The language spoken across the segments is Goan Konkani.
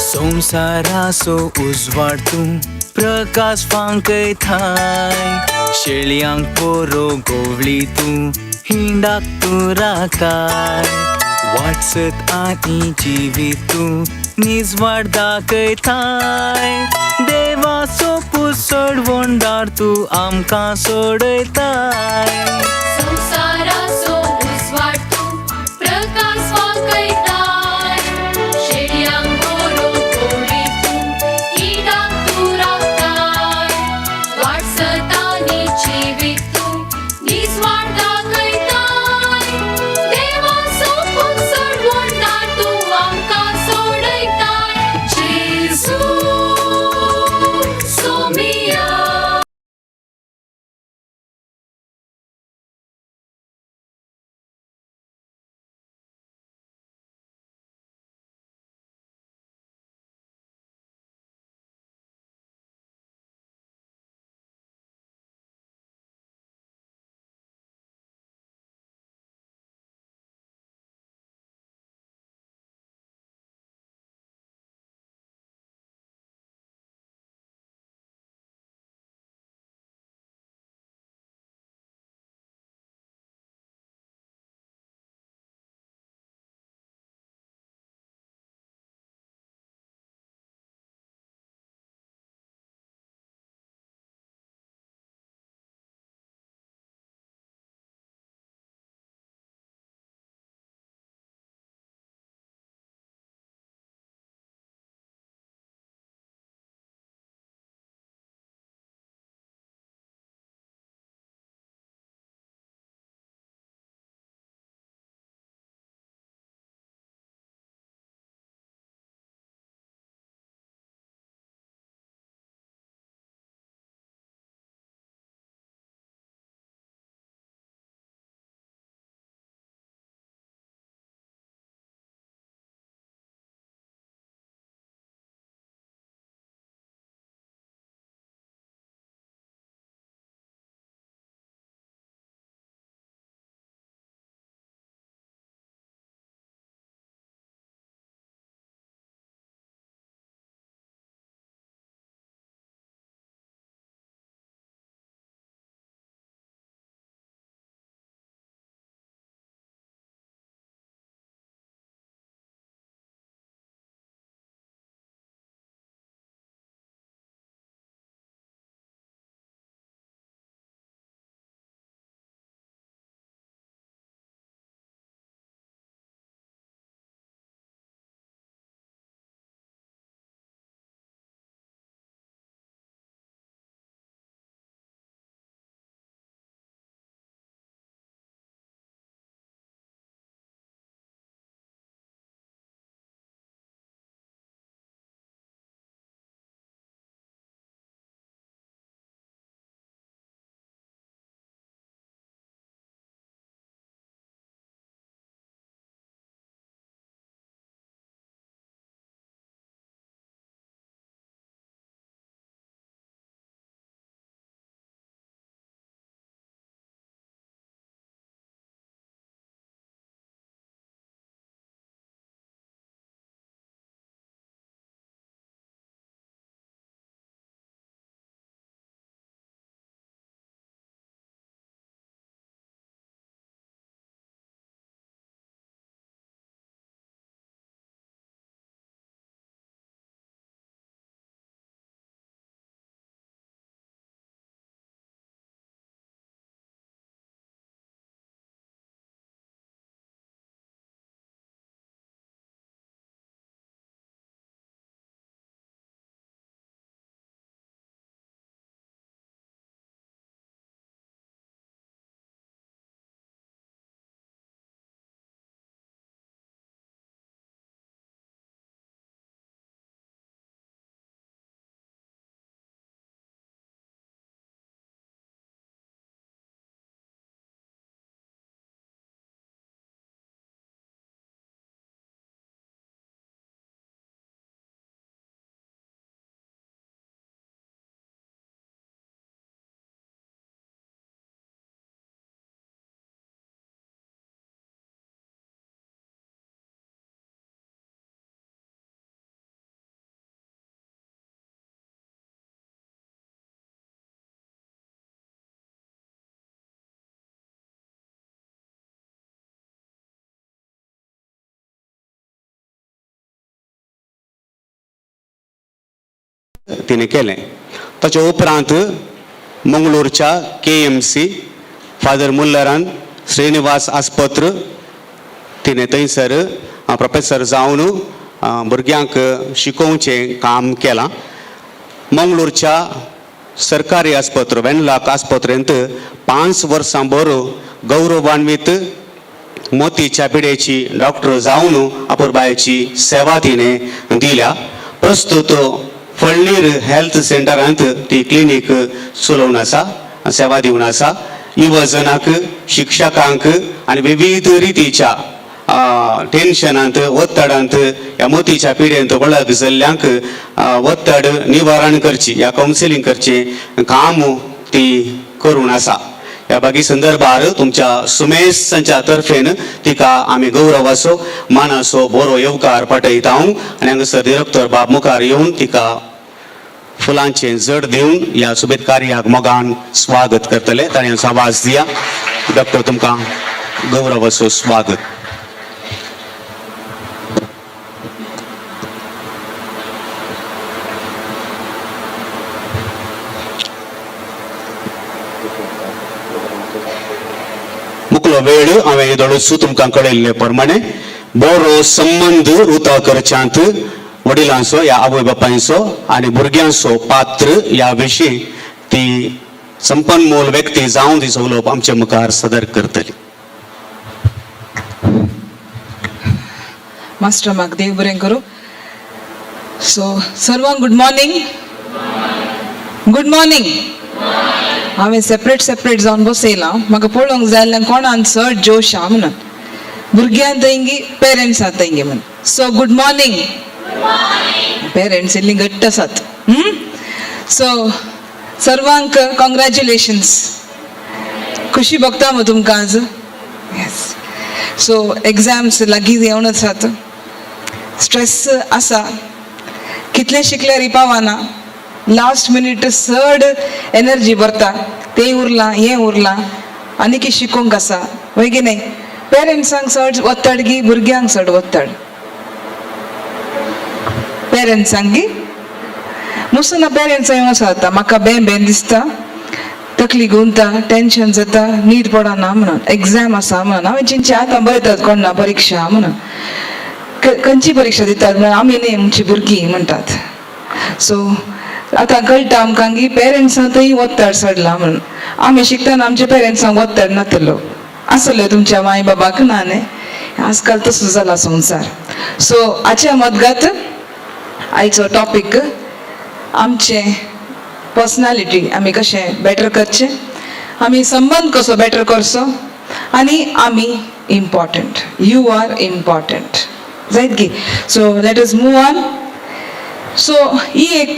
संवसाराचो उजवाड तूं प्रकाश फांकयताय, शेळयांक पोरो गोवली तूं हिंडाक तूं राखताय. वाटसत आनी जिवीत तूं निजवाड दाखयताय, देवाचो पूत सोडवणदार तूं आमकां सोडयताय. संवसाराचो उजवाड तूं प्रकाश फांकयताय, शेळयांक बरो गोवळी तूं हिंडाक तूं राखताय. वाटसत आनी जिवीत तूं निजवाड दाखयताय, देवाचो पूत सोडवणदार तूं आमकां सोडयताय. जेजू सोमिया. तिणें केलें. ताच्या उपरांत मंगळूरच्या KMC father मुल्लरान श्रीनिवास आस्पत्र तिणें थंयसर प्रोफेसर जावन भुरग्यांक शिकोवचें काम केलां. मंगळूरच्या सरकारी आस्पत्र वेनलॉक आस्पत्रेंत 5 वर्सां बरो गौरवान्वीत मोतीच्या पिडेची डॉक्टर जावन अपुरबायेची सेवा तिणें दिल्या. प्रस्तुत फळणीर हेल्थ सेंटरांत ती क्लिनीक चलोवन आसा, सेवा दिवन आसा. युवजनाक, शिक्षकांक आनी विविध रितीच्या टेन्शनांत, ಒತ್ತಡಾಂत ह्या मोतीच्या पिडेंत वळख जाल्ल्यांक ಒತ್ತड निवारण करची या कावन्सिलींग करचें काम ती करून आसा. ह्या बाकी संदर्भार तुमच्या सुमेसांच्या तर्फेन तिका आमी गौरवाचो मानाचो बरो येवकार पाठयता हांव आनी हांगासर डिरेक्टर बाब मुखार येवन तिका फुलांचें जड दिवन ह्या सुबेद कार्याक मोगान स्वागत करतले. ताणें आवाज दिया. डॉक्टर, तुमकां गौरवाचो स्वागत. मुकलो वेळ हांवें येदोळूच तुमकां कळयल्ले प्रमाणे बरो संबंद रुता करच्यांत वडिलांचो या आवय बापायचो आनी भुरग्यांचो पात्र ह्या विशीं ती संपन्मूल व्यक्ती जावन तिचो उलोवप आमचे मुखार सदर करतली. मास्टर म्हाका देव बरें करूं. सो सर्वांक गुड मॉर्निंग. Good morning. हांवें सेपरेट सेपरेट जावन बसयलां, म्हाका पळोवंक जाय जाल्यार कोणान चड जोश आहा म्हणून, भुरग्यां थंयगी पेरंट्सां थंयगी म्हणून. So good morning. पेरंट्स इल्लीं घट्ट आसात. सो सर्वांक कॉंग्रॅच्युलेशन्स. खुशी भोगता मग तुमकां आज. येस. सो एग्जाम्स लागीं येवन आसात, स्ट्रेस आसा, कितलें शिकल्यार पावना, लास्ट मिनीट चड एनर्जी भरता, तें उरलां हें उरलां आनी कितें शिकोवंक आसा वय की न्हय. पेरंट्सांक चड ಒತ್ತಡ್ गी भुरग्यांक चड ಒತ್ತಡ್? पेरंट्सांक गी मुसना पेरंट्सां येवन आसा म्हाका बें बें दिसता, तकली गुंता, टेंशन जाता, न्हीद पडना म्हणून, एग्जाम आसा म्हणून. हांवें चिंतचें आतां बरयतात कोण ना परीक्षा म्हणून, खंयची परीक्षा दितात म्हणून आमी न्ही आमची भुरगीं म्हणटात. सो आतां कळटा आमकां की पेरंट्सां थंय ಒತ್ತಡ್ चडला म्हणून. आमी शिकतना आमच्या पेरंट्सांक ಒತ್ತಡ್ नातलो आसले तुमच्या माय बाबाक ना न्ही. आजकाल तसो जाला संवसार. सो हाच्या मदगत आयचो टॉपीक आमचें पर्सनॅलिटी आमी कशें बेटर करचें, आमी संबंद कसो बेटर करचो आनी आमी इम्पॉर्टंट, you are important जायत की. So let us move on. So ही एक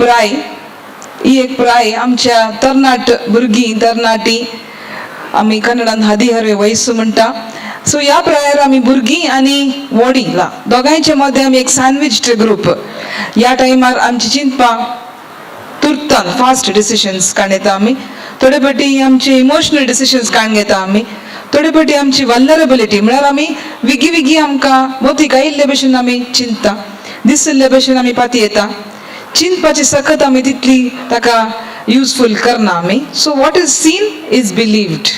प्राय आमच्या तरणाट भुरगीं तरणाटी, आमी कन्नडान हदी हरवे वयसू म्हणटा. सो ह्या प्रायार आमी भुरगीं आनी व्हडीं दोगांयच्या मदें आमी एक सँडविच्ड ग्रूप. ह्या टायमार आमची चिंतपां तुर्तान फास्ट डिसिशन्स काडून येता आमी, थोडे फावटी आमचे इमोशनल डिसिशन्स काडून घेता आमी, थोडे फावटी आमची वल्नरेबिलिटी म्हळ्यार आमी विगी विगी आमकां मोतीक आयिल्ले भशेन आमी चिंतता, दिसिल्ले भशेन आमी पाती येता, चिंतपाची सकत आमी तितली ताका युजफूल करना आमी. So what is seen is believed,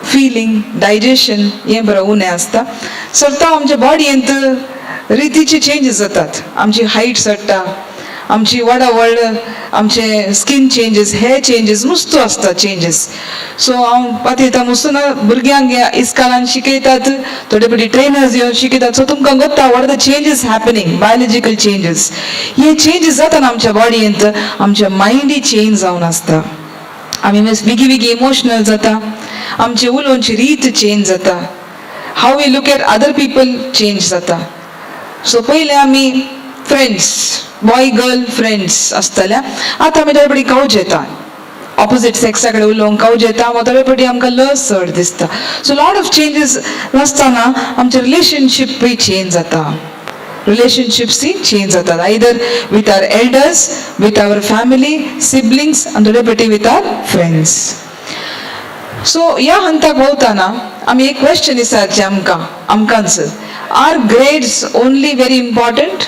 feeling, digestion हें बरें उणें आसता. सरता आमच्या बॉडयेंत रितीचे चेंजीस जातात, आमची हायट चडटा, आमची वडावळ, आमचे स्कीन चेंजीस, हेर चेंजीस मुस्तो आसता चेंजीस. सो हांव पातयेता मुस्तो ना भुरग्यांक ह्या इस्कालान शिकयतात, थोडे फावटी ट्रेनर्स येवन शिकयतात. सो तुमकां गोत्ता what are the changes happening, biological changes. हे चेंजीस जाता आमच्या बॉडयेंत, आमच्या मायंडय चेंज जावन आसता. आमी बेगी बेगी इमोशनल जाता, आमची उलोवची रीत चेंज जाता, how we look at other people change जाता. सो पयलें आमी फ्रेंड्स, बॉय गर्ल फ्रेंड्स आसतल्या, आतां आमी थोडे फावटी कवच येता, ऑपोजीट सेक्सा कडेन उलोवंक कवच येता, वा थोडे फावटी आमकां लज चड दिसता. सो लॉट ऑफ चेंजीस आसतना आमचे रिलेशनशीपय चेंज जाता, रिलेशनशिप्सय चेंज जातात, either with our elders, with our family, siblings आनी थोडे फावटी विथ our friends. सो ह्या हंताक भोंवतना आमी एक क्वेश्चन विचारचें आमकां आमकांच, are grades only very important?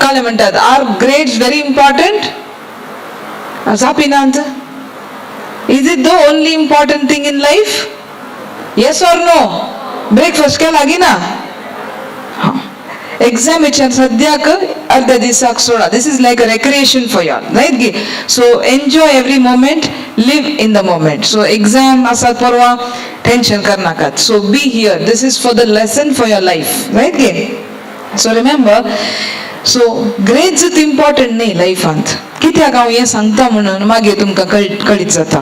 काले म्हणटात, are grades very important? जापिनात. Is it the only important thing in life? Yes or no? Breakfast केला की ना? एग्जामीच्या सद्याक अर्ध्या दिसाक सोडा. This is like a recreation for y'all, right गी? So enjoy every moment, live in the moment. So exam आसात परवा, टेन्शन करनाकात. So be here, this is for the lesson for your life, right गे? So remember, so grades important न्ही लायफांत. कित्याक हांव हें सांगता म्हणून मागीर तुमकां कळीत जाता.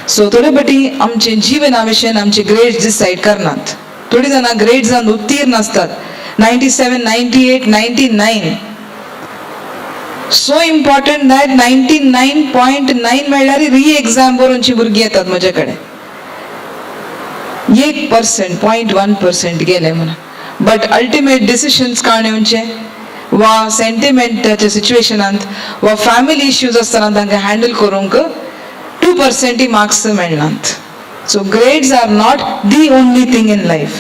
सो थोडे फावटी आमचे जिवना विशयन आमचे ग्रेड्स डिसायड करनात. थोडीं जाणां ग्रेड्सान उत्तीर्ण आसतात, 97, 98, 99. So important that 99.9 मेळ्ळ्यार री एग्जाम बरोवची भुरगीं येतात म्हजे कडेन. 1%, 0.1% गेले म्हणून. बट अल्टिमेट डिसिशन्स काण येवचे वा सेंटिमेंटाच्या सिच्युएशनांत वा फॅमिली इश्यूज आसतना तांकां हँडल करूंक 2%य मार्क्स मेळनात. So grades are not the only thing in life.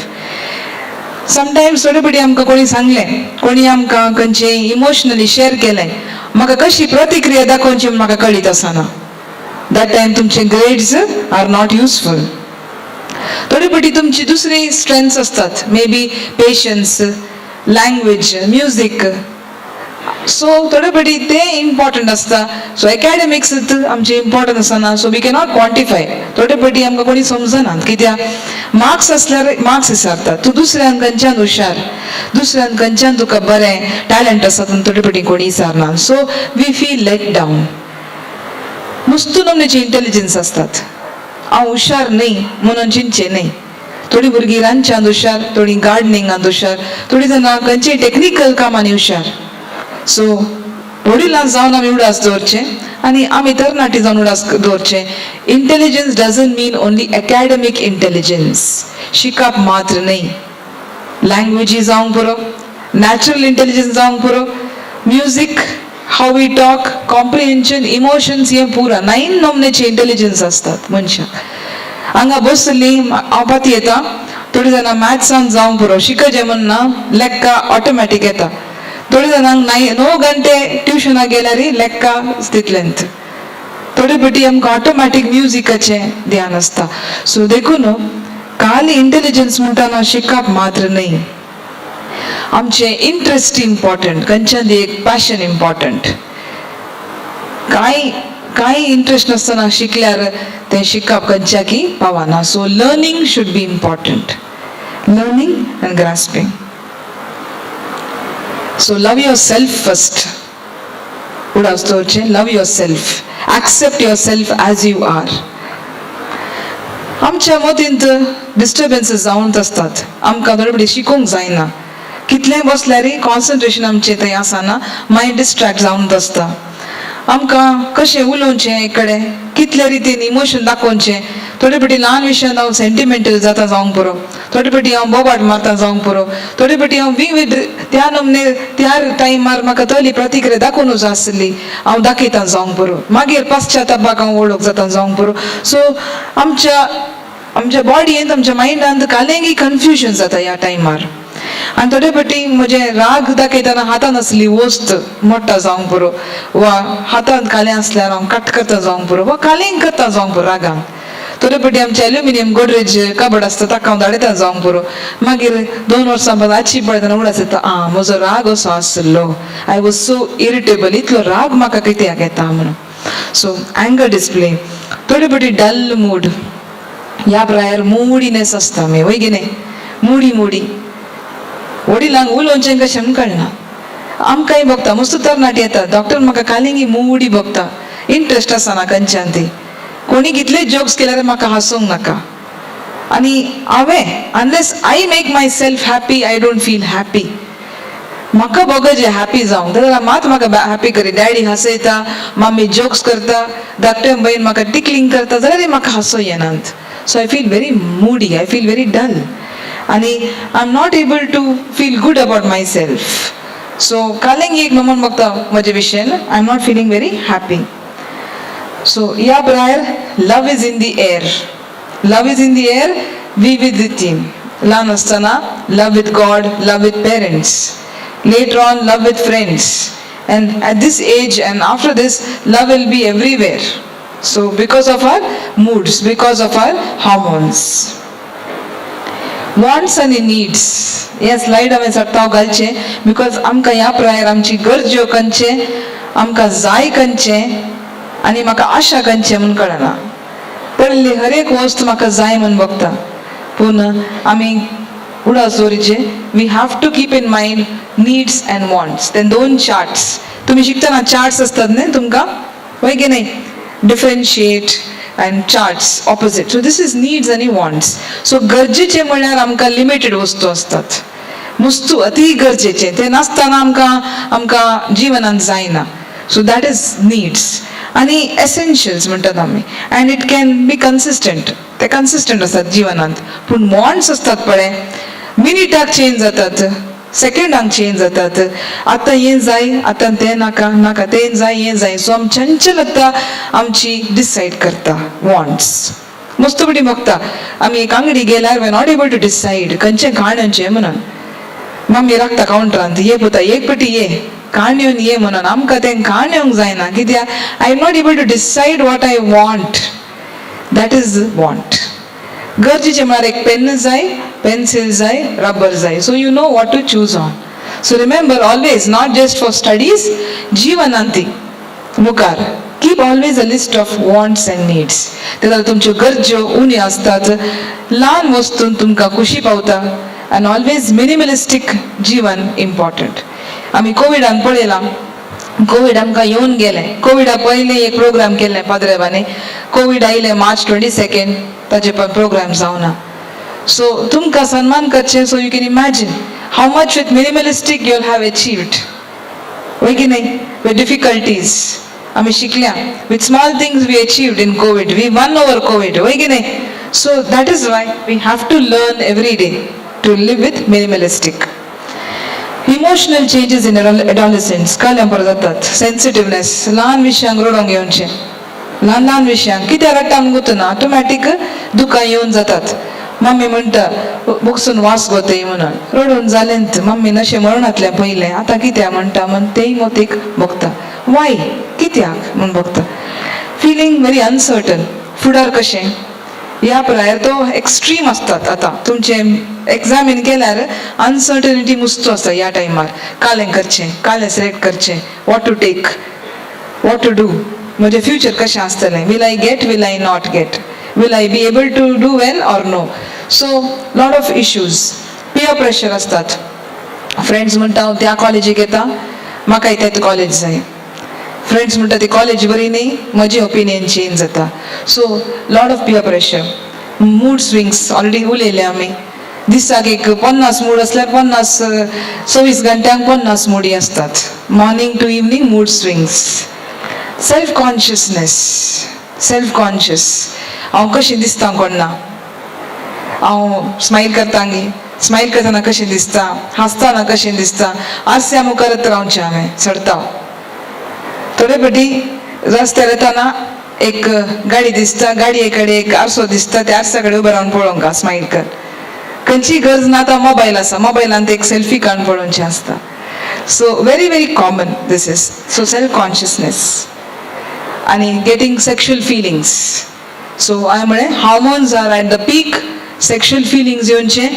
Sometimes थोडे फावटी आमकां कोणी सांगलें, कोणी आमकां खंयचें इमोशनली शेअर केलें, म्हाका कशी प्रतिक्रिया दाखोवची म्हूण म्हाका कळीत आसना. That time तुमचे ग्रेड्स are not useful. थोडे फावटी तुमची दुसरी स्ट्रेंथ्स आसतात, may be patience, language, music. So थोडे फावटी ते इम्पॉर्टंट आसता. सो एकॅडमिक्स आमचे इम्पॉर्टंट आसना. So we cannot quantify. थोडे फावटी आमकां कोणी समजना कित्याक मार्क्स आसल्यार मार्क्स विचारतात, तूं दुसऱ्यान खंयच्यान हुशार, दुसऱ्यान खंयच्यान तुका बरें टॅलंट आसा, थोडे फावटी कोणी विचारना. So we feel let down. नुस्तू नमनेचे इंटेलिजन्स आसतात. हांव हुशार न्ही म्हणून चिंतचें न्ही. थोडीं भुरगीं रांदच्यांत हुशार, थोडीं गार्डनिंगांत हुशार, थोडीं जाणां खंयचेय टॅक्निकल कामांनी हुशार. सो वडिलां जावन आमी उडास दवरचें आनी आमी तरणाटी जावन उडास दवरचें, intelligence doesn't mean only academic intelligence. शिकप मात्र न्ही, लँग्वेजी जावंक पुरो, नॅचरल इंटेलिजन्स जावंक पुरो, music, how we talk, comprehension, emotions, हें पुरा नायन नमनेचे इंटेलिजन्स आसतात मनशाक. हांगा बसली हांव पाती येता, थोडीं जाणां मॅथ्सान जावंक पुरो, शिकचें म्हण ना, लेक्का ऑटोमॅटीक येता. थोडीं जाणांक नाय 9 घंटे ट्युशनाक गेल्यार लेक्का तितलेंत. थोडे फावटी आमकां ऑटोमॅटीक म्युजिकाचें ध्यान आसता. सो देखून खाली इंटेलिजन्स म्हणटाना शिकप मात्र न्ही, आमचें इंट्रस्ट इम्पॉर्टंट, खंयच्यान एक पॅशन इम्पॉर्टंट. कांय कांय इंट्रस्ट नासतना शिकल्यार तें शिकप खंयच्याकी पावना. So learning should be important, learning and grasping. So love yourself first. उडास दवरचें, love yourself, accept yourself as you are. आमच्या मतींत डिस्टर्बन्सीस जावंत आसतात. आमकां थोडे फावटी शिकूंक जायना. कितलें बसल्यारय कॉन्सन्ट्रेशन आमचें थंय आसना, मायंड डिस्ट्रॅक्ट जावन आसता. आमकां कशें उलोवचें एक कडेन, कितले रितीन इमोशन दाखोवचें. थोडे फावटी ल्हान विशयान हांव सेंटिमेंटल जाता जावंक पुरो, थोडे फावटी हांव बोबाट मारता जावंक पुरो, थोडे फावटी हांव विविध त्या नमने त्या टायमार म्हाका तली प्रतिक्रिया दाखोवनूच आसली, हांव दाखयता जावंक पुरो, मागीर पश्चातापाक हांव वळख जाता जावंक पुरो. सो आमच्या आमच्या बॉडयेंत, आमच्या मायंडांत कालेंगी कन्फ्युजन जाता ह्या टायमार. आनी थोडे फावटी म्हजे राग दाखयतना हातान आसली वस्त मोडटा जावंक पुरो, वा हातांत कालें आसल्यार हांव कट करता जावंक पुरो, वा कालें करता जावंक पुरो रागान. थोडे फावटी आमचे एल्युमिनियम गोदरेज कबड आसता, ताका हांव धाडयता जावंक पुरो. मागीर 2 वर्सां बाद आची पळयतना उडास येता, आं, म्हजो राग असो आसलो, I was so irritable, इतलो राग म्हाका कित्याक येता म्हणून. सो अँगर डिस्प्ले. थोडे फावटी डल मूड. ह्या प्रायर मुडीनेस आसता आमी, वय की न्ही? मुडी मुडी, वडिलांक उलोवचें कशें म्हूण कळना. आमकांय भोगता. मस्त तरणाटी येता, डॉक्टर म्हाका कालिंगी मुडी भोगता, इंट्रस्ट आसना खंयच्यान ती, कोणी कितले जोक्स केल्यार म्हाका हांसूंक नाका. आनी हांवें unless I make myself happy, I don't feel happy. म्हाका भोगजे हॅपी जावंक जाल्यार मात म्हाका हॅपी करी. डॅडी हांसयता, मम्मी जोक्स करता, धाकटे भयण म्हाका टिकलिंग करता जाल्यार म्हाका हांसो येनात. So I feel very moody, I feel very dull आनी I am not able to feel good about myself. So कालेंग एक नमून बघता म्हजे विशयन, I am not feeling very happy. So ह्या prior love is in the air, love is in the air. We with the team ल्हान आसतना love with God, love with parents. Later on love with friends, and at this age and after this love will be everywhere. So because of our moods, because of our hormones. Wants आनी नीड्स हे स्लायड हांवें चडटाव घालचें because आमकां ह्या प्रायर आमची गरज्यो खंयचे, आमकां जाय खंयचें आनी म्हाका आशा खंयचें म्हूण कळना. पडली हर एक वस्त म्हाका जाय म्हूण बघता, पूण आमी उडास दवरिचे, we have to keep in mind needs and wants. ते दोन चार्ट्स तुमी शिकतना चार्ट्स आसतात न्ही तुमकां, वय की न्ही? Differentiate and charts opposite. So this is needs आनी वॉन्ट्स. सो गरजेचे म्हणल्यार आमकां लिमिटेड वस्तू आसतात, वस्तू अती गरजेचे ते नासतना आमकां जिवनांत जायना. So that is needs. आनी एसेन्शियल्स म्हणटात आमी, and it can be consistent, ते कन्सिस्टंट आसतात जिवनांत. पूण वॉन्ट्स आसतात पळय, मिनिटाक चेंज जातात, सेकंडाक चेंज जातात. आतां हें जाय, आतां तें नाका, नाका तें जाय, हें जाय. सो आम चंचलता आमची डिसायड करता वॉन्ट्स. मस्त पटी बघता आमी एक अंगडी गेल्यार we not able to decide खंयचें खाण म्हणून. मम्मी राखता कावंटरांत, ये पुता, एक पटी ये खाण येवन ये म्हणून. आमकां तें खाण येवंक जायना कित्याक I am not able to decide what I want. That is want. गरजेचें म्हळ्यार एक पेन जाय, पेन्सिल जाय, रबर जाय. So you know what to choose on. So remember always, not just for studies, जिवनांत मुखार keep always a list of wants and needs. ते जाल्यार तुमच्यो गरज्यो उण्यो आसतात, ल्हान वस्तून तुमकां खुशी पावता. आनी ऑलवेज मिनिमलिस्टीक जिवन इम्पॉर्टंट. आमी कोविडान पळयलां, कोवीड आमकां येवन गेलें. कोविडा पयलीं एक प्रोग्राम केल्लें पाद्रेबांनी. कोवीड आयलें मार्च 22, ताजे पण प्रोग्राम जावना. सो तुमकां सन्मान करचें. So you can imagine how much with minimalistic you'll have achieved, वय की नाही? विथ डिफिकल्टीज आमी शिकल्या. With small things we achieved in Covid, we won over Covid, वय की नाही? So that is why we have to learn every day to live with minimalistic. Emotional changes in adolescence कळ्ळें परत जातात. सेन्सिटिव्हनेस, ल्हान विशयांक रडोंक येवचें, ल्हान ल्हान विशयांक. कित्याक रडटा म्हूण गुतना ऑटोमॅटीक दुकां येवन जातात. मम्मी म्हणटा बुकसून वास गोतय म्हणून. रडून जालें, मम्मी नशें मरणांतलें पयलें, आतां कित्याक म्हणटा म्हण तेय मोतीक बघता, वाय कित्याक म्हूण बघता. फिलींग व्हेरी अनसर्टन, फुडार कशें. ह्या पिरायेर तो एक्स्ट्रीम आसतात. आतां तुमचें एग्जामीन केल्यार अनसर्टनिटी मुस्तो आसता ह्या टायमार. कालें करचें, कालें सिलेक्ट करचें, what to take, what to do, म्हजें फ्युचर कशें आसतलें, will I get, will I not get, will I be able to do well or no. So lot of issues. Peer pressure आसतात. फ्रेंड्स म्हणटा हांव त्या कॉलेजीक येता, म्हाकाय तेच कॉलेज जाय. फ्रेंड्स म्हणटा ती कॉलेज बरी न्ही, म्हजी ओपिनियन चेंज जाता. So lot of peer pressure. Mood swings already उलयले आमी. दिसाक एक 50 मूड आसल्यार 50, 24 घंट्यांक 50 मुडी आसतात. Morning to evening mood swings. Self consciousness, self conscious, हांव कशें दिसता कोण ना, हांव स्मायल करता गी, स्मायल करतना कशें दिसता, हांसतना कशें दिसता. आरस्या मुखारच रावचें हांवें चडता. थोडे फावटी रस्त्यार येताना एक गाडी दिसता, गाडये कडेन एक आरसो दिसता, त्या आरसा कडेन उबें रावन पळोवंक स्मायल कर. खंयची गरज ना, आतां मोबायल आसा, मोबायलान एक सेल्फी काडून पळोवचें आसता. So very very common this is. So self consciousness आनी गेटींग सेक्शुअल फिलिंग्स. सो हांवें म्हळें hormones are at the peak, sexual feelings येवचें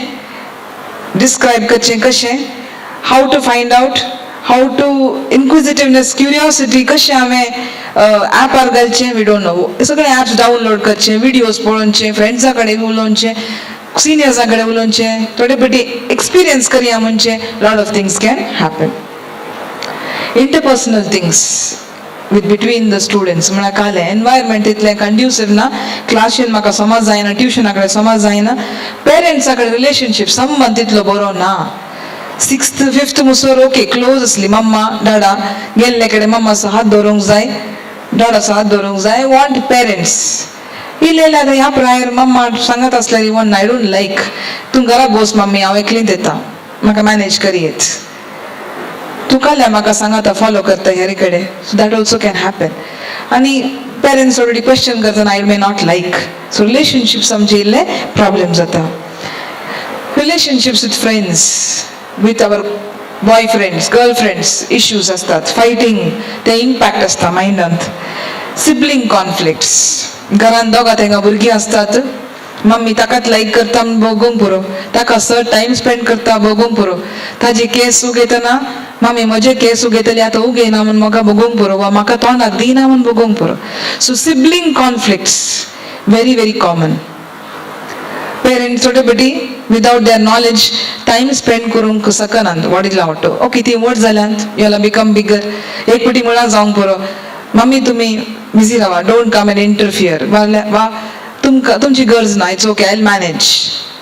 डिस्क्रायब करचें कशें, how to find out, how to inquisitiveness, curiosity, कशें हांवें ॲपार घालचें, we don't know. सगळे ॲप्स डावनलोड करचे, विडियोज पळोवचे, फ्रेंड्सां कडेन उलोवचें, सिनियर्सां कडेन उलोवचें, थोडे फावटी एक्सपिरियन्स करया म्हणजे lot of things can happen. Interpersonal things with between the students म्हळ्यार कालें एनवायरमेंट तितलें कंड्युसीव ना, क्लासीन म्हाका समज जायना, ट्युशना कडेन समज जायना, पेरंट्सा कडेन रिलेशनशीप संबंद तितलो बरो ना. सिक्स्थ फिफ्थ मुसर ओके क्लोज आसली मम्मा डाडा, गेल्ले कडेन मम्माचो हात धरूंक जाय, डाडाचो हात धरूंक जाय, वॉन्ट पेरंट्स. इल्ले आतां ह्या प्रायर मम्मा सांगत आसल्यार even I don't like, तूं घरा बोस मम्मी, हांव एकलींत येता, म्हाका मॅनेज करयेत तूं, काल्या म्हाका सांगता फॉलो करता हेरे कडेन. So that also can happen. आनी पेरंट्स ऑलरेडी क्वेश्चन करतना I may not like. So relationships आमचे इल्ले प्रॉब्लेम जाता. Relationships with friends, with our boyfriends girlfriends issues आसतात, फायटींग, ते इम्पॅक्ट आसता मायंडांत. सिबलिंग कॉन्फ्लिक्ट्स, घरान दोगां तेंगा भुरगीं आसतात, मम्मी ताकाच लायक करता म्हूण भोगूंक पुरो, ताका चड टायम स्पेंड करता भोगूंक पुरो, ताजे केस उगयतना मम्मी म्हजे केस उगयतली आतां उगयना म्हूण म्हाका भोगूंक पुरो वा म्हाका तोंडाक दिना म्हूण भोगूंक पुरो. So sibling conflicts very very common. Parents थोडे बेटी without their knowledge time spend करूंक शकनात वडिलां वांटो. ओके, ती व्हड जाल्यांत, याला बिकम बिगर, एक पटी मुळां जावंक पुरो, मम्मी तुमी बिजी रावा, don't come and interfere, वा तुमकां तुमची गरज ना, it's okay, I manage,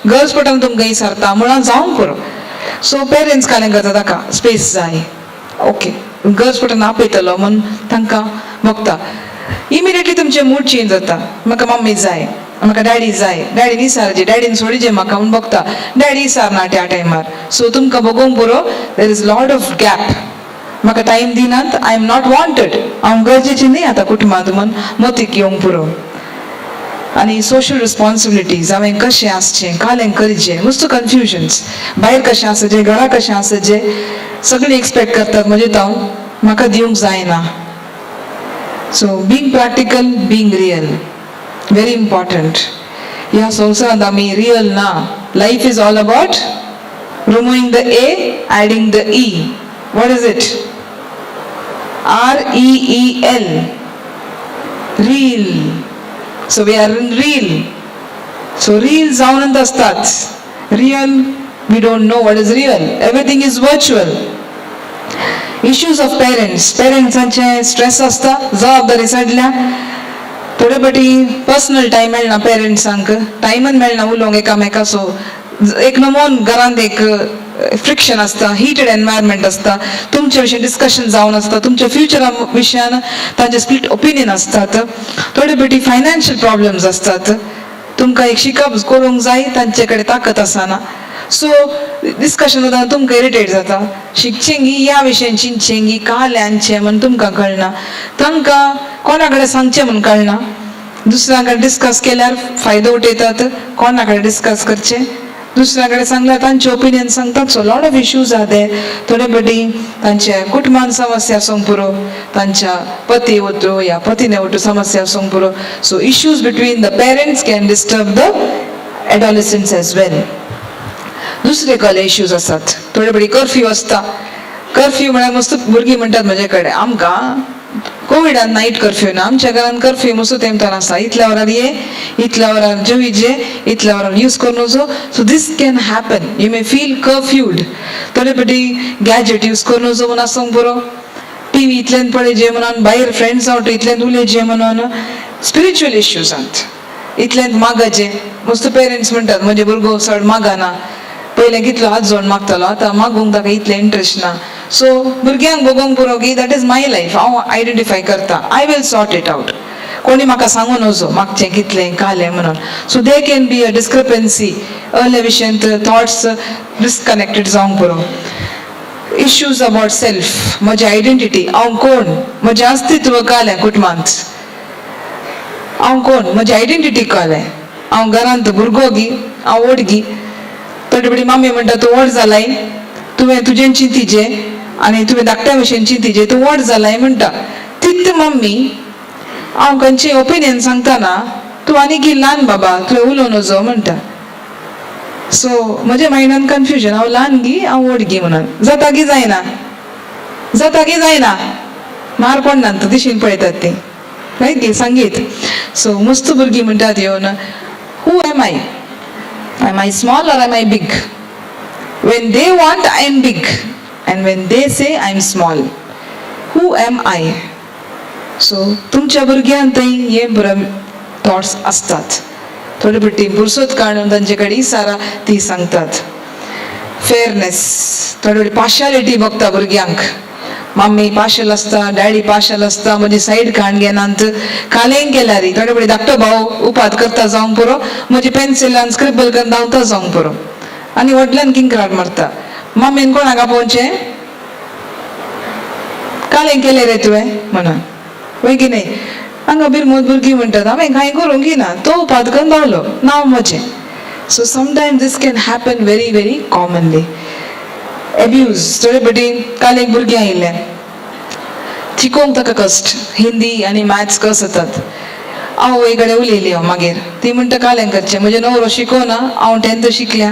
गरज पडटा तुमकां विचारता मुळां जावंक पुरो. सो पेरंट्स कालें करता, ताका स्पेस जाय, ओके गरज पडटा आपयतलो म्हूण तांकां बघता. इमिडिएटली तुमचें मूड चेंज जाता, म्हाका मम्मी जाय, म्हाका डॅडी जाय, डॅडी न्ही सारचे, डॅडीन सोडीचे म्हाका म्हूण बघता, डॅडी सारना त्या टायमार. सो तुमकां बघूंक पुरो, there is lot of gap, म्हाका टायम दिनात, I am not wanted, हांव गरजेचें न्ही आतां कुटुंबांत म्हूण मतीक येवंक पुरो. आनी सोशल रिस्पॉन्सिबिलिटीज, हांवें कशें आसचें, कालें करचें, मस्त कन्फ्युजन्स, भायर कशें आसचें, घरा कशें आसचें, सगळीं एक्सपेक्ट करतात म्हजे तावन, म्हाका दिवंक जायना. So being practical, being real, very important. ह्या संवसारांत आमी रियल ना. Life is all about removing the A, adding the E. What is it? REEL. Reel. So we are in reel. So reel जावन असतात. Real, we don't know what is real. Everything is virtual. Issues of parents, पेरंट्सांचे stress आसता, जबाबदारी चडल्या, थोडे फाटी पर्सनल टायम मेळना पेरंट्सांक, टायमूच मेळना उलोवंक एकामेका. सो एक नमोन घरांत एक फ्रिक्शन आसता, हिटेड एनवायरमेंट आसता, तुमच्या विशीं डिस्कशन जावन आसता, तुमच्या फ्युचरा विशयान तांचे स्प्लिट ओपिनियन आसतात. थोडे फाटी फायनान्शियल प्रॉब्लम्स आसतात, तुमकां एक शिकप करूंक जाय, तांचे कडेन ताकद आसना. सो डिस्कशन जाता, तुमकां इरिटेट जाता, शिकचेंगी ह्या विशयान चिंतचेंगी काल्यांचें म्हूण तुमकां कळना, तांकां कोणा कडेन सांगचें म्हूण कळना, दुसऱ्या कडेन डिस्कस केल्यार फायदो उठयतात, कोणा कडेन डिस्कस करचें, दुसऱ्या कडेन सांगल्यार तांचे ओपिनियन सांगतात. So lot of issues are there. थोडे फाटी तांच्या कुटुंबान समस्या आसूंक पुरो, तांच्या पती वटू या पतीने वटू समस्या आसूंक पुरो. So issues between the parents can disturb the adolescents as well. दुसरे कसले इश्यूज आसात, थोडे फाटी कर्फ्यू आसता. कर्फ्यू म्हळ्यार मस्त भुरगीं म्हणटात म्हजे कडेन, आमकां कोविडान नायट कर्फ्यू ना, आमच्या घरान कर्फ्यू मस्त तेमतान आसा, इतल्या वरार ये, इतल्या वरार जेवीजे, इतल्या वरार यूज करून वचो. So this can happen, you may feel curfewed. थोडे फाटी गॅजेट यूज करून वचो म्हूण आसूंक पुरो, टीव्ही इतल्यान पळयजे म्हणून, भायर फ्रेंड्स आवट इतल्यान उलयचे म्हणून. स्पिरिच्युअल इश्यूजांत इतल्यान मागाचे, मस्त पेरंट्स म्हणटात म्हजे भुरगो चड मागाना, पयलें कितलो हात जोड मागतालो, आतां मागूंक ताका इतलें इंट्रस्ट ना. सो भुरग्यांक बघूंक पुरो की that is my life, हांव आयडेंटिफाय करता, I will sort it out, कोणी म्हाका सांगू नजो मागचें कितलें कालें म्हणून. So there can be a discrepancy, अर्ल्या विशयांत थॉट्स डिस्कनेक्टेड जावंक पुरो. इश्यूज अबाउट सेल्फ, म्हजी आयडेंटिटी, हांव कोण, म्हजें अस्तित्व कालें कुटुंबांत, हांव कोण, म्हजी आयडेंटिटी कळ्ळें, हांव घरांत भुरगो गी, हांव व्हड गी. थोडे फाटी मम्मी म्हणटा, तूं व्हड जालाय, तुवें तुजें चिंतीचें आनी तुवें धाकट्या भशेन चिंतीचें, तूं व्हड जालाय म्हणटा. तित मम्मी हांव खंयचें ओपिनियन सांगतना, तूं आनीक ल्हान बाबा, तुवें उलोवं नजो म्हणटा. सो म्हज्या मायंडान कन्फ्युजन, हांव ल्हान गी, हांव व्हड गी म्हणून. जाता की जायना, जाता की जायना, मार पडना दिशीन पळयतात ती, रायट गी सांगीत. सो मस्त भुरगीं म्हणटात येवन, who am I? Am I small or am I big? When they want, I am big, and when they say, I am small. Who am I? So तुमच्या भुरग्यांतय हे बरे थॉट्स आसतात. थोडे फाटी पुरसोत काडून तांचे कडेन इसारा ती सांगतात. फेरनेस, थोडे फाटी पार्शालिटी बघता भुरग्यांक, मम्मी पार्शल आसता, डॅडी पार्शल आसता, म्हजी सायड काण घेनात. कालें केल्यार थोडे फाटी धाकटो भाव उपाद करता जावंक पुरो, म्हजी पेन्सिलान स्क्रिबल करून धांवता जावंक पुरो, आनी व्हडल्यान किंक्राट मारता, मम्मीन कोणाक आपोवचें, कालें केलें रे तुवें म्हणून, वय की न्ही? हांगा बिरमोत भुरगीं म्हणटात, हांवें कांय करूंक ना, तो उपाद करून धांवलो, नांव म्हजें. So sometime this can happen very very commonly. Abuse. थोडे फावटी काल एक भुरगें आयिल्लें, शिकोवंक ताका कश्ट, हिंदी आनी मॅथ्स कस जातात. आवय कडेन उलयली हांव मागीर, ती म्हणटा कालें करचें, म्हजें नवरो शिकोना, हांव टेंथ शिकल्या,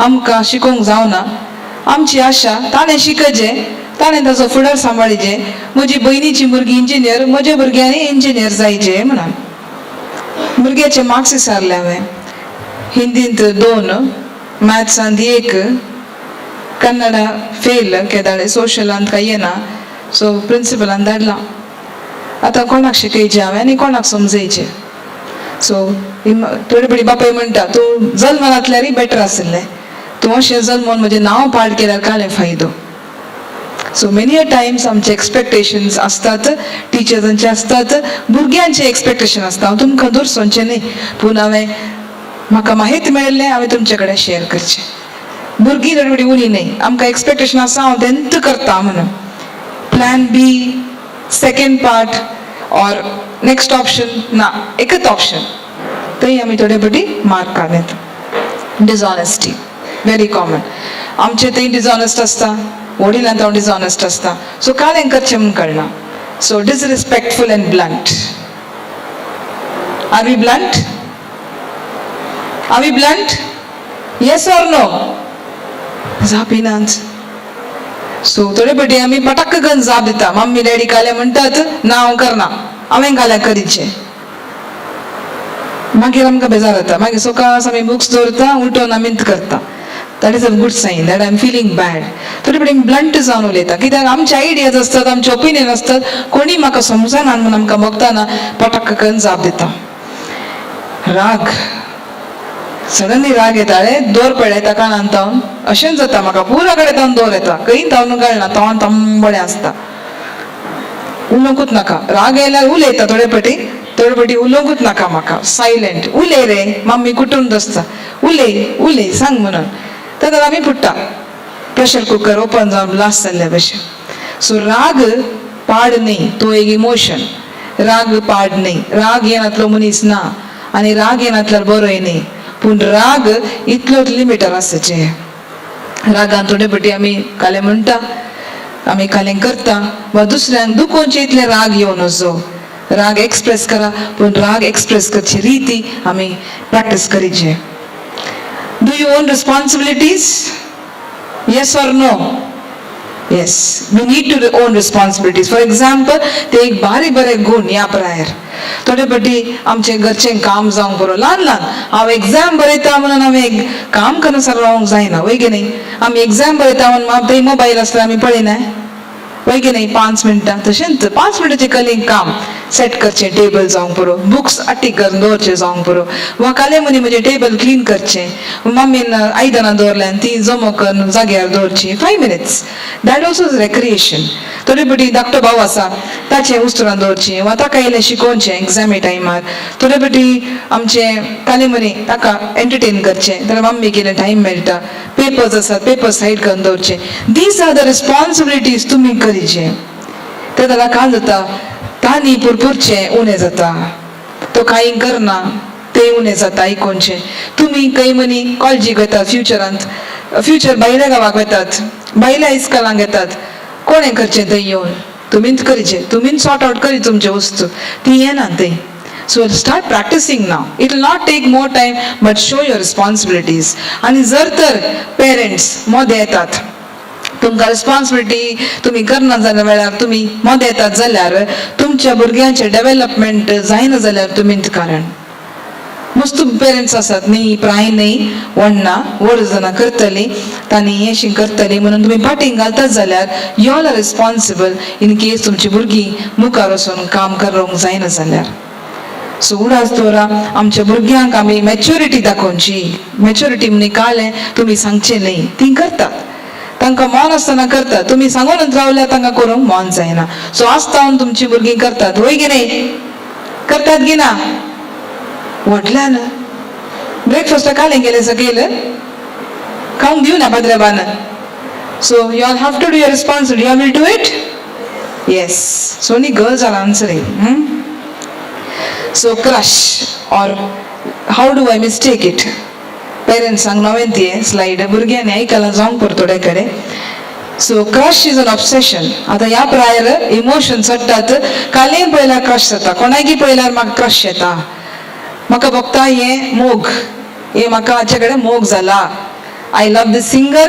आमकां शिकोवंक जावना, आमची आशा ताणें शिकचें, ताणें ताचो फुडार सांबाळीचे, म्हजी भयणीची भुरगीं इंजिनियर, म्हज्या भुरग्यांनी इंजिनियर जायचे म्हणून. भुरग्याचे मार्क्स विचारले हांवें, हिंदींत 2, मॅथ्सांत 1, कन्नडा फेल केदाळे, सोशलांत काय येना. सो प्रिंसिपलान धाडलां. आतां कोणाक शिकयचें हांवें आनी कोणाक समजयचें? सो थोडे फावटी बापाय म्हणटा, तूं जल्मनातल्यारय बेटर आशिल्लें, तूं अशें जल्मोन म्हजें नांव पाड केल्यार कांय फायदो? सो मेनी अ टायम्स आमचे एक्सपेक्टेशन्स आसतात, टिचर्सांचे आसतात, भुरग्यांचे एक्सपेक्टेशन आसता. हांव तुमकां दर्सोवचें न्ही, पूण हांवें म्हाका माहिती मेळिल्लें हांवें तुमचे कडेन शेअर करचें. भुरगीं थोडी फावटी उणी न्ही, आमकां एक्सपेक्टेशन आसा हांव तेंत करता म्हणून. Plan B, second part or next option ना, एकच ऑप्शन, थंय आमी थोडे फावटी मार्क काडून. Dishonesty very common. आमचे थंय डिसऑनेस्ट आसता, वडिलांत हांव डिसऑनेस्ट आसता, सो कांय करचें म्हूण कळना. So disrespectful and blunt. Are we blunt? Are we blunt? Yes or no? जाप येनाच. सो थोडे फावटी आमी पटाक्क करून जाप दिता. मम्मी डॅडी काल्या म्हणटात ना, हांव करना, हांवें काल्यां करीचें. मागीर आमकां बेजार जाता, मागीर सकाळ आमी बुक्स दवरता, उठोन आमी करता. That is a good sign that I am feeling bad. थोडे फावटी ब्लंट जावन उलयता, कित्याक आमचे आयडियाज आसतात, आमचे ओपिनियन आसतात, कोणी म्हाका समजना म्हणून आमकां बगतना पटाक्क करून जाप दिता. राग, सडनली राग येता, रे दोर पळयता कानान तावन. अशेंच जाता म्हाका, पुरा कडेन तावन दोर येता, खंय तावन कळना, तोंड तांबडें आसता, उलोवंकूच नाका. राग येयल्यार उलयता थोडे फावटी, थोडे फावटी उलोवंकूच नाका म्हाका, सायलेंट. उलय रे, मम्मी कुटून दसता, उलय उलय सांग म्हणून. तेन्ना आमी फुट्टा, प्रेशर कुकर ओपन जावन ब्लास्ट जाल्ल्या भशेन. सो राग पाड न्ही, तो एक इमोशन. राग पाड न्ही, राग येनातलो मनीस ना आनी राग येनातल्यार बरोय न्ही, पूण राग इतलोच लिमिटर आसचें. रागान थोडे फावटी आमी कालें म्हणटा, आमी कालें करता वा दुसऱ्यांक दुखोवचे इतले राग येवन नजो. राग एक्सप्रेस करा, पूण राग एक्सप्रेस करची रिती आमी practice करीचे. Do you own responsibilities? Yes or no? Yes, we need to own responsibilities. For example, ते एक बारीक बरे गुण ह्या प्रायर. थोडे फावटी आमचें घरचें काम जावंक पुरो, ल्हान ल्हान. हांव एग्जाम बरयता म्हणून हांवें एक काम करनासतना रावंक जायना, वय की न्ही? आमी एग्जाम बरयता म्हणून थंय मोबायल आसल्यार आमी पळयना, वय की न्ही? 5 मिनटां, तशेंच 5 मिनटाचें कलींग काम सेट करचें, टेबल जावंक पुरो, बुक्स अट्टीक करून दवरचें जावंक पुरो, वा काले मनी म्हजें टेबल क्लीन करचें, मम्मीन आयदनां दवरल्यान ती जमो करून जाग्यार दवरची. 5 minutes, that also is recreation. थोडे फावटी धाकटो भाव आसा, ताचें उस्तरान दवरचें वा ताका इल्लें शिकोवचें एग्जामी टायमार. थोडे फावटी आमचें काले मनी ताका एंटरटेन करचें जाल्यार मम्मीक इल्लें टायम मेळटा. पेपर्स आसात, पेपर्स सायड करून दवरचे. These are the responsibilities तुमी करीचे. ते जाल्यार काय जाता, तानी पुरपुरचें उणें जाता, तो कांय करना तें उणें जाता आयकोनचें. तुमी खंय मनी कॉलेजीक वतात, फ्युचरांत फ्युचर भायल्या गांवाक वतात, भायल्या इस्कॉलांक येतात, कोणें करचें थंय येवन? तुमीच करचें, तुमीच सॉर्ट आवट करी तुमचे वस्तू, ती येना थंय. So start practicing now. It will not take more time, but show your responsibilities. आनी जर तर पेरेंट्स मोदे येतात, तुमकां रिस्पॉन्सिबिलिटी तुमी करना जाल्या वेळार तुमी मोदे येतात जाल्यार, तुमच्या भुरग्यांचें डेव्हलपमेंट जायना जाल्यार तुमीच कारण. मस्त पेरंट्स आसात न्ही, प्राय न्ही व्हडना व्हड जाणां करतलीं, तांणी हें करतलीं म्हणून तुमी फाटीं घालतात जाल्यार you all are responsible in case तुमची भुरगीं मुखार वचून काम करूंक जायना जाल्यार. सो उडास दवरा, आमच्या भुरग्यांक आमी मॅच्युरिटी दाखोवची. मॅच्युरिटी म्हणजे कालें तुमी सांगचें न्ही, तीं करतात, तांकां मन आसतना करतात. तुमी सांगून रावल्यार तांकां करूंक मन जायना. सो आसतावन तुमची भुरगीं करतात, वय की न्ही? करतात की ना? व्हडल्यान ब्रेकफास्ट कालें केलें सकयल खावंक दिवना पाद्रेबान. So you all have to do your responsibility. You will do it? Yes. So only girls are answering. So crush or how do I mistake it? पेरंट्सांक नवें ती स्लायड, भुरग्यांनी आयकलां जावंक पुरो थोडे कडेन. So crush is an obsession. आतां ह्या प्रायर इमोशन चडटात. कालें पळयल्यार क्रश जाता, कोणाकी पळयल्यार म्हाका क्रश येता, म्हाका भोगता हें मोग, हें म्हाका हाचे कडेन मोग जाला. I love this singer,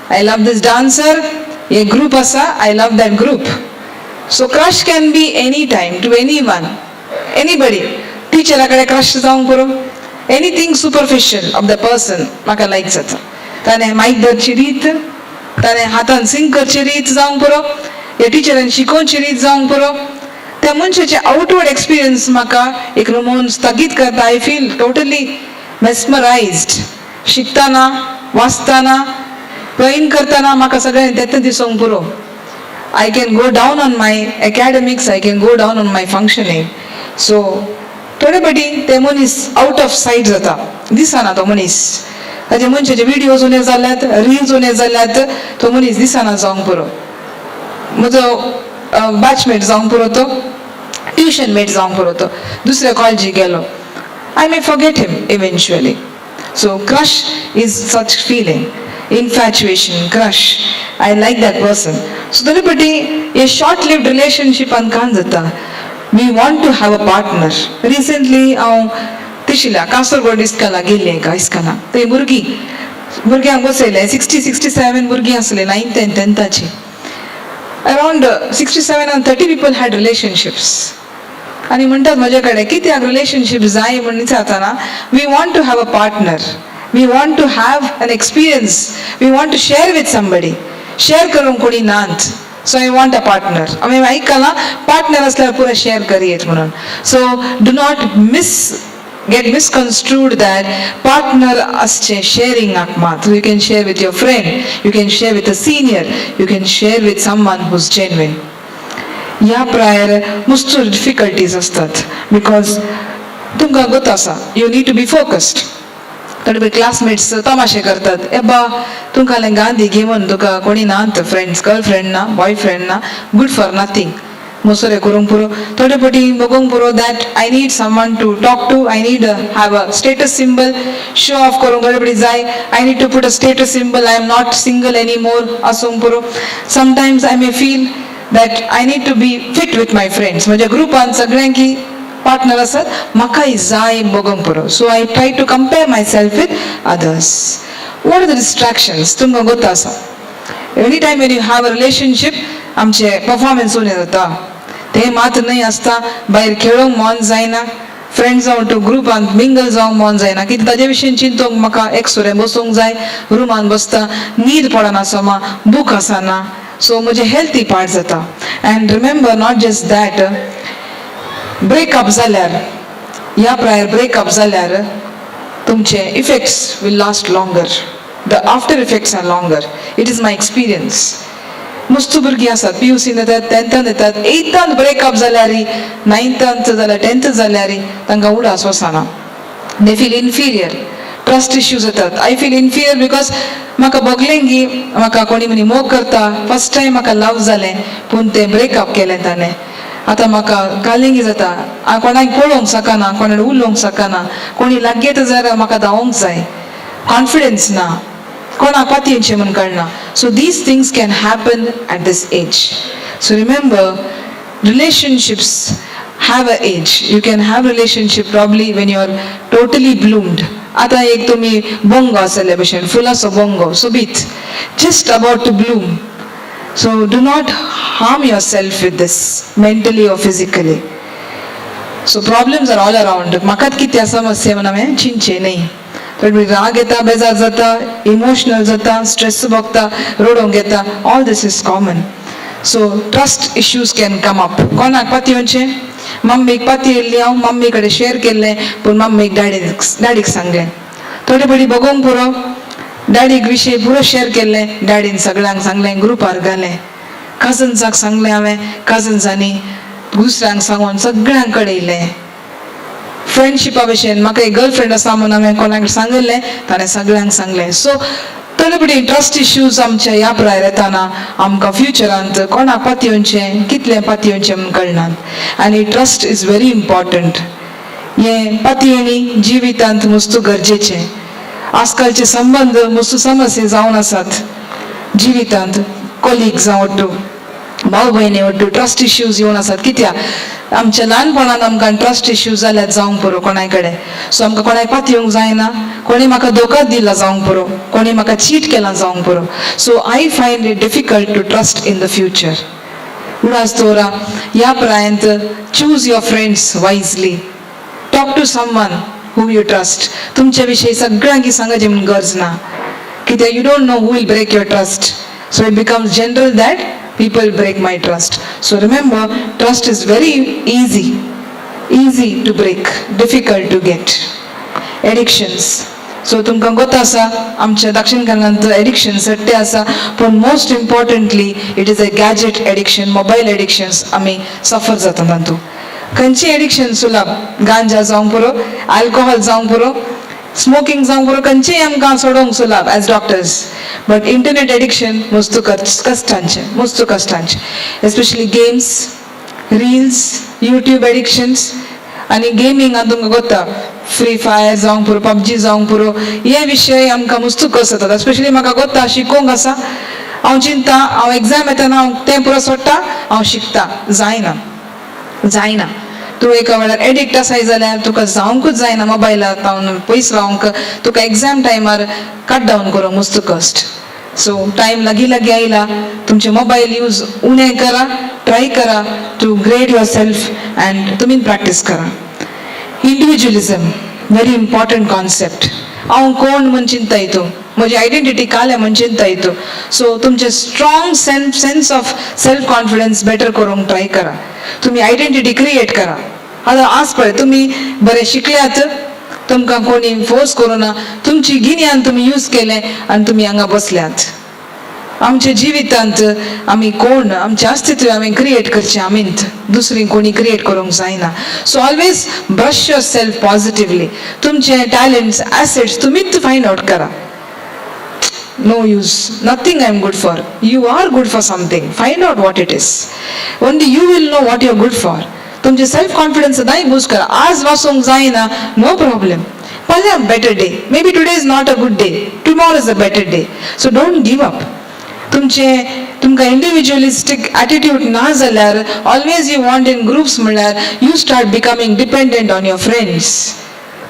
I love this dancer, हे ग्रूप आसा, I love that group. So crush can be any time to anyone, anybody. टिचरा कडेन क्रश जावंक पुरो, anything superficial of the person म्हाका लायक जाता. ताणें मायक धरची रीत, ताणें हातान सिंग करची रीत जावंक पुरो, या टिचरान शिकोवची रीत जावंक पुरो, त्या मनशाचे आउटवर्ड एक्सपिरियन्स म्हाका एक रमोवन स्थगीत करता. I feel totally mesmerized. शिकतना, वाचतना, ड्रॉइंग करतना म्हाका सगळें तें दिसूंक पुरो. I can go down on my academics, I can go down on my functioning. So थोडे फाटी ते मनीस आउट ऑफ सायट जाता, दिसना तो मनीस. ताजे मनशाचे विडियोज उणे जाल्यात, रिल्स उणे जाल्यात, तो मनीस दिसना जावंक पुरो. म्हजो बॅचमेट जावंक पुरो, तो ट्युशन मेट जावंक पुरो, तो दुसऱ्या कॉलेजीक गेलो, I may forget him eventually. So crush is such feeling, infatuation, crush. I like that person. So थोडे फाटी हे शॉर्ट लिव्ड रिलेशनशिपान कान जाता, we want to have a partner. Recently हांव तिशिल्या कासरगोड इस्कला गेल्लें, एका इस्कला थंय भुरगीं भुरग्यांक बसयलें. 60, 67 भुरगीं आसलीं, नायन्थ आनी टेंथाची. Around 67 and 30 people had relationships. आनी म्हणटात म्हजे कडेन कित्याक रिलेशनशीप जाय म्हण विचारतना, we want to have a partner, we want to have an experience, we want to share with somebody. Share करूंक कोणी नात, so I want a partner. आमी आयकलां पार्टनर आसल्यार पुरो शेअर करयेत म्हणून. So do not get misconstrued that partner असचें sharing मात. You can share with your friend, you can share with a senior, you can share with someone who's genuine. ह्या प्रायर मस्त डिफिकल्टीज असतात because तुमकां गोत आसा, you need to be focused. थोडे क्लासमेट्स तमाशे करतात, ए बा तुमकां गांधी घेवन तुका कोणी ना फ्रेंड्स, गर्लफ्रेंड ना, बॉयफ्रेंड ना, गुड फॉर नथींग, मोसोरे करूंक पुरो. थोडे फावटी बगोंक पुरो that I need someone to talk to, I need have a status symbol, show off करूंक थोडे फावटी जाय. I need to put a status symbol, I am not single any more आसूंक पुरो. Sometimes I may feel that I need to be fit with my friends. म्हज्या ग्रुपान सगळ्यांकी पार्टनर आसात, म्हाकाय जाय बगोंक पुरो. So I try to compare myself with others. What are the distractions? तुमकां गोत आसा, any time when you have a relationship आमचे परफॉर्मन्स उणें जाता. ते मात न्हय आसता, भायर खेळोंक मन जायना, फ्रेंड्स जावं टू ग्रुपान मिंगल जावंक मन जायना. कित्याक ताजे विशीं चिंतूंक म्हाका एकसुरें बसूंक जाय, रुमान बसता, न्हीद पडना समा, बूक आसना, सो म्हजें हेल्थी पार्ट जाता. And remember, not just that, breakup जाल्यार, ह्या प्रायर ब्रेकअप जाल्यार तुमचे effects will last longer, the after effects are longer. It is my experience. मस्त भुरगीं आसात, पीयूसीन येतात, टेंथान येतात, एथान ब्रेकअप जाल्यार, नायन्थान जाल्यार, टेंथ जाल्यार तांकां उडास वचना. They feel inferior, trust issues येतात. I feel inferior because म्हाका भोगलें की म्हाका कोणी म्हणी मोग करता, फर्स्ट टायम म्हाका लव जालें, पूण तें ब्रेकअप केलें ताणें. आतां म्हाका कालिंगी जाता, हांव कोणाक पळोवंक शकना, कोणाक उलोवंक शकना, कोणी लागीं येता जाल्यार म्हाका धांवोंक जाय, कॉन्फिडन्स ना, कोणाक पातयेचें म्हूण कळना. So these things can happen at this age. So remember, relationships have a age. You can have relationship probably when you are totally bloomed. आतां एक तुमी बोंगो आसले भशेन, फुलाचो बोंगो सोबीत, just about to bloom. So do not harm yourself with this, mentally or physically. So problems are all around. म्हाकाच कितें समस्या म्हण हांवें चिंतचें न्ही. थोडे राग येता, बेजार जाता, इमोशनल जाता, स्ट्रेस भोगता, रडोवंक येता. All this is common. So trust issues can come up. कोणाक पातयेवचें? मम्मीक पातयेल्ली हांव, मम्मी कडेन शेअर केल्लें, पूण मम्मीक डॅडीक डॅडीक सांगलें. थोडे फावटी बगोवंक पुरो, डॅडीक विशय पुरो शेअर केल्लें, डॅडीन सगळ्यांक सांगलें, ग्रुपार घालें, कजन्साक सांगलें हांवें, कजन्सांनी दुसऱ्यांक सांगून सगळ्यांक कळयलें. फ्रेंडशिपा भशेन म्हाका एक गर्लफ्रेंड आसा म्हणून हांवें कोणाक सांगिल्लें, ताणें सगळ्यांक सांगलें. सो थोडे फावटी ट्रस्ट इश्यूज आमच्या ह्या प्रायर येताना आमकां फ्युचरांत कोणाक पातयेवचें, कितलें पातयेवचें म्हूण कळनात. आनी trust is very important. हें पातयेणी जिवितांत मस्त गरजेचें. आजकालचे संबंद मस्त समस्या जावन आसात जिवितांत. कोलिग्सां ಒಟ್ಟು, भाव भयणी ಒಟ್ಟು ट्रस्ट इश्यूज येवन आसात. कित्याक आमच्या ल्हानपणान आमकां ट्रस्ट इश्यूज जाल्यात जावंक पुरो कोणाय कडेन. सो आमकां कोणाक पातयेवंक जायना. कोणी म्हाका धोका दिला जावंक पुरो, कोणी म्हाका चीट केला जावंक पुरो. So I find it difficult to trust in the future. उडास दवरा, ह्या प्रायंत choose your friends wisely. Talk to someone whom you trust. तुमच्या विशयी सगळ्यांकी सांगायची म्हणून गरज ना, कित्याक you don't know who will break your trust. So it becomes general that people break my trust. So remember, trust is very easy, easy to break, difficult to get. Addictions. So तुमकां गोत आसा, आमच्या दक्षिण कन्नडांत एडिक्शन सट्टे आसा, पूण most importantly it is a gadget addiction, mobile addictions. आमी सफर जाता तातूंत. खंयची एडिक्शन सुलभ, गांजा जावंक पुरो, अल्कोहोल जावंक पुरो, स्मोकिंग जावंक पुरो, खंयचेय आमकां सोडोवंक सुलभ as doctors, but internet addiction मस्तू कश्टांचें, मस्तू कश्टांचें. Especially games, reels, YouTube addictions आनी गेमींगान तुमकां गोत्ता, फ्री फायर जावंक पुरो, पबजी जावंक पुरो, हे विशय आमकां मस्तू कस जातात. स्पेशली म्हाका गोत्ता शिकोवंक आसा, हांव चिंता हांव एग्जाम येतना हांव तें पुरो सोडटा, हांव शिकता. जायना, जायना. तूं एका वेळार एडिक्ट आसाय जाल्यार तुका जावंकूच जायना मोबायला तावन पयस रावंक. तुका एग्जाम टायमार कट डावन करूंक मस्त कश्ट. सो टायम लागीं लागीं आयला, तुमचे मोबायल यूज उणें करा, ट्राय करा to grade yourself and तुमी प्रॅक्टीस करा. इंडिविज्युअलिझम, व्हेरी इम्पॉर्टंट कॉन्सेप्ट. हांव कोण म्हूण चिंताय तूं, म्हजी आयडेंटिटी काल्या म्हूण चिंताय तूं. सो तुमचें strong sense of self confidence better करूंक ट्राय करा. तुमी आयडेंटिटी क्रिएट करा. आतां आज पळय, तुमी बरें शिकल्यात, तुमकां कोणी फोर्स करूं ना. तुमची गिन्यान तुमी यूज केलें आनी तुमी हांगा बसल्यात. आमच्या जिवितांत आमी कोण, आमचें अस्तित्व आमी क्रिएट करचें आमींत, दुसरी कोणी क्रिएट करूंक जायना. So always brush yourself positively. तुमचे टॅलंट्स, ॲसेट्स तुमीच फायंड आउट करा. No use, nothing I am good for. You are good for something. Find out what it is. Only you will know what you are good for. तुमचे सेल्फ कॉन्फिडन्स सदांय बूस्ट करा. आज वाचूंक जायना, नो प्रॉब्लेम. फाल्यां better day. Maybe today is not a good day, tomorrow is a better day. So don't give up. तुमचे तुमकां इंडिविज्युअलिस्टीक एटिट्यूड ना जाल्यार, always you want in groups म्हणल्यार you start becoming dependent on your friends.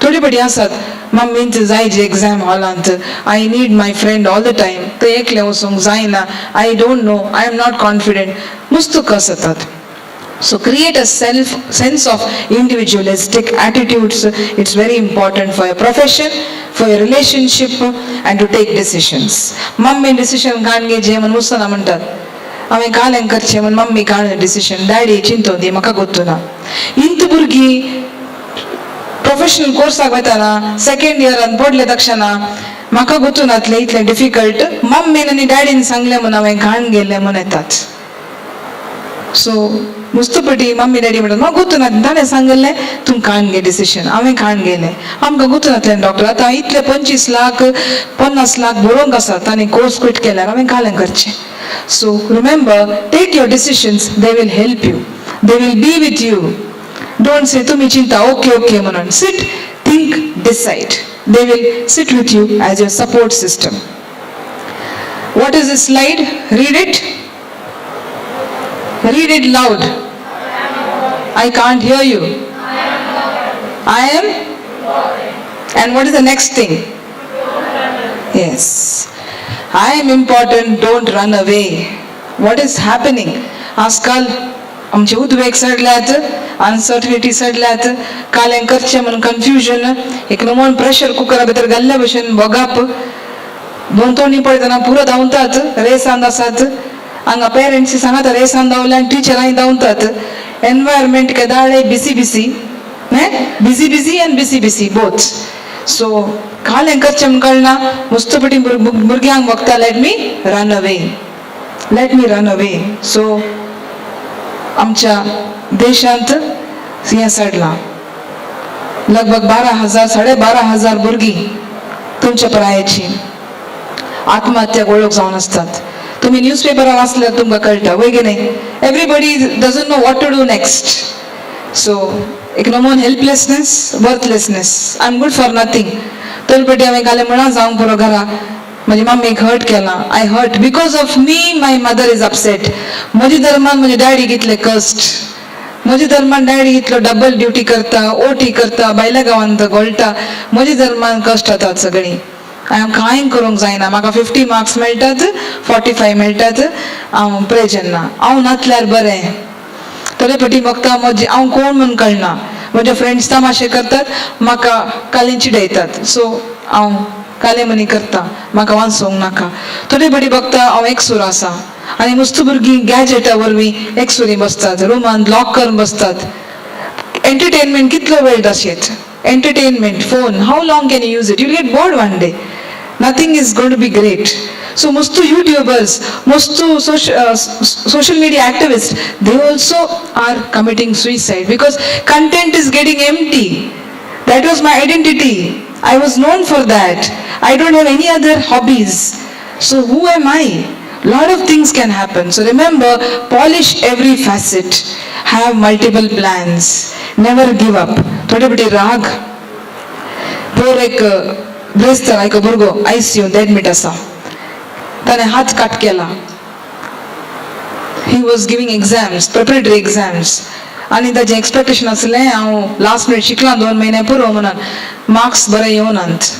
थोडी बडी आसात, मम्मींत जाय जी एग्जाम हॉलांत, I need my friend all the time, थंय एकलें वचूंक जायना, I don't know, I am not confident, मस्त कस जातात. So create a self sense of individualistic attitudes. It's very important for your profession, for your relationship and to take decisions. Mummy decision काण घे म्हण मुसना म्हणटात. हांवें कालें करचें म्हण मम्मी काण डिसिशन, डॅडी चिंतो दी, म्हाका गोत्तू ना. इंत भुरगीं प्रोफेशनल कोर्साक वतना सेकंड इयरान पडले तक्षणा, म्हाका गोत्तू नातलें इतलें डिफिकल्ट, मम्मीन आनी डॅडीन सांगलें म्हूण हांवें घाण गेलें म्हूण येतात. सो मुस्तपटी मम्मी डॅडी म्हणटात, म्हाका गोत्तू ना, ताणें सांगिल्लें तूं काण घे डिसिशन, हांवें काण गेलें, आमकां गोत्तू नातलें डॉक्टर. आतां इतले 25 लाख, 50 लाख बरोवंक आसा, ताणें कोर्स क्विट केल्यार हांवें कालें करचें? So remember, take your decisions. They will help you, they will be with you. Don't say तुमी चिंता, ओके ओके म्हणून. Sit, think, decide. They will sit with you as your support system. What is this slide? Read it. Read it loud. I can't hear you. I am? And what is the next thing? Yes. I am important, don't run away. What is happening? आजकाल आमचे उद्वेग चडल्यात, अनसर्टनिटी चडल्यात, कालें करचें म्हणून कन्फ्युजन, एक नमोन प्रेशर कुकरा भितर घाल्ल्या भशेन भोगाप. भोंवतणी पळयतना पुरो धांवतात, रेसान आसात. हांगा पेरंट्स सांगता, रेसान धांवल्या आनी टिचरांय धांवतात. एनवायरमेंट केदाळे busy busy, busy busy and busy busy both. So कालें करचें म्हूण कळना. मुस्तपटी भुरग्यांक बघता, let me run away, let me run away. So आमच्या देशांत हें चडलां. लगभग 12,000, 12,500 भुरगीं तुमच्या प्रायाची आत्महत्या वळख जावन आसतात. तुम्ही न्यूजपेपरार वाचल्यार तुमकां कळटा, वय की न्ही? Everybody doesn't know what to do next. So एक नमोन helplessness, worthlessness, I am good for nothing. तलपटी हांवें घालें म्हणा जावंक पुरो घरा. म्हजी मम्मीक हर्ट केलां. I hurt because of me, my mother is upset. म्हज्या धर्मान म्हजे डॅडीक इतले कश्ट, म्हज्या धर्मान डॅडी इतलो डबल ड्युटी करता, ओटी करता, भायल्या गांवांत घोळटा. म्हज्या धर्मान कश्ट जातात सगळीं. हांव कांय करूंक जायना. म्हाका 50 मार्क्स मेळटात, 45 मेळटात, हांव प्रयोजन ना, हांव नातल्यार बरें. थोडे फावटी म्हाका म्हजे हांव कोण म्हूण कळना. म्हजे फ्रेंड्स तमाशे करतात, म्हाका कालें चिडयतात, सो हांव कालेमनी करता, म्हाका वाचूंक नाका. थोडे फावटी बघता हांव एकसूर आसा आनी मस्त भुरगीं गॅजेटा वरवीं एकसुरी बसतात, रुमान लॉक करून बसतात. एंटरटेनमेंट कितलो वेळ तशेंच entertainment, phone, how long can you use it? You get bored one day. Nothing is going to be great. So most YouTubers, most social media activists, they also are committing suicide because content is getting empty. That was my identity. I was known for that. I don't have any other hobbies. So who am I? Lot of things can happen. So remember, polish every facet. Have multiple plans. Never give up. थोडे पटी राग. पोर एक ब्रेस्तार एक भुरगो आयसीयूंत एडमीट आसा. ताणें हात काट केला. He was giving exams, preparatory exams, आनी ताजें एक्सपेक्टेशन आसलें, हांव लास्ट मिनीट शिकलां 2 म्हयने पुरो म्हणून. मार्क्स बरे येवनात.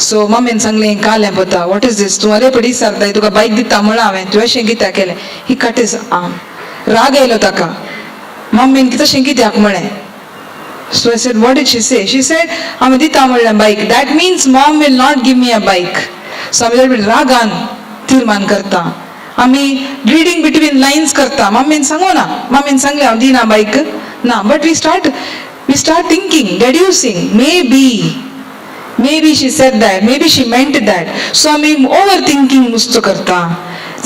सो मम्मीन सांगलें, कालें पता, what is this? तूं अरे पडी सारताय, तुका बायक दिता म्हणलां हांवें, तुवें अशें कित्याक केलें? He cut his arm. राग येयलो ताका, मम्मीन तशें कित्याक म्हळें? So I said, "What did she say?" She said, हांवें दिता म्हणलें बायक. That means mom will not give me a bike. So आमी रागान तीर्मान करता. आमी रिडींग बिटवीन लायन्स करता. मम्मीन सांगू ना, मम्मीन सांगलें हांव दिना बायक ना, but we start thinking, deducing, maybe she said that, maybe she meant that. So आमी ओवर थिंकींग नुस्तो करता.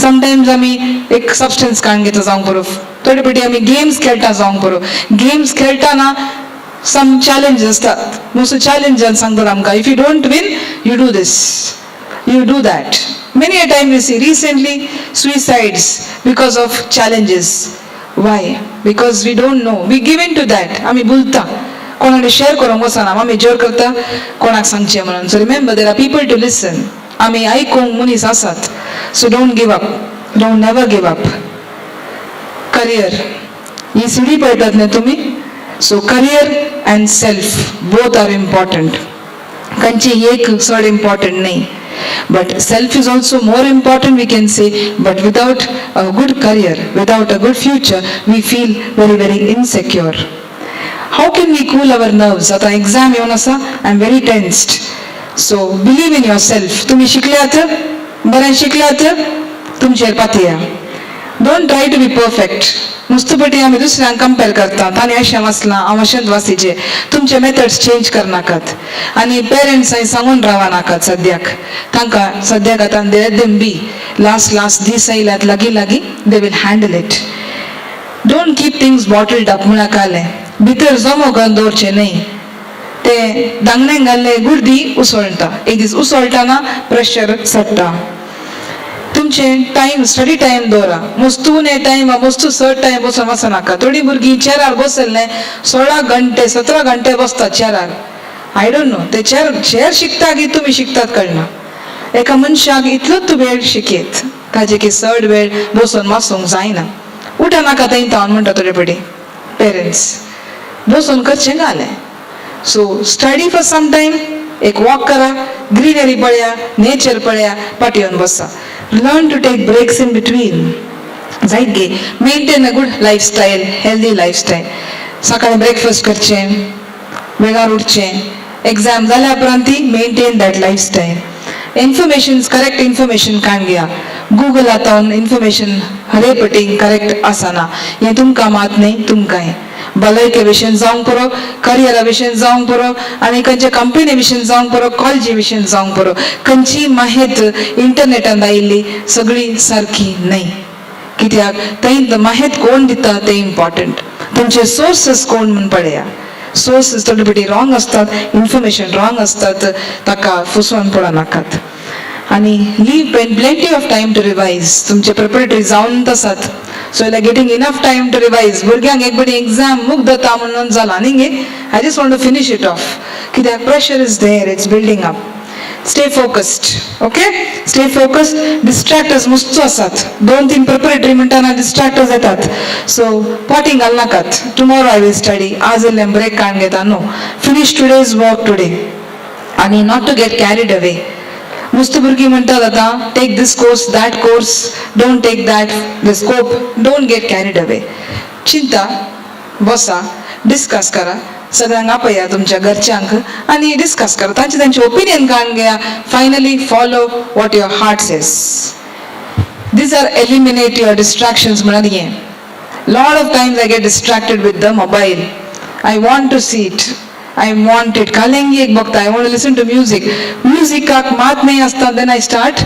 समटायम्स आमी एक सबस्टन्स काडून घेता जावंक पुरो. थोडे फावटी आमी गेम्स खेळटा जावंक पुरो. गेम्स खेळटाना सम चॅलेंज आसतात. मोस्ट चॅलेंजान सांगतात आमकां, if you don't win, you do this, you do that. Many a time we see recently suicides because of challenges. Why? Because we don't know. We give in to that. आमी भुलता, कोणाकडे शेअर करूंक वचना. आमी जोर करता कोणाक सांगचें म्हणून. So remember, there are people to listen. आमी आयकूंक मनीस आसात. So don't give up, don't never give up. Career, he CD पळयतात न्ही तुमी? So career and self both are important. खंयची एक चड इम्पॉर्टंट न्ही, but self is also more important, we can say. But without a good career, without a good future, we feel very, very insecure. How can we cool our nerves? आतां एक्झाम येवन आसा, I am very tensed. So believe in yourself. तुमी शिकल्यात, बरें शिकल्यात, तुमचेर पातया. Don't try to be perfect. नुस्तपटी आमी दुसऱ्यांक कंपेर करता. ताणें अशें वाचलां, हांव अशेंच वाचिचें. तुमचे मेथड्स चेंज करनाकात आनी पेरंट्सांय सांगून रावा नाकात सद्याक तांकां. सद्याक आतां let them be. Last last दीस आयल्यात लागीं लागीं, they will handle it. Don't keep things bottled up. म्हळ्यार कालें भितर जमो करून दवरचें न्हय. ते दांगणे घाल्ले गुर्दी उसळटा. एक दीस उसळटाना प्रेशर चडटा. तुमचे टायम, स्टडी टायम दवरा. मस्तू ने टायम, मस्तू चड टायम बसून वचनाका. थोडीं भुरगीं चेरार बसल्ले 16 घंटे, 17 घंटे बसतात चेरार. I don't know, ते चेर चेर शिकता की तुमी शिकतात कळना. एका मनशाक इतलोच तूं वेळ शिकयत, ताजे की चड वेळ बसून वाचूंक जायना. उठा नाका थंय तावन म्हणटा थोडे पडी पेरंट्स, बसून करचें घालें. So study for some time, एक वॉक करा, ग्रीनरी पळया, नेचर पळया, पाटी येवन बसा. Learn to take breaks in between. जायत गे. Maintain a good lifestyle, healthy lifestyle. सकाळी ब्रेकफास्ट करचें, वेळार उठचें. एक्झाम जाल्या उपरांत maintain that lifestyle. Information, correct information काडून घेया. गुगल आतां इन्फॉर्मेशन हरे पटी करेक्ट आसना. हें तुमकां मात न्ही, तुमकांय भलायके विशयन जावंक पुरो, करियरा विशयन जावंक पुरो आनी खंयच्या कंपनी विशयन जावंक पुरो, कॉलेजी विशयन जावंक पुरो. खंयची माहित इंटरनेटान आयिल्ली सगळी सारकी न्हय. कित्याक थंय माहित कोण दिता तें इम्पॉर्टंट. तुमचे सोर्सीस कोण म्हूण पळया. सोर्सीस थोडे पटी रॉंग आसतात, इन्फॉर्मेशन रॉंग आसतात, ताका फुसोवन पळोवनाकात. आनी leave plenty of time to revise. तुमचे प्रिपरेटरी जावन आसात, so like getting enough time to revise. भुरग्यांक एक बरी एक्झाम मुक्त जाता म्हणून जाला न्ही गे. I just want to finish it off, कित्याक pressure is there, it's building up. Stay focused, okay? Stay focused. Distractors मुस्तो आसात, दोन तीन प्रिपरेटरी म्हणटाना डिस्ट्रॅक्टर्स येतात. सो पोटींग घालनाकात, टुमॉरो I will study, आज इल्लें ब्रेक काडून घेता. No, finish today's work today. आनी not to get carried away. मुस्त भुरगीं म्हणटात आतां, take this course, that course, don't take that, the scope. Don't get carried away. चिंता, बसा, डिस्कस करा, सगळ्यांक आपया तुमच्या घरच्यांक आनी डिस्कस करा, तांचे तांचे ओपिनियन काडून घेया. Finally follow what your heart says. These are eliminate your distractions म्हणत हें. Lot of times I get distracted with the mobile. I want to see it, I want it. कालेंगी एक बघता, I want to listen to music. म्युजिकाक मात नाही आसता, then I start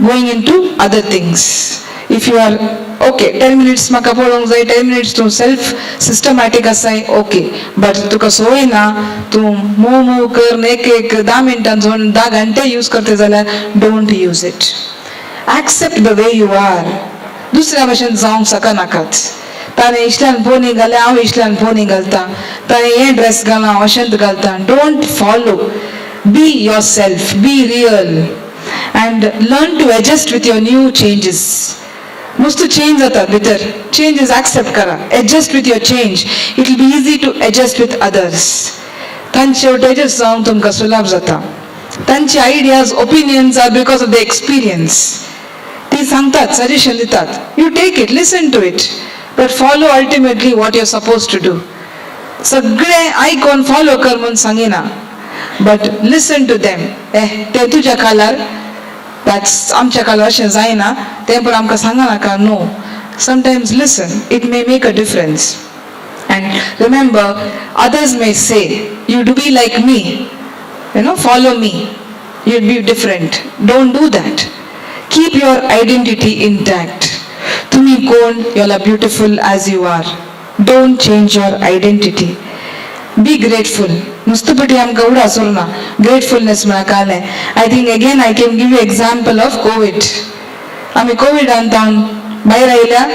going into other things. If you are okay, 10 minutes म्हाका पळोवंक जाय, 10 मिनिट्स तूं सेल्फ सिस्टमॅटीक आसाय, ओके. बट तुका संवय ना, तूं मूव मूव कर, एक एक 10 मिनटां जावन 10 घंटे यूज करता जाल्यार, don't use it. Accept the way you are. दुसऱ्या भशेन जावंक शकनाकात. ताणें इशल्यान पोनी घाल्या, हांव इशल्यान पोनी घालता. ताणें हें ड्रेस घाला, हांव अशेंच घालता. Don't follow. Be yourself, be real, and learn to adjust with your new changes. मस्त चेंज जातात भितर, चेंजीस एक्सेप्ट करा. Adjust with your change. It will be easy to adjust with others. तांचे एडजस्ट जावंक तुमकां सुलभ जाता. तांचे ideas, opinions are because of the experience. ती सांगतात, सजेशन दितात. You take it, listen to it, but follow ultimately what you suppose to do. सगळे आयकोन फॉलो कर म्हूण सांगिना, but listen to them. ए ते तुज्या कालार, that's आमच्या कालार अशें जायना, तें पण आमकां सांगा नाका. No, sometimes listen, it may make a difference. And remember, others may say, you do be like me, follow me, you'll be different. Don't do that. Keep your identity intact. तुम्ही कोण, you are beautiful as you are. Don't change your identity. Be grateful. नुस्तं पटी आमकां उडास उरना ग्रेटफुलनेस म्हळ्यार कालें. I think again I can give you example of Covid. आमी कोविडान तावन भायर आयल्या,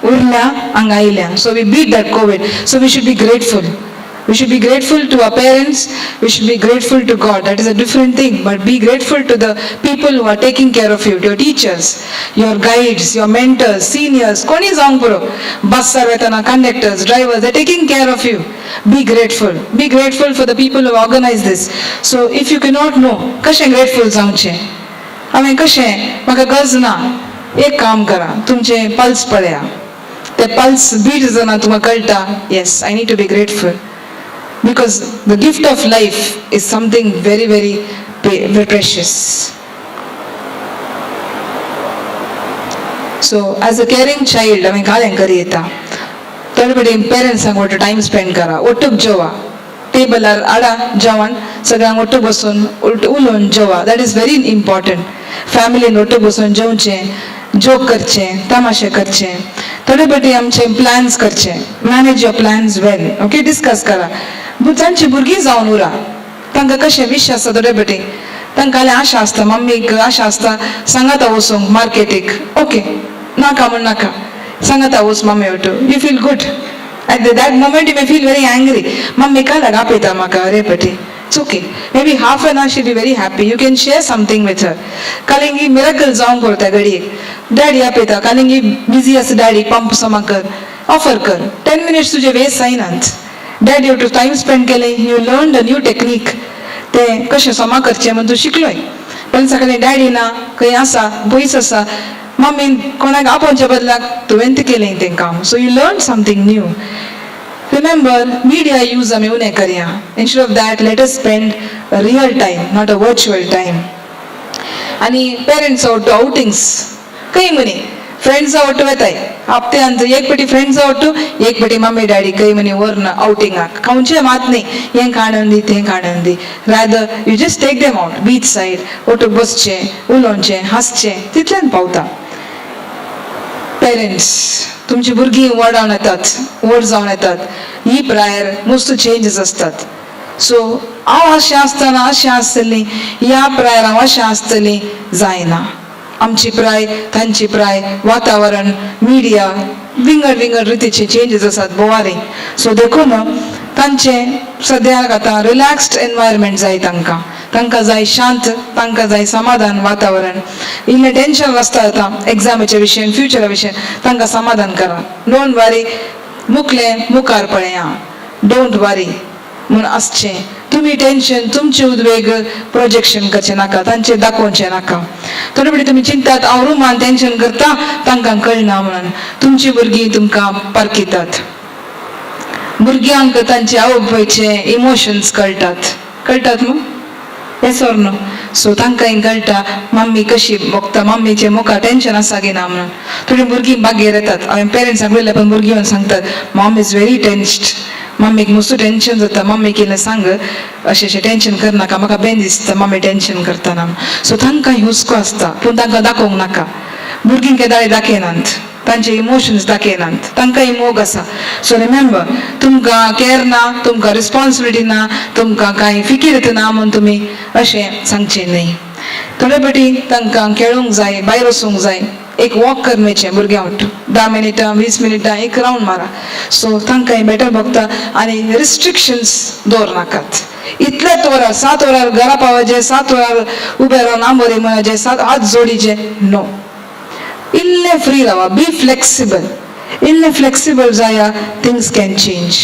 उरल्या, हांगा आयल्या. So we beat that Covid, so we should be grateful. We should be grateful to our parents, we should be grateful to God. That is a different thing. But be grateful to the people who are taking care of you, your teachers, your guides, your mentors, seniors, कोणी जावंक पुरो, बसार वतना conductors, drivers, they're taking care of you. Be grateful. Be grateful for the people who organize this. So if you cannot know, कशें grateful जावचें, हांवें कशें, म्हाका गरज ना, एक काम करा, तुमचें पल्स पळया. ते पल्स बीट जातना तुमकां कळटा, yes, I need to be grateful, because the gift of life is something very, very, very precious. So as a caring child, आमी कालें करी येता. थोडे कडेन पेरंट्सांक वट्टू टायम स्पेंड करा, ಒಟ್ಟುಗ್ जेवा, टेबलार आडा जेवण, सगळ्यांक ಒಟ್ಟು बसून उलोवन जेवा. That is very important. फॅमिलीन ಒಟ್ಟು बसून जेवचें, जोक करचें, तमाशे करचे, थोडे पटी आमचे प्लॅन्स करचे. Manage your plans well, okay? Discuss करा. तांची भुरगीं जावन उरा. तांकां कशें विश आसता, थोडे पटी तांकां आशा आसता, मम्मीक आशा आसता, सांगाता वचूंक मार्केटीक. ओके, नाका म्हण नाका, सांगाता वच mummy वटू. You feel good at that moment. You may feel very angry, mummy काल आपयता म्हाका. अरे पटी, it's okay. Maybe half an hour she'll be very happy. You can share something with her. कालिंगी miracle जावंक करता घडयेक. डॅडी आपयता, कालिंगी बिजी आसा, डॅडी पंप समा कर, ऑफर कर. 10 मिनिट्स तुजे वेस्ट जायनात. डॅडी टू टायम स्पेंड केलें, you learn a new technique. तें कशें समा करचें म्हण तूं शिकलोय. पण सकाळी डॅडी ना, खंय आसा, पयस आसा, मम्मीन कोणाक आपोवच्या बदलाक तुवें तें केलें तें काम. So you learn something new. Remember, media use आमी उणें करया. Instead of that, let us spend a real time, not a virtual time. आनी पेरंट्स ಒಟ್ಟು ಔಟಿಂಗ್ಸ್ ಕೈ ಮನಿ ಫ್ರೆಂಡ್ಸ್ ಒಟ್ಟು वेताय. हप्त्यांत एक पेटी फ्रेंड्स ಒಟ್ಟು, एक पेटी मम्मी डॅडी कई मनी व्हरून आउटिंगाक. खंयचें मात न्ही, हें काडून दी, तें काडून दी. Rather, you just take them out beach side. ಒಟ್ಟು बसचें, उलोवचें, हांसचें, तितल्यान पावता. पेरंट्स, तुमची भुरगीं व्हड येतात, व्हड जावन येतात. ही प्रायर मस्त चेंजीस आसतात. सो हांव अशें आसतना अशें आसतली, ह्या प्रायर हांव अशें आसतली, जायना. आमची प्राय, तांची प्राय, वातावरण, मिडिया, विंगड विंगड रितीचे चेंजीस आसात बोवारी. सो देखून तांचे सद्याक आतां रिलॅक्स्ड एनवायरमेंट जाय तांकां. तांकां जाय शांत, तांकां जाय समाधान वातावरण. इल्लें टेंशन आसता आतां एग्जामीच्या विशयन, फ्युचरा विशयन, तांकां समाधान करा. Don't वरी, मुखलें मुखार पळया, don't वरी म्हूण आसचें. तुमी टेंशन, तुमचे उद्वेग प्रोजेक्शन करचें नाका, तांचेर दाखोवचें नाका. थोडे फावटी तुमी चिंतात हांव रुमान टेंशन करता, तांकां कळना म्हणून. तुमचीं भुरगीं तुमकां पारखितात. भुरग्यांक तांचे आवय बापायचे इमोशन्स कळटात. कळटात न्हू? येस ऑर नो? सो तांकां कळटा मम्मी कशी बगता, मम्मीचे मुखार टेंशन आसा की ना म्हणून. थोडीं भुरगीं बागेर येतात, हांवें पेरंट्सांक उलयलें, पण भुरगीं येवन सांगतात, मॉम is very tensed, मम्मीक मस्तू टेंशन जाता, मम्मीक इल्लें सांग अशें अशें टेंशन करनाका, म्हाका बेन दिसता मम्मी टेंशन करतना. सो तांकां हुस्को आसता, पूण तांकां दाखोवंक नाका. भुरगीं केदाळे दाखयनात, तांचे इमोशन्स दाखयनात, तांकांय मोग आसा. सो रिमेंबर, तुमकां केर ना, तुमकां रिस्पॉन्सिबिलिटी ना, तुमकां कांय फिकीर ना म्हूण तुमी अशें सांगचें न्हय. थोडे फावटी तांकां खेळूंक जाय, भायर वचूंक जाय, एक वॉक करून वयचें भुरग्यां वट, 10 मिनटां 20 मिनटां एक रावंड मारा. सो तांकांय बेटर भोगता. आनी रिस्ट्रिक्शन्स दवरनाकात, इतलेच वरार, 7 वरार घरा पावाचे, 7 वरार उबे रावन आंबोरे म्हणचे, सात हात जोडीचे, नो. इल्लें फ्री रावा, बी फ्लेक्सिबल. इल्लें फ्लेक्सिबल जाया, things can change.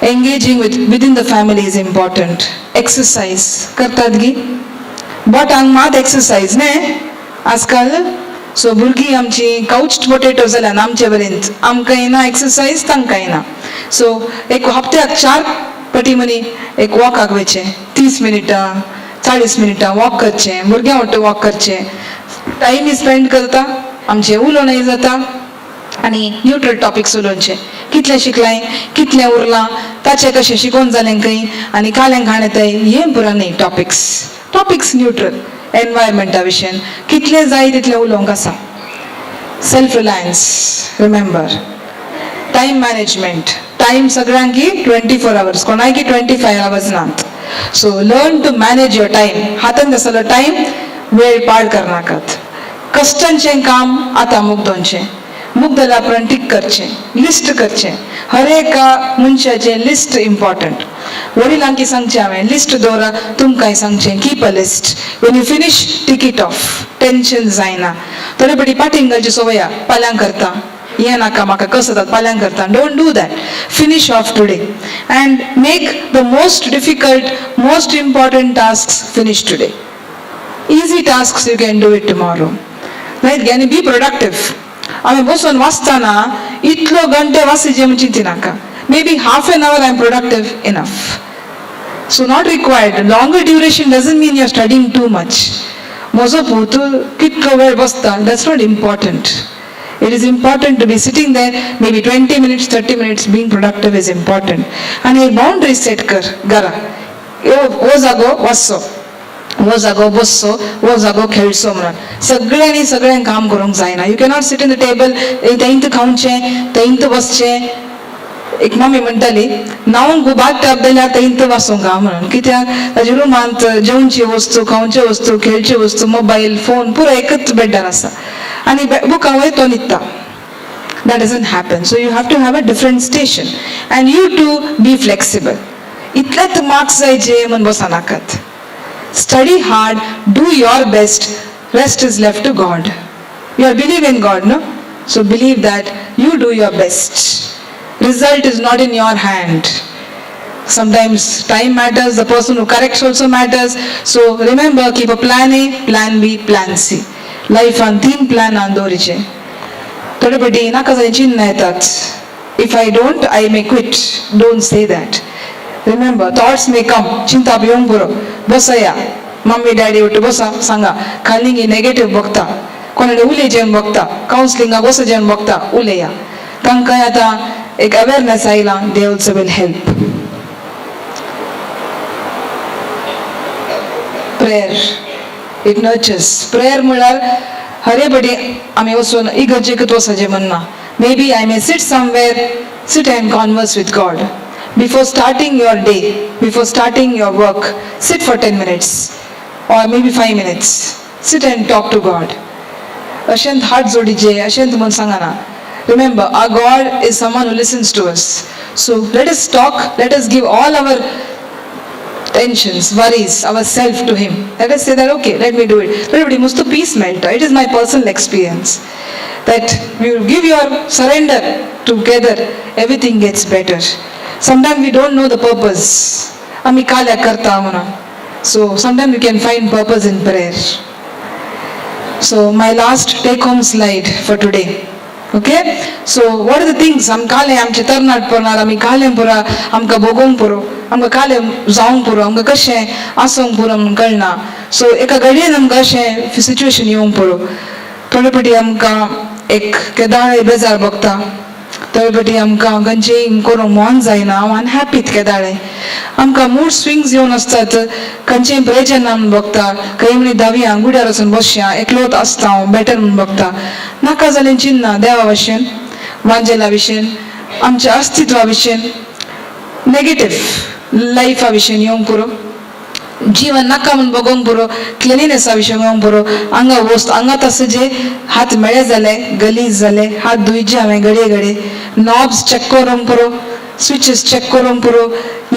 Engaging within the family is important. Exercise करतात गी? बोटांक मात एक्सरसायज न्ही आजकाल. सो भुरगीं आमची काउच पोटेटो जाल्यान आमचे पर्यंत, आमकांय ना एक्सरसायज, तांकांय ना. सो एक हप्त्याक 4 पटी मनी एक वॉकाक वयचें, 30 मिनटां 40 मिनटां वॉक करचें, भुरग्यां वट्ट वॉक करचें. टायम स्पेंड करता, आमचें उलोवणें जाता आनी न्यूट्रल टॉपिक्स उलोवचे. कितलें शिकलाय, कितलें उरलां, ताचें कशें शिकोवन जालें खंय आनी काल्यां खाण येताय, हें पुरो न्ही टॉपिक्स. टॉपिक्स न्यूट्रल, एनवायरमेंटा विशयन कितलें जाय तितलें उलोवंक आसा. Self reliance, remember, time management. Time सगळ्यांकी 24 hours, कोणाकी 25 hours नात. So learn to manage your time. हातान आसलो टायम वेळ पाड करनाकात. कश्टांचें काम आतां मुगदोनचें, मुगदल्या उपरांत टीक करचें, लिस्ट करचें. हर एका मनशाचें लिस्ट इम्पॉर्टंट. वडिलांकी सांगचें हांवें, लिस्ट दवरा. तुमकांय सांगचें, keep a list. When you finish, tick it off, tension जायना. थोडे फावटी पाटींग घालची संवय, फाल्यां करता, हें नाका म्हाका, कसो जाता फाल्यां करता. Don't do that. Finish off today and make the most difficult, most important task finish today. Easy tasks you can do it tomorrow, right? आनी बी प्रोडक्टीव. आमी बसून वाचतना इतलो घंटे वाचिचे म्हण चिंती नाका. Maybe half an hour I am productive enough. So not required. Longer duration doesn't mean you're studying too much. म्हजो पूत कितलो वेळ बसता, that's not important. It is important to be sitting there maybe 20 minutes, 30 minutes, being productive is important. आनी एक बाउंड्री सेट कर घरा. हो जागो वाचचो, हो जागो बसचो, हो जागो खेळचो म्हणून. सगळ्यांनी सगळ्यांक काम करूंक जायना. You cannot sit in the table, थंयत खावचें, थंयत बसचें. एक मम्मी म्हणटाली, न्हावंक बाथ टब जाल्यार थंयत बसूंक हा म्हणून. कित्याक ताच्या रुमांत जेवणची वस्तू, खावच्यो वस्तू, खेळच्यो वस्तू, मोबायल फोन पुरो एकच बेडार आसा आनी बुकां वयर तो न्हिदता. That doesn't happen. So you have to have a different station and you too be flexible. इतलेच मार्क्स जायचे म्हण बसनाकात. Study hard, do your best, rest is left to God. You are believe in God, no? So believe that you do your best. Result is not in your hand. Sometimes time matters, the person who corrects also matters. So remember, keep a plan A, plan B, plan C. Life on तीन प्लॅन आन दवरिचे. थोडे फावटी नाका जाय चिन्ह येतात. If I don't, I may quit. Don't say that. Remember, thoughts may come. चिंता येवंक पुरो, बसया, मम्मी डॅडी उठ बसा, सांगा खाली नेगेटीव बघता, कोणाकडे उलयचें बघता, कावन्सिलिंगाक वचचें बघता, उलया. तांकां आतां एक अवेरनेस आयला, they also will help. Prayer, it nurtures. Prayer म्हळ्यार हरे बडी आमी वचून इगर्जेकच वचचें म्हणना. Maybe I may sit somewhere, sit and converse with God. Before starting your day, before starting your work, sit for 10 minutes or maybe 5 minutes, sit and talk to God. अशेंत हात जोडीचे अशेंत म्हूण सांगना. Remember, our God is someone who listens to us. So let us talk, let us give all our Tensions, worries, our self to him. Let us say that okay, let me do it. थोडे फावटी मुस्तो पीस मेळटा. It is my personal experience that you give your surrender together, everything gets better. Sometime we don't know the purpose, आमी काल्याक करता म्हणून. So sometime you can find purpose in prayer. So my last take home slide for today. Okay, so what are the things आमकां कालें आमचें तरणाटपणार आमी कालें पुरो आमकां भोगोवंक पुरो, आमकां कालें जावंक पुरो, आमकां कशें आसूंक पुरो म्हूण कळना. सो एका घडयेन आमकां अशें सिच्युएशन येवंक पुरो. थोडे फावटी आमकां एक केदाळे बेजार भोगता, थोडे फावटी आमकां खंयचेंय करूंक मन जायना, हांव अनहॅप्पी केदाळे, आमकां मूड स्विंग्स येवन आसतात, खंयचेंय प्रेजन ना म्हूण भोगता, खंय म्हणी धांवया गुड्यार वचून बसया, एकलोच आसता हांव बेटर म्हूण भोगता. नाका जालें चिन्ना देवा भशेन, वांजेला भशेन, आमच्या अस्तित्वा भशेन, नेगेटीव लायफा भशेन येवंक पुरो, जीवन नाका म्हूण भोगोवंक पुरो, क्लिनिनेसा विशय येवंक पुरो. हांगा वस्त हांगा आसा जे हात मेळे जाले, गलीज जाले, हात धुयचे हांवें घडये घडये, नॉब्स चॅक करूंक पुरो, स्विचीस चॅक करूंक पुरो.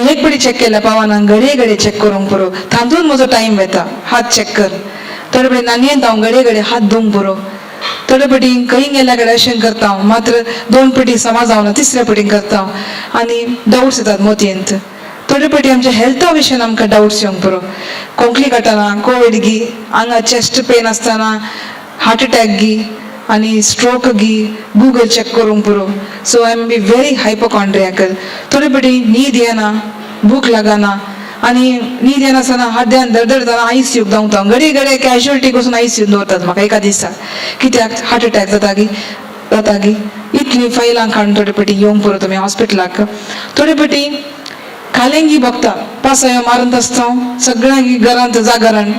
एक पडी चॅक केल्या पावना, घडये घडये चॅक करूंक पुरो. तातूंत म्हजो टायम वता हात चॅक कर. थोडे फावटी नानयेंत हांव घडये घडये हात धुवंक पुरो. थोडे फावटी खंय गेल्या कडेन अशें करता हांव, मात्र दोन पटी समा जावना, तिसऱ्या पटी करता हांव आनी डावट्स येतात मोतयेंत. थोडे फावटी आमच्या हेल्था विशयान आमकां डावट्स येवंक पुरो. खोंकली काडटना, कोवीड गी, हांगा चेस्ट पेन आसतना, हार्ट अटॅक गी आनी स्ट्रोक गी, गुगल चॅक करूंक पुरो. So I am be very hypochondriacal. थोडे फावटी न्हीद येना, भूक लागना आनी न्हीद येनासतना हड्ड्यान धडधडतना आयसीयूक धांवता. घडये घडये कॅज्युअलिटीक वचून आयसीयून दवरतात म्हाका एका दिसा, कित्याक हार्ट अटॅक जाता गी जाता गी. इतलीं फायलां काडून थोडे फावटी येवंक पुरो तुमी हॉस्पिटलाक. थोडे फावटी कालेंगी भोगता, पासयो मारून आसता हांव सगळ्यांक घरांत जागरण,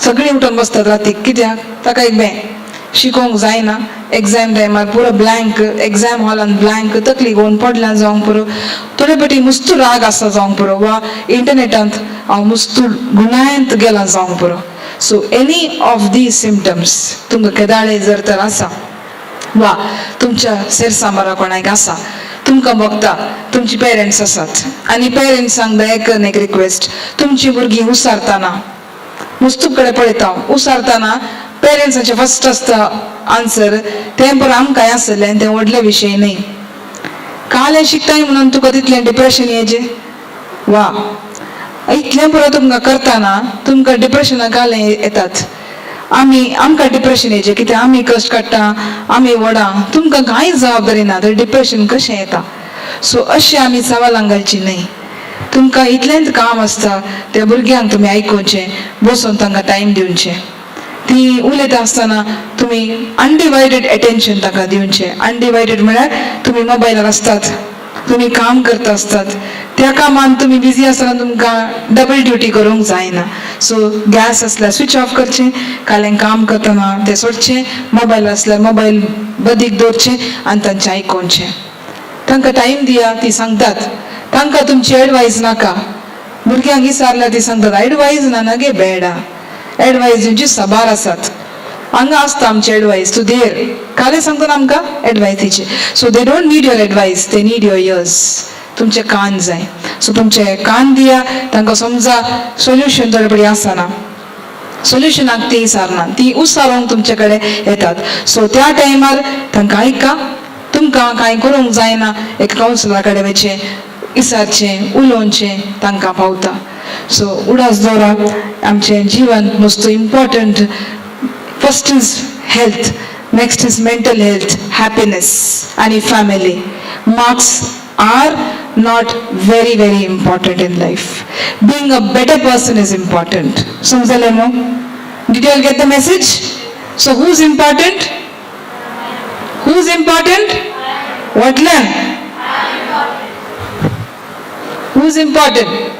सगळीं उठून बसतात रातीक, कित्याक ताका एक बें शिकोवंक जायना. एग्जाम टायमार पुरो ब्लँक, एग्जाम हॉलान ब्लँक, तकली घेवन पडल्या जावंक पुरो. थोडे फावटी मुस्तू राग आसा जावंक पुरो, वा इंटरनेटांत हांव मुस्तू गुणायंत गेलां जावंक पुरो. So any of these symptoms तुमकां केदाळे जर तर आसा वा तुमच्या सेरसांबारा कोणाक आसा, तुमकां भोगता, तुमची पेरंट्स आसात आनी पेरंट्सांक दया करून एक रिक्वेस्ट, तुमची भुरगीं उसारतना मुस्तूप कडेन पळयता हांव, उसारतना पेरंट्साचें फर्स्ट आसता आन्सर तें पुरो आमकांय आसलें, तें व्हडलें विशय न्हय. कालें शिकताय म्हणून तुका तितलें डिप्रेशन येजें वा इतलें पुरो तुमकां करतना तुमकां डिप्रेशना कालें येतात. आमी आमकां डिप्रेशन येचें कित्याक आमी कश्ट काडटा, आमी व्हडां, तुमकां कांय जबाबदारी ना तर डिप्रेशन कशें येता? सो अशें आमी सवालां घालची न्हय. तुमकां इतलेंच काम आसता, त्या भुरग्यांक तुमी आयकुचें, बसून तांकां टायम दिवचें. ती उलयता आसतना तुमी अनडिवायडीड एटेन्शन तांकां दिवचें. अनडिवायडीड म्हळ्यार तुमी मोबायलार आसतात, तुमी काम करता आसतात, त्या कामान तुमी बिजी आसतना तुमकां डबल ड्युटी करूंक जायना. सो गॅस आसल्यार स्विच ऑफ करचें, काल्यान काम करतना तें सोडचें, मोबायल आसल्यार मोबायल बदीक दवरचें आनी तांचें आयकुचें. तांकां टायम दिया, ती सांगतात. तांकां तुमची एडवायस नाका. भुरग्यांक विचारल्यार ती सांगतात एडवायस ना ना गे बेडा, एडवायस दिवची साबार आसात हांगा आसता आमची एडवायस तूं देर कालें सांगता आमकां advice दिची. So they don't need your advice, they need your ears. तुमचे कान जाय. सो तुमचे कान दिया तांकां, समजा सोल्युशन थोडे पडी आसना, सोल्युशनाक ती विचारना, ती उसारोंक तुमचे कडेन येतात. सो त्या टायमार तांकां आयका. तुमकां कांय करूंक जायना, एक कावन्सिलरा कडेन वचचें, विचारचें, उलोवचें, तांकां पावता. सो उडास दवरा, आमचें जिवन मस्त important. First is health, next is mental health, happiness आनी family. Marks are not very very important in life. Being a better person is important. समजलें मू? Did you all get the message? So who's important? Who's important? व्हडल्यान. Who's important?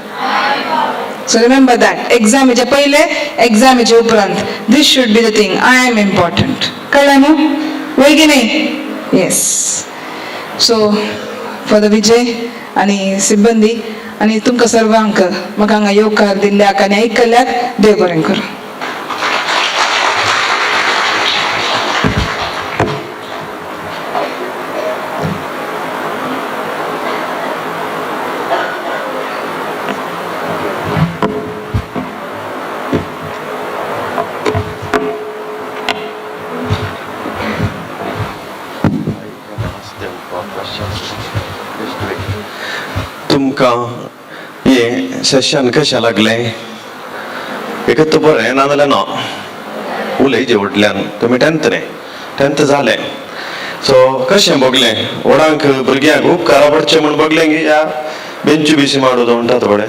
So remember that. Exam हेच्या पयले, exam हेच्या उपरांत, this should be the thing. I am important. कळ्ळें मू? वय की नाही? येस. सो फॉर the विजय आनी सिब्बंदी आनी तुमकां सर्वांक म्हाका हांगा येवकार दिल्ल्याक आनी आयकल्ल्याक देव बरें करूं. तुमकां हें सेशन कशें लागलें? एकत बरें नाजाल्यार ना उलयचे व्हडल्यान. तुमी टेंथ न्ही, टेंथ जालें, सो कशें भोगलें? व्हडांक भुरग्यांक उपकारा पडचें म्हूण भोगलें की ह्या बेंचू बिशी माडू म्हणटात पळय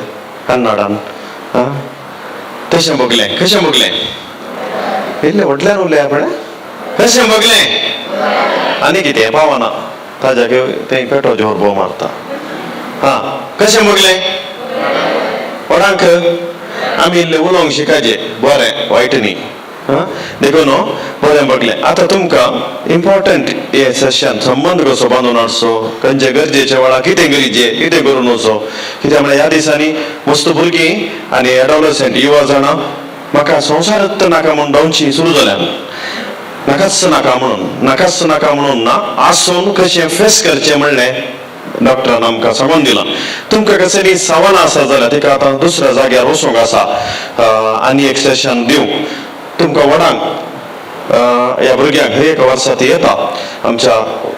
कन्नडान, आं तशें भोगलें? कशें भोगलें? इल्लें व्हडल्यान उलया पळय, कशें भोगलें? आनी कितें पावना ताज्या तें पेटो जोर भोव मारता. आं कशें भोगलें? व्हडांक आमी इल्लें उलोवंक शिकायचे, बरें वायट न्ही. आं देखून बरें भोगलें. आतां तुमकां इम्पॉर्टंट हें सेशन संबंद कसो बांदून हाडचो, खंयचे गरजेच्या वेळार कितें गरजे कितें करून वचो. कित्याक म्हळ्यार ह्या दिसांनी मस्त भुरगीं आनी एडोलसंट युवा जाणां म्हाका संवसारच नाका म्हूण धांवची सुरू जाल्यान. नाकाच नाका म्हणून, नाकाच नाका म्हणून ना, आसून कशें फेस करचें म्हणलें डॉक्टरान आमकां सांगून दिलां. तुमकां कसली सवाल आसा जाल्यार तिका आतां दुसऱ्या जाग्यार वचूंक आसा, आनी एक सेशन दिवंक तुमकां व्हडांक ह्या भुरग्यांक हर एका वर्सा ती येता आमच्या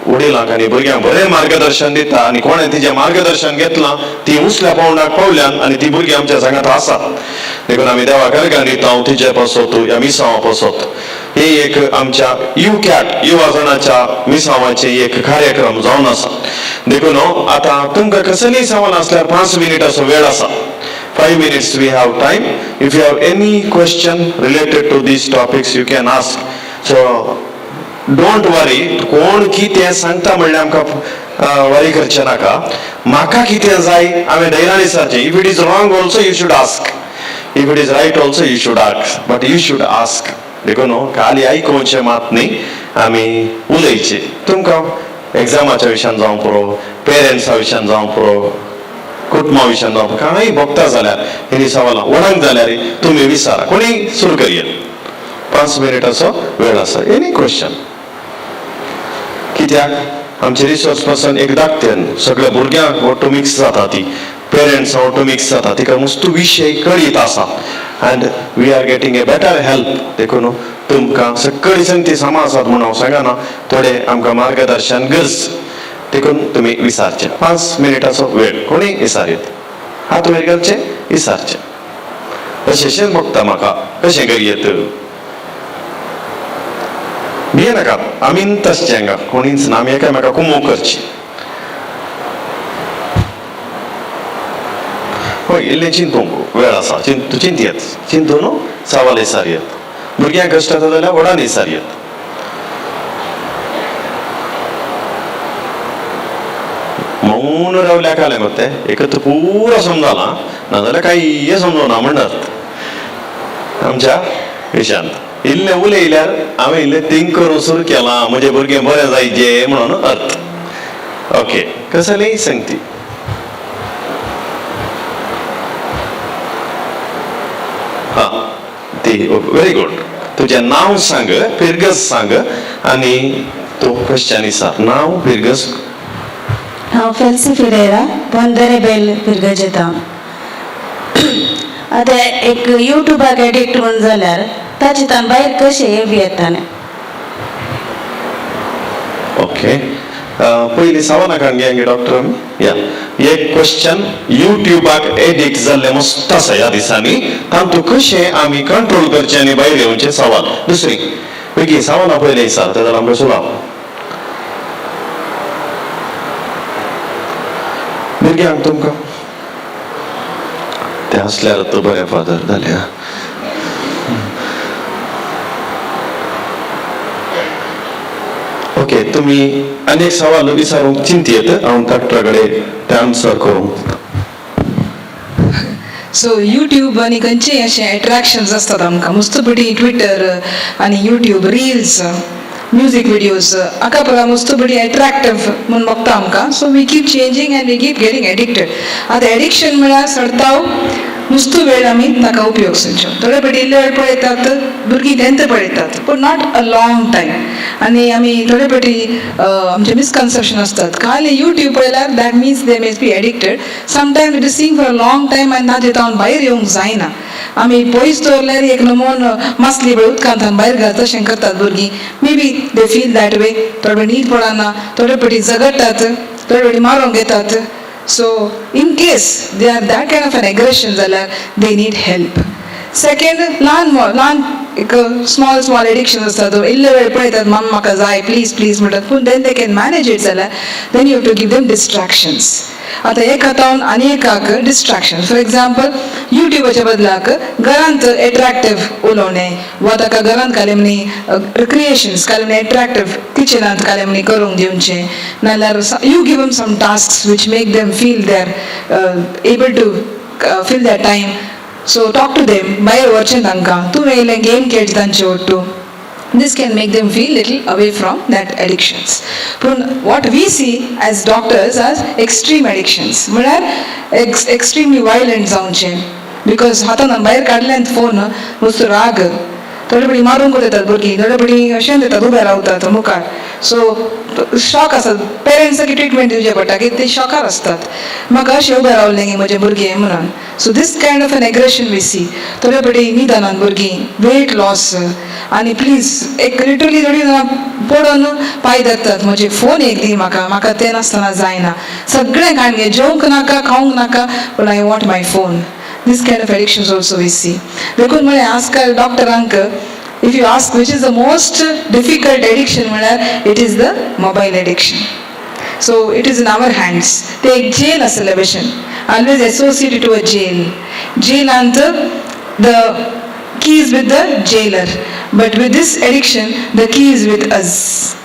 वडिलांक आनी भुरग्यांक बरें मार्गदर्शन दिता आनी कोणें तिजें मार्गदर्शन घेतलां ती उंचल्या पावंडाक पावल्यान आनी ती भुरगीं आमच्या सांगात आसात. देखून आमी देवाक अर्गां दिता तिजे पासत, ह्या मिसांवा पासत. हे एक आमच्या you cat युवा जणाच्या मिसांवाचें एक कार्यक्रम जावन आसा. देखून आतां तुमकां कसलीय सवाल आसल्यार 5 मिनटाचो वेळ आसा. 5 minutes we have time. If you have any question related to these topics, you can ask. So don't worry. कोण कितें सांगता म्हणल्यार आमकां वरी करचें नाका. म्हाका कितें जाय हांवें धैर्यान विचारचें. If it is wrong also you should ask, if it is right also you should ask, but you should ask. देखून खाली आयकोवचें मात न्ही, आमी उलयचें. तुमकां एग्जामाच्या विशयान जावं पुरो, पेरंट्सा विशयान जावं पुरो, कुटुंबा विशयान जावं, कांय भोगता जाल्यार हेणी सवालां व्हडांक जाल्यार तुमी विचारा. कोणी सुरू करया, 5 मिनटाचो वेळ आसा. Any question. कित्याक आमचे रिसोर्स पर्सन एक धाकटे, सगळ्या भुरग्यांक ऑटो मिक्स जाता, ती पेरंट्स ऑटो मिक्स जाता, तिका मस्त विशय कळीत आसा and we are getting a better help. देखून तुमकां सगळी संगती समा आसात म्हणून हांव सांगना, थोडे आमकां मार्गदर्शन गरज, देखून तुमी विचारचें. 5 मिनटाचो वेळ, कोणी विचारयत, हात वयर घालचे, विचारचें. अशें बघता म्हाका कशें करयेत, भिये नाकात, आमी तशें हांगा कोणीच ना, आमी एकामेका कुमो करची. हय इल्लें चिंतूंक वेळ आसा, चिंतयेत, चिंतून सवाल विचारयेत. भुरग्यांक कश्ट आसा जाल्यार व्हडान विचारयेत. मौन रावल्या कालें गो तें एकत्र पुरो समजालां, नाजाल्यार कांय समजना म्हणटात आमच्या विशयांत. इल्लें उलयल्यार हांवें इल्लें थिंक करूंक सुरू केलां, म्हजें भुरगें बरें जायचें म्हणून अर्थ. ओके, कसलेय संगती. हां ती व्हेरी गुड. तुजें नांव सांग, फिरगज सांग आनी तूं क्वेश्चन विचार. नांव, फिरगज. हांव फेल्सी फिरेरा, बोंदरे बेल फिरगजेता. आतां एक युट्यूबाक एडिक्ट म्हूण जाल्यार ताचे तान भायर कशें येवं येता? ओके, पयलीं सवालां काडून घेया डॉक्टर आमी. या एक क्वेश्चन, युट्यूबाक एडिक्ट जाल्ले मस्त आसा ह्या दिसांनी, तातूंत कशें आमी कंट्रोल करचें आनी भायर येवचें सवाल. दुसरी बेगीन सवालां पयलीं विचार, तें जाल्यार आमकां सुलाव. भुरग्यांक तुमकां ते आसल्यार तो बरें फादर जालें. ओके, तुमी आनी एक सवाल विचारूंक चिंतयेत, हांव डॉक्टरा कडेन ते आन्सर करूंक. सो यूट्यूब आनी खंयचेय अशें एट्रॅक्शन्स आसतात आमकां मस्तपटी, ट्विटर आनी यूट्यूब रिल्स, म्युजीक विडियोज हाका पळय मस्त बरी एट्रॅक्टीव म्हूण बघता आमकां. So we keep changing and we keep getting addicted. आतां एडिक्शन म्हळ्यार सडताव नुस्तो वेळ आमी ताका उपयोग करचो. थोडे फावटी इल्ले वेळ पळयतात भुरगीं, तेंत पळयतात, पूण not a long time. आनी आमी थोडे फावटी आमचे मिसकन्सेप्शन आसतात, खाली यूट्यूब पळयल्यार that means they may be addicted. Sometime it is seeing for a long time आनी ताजे तावन भायर येवंक जायना. आमी पयस दवरल्यार एक नमून मासली पळय उदकांत भायर घालता तशें करतात भुरगीं. Maybe they feel that way. थोडे न्हीद पडना, थोडे फावटी झगडटात. थोडे फावटी मारोंक येतात. So in case they are that kind of an aggression जाल्यार they need help. Second, ल्हान ल्हान एक स्मॉल स्मॉल एडिक्शन आसतात. इल्ले वेळ पळयतात, मम्मा म्हाका जाय, प्लीज प्लीज म्हणटात, पूण then they can manage it जाल्यार then you have to give them distractions. आतां एका तावन आनी एकाक डिस्ट्रॅक्शन, फॉर एग्जाम्पल युट्यूबाच्या बदलाक घरांत एट्रॅक्टीव उलोवणें वा ताका घरांत कालेमणी क्रिएशन्स कालेमणी एट्रॅक्टीव किचनांत कालेमणी करूंक दिवचें, नाल्यार you give them some task which make them feel they are able to fill that time. So talk to them, भायर व्हरचें तांकां, तूं येयलें गेम खेळची तांचे ಒಟ್ಟು. This can make them feel little away from that addictions. पूण what we see as doctors as extreme addictions म्हळ्यार एक्स्ट्रीमली वायलंट जावचें, because हातान भायर काडल्यान फोन वस्तू राग, थोडे फावटी मारूंक येतात भुरगीं, थोडे फावटी अशें येतात, उबे रावतात मुखार. सो शॉक आसतात पेरंट्साक, ट्रिटमेंट दिवचें पडटा की ते शॉकार आसतात, म्हाका अशें उबें रावलें गे म्हजें भुरगें म्हणून. So this kind of an aggression we see. थोडे फावटी न्हिदनात भुरगीं, वेट लॉस, आनी प्लीज एक लिटरली थोडीं जाणां पडोन पांय धरतात, म्हजे फोन एक दी म्हाका, म्हाका तें नासतना जायना, सगळें काडून घे, जेवंक नाका, खावंक नाका, पूण I want my phone. This kind of addictions also we see. देखून म्हळें आजकाल डॉक्टरांक if you ask which is the most difficult addiction म्हळ्यार it is the mobile addiction. So it is in our hands. ते एक जेल आसलेले भशेन, always associated to a jail. जेलांत the key is with the jailer, but with this addiction the key is with us.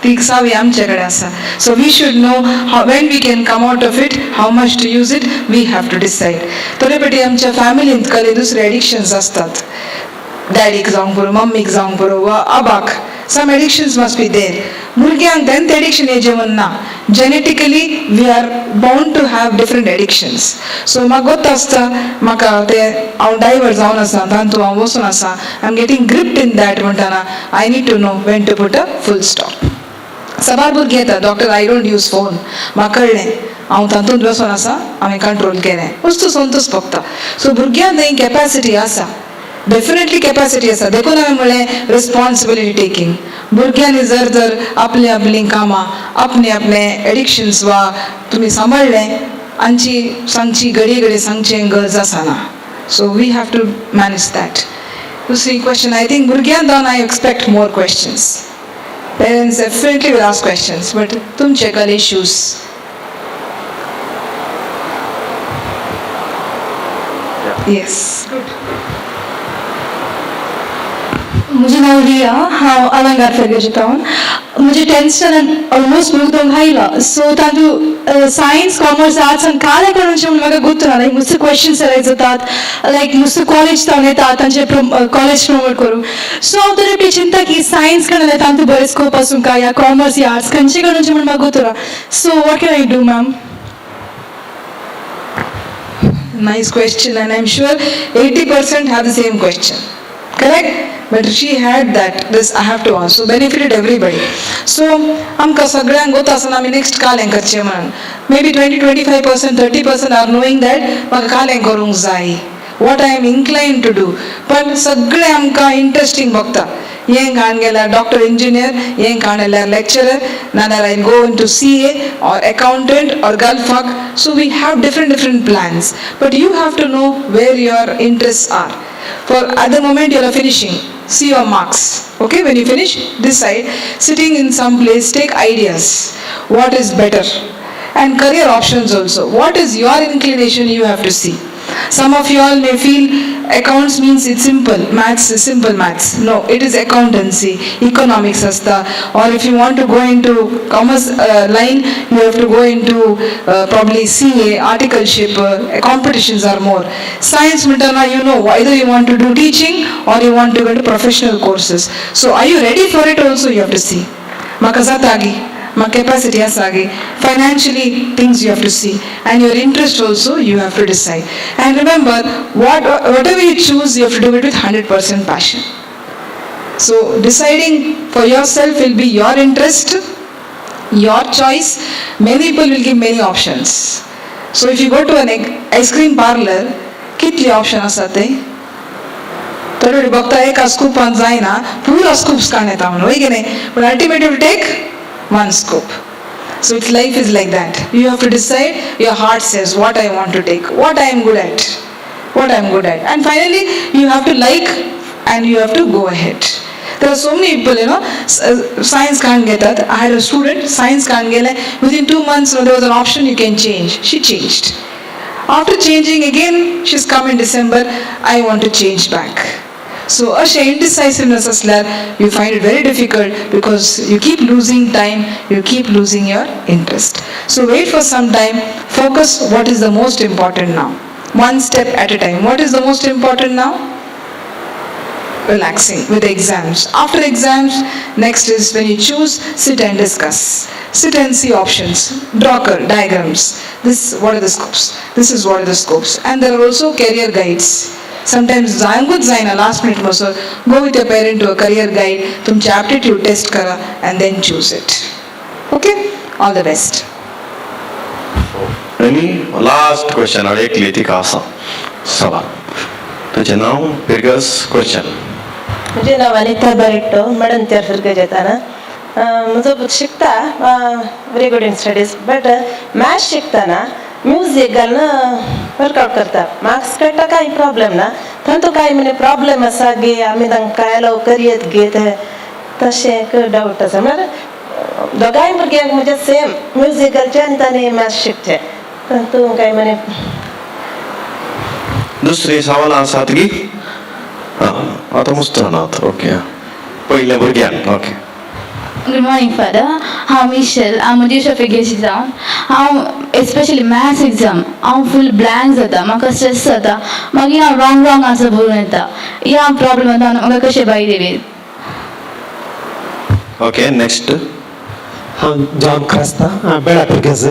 ती चावी आमचे कडेन आसा. So we should know how, when we can come out of it, how much to use it, we have to decide. थोडे फावटी आमच्या फॅमिलींत कले दुसरे एडिक्शन्स आसतात, डॅडीक जावंक पुरो, मम्मीक जावंक पुरो वा आबाक, some addictions must be there. भुरग्यांक तेंच एडिक्शन येचें म्हण ना. Genetically we are bound to have different addictions. So म्हाका गोत आसता, म्हाका तें हांव डायवर्ट जावन आसा, तातूंत हांव वचून आसा, I am getting gripped in that म्हणटना I need to know when to put a full stop. साबार भुरगीं येता, "Doctor, I don't use phone, म्हाका कळ्ळें हांव तातूंत बसून आसा, हांवें कंट्रोल केलें." वस्तू सोंतूच पडटा. सो भुरग्यांक थंय कॅपॅसिटी आसा, डेफिनेटली कॅपॅसिटी आसा. देखून हांवें म्हणलें रिस्पॉन्सिबिलिटी टेकींग. भुरग्यांनी जर जर आपलीं आपलीं कामां, आपणे आपले एडिक्शन्स वा तुमी सांबाळ्ळें, आमची सांगची घडये घडये सांगचें गरज आसना. So we have to manage that. दुसरी क्वेश्चन, I think भुरग्यां जावन I expect more questions. Parents definitely will ask questions, but तुमचे कल issues. Yes, good. म्हजें नांव रिया, हांव अलंगार फेर्गेजितावन. म्हजें टेंथ स्टँडर्ड ऑलमोस्ट मुगदोंक आयला. सो तातूंत सायन्स, कॉमर्स, आर्ट्स आनी काले करून म्हूण म्हाका गोत्तू ना. लायक मुस्त क्वेश्चन्स अरायज जातात, लायक मुस्त कॉलेज तावन येता, तांचे कॉलेज प्रमोट करूं. सो हांव तरी चिंता की सायन्स कडल्यान तांतूं बरें स्कोप आसूं काय या कॉमर्स या आर्ट्स, खंयचे कडून म्हूण म्हाका गोत्तू ना. So what can I do, ma'am? Nice question, and I'm sure 80% have the same question. Correct? But she had that, this I have to ask. So benefited everybody. So आमकां सगळ्यांक गोत आसना आमी नेक्स्ट कालें करचें म्हणून. Maybe 20, 25%, 30% are knowing that म्हाका कालें करूंक जाय, what I am incline to do. पण सगळें आमकां इंट्रस्टींग बघता, हें काण गेल्यार डॉक्टर, इंजिनियर, हें काण जाल्यार लेक्चरर, नाल्यार I go into CA or accountant or गल्फाक. So we have different different plans, but you have to know where your interest are. For at the moment you are finishing, see your marks. Okay, when you finish, decide, sitting in some place, take ideas what is better and career options also. What is your inclination, you have to see. Some of you all may feel accounts means it's simple, maths is simple maths. No, it is accountancy, economics asta. Or if you want to go into commerce line, you have to go into probably CA, articleship, competitions are more. Science म्हणताना you know either you want to do teaching or you want to go into professional courses. So are you ready for it also, you have to see. म्हाका जाता गी, म्हाका capacity आसा गी, financially things you have to see, and your interest also you have to decide. And remember, whatever you choose, you have to do it with 100% passion. So deciding for yourself will be your interest, your choice. Many people will give many options. So if you go to an ice cream parlor, कितले ऑप्शन आसात ते? थोडे थोडे बघता एका स्कूपान जायना, पुरो स्कूप्स काण येता म्हणून, वय की नाही? पण ultimately take one scoop. So it's life is like that. You have to decide, your heart says what I want to take, what I am good at, what I am good at. And finally, you have to like and you have to go ahead. There are so many people, you know, science can't get that. I had a student, science can't get it. Within 2 months, you know, there was an option you can change. She changed. After changing again, she's come in December, I want to change back. So, अशें indecisiveness असल्यार you find it very difficult because you keep losing time, you keep losing your interest. So wait for some time, focus what is the most important now. One step at a time. What is the most important now? Relaxing with exams. After exams, next is when you choose, sit and discuss. Sit and see options, draw diagrams. This, what are the scopes? This is what are the scopes. And there are also career guides. Sometimes जायंकूच जायना last minute मसो, go with your parent to a career guide, तुमचे aptitude test करा and then choose it. Okay? All the best. आनी लास्ट क्वेश्चन हांव एकली तिका आसा सवाल, तुजें नांव, फिर्गज, क्वेश्चन. म्हजें नांव अनिता बारेट्टो, मडंत्यार फिर्गज येताना. म्हजो पूत शिकता, very good in studies, but maths शिकतना म्युजीक घालून वर्कआउट करता. मार्क्स काडटा, कांय प्रॉब्लेम ना. तांतू कांय म्हणजे प्रॉब्लेम आसा गे, आमी तांकां एलाव करयत गे ते, तशें एक डावट आसा. म्हळ्यार दोगांय भुरग्यांक म्हणजे सेम म्युजीक घालचें आनी तांणी मॅथ्स शिकचें, तातूंत कांय म्हणजे दुसरी सवालां आसात की आं आतां मुस्तनात. ओके, पयल्या भुरग्यान. ओके. Good morning, Father. हांव मिशेल, हांव मंजुशा फिर्गजी जावन. हांव एस्पेशली मॅथ्स एग्जाम हांव फूल ब्लँक जाता, म्हाका स्ट्रेस जाता, मागीर हांव रॉंग रॉंग आन्सर बरोवन येता. ह्या प्रॉब्लम जाता, म्हाका कशें भायर येयलें? Okay, next. हांव जॉन क्रास्ता, बेळा फिर्गज.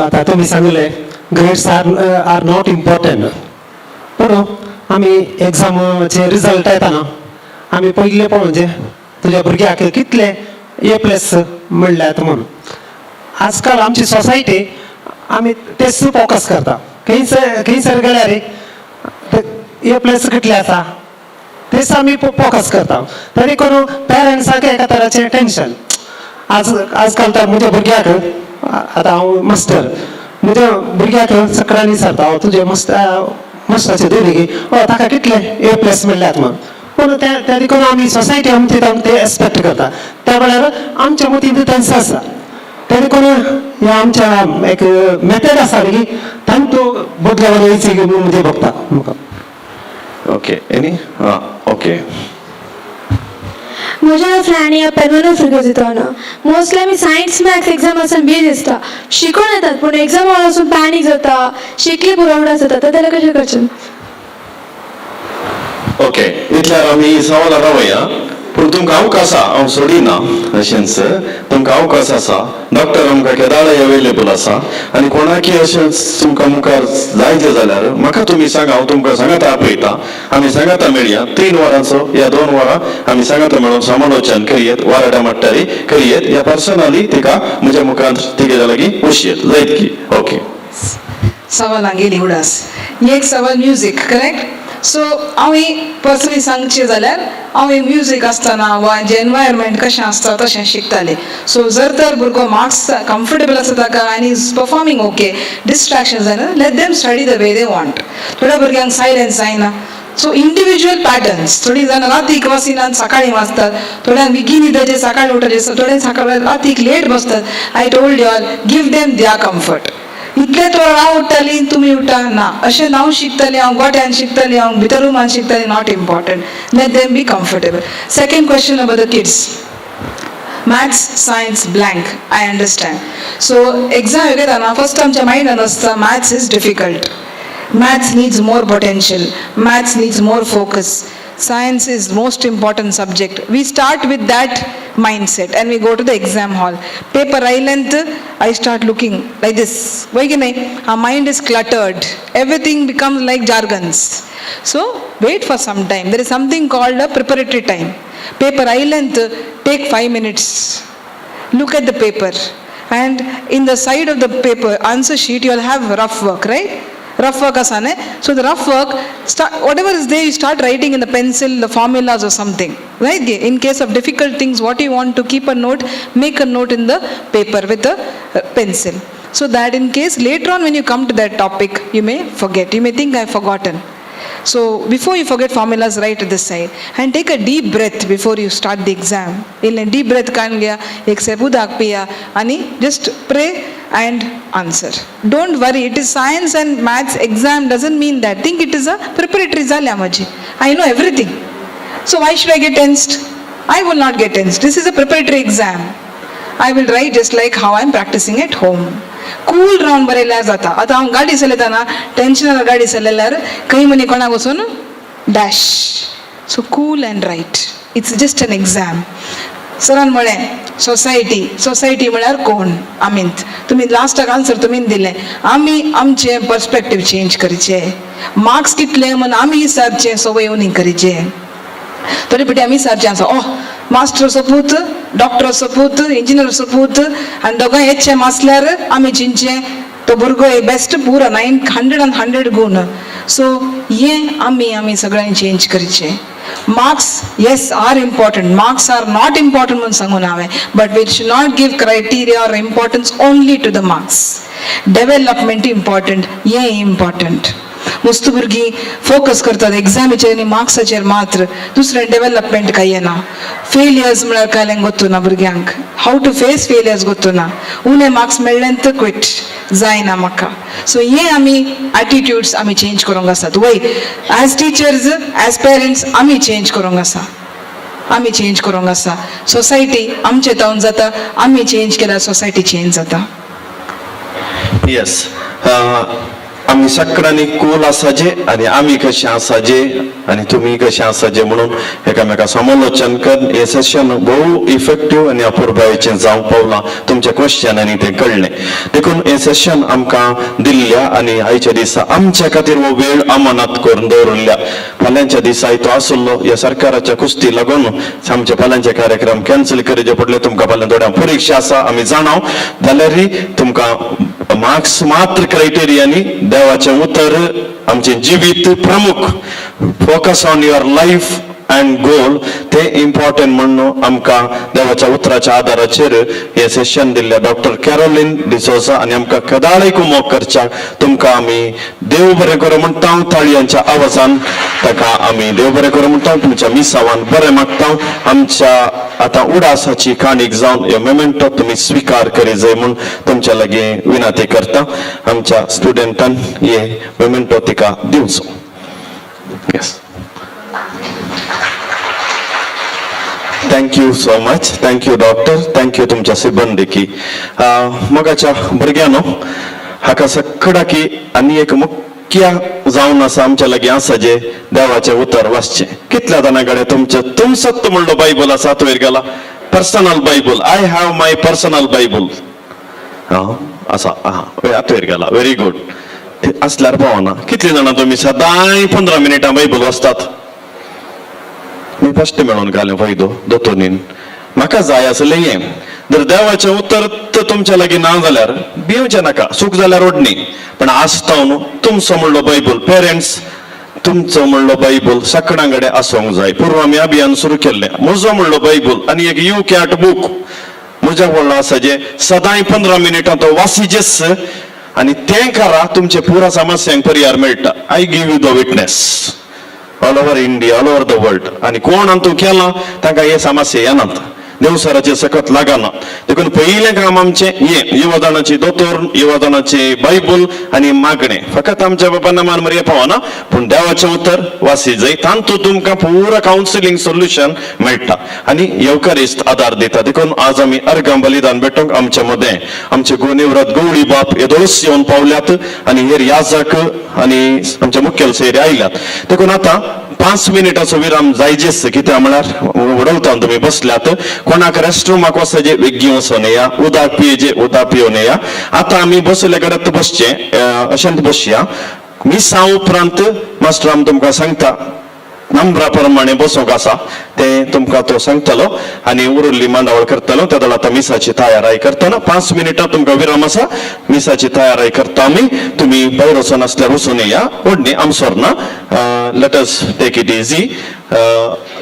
आतां तुमी सांगलें grades are not important, पूण आमी एग्जामाचे रिजल्ट येताना आमी पयले पळोवचें तुज्या भुरग्याक कितले ए प्लस म्हणल्यात म्हणून. आजकाल आमची सोसायटी आमी तेच फोकस करता. खंयसर खंयसर गेल्यार ए प्लस कितले आसा तेच आमी फोकस करता. तरी करून पेरंट्साक एका तराचें टेंशन. आज आजकाल तर म्हज्या भुरग्याक, आतां हांव मास्टर, म्हज्या भुरग्याक सगळ्यांनी विचारता, हांव तुजे मस्त मास्टराचे दोरी ओ ताका कितले ए प्लस मेळ्ळ्यात म्हूण. पूण त्या त्या देखून आमी सोसायटी आमची ते एक्सपेक्ट करता, त्या वेळार आमच्या मतींत तेंच आसा. ते देखून ह्या आमच्या एक मेथड आसा की तांतू बदलाव येयची म्हणून म्हणजे बघता म्हाका. ओके, एनी आं ओके. म्हजें नांव फ्लॅनी, हांव पेरमेनो फिर्गजेंतल्यान. मोस्टली आमी सायन्स मॅथ्स एग्जाम आसतना बेज आसता, शिकून येतात, पूण एग्जाम हॉल वचून पॅनीक जाता, शिकले पुरो जाता, तर त्याला कशें करचें? ओके, इतल्यार आमी सवालां रावया, पूण तुमकां अवकाश आसा, हांव सोडिना अशेंच. तुमकां अवकाश आसा, डॉक्टर आमकां केदाळय अवेलेबल आसा. आनी कोणाकी अशेंच तुमकां मुखार जायते जाल्यार म्हाका तुमी सांगा, हांव तुमकां सांगाता आपयता. आमी सांगाता मेळया, 3 वरांचो या 2 वरां आमी सांगाता मेळून समालोचन करयेत, वाराडा माट्टारी करयेत, या पर्सनली तिका म्हज्या मुखार तिगे लागीं उशयेत जायत की. ओके. सवालां गेली उडास. एक सवाल म्युजीक, करेक्ट? सो हांव पर्सनली सांगचें जाल्यार हांव म्युजीक आसतना वा जें एनवायरमेंट कशें आसता तशें शिकतालें. सो जर तर भुरगो मार्क्स कम्फर्टेबल आसा ताका आनी is performing okay, distraction जायना, let them study the way they want. थोड्या भुरग्यांक सायलेन्स जायना, सो इंडिविज्युअल पॅटर्न्स. थोडीं जाणां रातीक वाचिनात, सकाळीं वाचतात. थोड्यांक बेगीन न्हिदाचें, सकाळीं उठपाचें, थोड्यांक सकाळी रातीक लेट बसतात. I told you all, give them their comfort. इतले तर हांव उठ्ठाली, तुमी उठा ना. अशें हांव शिकतलें, हांव गोट्यान शिकतलें, हांव भितर रुमान शिकतलें, not important. Let them be comfortable. Second question about the kids, maths, science blank, I understand. So exam येताना फर्स्ट आमच्या मायंडान आसता maths is difficult, maths needs more potential, maths needs more focus, science is most important subject. We start with that mindset and we go to the exam hall. Paper आयलेंत I start looking like this. Why की नाही? Our mind is cluttered, everything becomes like jargons. So wait for some time. There is something called a preparatory time. Paper आयलेंत take 5 minutes, look at the paper, and in the side of the paper answer sheet you will have rough work, right? Rough work आसा न्ही, so the rough work, whatever is there, you start writing in the pencil the formulas or something, right? In case of difficult things, what you want to keep a note, make a note in the paper with a pencil, so that in case later on when you come to that topic, you may forget, you may think I have forgotten. So before you forget formulas, write to this side and take a deep breath before you start the exam. इल्लें deep breath काडून घेया, एक सेप उदक पिया आनी just pray and answer. Don't worry, it is science and maths exam doesn't mean that. Think it is a preparatory जाल्या म्हजी. I know everything. So why should I get tensed? I will not get tensed. This is a preparatory exam. I will write just like how I am practicing at home. Cool रावन बरयल्यार जाता. आतां हांव गाडी चलयतना टेन्शनान गाडी चलयल्यार खंय मनी कोणाक वचून dash. So cool and write, it's just an exam. सरान म्हळें सोसायटी, सोसायटी म्हळ्यार कोण? आमीत. तुमी लास्टाक आन्सर तुमीन दिलें. आमी आमचें पर्सपेक्टीव चेंज करचें. मार्क्स कितले म्हूण आमी विचारचें संवय न्ही करचें. थोडे फावटी आमी विचारचें आसा, ओह मास्टराचो पूत, डॉक्टराचो पूत, इंजिनियराचो पूत आनी दोगांय एच एम आसल्यार आमी चिंतचें तो भुरगो बेस्ट पुरो 900 आनी 100 गूण. सो हें आमी आमी सगळ्यांनी चेंज करचें. Marks, yes, are important. Marks are not important म्हणून सांगून हांवें, but we should not give criteria or importance only to the marks. Development important, हें इम्पॉर्टंट. मस्त भुरगीं फोकस करतात एग्जामीचेर आनी मार्क्साचेर मात्र, दुसरें डेवलपमेंट काय येना. फेलियर्स म्हळ्यार काय गोत्तू ना भुरग्यांक, how to face failures गोत्तू ना. उणे मार्क्स मेळ्ळे तर क्विट जायना म्हाका. सो हे आमी एटिट्यूड्स आमी चेंज करूंक आसात वय. एज टिचर्स, एज पेरंट्स आमी चेंज करूंक आसा, आमी चेंज करूंक आसा. सोसायटी आमचे तावन जाता. आमी चेंज केल्यार सोसायटी चेंज जाता. येस, आमी सगळ्यांनी कूल आसाचे आनी आमी कशें आसाचे आनी तुमी कशें आसाचे म्हणून एकामेका समालोचन कर. हें सेशन भोव इफेक्टीव आनी अपुरबायेचें जावंक पावलां. तुमच्या क्वेश्चनांनी तें कळ्ळें. देखून हें सेशन आमकां दिल्ल्या आनी आयच्या दिसा आमच्या खातीर हो वेळ अमानत करून दवरिल्ल्या. फाल्यांच्या दिसा तो आसलो ह्या सरकाराच्या कुस्ती लागून आमचे फाल्यांचे कार्यक्रम कॅन्सल करचे पडले. तुमकां फाल्यां थोड्या परिक्षा आसा आमी जाणाव, जाल्यारय तुमकां मार्क्स मात्र क्रायटेरिया न्ही, देवाचें उतर, आमचें जिवीत प्रमुख, focus on your life and goal, ते इम्पॉर्टंट म्हणून आमकां देवाच्या उतराच्या आधाराचेर हे सेशन दिल्ल्या डॉक्टर कॅरोलिन डिसोजा आनी आमकां कदाळी कुमोक करच्याक तुमकां आमी देव बरें करूं म्हणटा. ताळयांच्या आवाजान ताका आमी देव बरें करूं म्हणटा. तुमच्या मिसावान बरें मागता. आमच्या आतां उडासाची काणीक जावन ह्यो मेमेंटो तुमी स्विकार करी जाय म्हूण तुमच्या लागीं विनंती करता. आमच्या स्टुडंटान हे मेमेंटो तिका दिवचो. Yes. Thank you so much. Thank you doctor. Thank you तुमच्या सिब्बंदीकी. मोगाच्या भुरग्यांनो, हाका सगळ्याकी आनी एक मुख्य जावन आसा आमच्या लागीं आसा जे देवाचें उतर वाचचें. कितल्या जाणां कडेन तुमचें तुमसत्त म्हणलो बायबल आसा? वयर गेला personal Bible. I have my personal Bible. आसा आं, वयर गेला. Very good. आसल्यार पावना. कितलीं जाणां तुमी सदांय 15 मिनटां बायबल वाचतात? मी फस्ट मेळोवन घालें फायदो दोतोनीन. म्हाका जाय आसलें हें, जर देवाचें उतर तर तुमच्या लागीं ना जाल्यार भिवचें नाका, चूक जाल्यार ओडणी, पण आसता न्हू तुमचो म्हणलो बायबल. पेरंट्स, तुमचो म्हणलो बायबल सगळ्यां कडेन आसूंक जाय. पूर्व आमी अभियान सुरू केल्लें, म्हजो म्हणलो बायबल आनी एक you cat book म्हज्या व्हडलो आसा जे सदांय 15 मिनटां तो वासिजेस आनी तें करा, तुमचे पुरा समस्यांक पर्याय मेळटा. I give you the witness, all over India, all over the world. आनी कोण अंतू केलां तांकां हे समस्या येनात, देवसराचें सकत लागना. देखून पयलें काम आमचें हें युवजणाची दोतोर, युवजणाची बायबल आनी मागणें. फकत आमच्या बाबा मान मरये पावना, पूण देवाचें उतर वासी जाय. तातूंत तुमकां पुरा कावन्सिलींग सोल्युशन मेळटा आनी येवकारिस्त आदार दिता. देखून आज आमी अर्गां बलिदान भेटोवंक आमच्या मदें आमचे गोनिव्रत गौडी बाप येदोळच येवन पावल्यात आनी हेर याजक आनी आमचे मुखेल सोयरे आयल्यात. देखून आतां 5 मिनटाचो विराम जायजेच. कित्याक म्हळ्यार उडवता तुमी बसल्यात. कोणाक रेस्टरुमाक वचचे वेगीं वचोन येया, उदक पियेजे उदक पिवन येया. आतां आमी बसले कडेन बसचे, अशेंच बसया. मिसा उपरांत मास्टर आमी तुमकां सांगता. नंबरा प्रमाणे बसूंक आसा तें तुमकां तो सांगतलो आनी उरिल्ली मांडावळ करतलो. त्या आतां मिसाची तयाराय करतना 5 मिनटां तुमकां विराम आसा. मिसाची तयाराय करता आमी. तुमी भायर वचून आसल्यार वचून या, व्हडली आमसोर ना. Let us take it easy.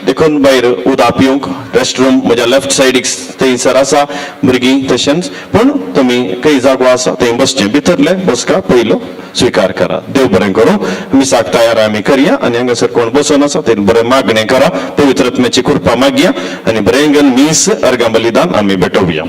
देखून भायर उदक पिवंक रेस्टरूम म्हज्या लेफ्ट सायडीक थंयसर आसा भुरगीं, तशेंच पूण तुमी खंय जागो आसा थंय बसचें. भितरले बसका पयलो स्विकार करा. देव बरें करूं. मिसाक तयार आमी करया आनी हांगासर कोण बसून आसा ते बरें मागणें करा, पवित्र आत्म्याची कृपा मागया आनी बरें मीस अर्गां बलिदान आमी भेटोवया.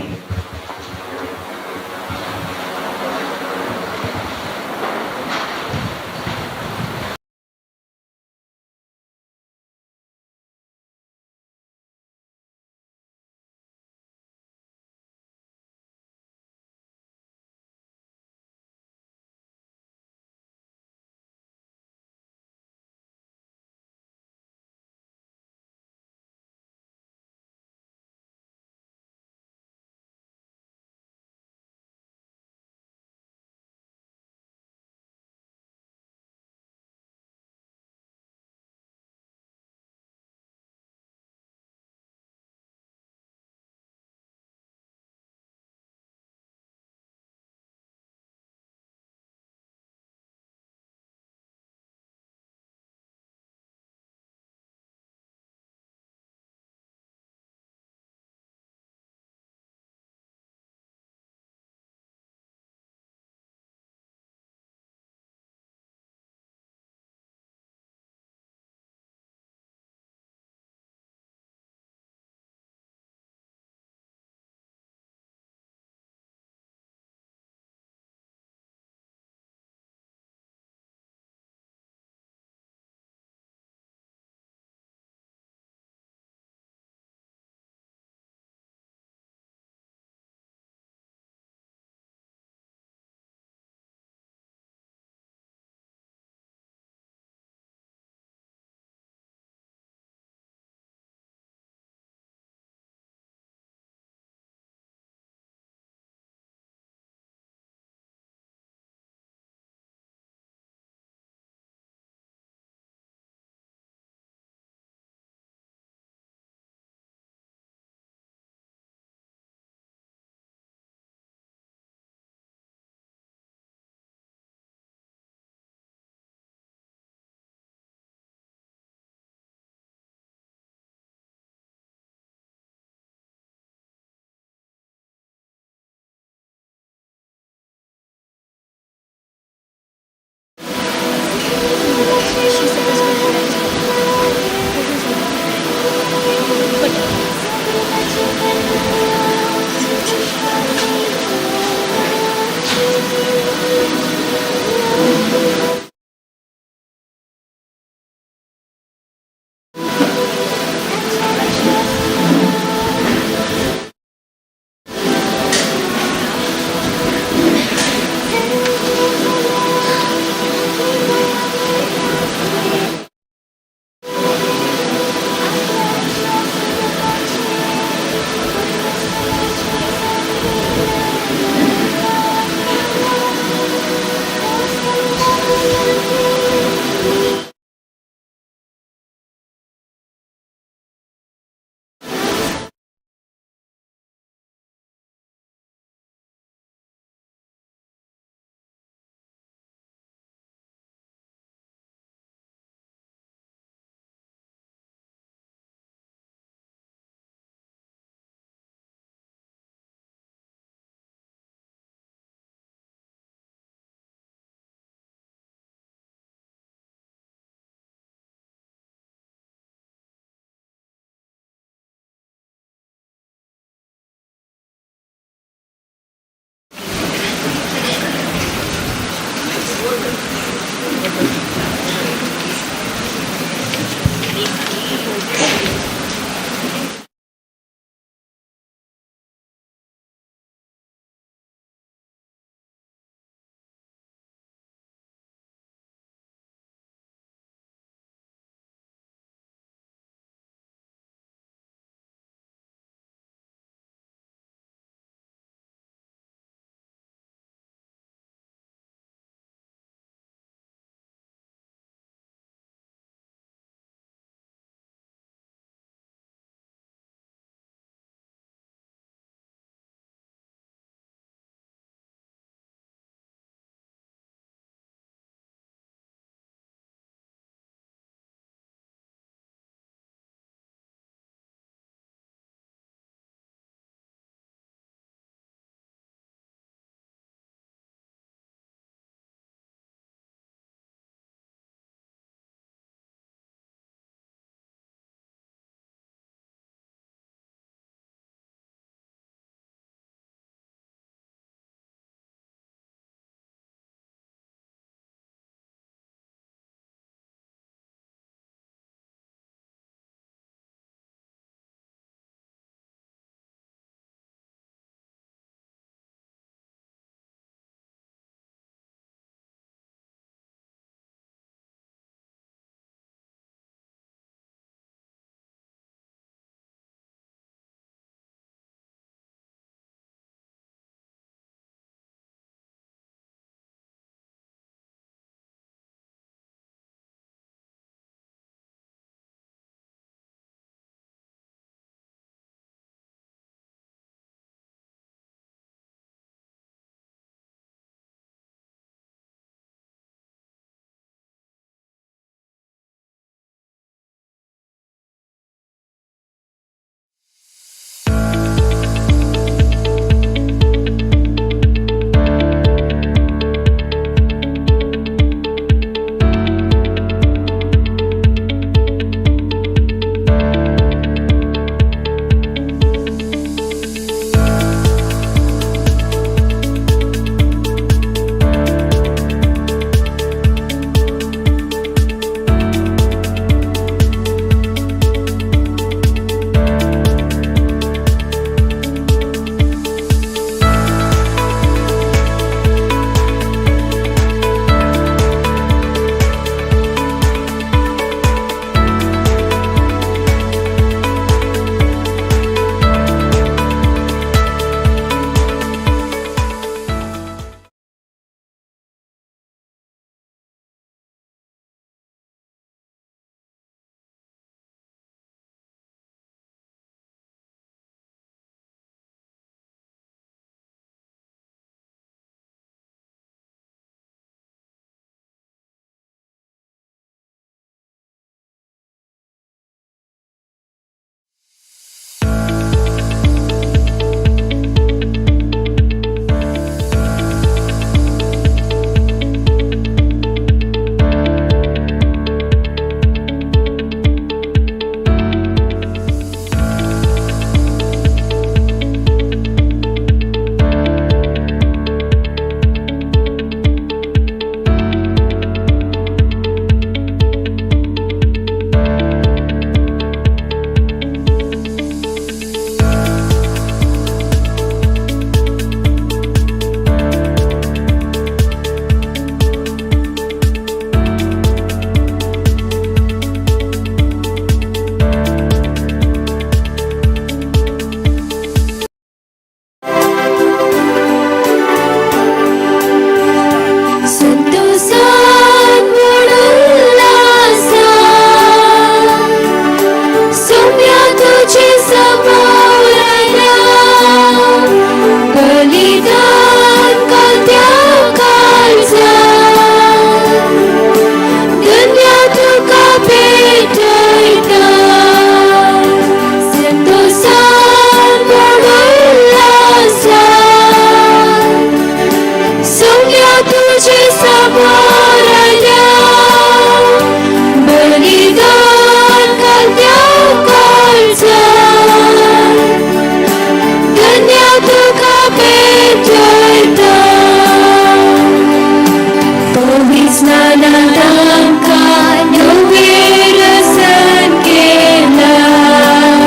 जेना तांकां नवें रसन केलाय,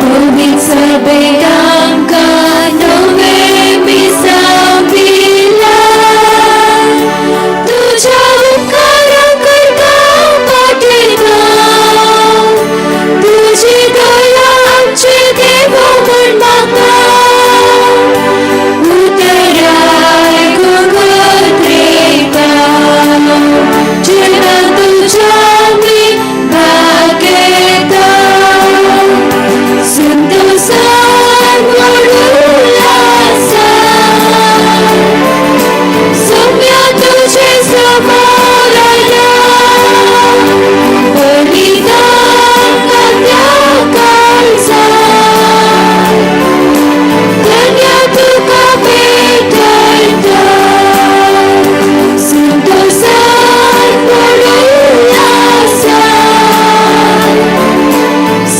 पवित्र सभेक आमकां नवें मिसांव दिलाय. तुज्या उपकारां करता पाठयता, तुजी दया आमचे देवा म्हूण मागता. उतराय गोगत्रेका, जेन्ना तुज्या आमी भाग घेता, संतोषान उल्हासान, सोम्या तुझे समोर आयल्या, बलिदान त्या काळजान, धन्य तुका भेटयता, संतोषान उल्हासान,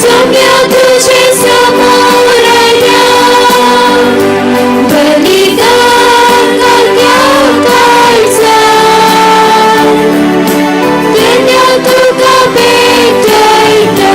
सोम्या तुझे समोर आयल्या, बलिदान त्या काळजान, धन्य तुका भेटयता.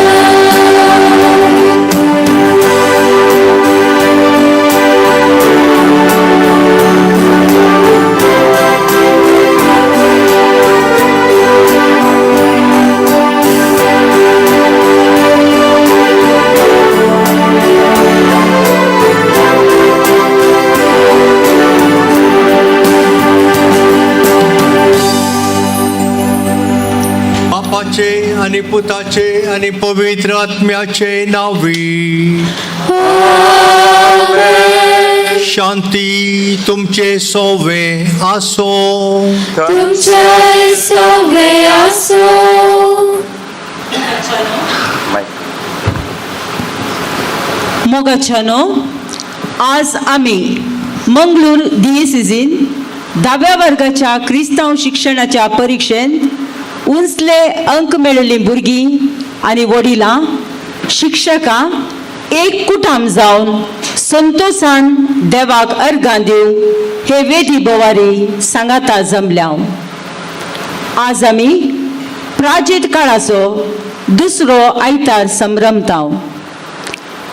बापाचे आणि पुताचे आणि पवित्र आत्म्याचे नावी. शांती तुमचे सोवे आसो. तुमचे सवे आसो. मोगाच्यानो, आज आमी मंगळूर दियेसिजीन धाव्या वर्गाच्या क्रिस्तांव शिक्षणाच्या परिक्षेंत उंचले अंक मेळिल्लीं भुरगीं आनी वडिलां, शिक्षकां एक कुटाम जावन संतोषान देवाक अर्गां दिवंक हे वेदी बोवारी सांगाता जमल्या. आज आमी प्राचीत काळाचो दुसरो आयतार संभ्रमताव.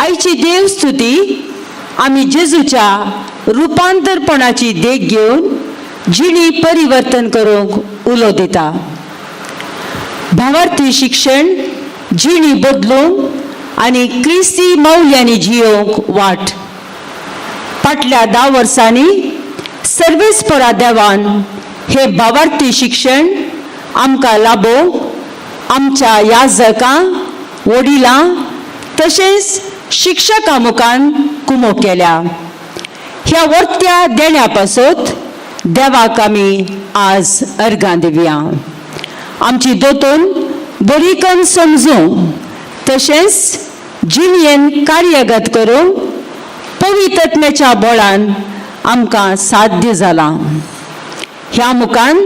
आयची देवस्तुती आमी जेजूच्या रुपांतरपणाची देख घेवन जिणी परिवर्तन करूंक उलो दिता. भावार्थी शिक्षण जिणी बदलूंक आनी क्रिस्ती मौल्यांनी जियोवंक वाट. फाटल्या 10 वर्सांनी सर्वेस्परा देवान हे भावार्थी शिक्षण आमकां लाभोवंक आमच्या याजकां, वडिलां तशेंच शिक्षकां मुखान कुमो केल्या. ह्या वर्त्या देण्या पासत देवाक आमी आज अर्गां दिवया. आमची दोतोन बरीकन समजूंक तशेंच जिणयेन कार्यगत करूंक पवित्रत्म्याच्या बळान आमकां साध्य जालां. ह्या मुखान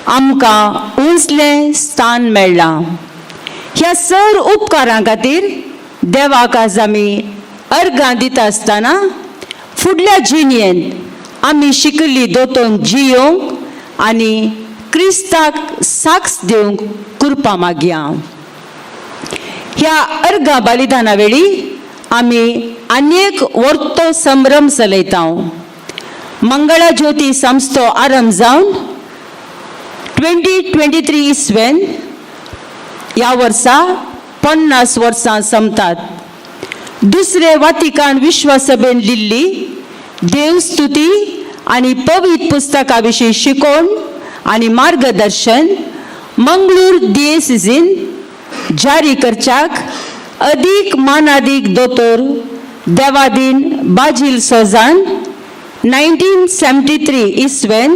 आमकां उंचलें स्थान मेळ्ळां. ह्या सर उपकारां खातीर देवाक आज आमी अर्गां दिता आसतना फुडल्या जिणयेंत आमी शिकिल्ली दोतोन जियोवंक आनी क्रिस्ताक साक्ष दिवंक कृपा मागया. ह्या अर्गां बलिदाना वेळी आमी आनी एक वर्तो संभ्रम चलयता. मंगळा ज्योती संस्थो आरंभ जावन 2023 इसवेन ह्या वर्सा 50 वर्सां सोंपतात. दुसरे वातिकान विश्वासभेन लिल्ली देवस्तुती आनी पवित्र पुस्तका विशीं शिकोवण आनी मार्गदर्शन मंगळूर दियेसिजीन जारी करच्याक अदीक मानादीक दोतोर देवादीन बाजील सोजान 1973 इसवेन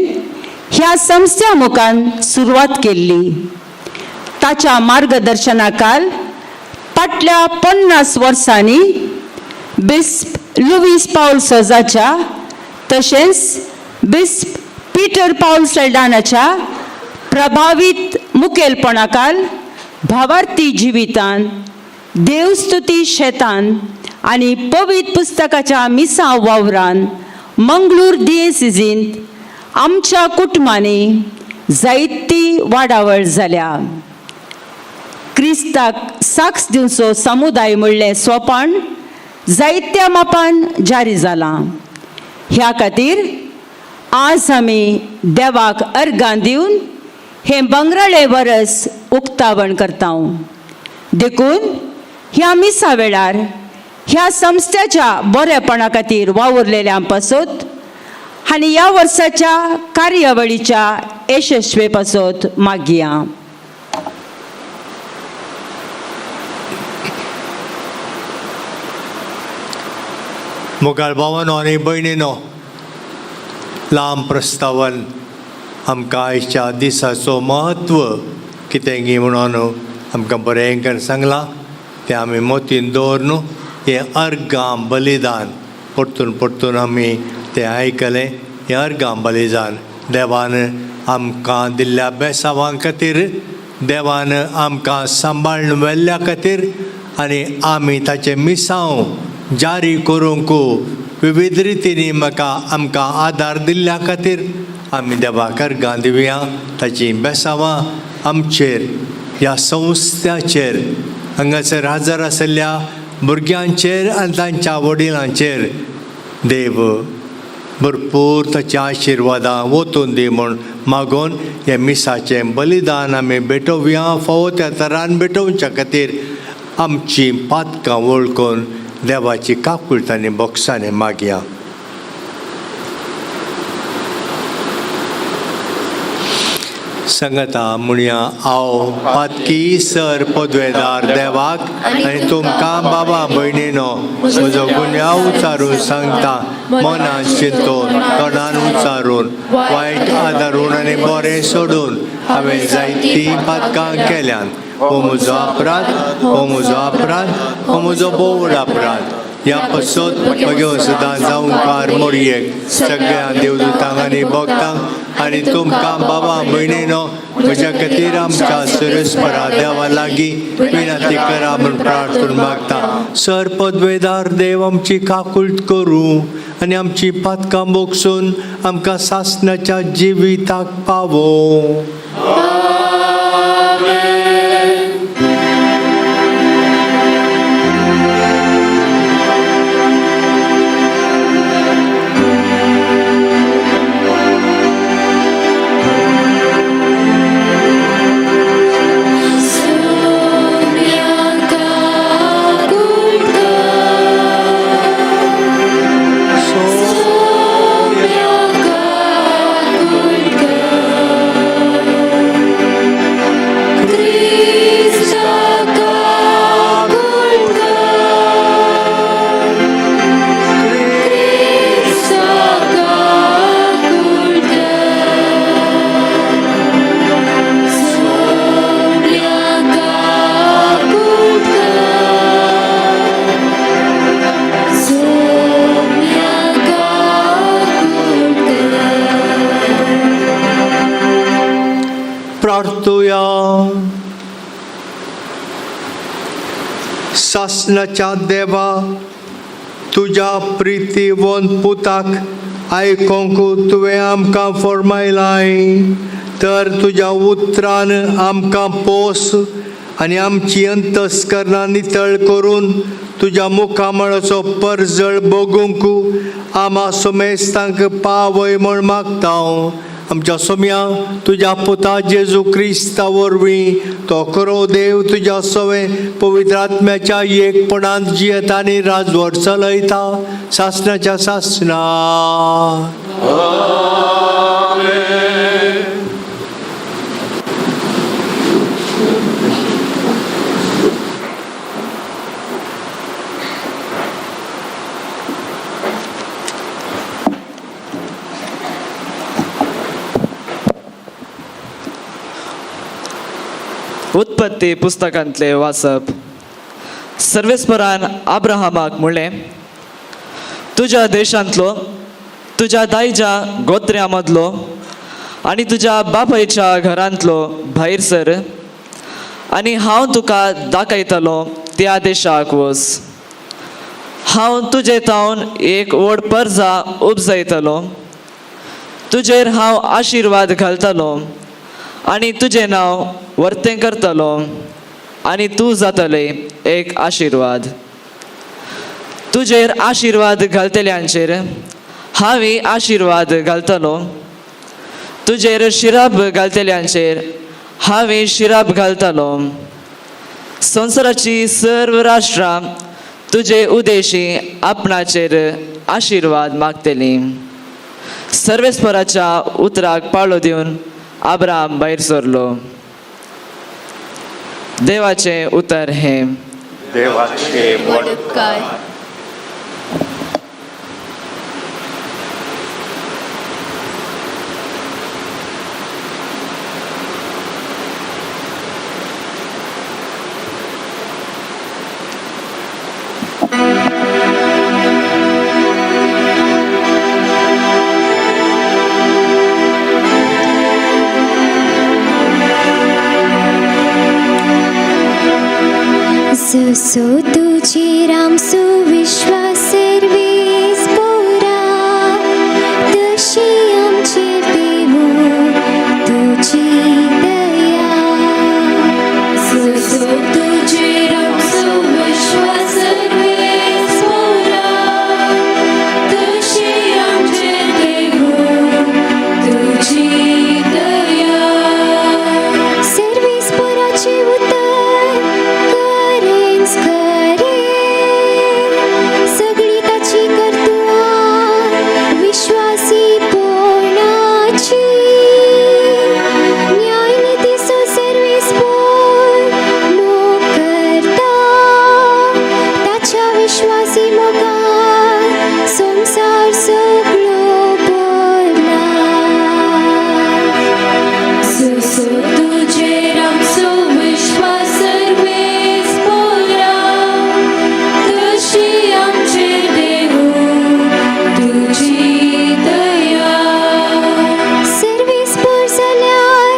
ह्या संस्थ्या मुखान सुरवात केल्ली. ताच्या मार्गदर्शनाखाल फाटल्या 50 वर्सांनी बिस्प लुवीस पावल सोजाच्या तशेंच बिस्प पीटर पावल सल्डानाच्या प्रभावीत मुखेलपणाखाल भावार्थी जिवितान, देवस्तुती शेतान आनी पवित्र पुस्तकाच्या मिसां वावरान मंगळूर दियेसिजींत आमच्या कुटुंबांनी जायती वाडावळ जाल्या. क्रिस्ताक साक्ष दिवचो समुदाय म्हणलें सोपान जायत्या मापान जारी जालां. ह्या खातीर आज आमी देवाक अर्गां दिवन हें बंगराळे वरस उक्तावण करता. देखून ह्या मिसा वेळार ह्या संस्थेच्या बरेपणा खातीर वावुरलेल्यां पासत आनी ह्या वर्साच्या कार्यावळीच्या यशस्वी पासत मागया. मोगाळ भावानो आनी भयणीनो, लांब प्रस्तावन आमकां आयच्या दिसाचो म्हत्व कितें गी म्हणून आमकां बरें करून सांगलां तें आमी मोतीन दवर न्हू. हें अर्गां बलिदान परतून परतून आमी तें आयकलें. हें अर्गां बलिदान देवान आमकां दिल्ल्या बेसांवां खातीर, देवान आमकां सांबाळून व्हेल्ल्या खातीर आनी आमी ताचें मिसांव जारी करूंक विविध रितींनी म्हाका आमकां आदार दिल्ल्या खातीर आमी देवाक अर्गां दिवया. ताचीं बेसांवां आमचेर, ह्या संस्थ्याचेर, हांगासर हजर आशिल्ल्या भुरग्यांचेर आनी तांच्या वडिलांचेर देव भरपूर ताच्या आशिर्वादां वतून दी म्हूण मागून हें मिसाचें बलिदान आमी भेटोवया. फावो त्या तरान भेटोवच्या खातीर आमचीं पातकां वळखून देवाची काकुळट आनी बोगसाणें मागया. संगता म्हणया, हांव पातकी सर पदवेदार देवाक आनी तुमकां बाबा भयणीनो म्हजो गुन्यांव उचारून सांगता. मनान चिंतून, तोंडान उचारून, वायट आदारून आनी बरें सोडून हांवें जायतीं पातकां केल्यान. हो म्हजो अपराध, हो म्हजो अपराध, हो म्हजो भोव अपराध. ह्या पसत म्हगे सदां जावंकार मोरयेक सगळ्या देवदूतांक आनी भक्तांक आनी तुमकां बाबा भयणीनो म्हज्या खातीर आमच्या सुरेस्परा देवा लागीं विनंती करा म्हूण प्रार्थून मागता. सर पदवेदार देव आमची काकुळट करूं आनी आमची पातकां बोगसून आमकां सासणाच्या जिविताक पावो. प्रार्थुया. सासणाच्या देवा, तुज्या प्रितीवंत पुताक आयकोंक तुवें आमकां फॉर्मायलाय, तर तुज्या उतरान आमकां पोस आनी आमची अंतस्करणां नितळ करून तुज्या मुखामळाचो परजळ बगूंक आमा सुमेस्तांक पावय म्हूण मागता. आमच्या सोम्या तुज्या पुता जेजू क्रिस्ता वरवीं, तो खरो देव तुज्या सवें पवित्र आत्म्याच्या एकपणांत जियेता आनी राजवट चलयता सासणाच्या सासणा. उत्पत्ती पुस्तकांतले वाचप. सर्वेस्परान आब्राहामाक म्हणलें, तुज्या देशांतलो, तुज्या दायच्या गोत्र्या मदलो आनी तुज्या बापायच्या घरांतलो भायर सर आनी हांव तुका दाखयतलो त्या देशाक वच. हांव तुजे तावन एक व्हड परजा उपजयतलो, तुजेर हांव आशिर्वाद घालतलो आनी तुजें नांव वर्तें करतलो आनी तूं जातलें एक आशिर्वाद. तुजेर आशिर्वाद घालतल्यांचेर हांवें आशिर्वाद घालतलो, तुजेर शिराप घालतल्यांचेर हांवें शिराप घालतलो. संवसाराची सर्व राष्ट्रां तुजे उदेशी आपणाचेर आशिर्वाद मागतली. सर्वेस्पराच्या उतराक पाळो दिवन आब्राम भायर सरलो. देवाचें उतर हें. देवाचे काय. जसो तुजेर आमचो विश्वास सर्वेस पोरा, तशी आमचेर देवो तुजी दया. जसो तुजेर आमचो विश्वास सर्वेस पोरा, तशी आमचेर देवो तुजी दया. सर्वेस पोराचें उतर खरेंच खरें, सगळी ताची कर्तुआं विश्वासीपणाची. न्यायनितीचो सर्वेस पोर मोग करता, ताच्या विश्वासी मोगान संवसार सगळो भरला. जसो तुजेर आमचो विश्वास सर्वेस पोरा, तशी आमचेर देवो तुजी दया. सर्वेस पोर जाल्यार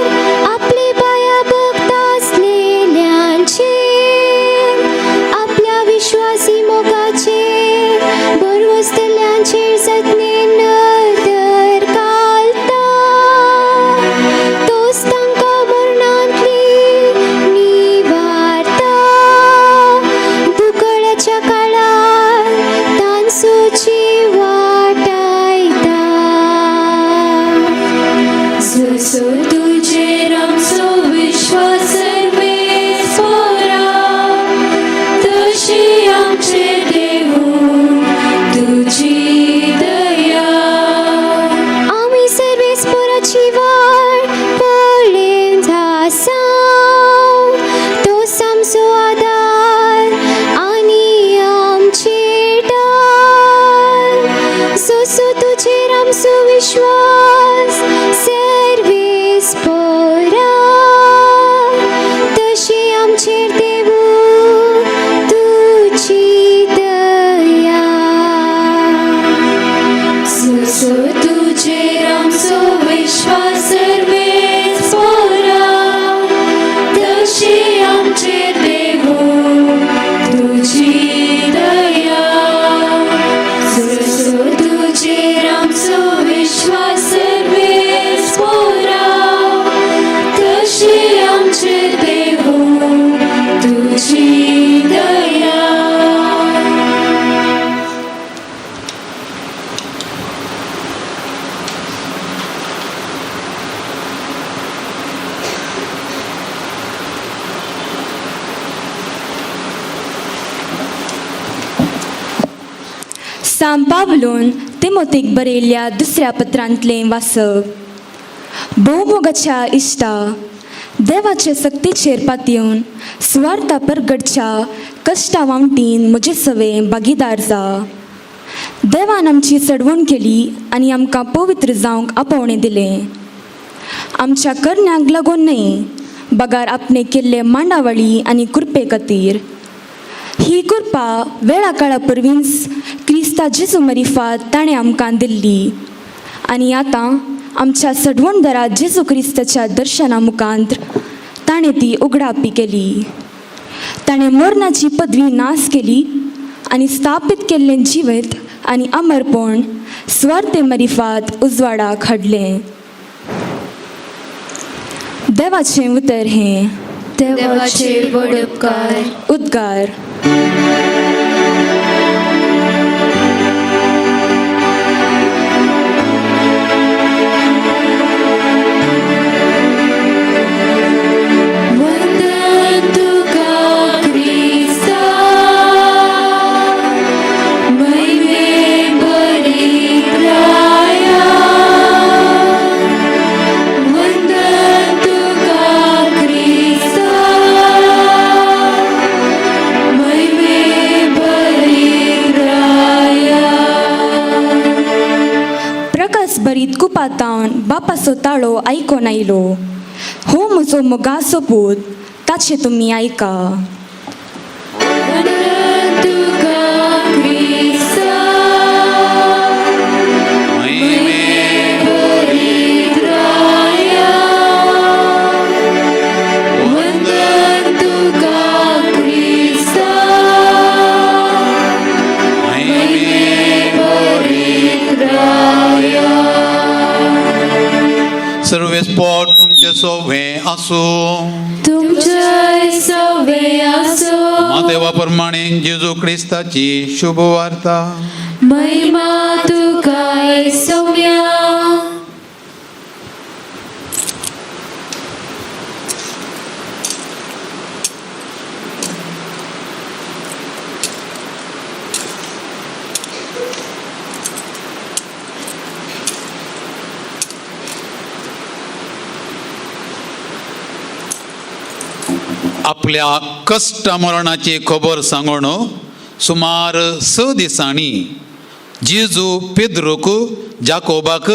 आपले पांया भक्त आसलेल्यांचेर आपल्या विश्वासी मोगाचेर भरवसतल्यांचेर जतनेन नदर घालता. तोच तांकां मरणांतली निवारता, दुकळाच्या काळार तांचो जीव वाटायता. जसो तुजेर आमचो विश्वास सर्वेस पोरा, तशी आमचेर देवो तुजी दया. आमी सर्वेस पोराची वाट पळयत आसा, तोच आमचो आदार आनी आमचेर ढाल. जसो तुजेर आमचो विश्वास सर्वेस पोरा, तशी आमचेर देवो तुजी दया. जसो तुजेर आमचो विश्वास सर्वेस पोरा, तशी आमचेर देवो तुजी दया. जसो तुजेर आमचो विश्वास सर्वेस पोरा, तशी आमचेर देवो तुजी दया. सांत पावलून तिमोतीक बरयल्ल्या दुसऱ्या पत्रांतलें वाचप. भोवमोगाच्या इश्टा, देवाचे सक्तीचेर पातयेवन सुवार्ता परगटच्या कश्टा वावटीन म्हजे सवें भागीदार जा. देवान आमची सडवण केली आनी आमकां पवित्र जावंक आपोवणें दिलें, आमच्या करण्यांक लागून न्हय, बगार आपणे केल्ले मांडावळी आनी कृपे खातीर. ही कृपा वेळा काळा पुर्वींच क्रिस्ता जेजू मरिफात ताणें आमकां दिल्ली आनी आतां आमच्या सडवणदारा जेजू क्रिस्ताच्या दर्शना मुखांत ताणें ती उगडापी केली. ताणें मरणाची पदवी नास केली आनी स्थापीत केल्लें जिवीत आनी अमरपण सुवार्ते मरिफात उजवाडाक हाडलें. देवाचें उतर हें. देवाचेर व्हड उपकार. उद्गार. वंदन तुका क्रिस्ता, महिमे भरित राया. वंदन तुका क्रिस्ता, महिमे भरित राया. प्रकाश बरीत कुपातावन बापाचो ताळो आयकोन आयलो, हो म्हजो मोगाचो पूत, ताचें तुमी आयका. वंदन तुका क्रिस्ता, महिमे भरित राया. वंदन तुका क्रिस्ता, महिमे भरित राया. सर्वेस्पोर तुमचे सोवे आसूं. तुमचे सवे आसो. मातेवा प्रमाणे जेजू क्रिस्ताची शुभ वार्ता. महिमा तुका सौम्या. आपल्या कश्ट मरणाची खबर सांगून सुमार 6 दिसांनी जेजू पेद्रूक, जाकोबाक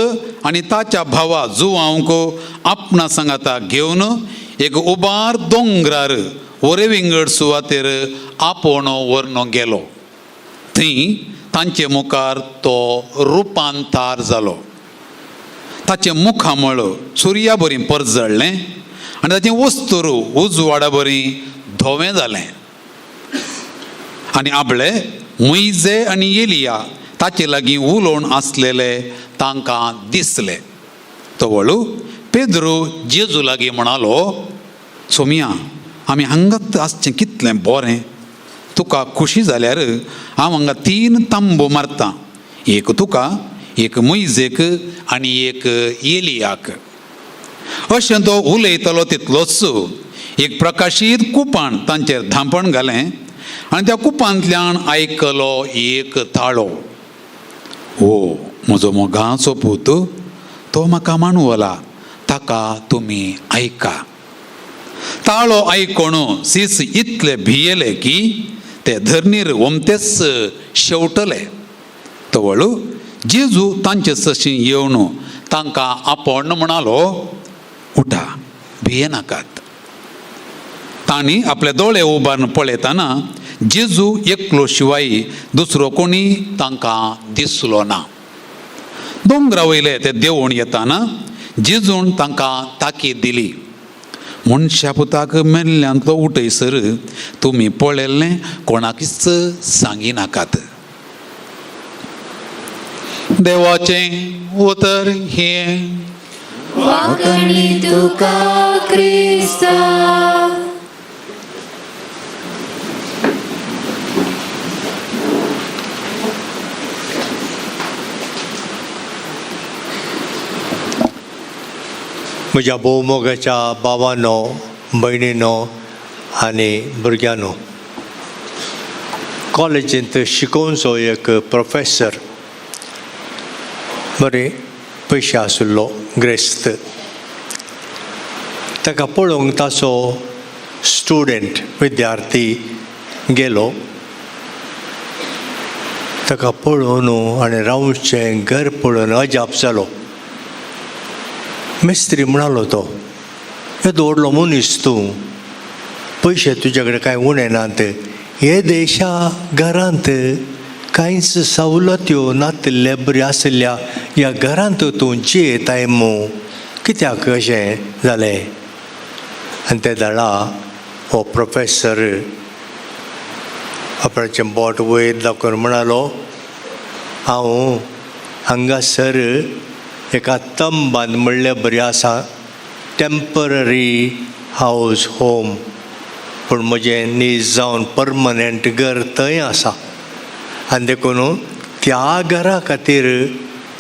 आनी ताच्या भावा जुवांक आपणा सांगाता घेवन एक उबार दोंगरार वरे विंगड सुवातेर आपोवन व्हरून गेलो. थंय तांचे मुखार तो रुपांतार जालो. ताचें मुखामळ सुर्या बरी परजळ्ळें आनी ताचें वस्तूर उजवाडा बरी धवें जालें. आनी आपले मुयजे आनी एलिया ताचे लागीं उलोवन आसलेले तांकां दिसले. तो वळू पेद्रू जेजू लागीं म्हणालो, सोमिया, आमी हांगात आसचें कितलें बरें. तुका खुशी जाल्यार हांव हांगा 3 तांबो मारतां, एक तुका, एक मुयजेक आनी एक एलियाक. अशें तो उलयतालो तितलोच एक प्रकाशीत कुपान तांचेर धांपण घालें आनी त्या कुपांतल्यान आयकलो एक ताळो, ओ म्हजो मोगाचो पूत, तो म्हाका मानवला, ताका तुमी आयका. ताळो आयकोन सीस इतले भियेले की ते धरणीर ओमतेच शेवटले. तवळ जेजू तांचे सशी येवन तांकां आपोवन म्हणालो, उठा, भियेनाकात. तांणी आपले दोळे उबारून पळयतना जेजू एकलो शिवाय दुसरो कोणी तांकां दिसलो ना. दोंगरा वयले ते देंवून येताना जेजून तांकां ताकीद दिली, मनशा पुताक मेल्ल्यांतलो उठयसर तुमी पळयल्लें कोणाकच सांगिनाकात. देवाचें उतर हें. वाकणी तुका क्रिस्ता. म्हज्या भोवमोगाच्या बाबानो, भयणीनो आनी भुरग्यांनो, कॉलेजींत शिकोवचो एक प्रोफेसर बरे पयशे आशिल्लो ग्रेस्त. ताका पळोवंक ताचो स्टुडंट विद्यार्थी गेलो. ताका पळोवन आनी रावचें घर पळोवन अजाप जालो. मिस्त्री म्हणालो तो, येदो व्हडलो मनीस तूं, पयशे तुजे कडेन कांय उणें नात, हे देशा घरांत कांयच सवलत्यो नातिल्ले बऱ्यो आशिल्ल्या ह्या घरांत तूं जियेताय मू, कित्याक अशें जालें? आनी ते दाडा हो प्रोफेसर आपणाचें बोट वयर दाखोवन म्हणालो, हांव हांगासर एका तंबान म्हणलें बरें आसा. टेंपररी हावज होम पूण म्हजें नीज जावन परमनंट घर थंय आसा. आनी देखून त्या घरा खातीर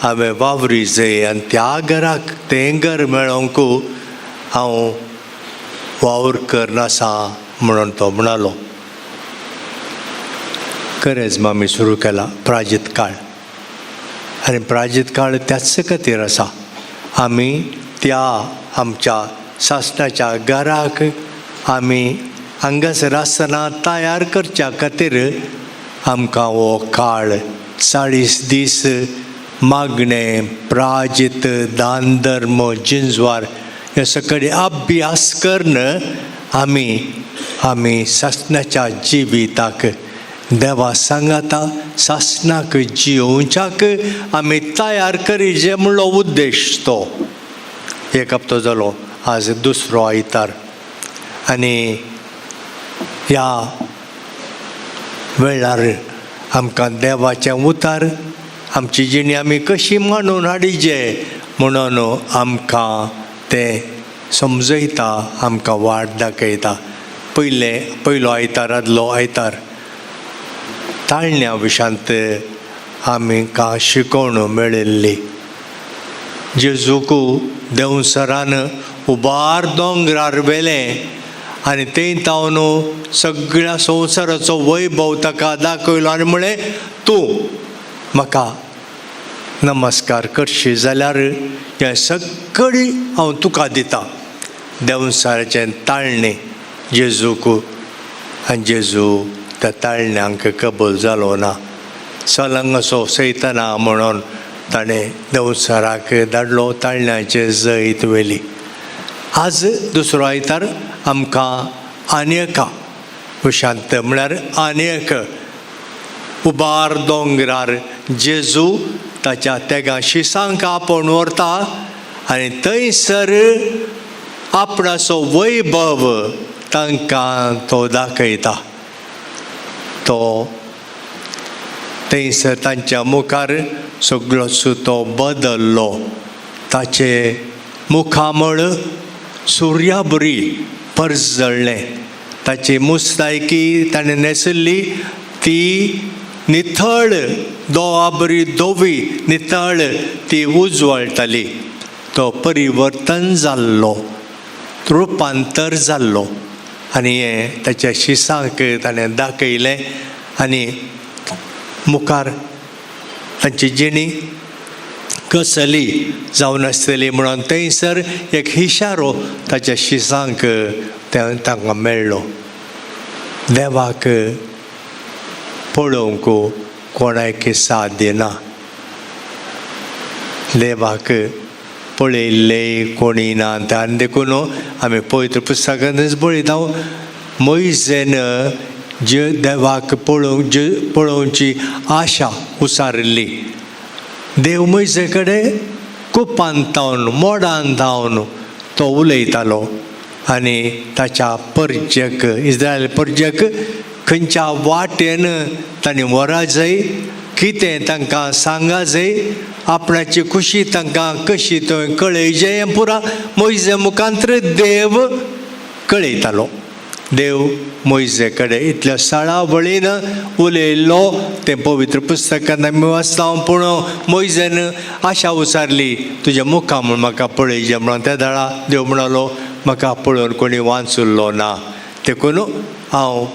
हांवें वावरी जाय आनी त्या घराक तें घर मेळोंक हांव वावर करून आसा म्हणून तो म्हणालो. करेज्म आमी सुरू केला प्राजीत काळ आनी प्राजीत काळ त्याच खातीर आसा. आमी त्या आमच्या सासणाच्या घराक आमी हांगासर आसतना तयार करच्या खातीर आमकां हो काळ 40 दीस मागणें, प्राजीत, दान धर्म, जिंजवार हे सगळे अभ्यास करून आमी आमी सासणाच्या जिविताक देवा सांगाता सासणाक जियोवच्याक आमी तयार करीजे म्हणलो उद्देश तो. एक हप्तो जालो, आज दुसरो आयतार आनी ह्या वेळार आमकां देवाचें उतार आमची जिणी आमी कशी मांडून हाडिजे म्हणून आमकां तें समजयता, आमकां वाट दाखयता. पयलो आयतार आदलो आयतार ताळण्या विशांत आमकां शिकवण मेळिल्ली. जेजूक देंवसरान उबार दोंगरार व्हेलें आनी थंय तावन सगळ्या संवसाराचो वैभव ताका दाखयलो आनी म्हळें, तूं म्हाका नमस्कार करशी जाल्यार हें सगळी हांव तुका दिता. देंवसाराचें ताळणें जेजूक आनी जेजू त्या ताळण्यांक कबूल जालो ना. सलंग असो सैतना म्हणून ताणें देंवसाराक धाडलो, ताळण्याचें जैत व्हेली. आज दुसरो आयतार आमकां आनी एका विशांत म्हळ्यार आनी एक उबार दोंगरार जेजू ताच्या तेगां शिसांक आपोवन व्हरता आनी थंयसर आपणाचो वैभव तांकां तो दाखयता. तो थंयसर तांच्या मुखार सगळोच तो बदल्लो. ताचे मुखामळ सुर्या बरी परजळ्ळें. ताची मुस्तायकी ताणें न्हेसली ती निथळ दोवा बरी धवी नितळ ती उजवळटाली. तो परिवर्तन जाल्लो, रुपांतर जाल्लो आनी हें ताच्या शिसांक ताणें दाखयलें आनी मुखार तांची जिणी कसली जावन आसतली म्हणून थंयसर एक इशारो ताच्या शिसांक तांकां मेळ्ळो. देवाक पळोवंक कोणाक साध्य ना, देवाक पळयल्लें कोणी ना. आनी देखून आमी पवित्र पुस्तकांतच पळयता, मोयजेन जे देवाक पळोवची आशा उसारिल्ली. देव मोयजे कडेन कुपान तावन मोडान धांवन तो उलयतालो आनी ताच्या परजेक इस्रायल परजेक खंयच्या वाटेन तांणी व्हरा जाय, कितें तांकां सांगा जाय, आपणाची खुशी तांकां कशी थंय कळयजे हें पुरा मोयजे मुखांत्र देव कळयतालो. देव मोयजे कडेन इतल्या साळा वळीन उलयल्लो तें पवित्र पुस्तकान आमी वाचता. पूण मोयजेन आशा उचारली, तुज्या मुखा म्हूण म्हाका पळयजे म्हणून. त्या दाळा देव म्हणालो, म्हाका पळोवन कोणी वांचुल्लो ना, देखून हांव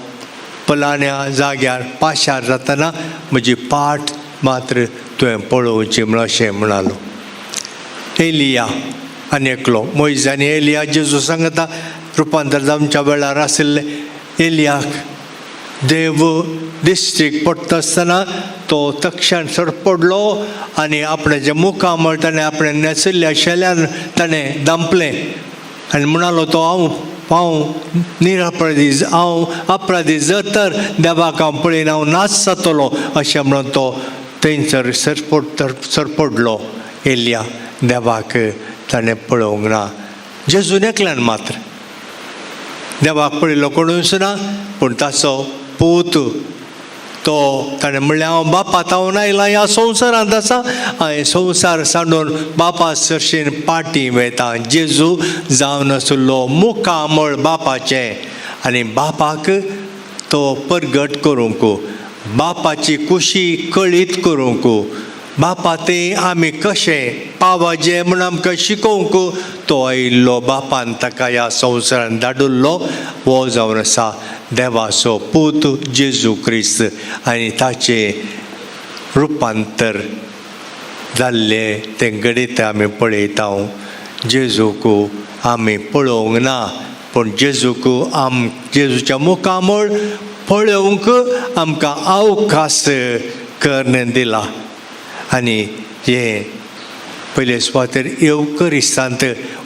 फलाण्या जाग्यार पाशार जातना म्हजी पाट मात्र तुवें पळोवची म्हूण अशें म्हणालो. एलिया आनी एकलो मोयज आनी एलिया जेजू सांगता रुपांतर जावच्या वेळार आशिल्ले. एलियाक देव दिश्टीक पडटा आसतना तो तक्षण सरपडलो आनी आपणाच्या मुखामळ ताणें आपणें न्हेसिल्ल्या शेल्यान ताणें दांपलें आनी म्हणालो, तो हांव हांव निरपराधी, हांव अपराधी जर तर देवाक हांव पळयन हांव नाच जातलो अशें म्हणून तो थंयसर सरपडलो. एलिया देवाक ताणें पळोवंक ना, जेजून एकल्यान मात्र देवाक पळयलो कोणूच ना, पूण ताचो पूत तो ताणें म्हणलें हांव बापा तावन आयला ह्या संवसारांत आसा, हांवें संवसार सांडून बापा सरशीन पाटी वेता. जेजू जावन आशिल्लो मुखामळ बापाचें आनी बापाक तो परगट करूंक, बापाची कुशी कळीत करूंक, बापा तें आमी कशें पावाजें म्हूण आमकां शिकोवंक तो आयिल्लो. बापान ताका ह्या संवसारान धाडिल्लो. हो जावन आसा देवाचो पूत जेजू क्रिस्त आनी ताचें रुपांतर जाल्लें तें घडीत आमी पळयता. जेजूक आमी पळोवंक ना, पूण जेजूक जेजूच्या मुखामळ पळोवंक आमकां अवकाश करून दिला. आनी हें पयले सुवातेर येवकरिस्तांत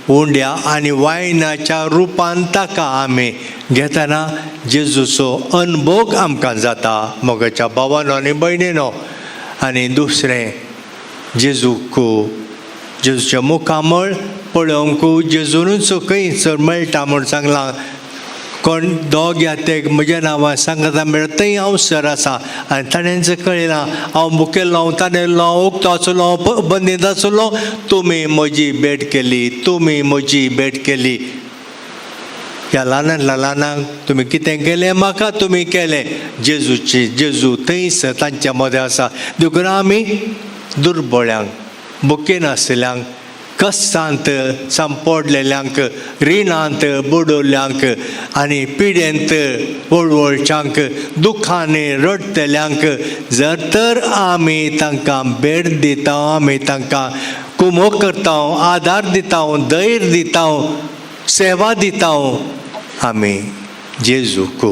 उंड्या आनी वायनाच्या रुपान ताका आमी घेतना जेजूचो अनभोग आमकां जाता मोगाच्या भावानो आनी भयणीनो. आनी दुसरें जेजूक जेजूचें मुखामळ पळोवंक जेजूनच खंय सर मेळटा म्हूण सांगलां. कोण दोग या ते म्हज्या नांवान सांगता म्हळ्यार थंय हांव सर आसा. आनी ताणेंच कळयलां हांव मुखेलो, हांव ताणेल्लो, हांव उक्तो आसलो, हांव बंदीत आसलो, तुमी म्हजी भेट केली, तुमी म्हजी भेट केली. ह्या ल्हानांतल्या ल्हानांक तुमी कितें केलें म्हाका तुमी केलें. जेजूची जेजू थंयच तांच्या मदें आसा. देखून आमी दुर्बळ्यांक, बुकेन आशिल्ल्यांक, कश्टांत सांपडलेल्यांक, रिणांत बुडवल्ल्यांक आनी पिडेंत वळवळच्यांक, दुखांनी रडटल्यांक जर तर आमी तांकां भेट दिता, आमी तांकां कुमोक करता, आदार दिता, धैर्य दिता, सेवा दिता, आमी जेजूक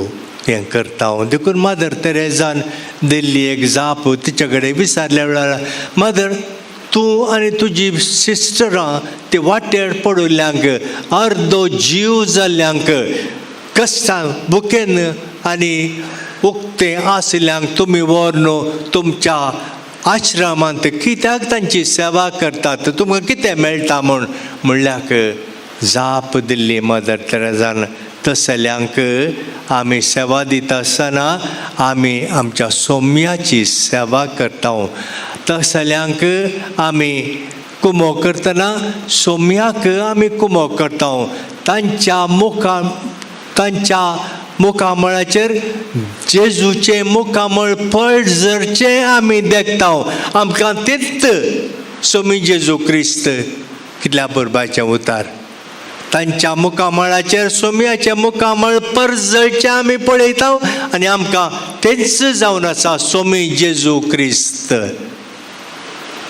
हें करता. देखून मदर तेरेजान दिल्ली एक जाप तिच्या कडेन विचारल्या वेळार, मदर तूं आनी तुजी सिस्टरां ती वाटेर पडिल्ल्यांक, अर्दो जीव जाल्ल्यांक, कश्टां बुकेन आनी उक्तें आशिल्ल्यांक तुमी व्हरून तुमच्या आश्रमांत कित्याक तांची सेवा करतात, तुमकां कितें मेळटा म्हूण म्हणल्याक जाप दिल्ली मदर तेरेजान, तसल्यांक आमी सेवा दिता आसतना आमी आमच्या सोम्याची सेवा करता. तसल्यांक आमी कुमो करतना सोम्याक आमी कुमो करता. तांच्या मुखामळाचेर जेजूचें मुखामळ पळजरचें आमी देखता. आमकां तेच सोमी जेजू क्रिस्त कितल्या बरबाचें उतार. तांच्या मुखामळाचेर सोम्याचें मुखामळ परजळचें आमी पळयता आनी आमकां तेच जावन आसा सोमी जेजू क्रिस्त.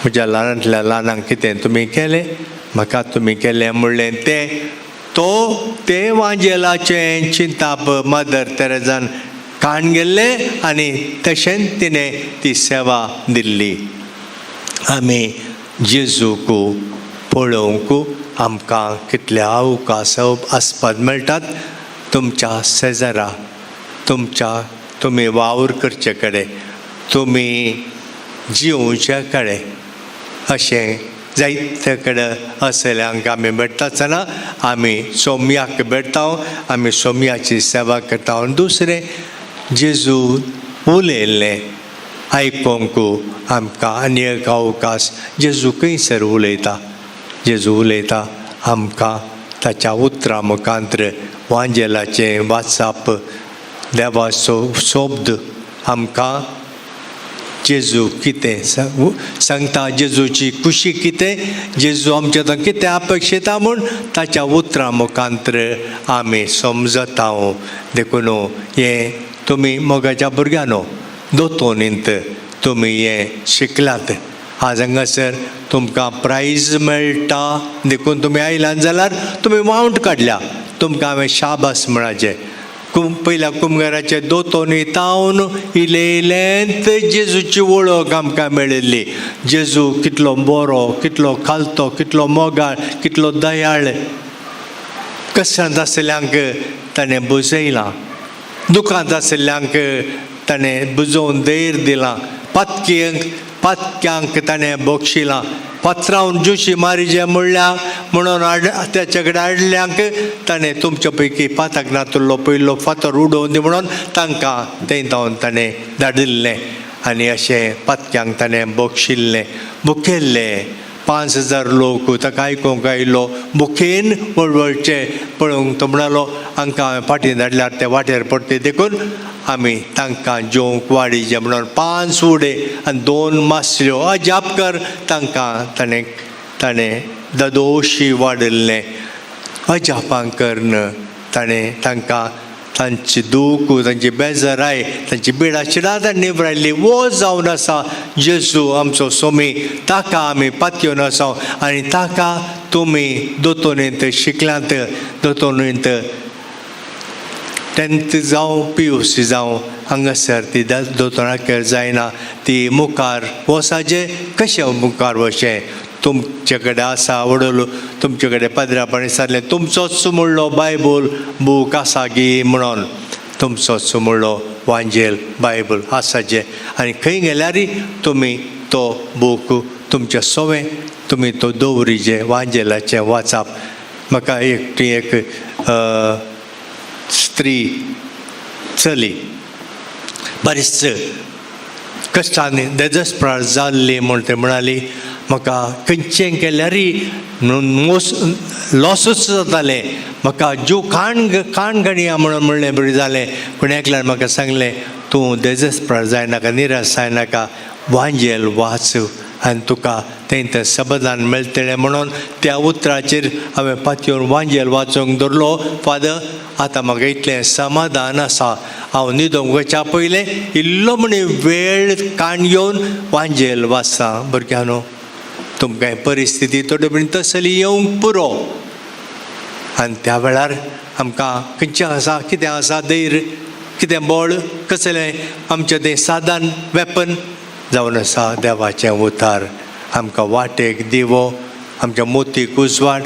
म्हज्या ल्हानांतल्या ल्हानांक कितें तुमी केलें म्हाका तुमी केलें म्हणलें तें तो ते वांजेलाचें चिंताप मदर तेरेजान काण गेल्लें आनी तशेंच तिणें ती सेवा दिल्ली. आमी जेजूक पळोवंक आमकां कितले अवकाश आसपाद मेळटात. तुमच्या शेजारा, तुमच्या तुमी वावर करचे कडेन, तुमी जिवचे कडेन, अशें जायते कडेन असल्यांक आमी भेटता आसतना आमी सोम्याक भेटता, आमी सोम्याची सेवा करता. आनी दुसरें जेजू उलयल्लें आयकोंक आमकां आनी एक अवकाश. जेजू खंयसर उलयता, जेजू उलयता आमकां ताच्या उतरां मुखांत्र वांजेलाचें वाचप, देवाचो शब्द आमकां जेजू कितें सांगता, जेजूची खुशी कितें, जेजू आमच्या थंय कितें अपेक्षिता म्हूण ताच्या उतरां मुखांत्र आमी समजता. देखून हें तुमी मोगाच्या भुरग्यांनो दोतोनींत तुमी हें शिकलात. आज हांगासर तुमकां प्रायज मेळटा देखून तुमी आयल्यान जाल्यार तुमी वावंट काडल्या, तुमकां हांवें शाबास म्हणाचें. पयल्या कुमगाराचे दोतोनी तावन इलेलेंत जेजूची वळख आमकां मेळिल्ली. जेजू कितलो बरो, कितलो खालतो, कितलो मोगाळ, कितलो दयाळ. कश्टांत आशिल्ल्यांक ताणें बुजयलां, दुखांत आशिल्ल्यांक ताणें बुजोवन धैर्य दिलां, पातक्यांक ताणें बक्षिलां, पात्रावन जोशी मारिजे म्हणल्या म्हणून हाड त्याचे कडेन हाडल्यांक ताणें तुमचे पैकी पाताक नातुल्लो पयलो फातर उडोवन दी म्हणून तांकां थंय जावन ताणें धाडिल्लें आनी अशें पातक्यांक ताणें बक्षिल्लें बुकेल्लें. 5000 लोक ताका आयकूंक आयलो बुकेन वळवळचे पळोवंक तो म्हणालो हांकां हांवें फाटीं धाडल्यार ते वाटेर पडटे देखून आमी तांकां जेवंक वाडीचे म्हणून 5 उडे आनी 2 मासल्यो अजाप कर तांकां ताणें ताणें ददोशी वाडिल्लें अजापां करून ताणें तांकां तांची दूख तांची बेजाराय तांची बिडाशिडां ताणें निवरायल्ली. वो जावन आसा जेजू आमचो सोमी, ताका आमी पातयेवन आसा आनी ताका तुमी दोतोनींत शिकल्यांत, दोतोनींत 10th जावं PUC जावं हांगासर ती दोतोनाक जायना ती मुखार वसाचें कशें मुखार वचें तुमचे कडेन आसा वडोल तुमचे कडेन पाद्रापणी सारलें तुमचोच म्हणलो बायबल बूक आसा गी म्हणून तुमचोच म्हणलो वांजेल बायबल आसाचें आनी खंय गेल्यारय तुमी तो बूक तुमचे सोवें तुमी तो दवरिजे वांजेलाचें वाचप. म्हाका एकटी एक स्त्री चली बरीच कश्टांनी देजस्प्रार जाल्ली म्हूण ते म्हणाली म्हाका खंयचें केल्यारय मोस लॉसूच जातालें, म्हाका जीव खाण खाण घडया म्हणून म्हणलें बरें जालें. पूण एकल्यान म्हाका सांगलें तूं देजस्प्रार जायनाका निराश जायनाका वांजेल वाच आनी तुका थंय तें समाधान मेळटलें म्हणून त्या उतराचेर हांवें पातयेवन वांजेल वाचूंक दवरलो. फादर आतां म्हाका इतलें समाधान आसा, हांव न्हिदोंक वचच्या पयलें इल्लो म्हणी वेळ काण घेवन वांजेल वाचता. भुरग्यांनो तुमकां परिस्थिती थोडे पणी तसली येवंक पुरो आनी त्या वेळार आमकां खंयचें आसा कितें आसा धैर्य कितें बळ कसलें आमचें तें साधन वेपन जावन आसा देवाचें उतार आमकां वाटेक दिवो आमच्या मोतीक उजवाड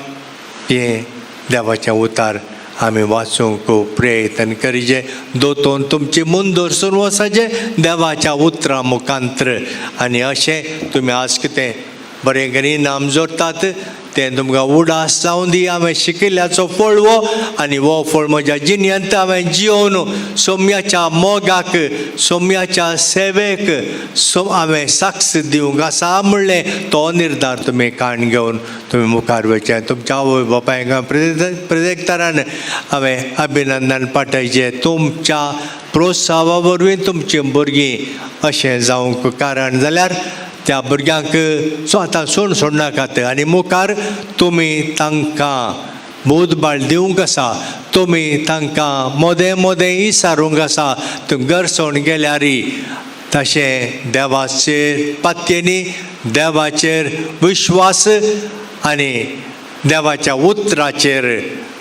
हें देवाचें उतार आमी वाचूंक प्रयत्न करिजे. दोतोन तुमची मुंदोरसून वचाचें देवाच्या उतरां मुखांत्र आनी अशें तुमी आज कितें बरें करी नाम जोडटात तें तुमकां उडास जावं दी. हांवें शिकिल्ल्याचो फळ हो आनी हो फळ म्हज्या जिणेंत हांवें जियोवन सोम्याच्या मोगाक सोम्याच्या सेवेक सो हांवें साक्ष दिवंक आसा म्हणलें तो निर्धार तुमी काण घेवन तुमी मुखार वयचें. तुमच्या आवय बापायक प्रेजेक्टरान हांवें अभिनंदन पाठयचें तुमच्या प्रोत्साहा वरवीं तुमचीं भुरगीं अशें जावंक कारण जाल्यार त्या भुरग्यांक आतां सोड सोडनाकात आनी मुखार तुमी तांकां बोधबाळ दिवंक आसा, तुमी तांकां मोदें मोदें इसारूंक आसा. तुमी घर सोडून गेल्यारय तशें देवाचेर पातयेनी देवाचेर विश्वास आनी देवाच्या उतराचेर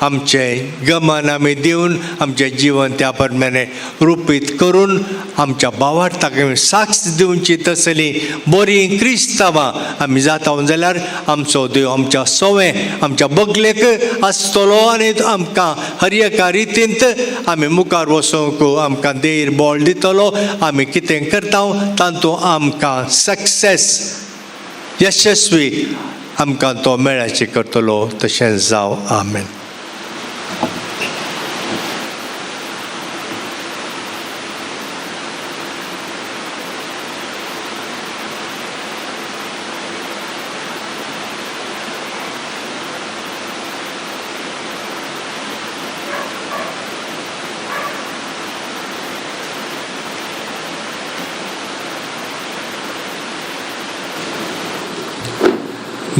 आमचें गमन आमी दिवन आमचें जिवन त्या प्रमाणे रुपीत करून आमच्या भावार्थाक आमी साक्ष दिवची तसली बरीं क्रिस्तांवां आमी जाता जाल्यार आमचो देव आमच्या सोवें आमच्या बगलेक आसतलो आनी आमकां हर एका रितींत आमी मुखार वचूंक आमकां धैर्य बळ दितलो. आमी कितें करता तातूंत आमकां सक्सेस यशस्वी आमकां तो मेळाची करतलो. तशेंच जावं, आमेन.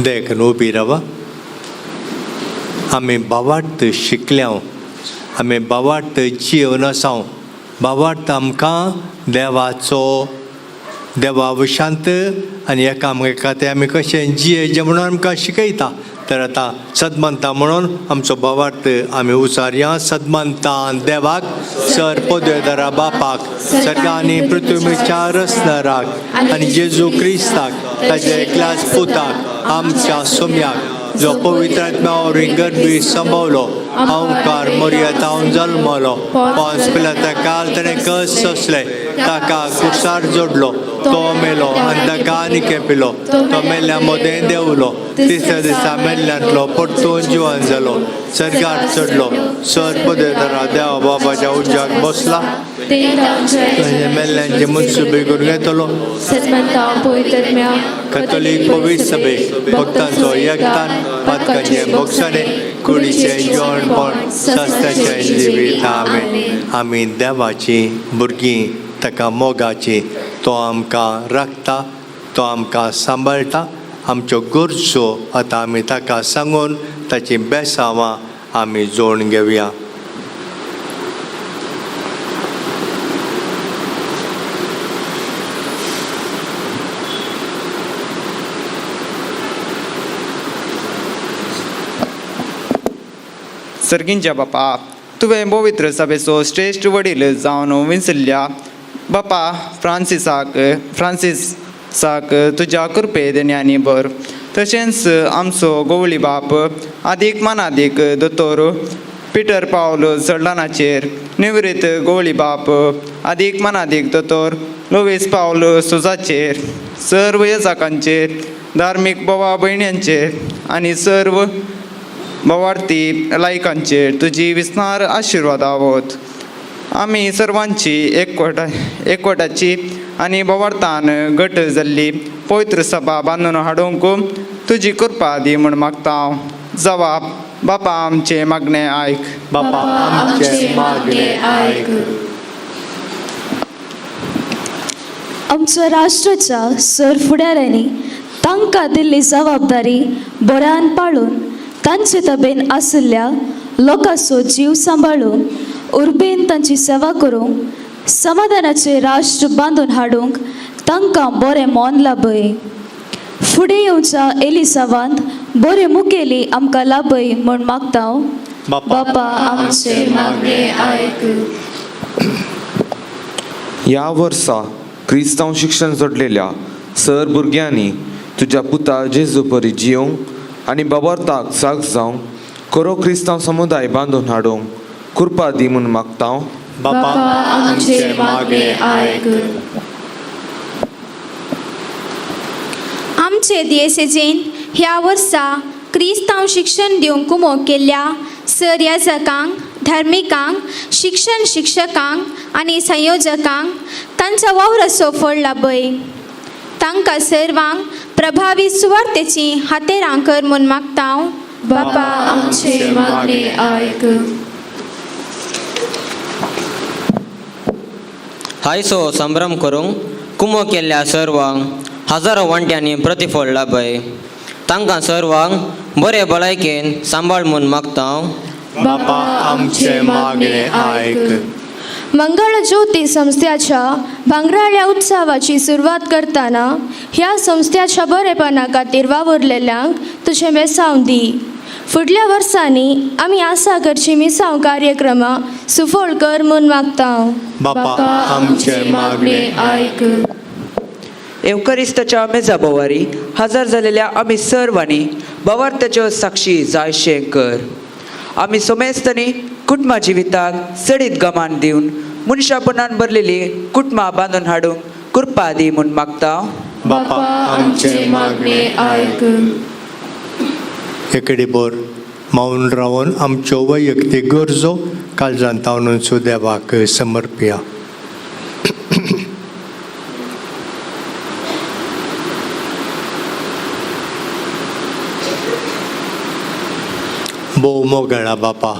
देख उबी रावा. आमी बावार्थ शिकल्या, आमी बावार्थ जिवन आसा. बावार्थ आमकां देवाचो देवा विशांत आनी एकामेका ते आमी कशें जियेचें म्हणून आमकां शिकयता. तर आतां सदमंता म्हणून आमचो बावार्थ आमी उचारया. सदमंता देवाक सर पदवेदारा बापाक सर्गा आनी पृथ्वीच्या रचणाराक आनी जेजू क्रिस्ताक ताच्या एकल्याच पुताक आमच्या सोम्याक जो पवित्र आत्म्या वरवीं गर्भी संभवलो, अंकार मोरया तावन जल्मलो, पोंस पिलाता काल ताणें कस सोंसलें, ताका कुर्सार जोडलो, तो मेलो आनी ताका आनी केपिलो, तो मेल्ल्या मदें देंवलो, तिसऱ्या दिसा मेल्ल्यांतलो परतून जिवन जालो, सर्गार चडलो, सर पदवेदारा देवा बाबाच्या उज्याक बसला, मेल्ल्यांचे मनसुबे करून घेतलो, कथोलीक पवित्र सभेक भक्तांचो एकतान, पातकांचें भोगसाणें, कुडीचें जेवणपण, सस्त्याचें जिवीत. आमेन. आमी देवाचीं भुरगीं, ताका मोगाचीं. तो आमकां राखता, तो आमकां सांबाळटा. आमच्यो गरजो आतां आमी ताका सांगून ताचीं बेसांवां आमी जोडून घेवया. सर्गींच्या बापा, तुवें पवित्र सभेचो श्रेश्ठ वडील जावन विंचल्ल्या बापा फ्रांसिसाक तुज्या कृपे देण्यांनी भर. तशेंच आमचो गोवळी बाप आदीक मानादीक दोतोर पिटर पावल सल्डानाचेर, निवृत्त गोवळी बाप आदीक मानादीक दोतोर लोवीस पावल सुजाचेर, सर्व येजाकांचेर, धार्मीक भावा भयण्यांचेर आनी सर्व भवार्थी लायकांचेर तुजी विस्नार आशिर्वाद आवत. आमी सर्वांची एकवटाची आनी भवार्थान घट जाल्ली पवित्र सभा बांदून हाडूंक तुजी कृपा दी म्हूण मागता. जवाब बापा आमचें मागणें आयक. बापा आमचें मागणें आयक. आमच्या राष्ट्राच्या सर फुडाऱ्यांनी तांकां दिल्ली जबाबदारी बऱ्यान पाळून तांचे तबेन आशिल्ल्या लोकांचो जीव सांबाळून उर्बेन तांची सेवा करूंक समाधानाचें राष्ट्र बांदून हाडूंक तांकां बरें मन लाभय. फुडें येवच्या एलिसावांत बरे मुखेली आमकां लाभय म्हूण मागता. बापा आमचें मागणें आयक. ह्या वर्सा क्रिस्तांव शिक्षण जोडलेल्या सर भुरग्यांनी तुज्या पुता जेजू परी जियोंक आनी बाबर्थाक साक्ष जावंक खरो क्रिस्तांव समुदाय बांदून हाडूंक कृपा दी म्हूण मागता. बापा आमचें मागणें आयक. आमचे दियेसेजेन ह्या वर्सा क्रिस्तांव शिक्षण दिवंक कुमोक केल्ल्या सर याजकांक, धार्मिकांक, शिक्षण शिक्षकांक आनी संयोजकांक तांच्या वावराचो फळ लाभय. तांकां सर्वांक प्रभावी सुवार्तेची हातेरां कर म्हूण मागता. बापा आमचें मागणें आयक. हायसो संभ्रम करूंक कुमो केल्ल्या सर्वांक हजारो वांट्यांनी प्रतिफळ लाभय. तांकां सर्वांक बरे भलायकेन सांबाळ म्हूण मागता. बापा आमचें मागणें आयक. मंगळ ज्योती संस्थेच्या भांगराळ्या उत्सवाची सुरवात करतना ह्या संस्थेच्या बरेपणा खातीर वावुरलेल्यांक तुजें बेसांव दी. फुडल्या वर्सांनी आमी आसा करची मिसांव कार्यक्रमां सुफळ कर म्हूण मागता. बापा आमचें मागणें आयक. एवकरिस्ताच्या मेजा बोवारी हजर जालेल्या आमी सर्वांनी बवार्थाच्यो साक्षी जायशें कर. आमी सोमेस्तांनी कुटुंबा जिविताक चडीत गमान दिवन मनशापणान भरलेली कुटुंबां बांदून हाडूंक कृपा दी म्हूण मागता. बापा आमचें मागणें आयक. एकडे बोर मौन रावन आमच्यो वैयक्तीक गरजो काळजांत तावनून देवाक समर्पया. भोव मोगळा बापा,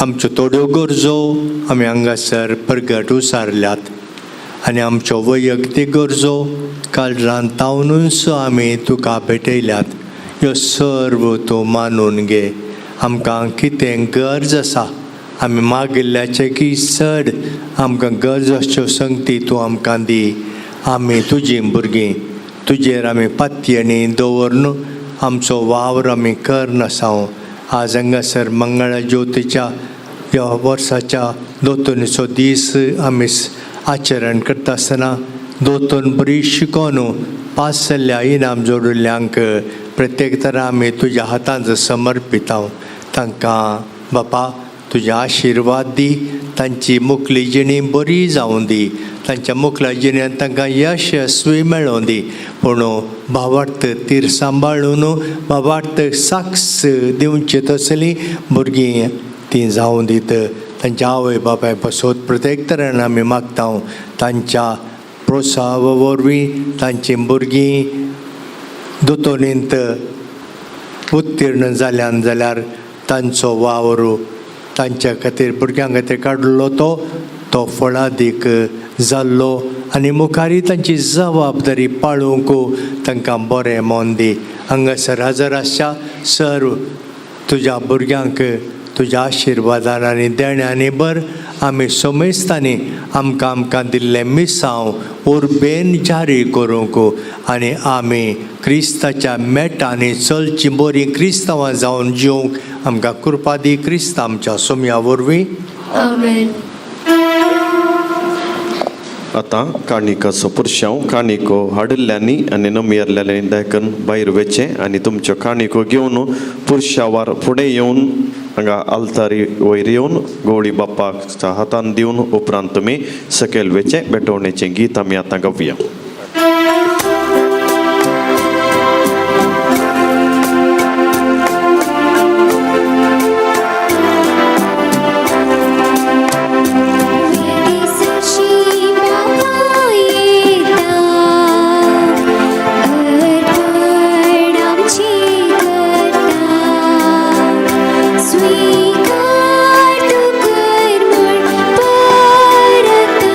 आमच्यो थोड्यो गरजो आमी हांगासर प्रगट उसारल्यात आनी आमच्यो वैयक्तीक गरजो काळजांत तावनूच आमी तुका भेटयल्यात. ह्यो सर्व तूं मानून घे. आमकां कितें गरज आसा आमी मागिल्ल्याचें की चड आमकां गरज आसच्यो संगती तूं आमकां दी. आमी तुजीं भुरगीं, तुजेर आमी पातयेणी दवरून आमचो वावर आमी करनासांव. आज हांगासर मंगळा ज्योतीच्या ह्या वर्साच्या दोतोनीचो दीस आमी आचरण करता आसतना दोतोन बरी शिकोवन पास जाल्ल्या इनाम जोडिल्ल्यांक प्रत्येक तरा आमी तुज्या हातांत समर्पितां. तांकां बापा तुज्या आशिर्वाद दी, तांची मुखली जिणी बरी जावं दी, तांच्या मुखल्या जिणेंत तांकां यशस्वी मेळों दी. पूण भावार्थ तीर सांबाळून भावार्थ साक्ष दिवचे तसलीं भुरगीं तीं जावं दीत. तांच्या आवय बापाय पासत प्रत्येक तरेन आमी मागता, तांच्या प्रोत्साहा वरवीं तांचीं भुरगीं दोतोनींत उत्तीर्ण जाल्यान जाल्यार तांचो वावर तांच्या खातीर भुरग्यां खातीर काडलो तो तो फळादीक जाल्लो आनी मुखारी तांची जबाबदारी पाळूंक तांकां बरें मन दी. हांगासर हजर आसच्या सर्व तुज्या भुरग्यांक तुज्या आशिर्वादान आनी देण्यांनी बर. आमी समेस्तांनी आमकां आमकां दिल्लें मिसांव उर्बेन जारी करूंक आनी आमी क्रिस्ताच्या मेटांनी चलची बरीं क्रिस्तांवां जावन जिवंक आमकां कृपा दी. क्रिस्त आमच्या सोमया वरवीं. आमेन. आतां काणिकाचो पुरशांव काणिको हाडिल्ल्यांनी आनी नमियरल्यांनी दायकन भायर वेचें आनी तुमच्यो काणिको घेवन पुरशावार फुडें येवन हांगा आल्तारी वयर येवन गवळी बाप्पाच्या हातान दिवन उपरांत तुमी सकयल वेचें. भेटवणेचें गीत आमी आतां गावया. स्वीकार तू कर म्हण परता.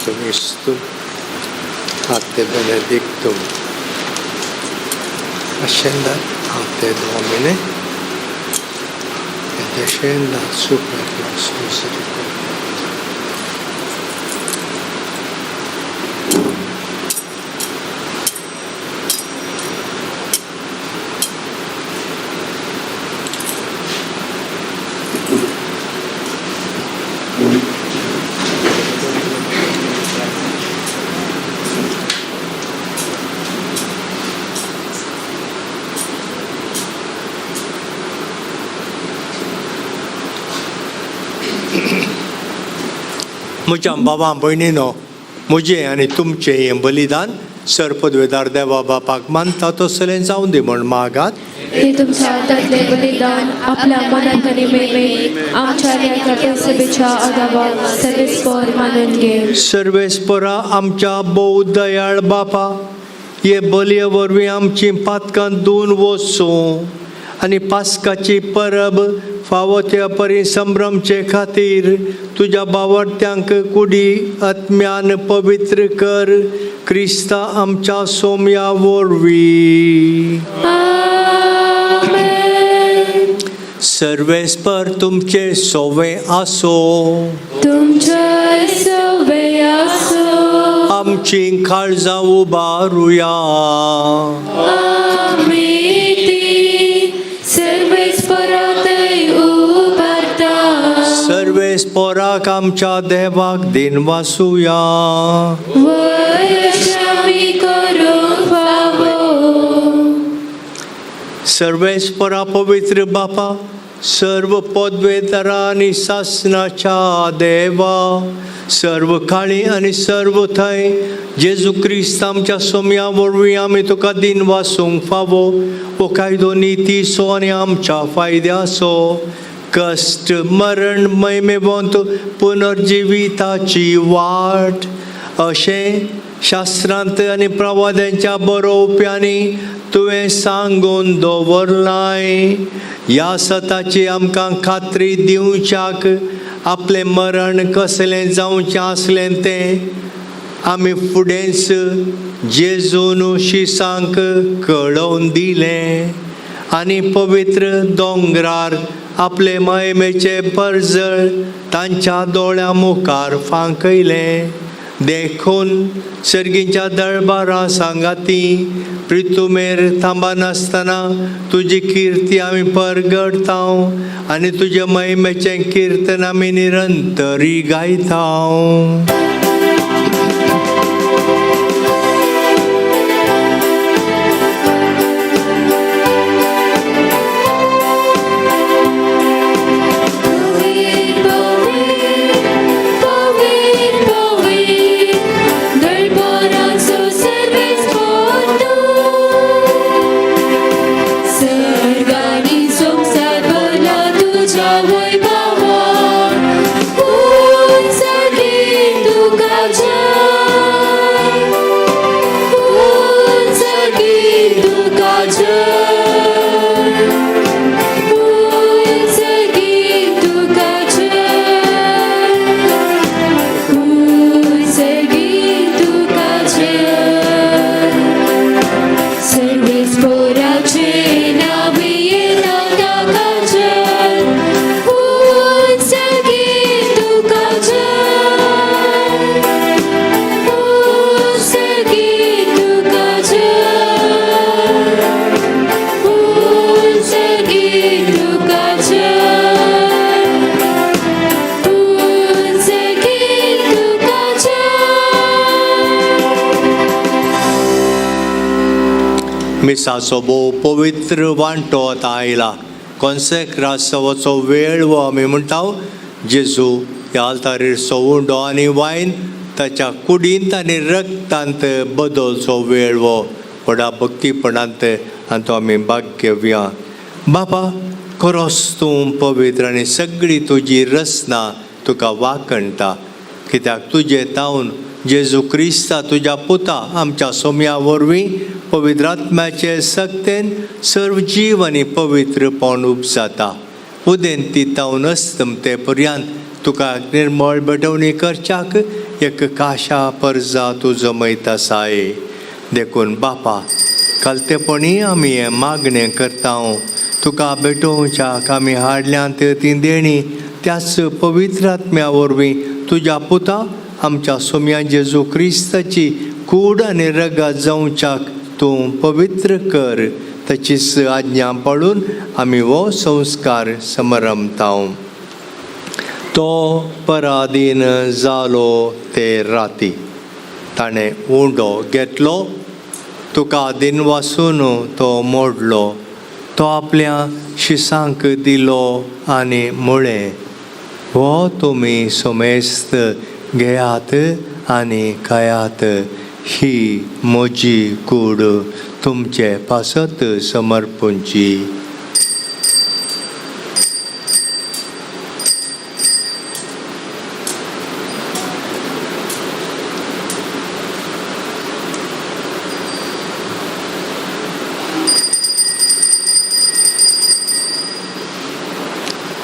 Sanctum Istum, a te benedictum. Ascendat a te Domine, et descendat super nos misericordia. म्हज्या बाबा भयणीनो, म्हजें आनी तुमचें हें बलिदान सर्पद्वेदार देवा बापाक मानता तसलें जावं दी म्हण मागात. हे तुमच्या हातांतले बलिदान आपल्या मनात आनी मेमेक आमच्या ह्या सभेच्या आदावाक सर्वेस्पर मानून घे. सर्वेस्परा आमच्या भोव दयाळ बापा, हे बलये वरवीं आमची पातकां धुवन वचूं आनी पास्काची परब फावो त्या परी संभ्रमचे खातीर तुज्या बावडत्यांक कुडी आत्म्यान पवित्र कर, क्रिस्ता आमच्या सोम्या वरवीं. सर्वेस्पर तुमचे सोवे आसो, तुमचे सोवे आसो. आमची काळजां उबारुया. आमी ती सर्वेस्परातय उबारता. सर्वेस्पराक आमच्या देवाक दिनवासुया. वय आमी करूंक फावो. सर्वेस्परा पवित्र बापा, सर्व पदवेतरा आनी सासनाच्या देवा, सर्व काळी आनी सर्व थंय जेजू क्रिस्त आमच्या सोम्या वरवीं आमी तुका दिनवासूंक फावो. हो कायदो नितीचो आनी आमच्या फायद्याचो, कश्ट मरण महिमेवंत पुनर्जिविताची वाट अशें शास्त्रांत आनी प्रवाद्यांच्या बरोवप्यांनी तुवें सांगून दवरलाय. ह्या सताची आमकां खात्री दिवच्याक आपलें मरण कसलें जावचें आसलें तें आमी फुडेंच जेजून शिसांक कळोवन दिलें आनी पवित्र दोंगरार आपले महिमेचे परजळ तांच्या दोळ्यां मुखार फांकयलें. देखून सर्गीच्या दळबारा सांगाती प्रितुमेर थांबनासतना तुजी किर्ती आमी परगडता आनी तुज्या महिमेचें किर्तन आमी निरंतरी गायता. मिसाचो भोव पवित्र वांटो आतां आयला. कॉन्सेक्रासाचो वेळ वो आमी म्हणटा जेजू ह्या आल्तारीर सवुंडो आनी वायन ताच्या कुडींत आनी रक्तांत बदलचो वेळ वो व्हडा भक्तीपणांत आनी तो आमी भाग घेवया. बाबा, खरोच तूं पवित्र आनी सगळी तुजी रचना तुका वाखणटा, कित्याक तुजें तावन जेजू क्रिस्ता तुज्या पुता आमच्या सोम्या वरवीं पवित्र आत्म्याचे सक्तेन सर्व जीव आनी पवित्रपण उपजाता. उदेंती तावन अस्तमते पर्यंत तुका निर्मळ भेटवणी करच्याक एक काशा परजा तूं जमयत आसाय. देखून बापा कालतेपणी आमी हें मागणें करता. तुका भेटोवच्याक आमी हाडल्यांत तीं देणीं त्याच पवित्र आत्म्या वरवीं तुज्या पुता आमच्या सोम्या जेजू क्रिस्ताची कूड आनी रगात जावच्याक तूं पवित्र कर. ताचीच आज्ञा पाळून आमी हो संस्कार समरमता. तो पराधीन जालो ते राती ताणें उंडो घेतलो, तुका दिनवासून तो मोडलो, तो आपल्या शिसांक दिलो आनी म्हळें, हो तुमी समेस्त घेयात आनी खायात, ही म्हजी कूड तुमचे पासत समर्पणची.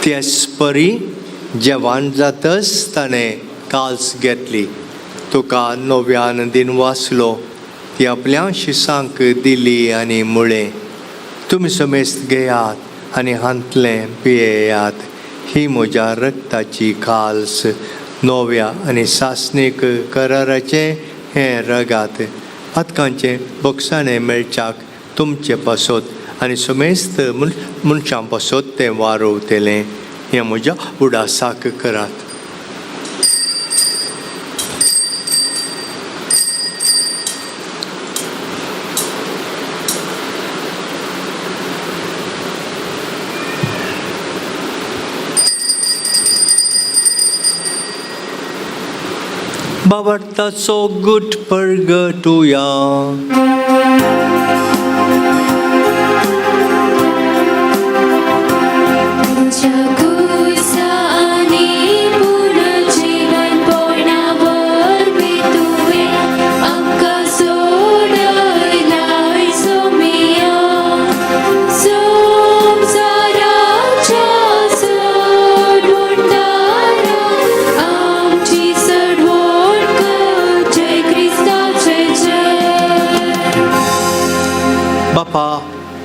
त्याच परी जेवण जातच ताणें काल्स घेतली, तुका नव्यान दिन वाचलो, ती आपल्या शिसांक दिली आनी म्हळें, तुमी समेस्त घेयात आनी हांतलें पियेयात, ही म्हज्या रक्ताची काल्स, नव्या आनी सासणीक कराराचें हें रगात, पातकांचें बोगसाणें मेळच्याक तुमचे पासत आनी समेस्त मनशां पासत तें वारोवतलें. हें म्हज्या उडासाक करात. बाबर्ताचो गुट परगटुया.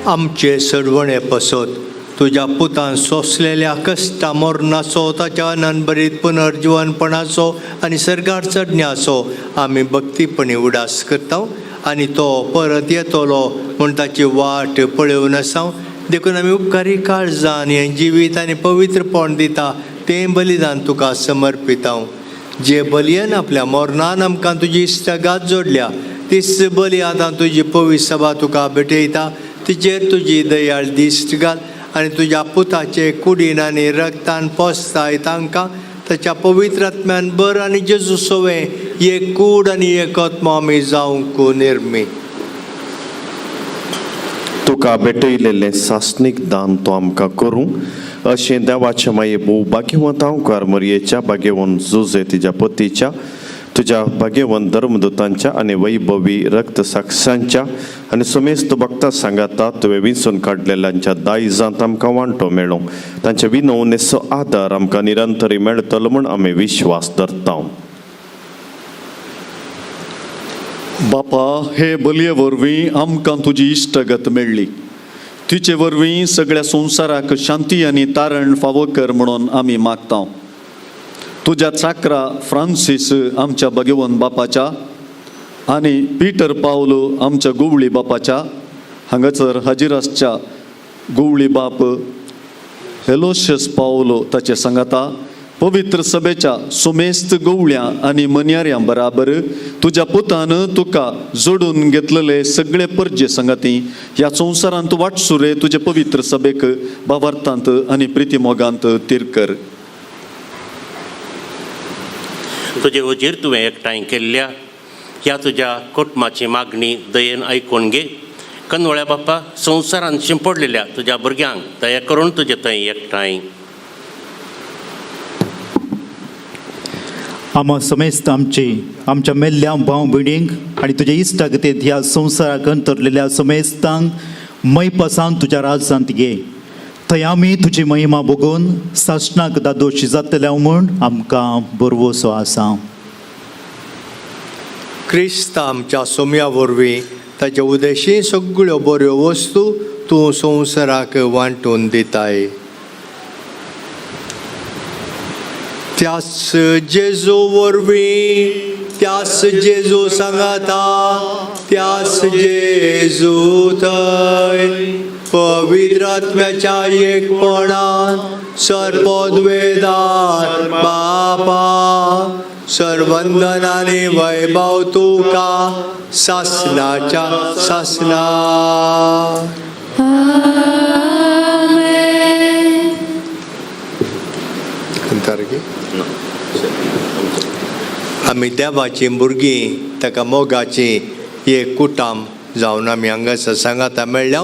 आमचे सरवणे पसत तुज्या पुतान सोंसलेल्या कश्टा मरणाचो, ताच्या अनंतभरीत पुनर्जिवनपणाचो आनी सर्गार चडण्याचो आमी भक्तीपणी उडास करता आनी तो परत येतलो म्हूण ताची वाट पळोवन आसा. देखून आमी उपकारी काळजान हें जिवीत आनी पवित्रपण दिता तें बलिदान तुका समर्पिता. जे बलयेन आपल्या मरणान आमकां तुजी इश्टागात जोडल्या तीच बली आतां तुजी पवित्र सभा तुका भेटयता. तिचेर तुजी दयाळ दिश्ट घाल आनी तुज्या पुताचे कुडीन आनी रक्तान पोसताय तांकां ताच्या पवित्र आत्म्यान बर आनी जेजू सोवें एक कूड आनी एक आत्मो आमी जावंक निर्मी. तुका भेटयलेलें सासणीक दान तो आमकां करूं अशें देवाच्या माये भोव भाग्यवंत हांवकार मरयेच्या भाग्यवंत जुजे तिज्या पतीच्या तुज्या भाग्यवंत धर्मदूतांच्या आनी वैभवी रक्त साक्षांच्या आनी समेस्त भक्ता सांगाता तुवें विंचून काडलेल्यांच्या दायजांत आमकां वांटो मेळूं, तांच्या विनवणेचो आदार आमकां निरंतरी मेळटलो म्हूण आमी विश्वास धरता. बापा, हे बलये वरवीं आमकां तुजी इश्टगत मेळ्ळी, तिचे वरवीं सगळ्या संवसाराक शांती आनी तारण फावो कर म्हणून आमी मागता. तुज्या चाकरा फ्रांसीस आमच्या भगवंत बापाच्या आनी पीटर पावलो आमच्या गुवळी बापाच्या हांगासर हाजीर आसच्या गुवळी बाप हेलोशियस पावलो ताचे सांगाता पवित्र सभेच्या सुमेस्त गवळ्यां आनी मन्याऱ्यां बराबर तुज्या पुतान तुका जोडून घेतलेले सगळे परजे सांगाती ह्या संवसारांत वाटसुरे तुजे पवित्र सभेक बावार्थांत आनी प्रितीमोगांत तीर कर. तुजे वजीर तुवें एकठांय केल्ल्या ह्या तुज्या कुटुंबाची मागणी दयेन आयकून घे. कनवळ्या बाप्पा, संवसारान शिंपडलेल्या तुज्या भुरग्यांक दया करून तुजे थंय एकठांय. आमा समेस्त आमची आमच्या मेल्ल्या भाव भयणींक आनी तुज्या इश्टागतींत ह्या संवसाराक अंतरलेल्या समेस्तांक मैपासान तुज्या राजांत घे. थंय आमी तुजी महिमा बघून सासणाक दादोशी जातले म्हूण आमकां बरवसो आसा. क्रिस्त आमच्या सोम्या वरवीं ताच्या उदेशी सगळ्यो बऱ्यो वस्तू तूं संवसाराक वांटून दिताय. त्यास जेजू वरवीं, त्यास जेजू सांगाता, त्यास जेजू थंय पवित्र आत्म्याच्या एकपणान सर्वोद्वेदार बापा सर्वंदनाने वैभव तुका सासनाच्या सासना. आमी देवाचीं भुरगीं ताका मोगाचीं एक कुटाम जावन आमी हांगासर सांगाता मेळ्ळ्या.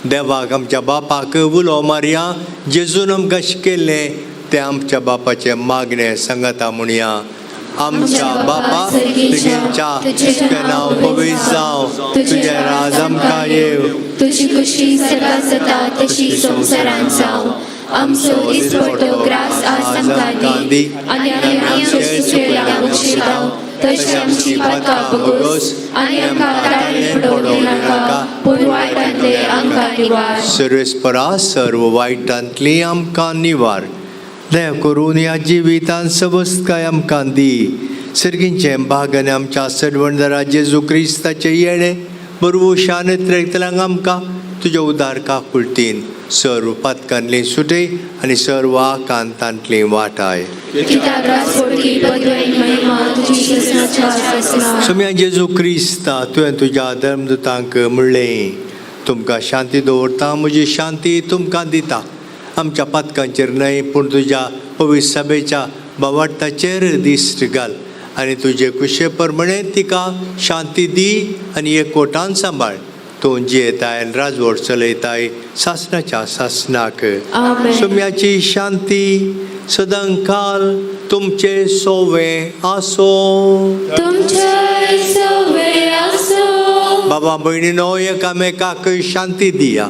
देवाक आमच्या बापाक उलो मारया, जेजून आमकां शिकयल्लें तें आमच्या बापाचें मागणें सांगाता म्हणया. आमच्या बापा तुगेच्या तुजें नांव पवित्र जावं, तुजें राज आमकां येवं, तुजी खुशी सर्गात जाता तशी संवसारांत जावं. आमचो दिसपडटो ग्रास आज आमकां दी आनी आमी आमच्या चुकलेल्यांक बक्षिता तशी आमची पातकां बगोस आनी आमकां ताळेन पडोवंक दिनाका, पूण वायटांतले आमकां निवार. सर्वेस्परा सर्व वायटांतली आमकां निवार. दया करून ह्या जिवितान सवस्तकाय आमकां दी. सर्गींचें भाग आनी आमच्या सरवणदारा जेजू क्रिस्ताचें येणें बरवशान त्रेकतल्यांक आमकां तुज्या उदार काकुळटीन सर्व पातकांतली सुटय आनी सर्व आकांतांतली वाटाय. सोम्या जेजू क्रिस्ता तुवें तुज्या धर्मदूतांक म्हणलें, तुमकां शांती दवरता, म्हजी शांती तुमकां दिता. आमच्या पातकांचेर न्हय पूण तुज्या पवित्र सभेच्या बावार्थाचेर दिश्ट घाल आनी तुजे कुशे प्रमाणे तिका शांती दी आनी एकवटान सांबाळ. तूं जियेताय आनी राजवट चलयताय सासणाच्या सासणाक. सोम्याची शांती सदांकाल तुमचे सोवे आसो. बाबा भयणीनो एकामेकाक शांती दिया.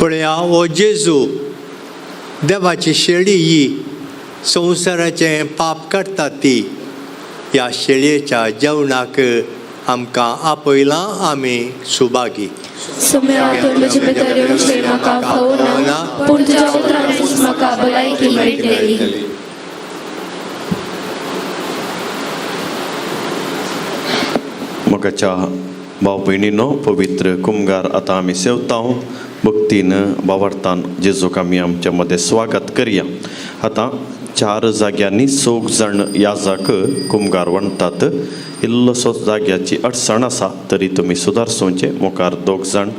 पळया हो जेजू देवाची शेळी ही संवसाराचें पाप काडटा ती. ह्या शेळयेच्या जेवणाक आमकां आपयलां आमी सुभागी. मोगाच्या भाव भयणीनो, पवित्र कुमगार आतां आमी सेवता. भक्तीन बावडतान जेजूक आमी आमच्या मदें स्वागत करया. आतां चार जाग्यांनी चौग जाण याजाक कुमगार वणटात. इल्लोसो जाग्याची अडचण आसा तरी तुमी सुदारसोवचें. मुखार दोग जाण,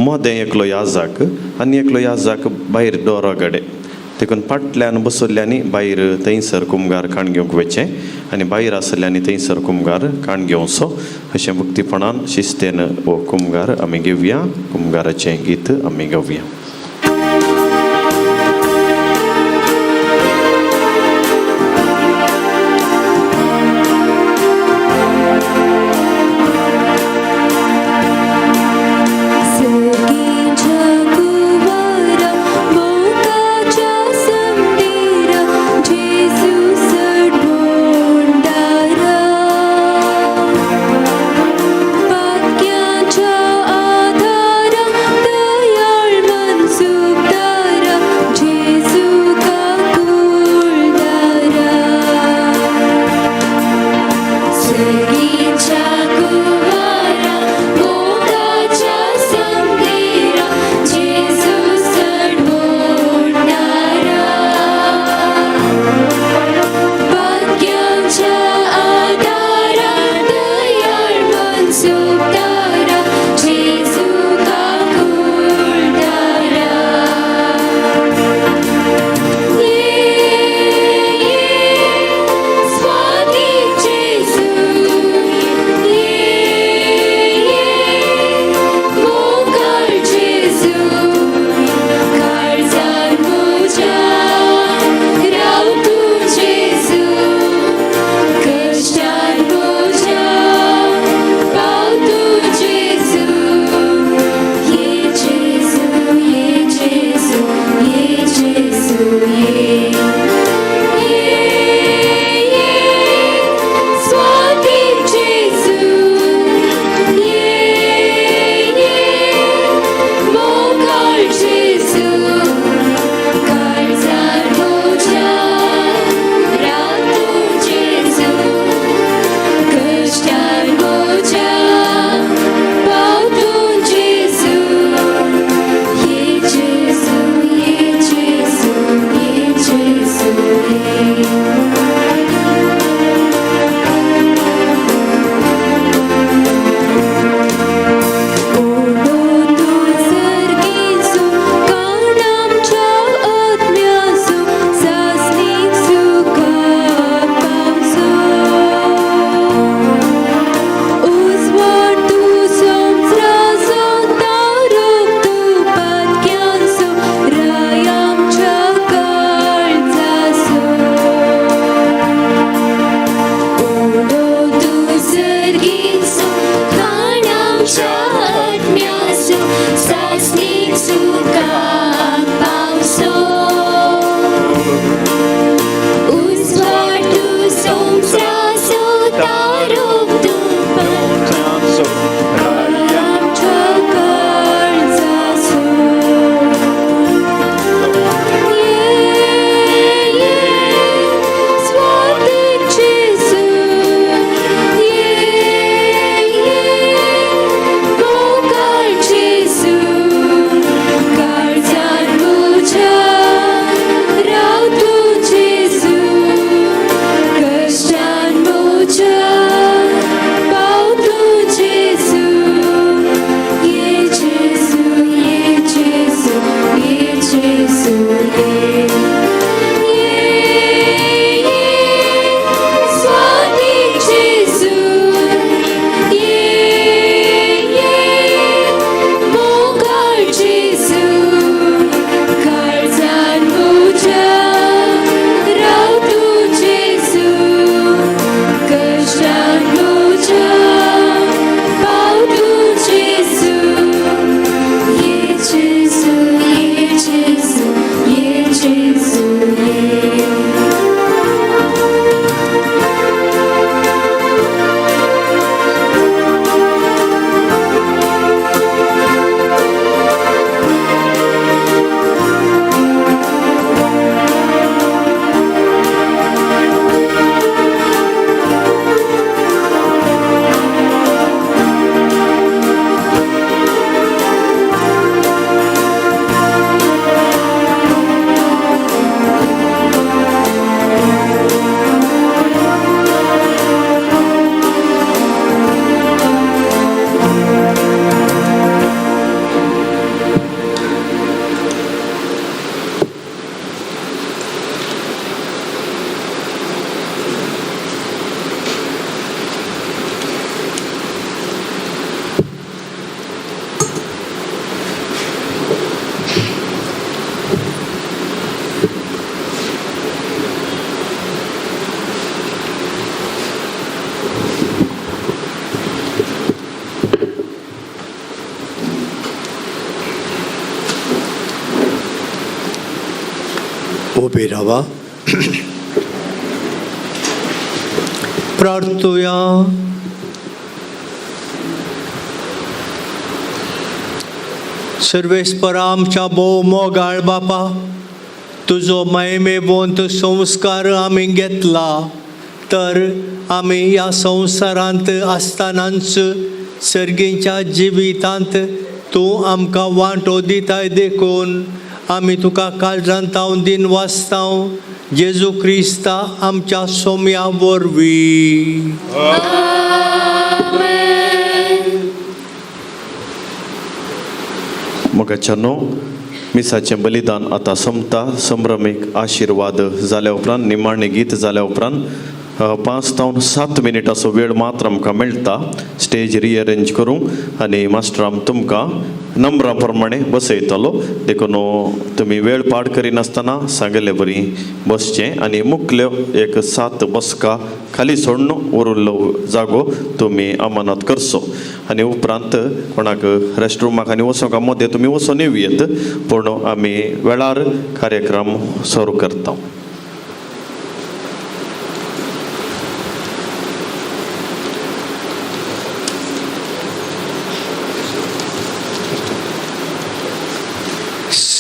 मदें एकलो याजाक आनी एकलो याजाक भायर दोरा कडेन. देखून फाटल्यान बसल्ल्यांनी भायर थंयसर कुमगार काण घेवंक वचचें आनी भायर आसल्ल्यांनी थंयसर कुमगार काण घेवचो. अशें भक्तीपणान शिस्तेन हो कुमगार आमी घेवया. कुमगाराचें गीत आमी गावया. उबी रावा. प्रार्थुया. सर्वेस्परा आमच्या भोव मोगाळ बापा, तुजो महिमेवंत संस्कार आमी घेतला तर आमी ह्या संवसारांत आसतनाच सर्गीच्या जिवितांत तूं आमकां वांटो दिताय देखून आमी तुका काळजांत हांव दिन वाचतांव जेजू क्रिस्ता आमच्या सोम्या वरवीं. मोगाच्यानो, मिसाचें बलिदान आतां सोंपता. संभ्रमीक आशिर्वाद जाल्या उपरांत, निमाणें गीत जाल्या उपरांत 5 तावन 7 मिनटाचो वेळ मात्र आमकां मेळटा स्टेज रिअरेंज करूंक आनी मास्टराम तुमकां नंबरा प्रमाणे बसयतलो. देखून तुमी वेळ पाड करिनासतना सांगिल्ले बरी बसचें आनी मुखल्यो एक 7 बसका खाली सोडून उरिल्लो जागो तुमी अमानत करचो. आनी उपरांत कोणाक रेस्टरुमाक आनी वचोंक मदें तुमी वचोन येवयेत, पूण आमी वेळार कार्यक्रम सुरू करता.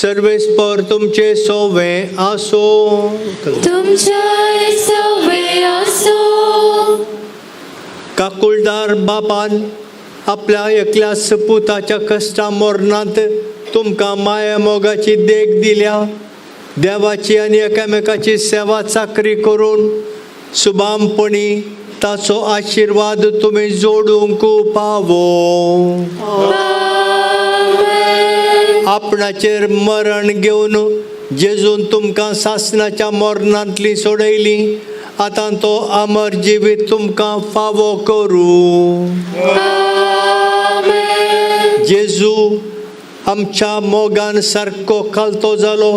सर्वेस्पर तुमचे सोवे आसो. तुमचे सोवे आसो. काकुळदार बापान आपल्या एकल्या सपुताच्या कश्टा मरणांत तुमकां माया मोगाची देख दिल्या. देवाची आनी एकामेकाची सेवा चाकरी करून सुबामपणी ताचो आशिर्वाद तुमी जोडूंक पावो. आपणाचेर मरण घेवन जेजून तुमकां सासणाच्या मरणांतली सोडयली, आतां तो अमर जिवीत तुमकां फावो करूं. जेजू आमच्या मोगान सारको खालतो जालो,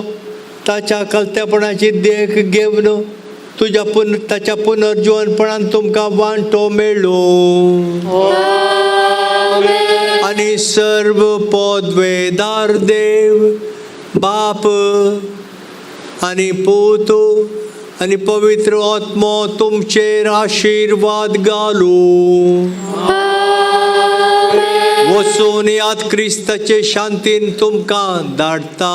ताच्या खालतेपणाची देख घेवन तुज्या ताच्या पुनर्जिवनपणान तुमकां वांटो मेळ्ळो. आनी सर्व पदवेदार देव बाप आनी पूत आनी पवित्र आत्मो तुमचेर आशिर्वाद घालूं. वचून याद क्रिस्ताचे शांतीन तुमकां धाडटा.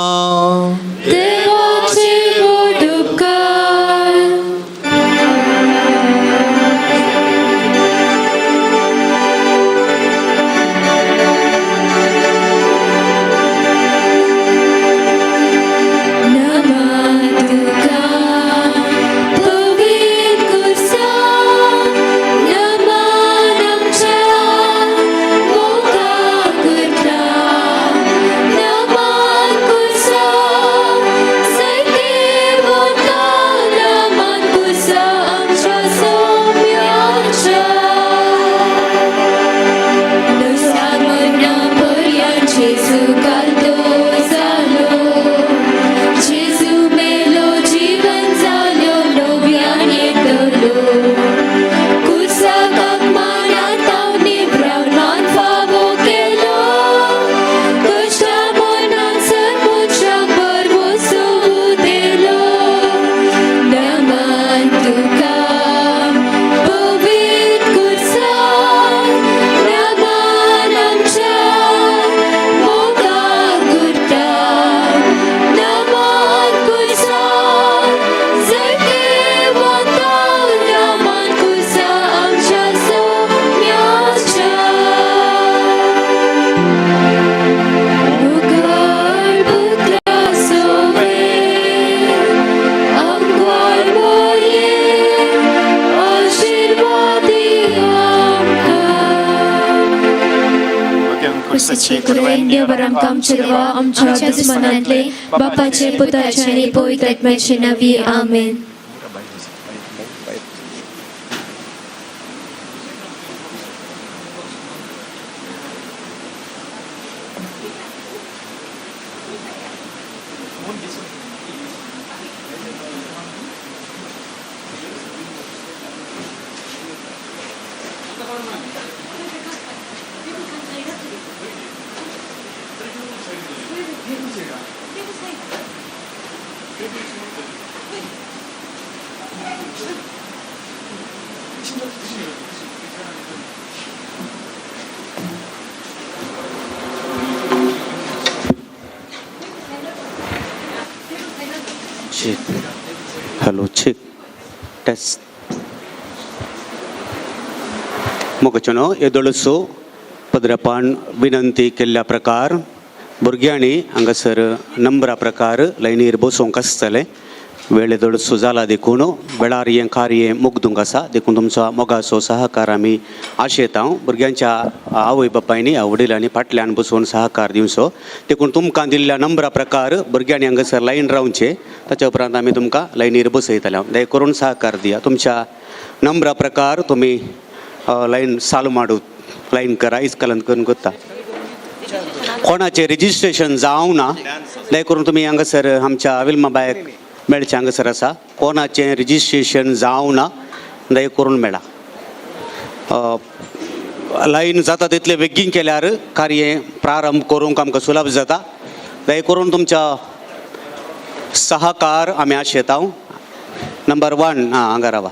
आमच्या दुस्मनांतले बापाचे पुताचे आनी पवित्र आत्म्याचे नांवी आमेन. Check hello check test. मोगचनो येदोळसो पद्रपान विनंती केल्ल्या प्रकार भुरग्यांनी हांगासर नंबरा प्रकार लायनीर बसोवंक आसतलें. वेळ येदोळसो जाला देखून वेळार हें कार्य मुगदूंक आसा देखून तुमचो मोगाचो सहकार आमी आशेता. भुरग्यांच्या आवय बापायनी वडिलांनी फाटल्यान बसून सहकार दिवचो देखून तुमकां दिल्ल्या नंबरा प्रकार भुरग्यांनी हांगासर लायन रावचे. ताच्या उपरांत आमी तुमकां लायनीर बसयतले. दया करून सहकार दिया. तुमच्या नंबरा प्रकार तुमी लायन चालू माडू लायन करा इस्कलान करून करता. कोणाचें रजिस्ट्रेशन जावं ना दया करून तुमी हांगासर आमच्या विल्मा बायक मेळचें हांगासर आसा. कोणाचें रजिस्ट्रेशन जावं ना दया करून मेळा. लायन जाता तितलें बेगीन केल्यार कार्य प्रारंभ करूंक आमकां सुलभ जाता. दया करून तुमच्या सहकार आमी आशेता. नंबर 1 हां हांगा रावा.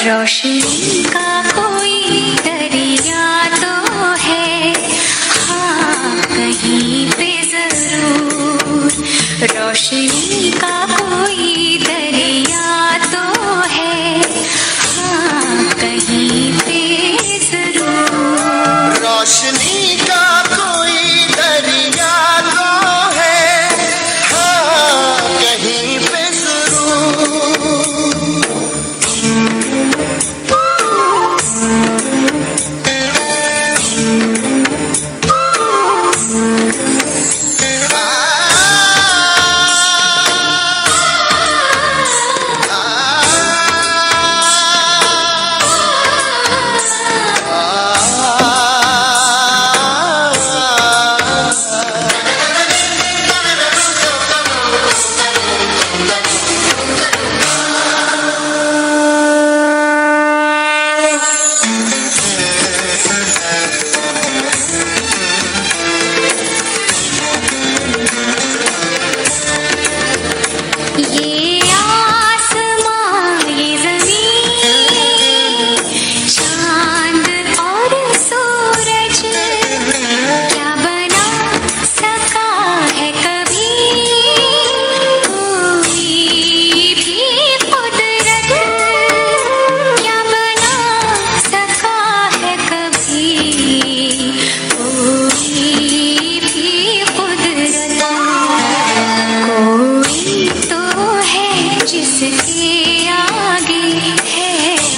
रोशनी का कोई दरिया तो है, हाँ कहीं पे जरूर। रोशनी का कोई दरिया तो है, हाँ कहीं पे जरूर। रोशनी का कोई दरिया तो है, हाँ कहीं पे जरूर। ये आसमां ये ज़मीन, चांद और सूरज, क्या बना सका है कभी कोई भी कुदरत, क्या बना सका है कभी कोई भी कुदरत। कोई तो है जिसके आगे है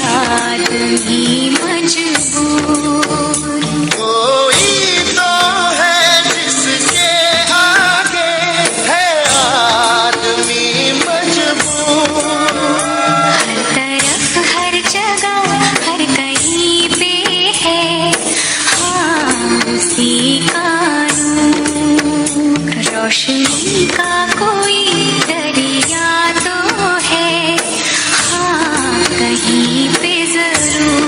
आदमी मजबूर, कोई तो है जिसके आगे है आदमी मजबूर। हर तरफ हर जगह हर कहीं पे है, हाँ उसी का नूर। रोशनी का कोई दरिया तो है, हाँ कहीं पे जरूर।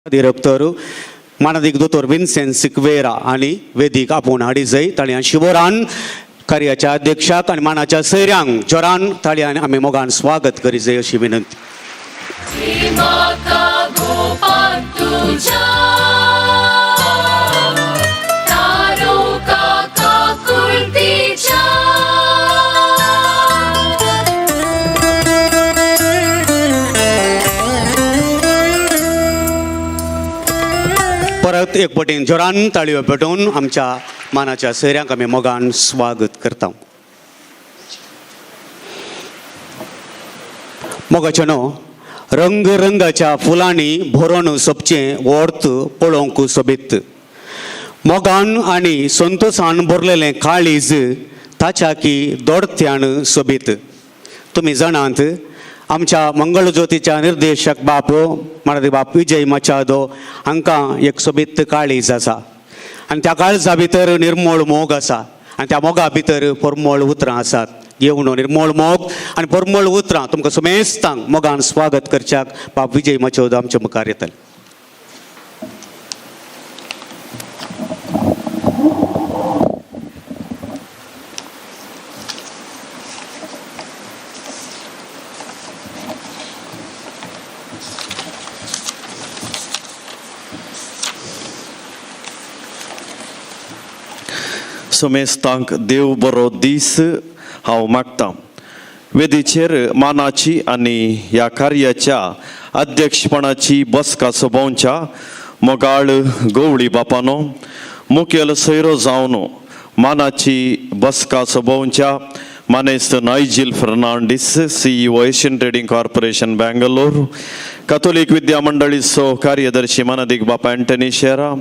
डिरेक्टर मानादीक दोतोर विन्सेंट सिक्वेरा आनी वेदीक आपोवन हाडी ताणें शिवरान कार्याच्या अध्यक्षाक आनी मानाच्या सैऱ्यांक जोरान ताळयान आमी मोगान स्वागत करी जाय अशी विनंती. परत एक पटीन जोरान ताळयो पेटोवन आमच्या मानाच्या सोयऱ्यांक आमी मोगान स्वागत करता. मोगाचें न्हू, रंग रंगाच्या फुलांनी भरून सोबचें वर्त पळोवंक सोबीत, मोगान आनी संतोसान भरलेलें काळीज ताच्या की दोडत्यान सोबीत. तुमी जाणात, आमच्या मंगळज्योतीच्या निर्देशक बाप मराठी बाप विजय मचादो हांकां एक सोबीत काळीज आसा आनी त्या काळजा भितर निर्मळ मोग आसा आनी त्या मोगा भितर परमळ उतरां आसात. घेवन निर्मळ मोग आनी परमळ उतरां तुमकां समेस्तांक मोगान स्वागत करच्याक बाप विजय मचोदो आमच्या मुखार येतले. समेस्तांक देव बरो दीस हांव मागतां. वेदीचेर मानाची आनी ह्या कार्याच्या अध्यक्षपणाची बसका सोबोवच्या मोगाळ गवळी बापानो, मुखेल सोयरो जावन मानाची बसका सोबोवच्या मानेस्त Nigel Fernandes, CEO Asian Trading Corporation Bangalore, Catholic Vidya मंडळीचो कार्यदर्शी मानादीक बापा अँटनी शेरा,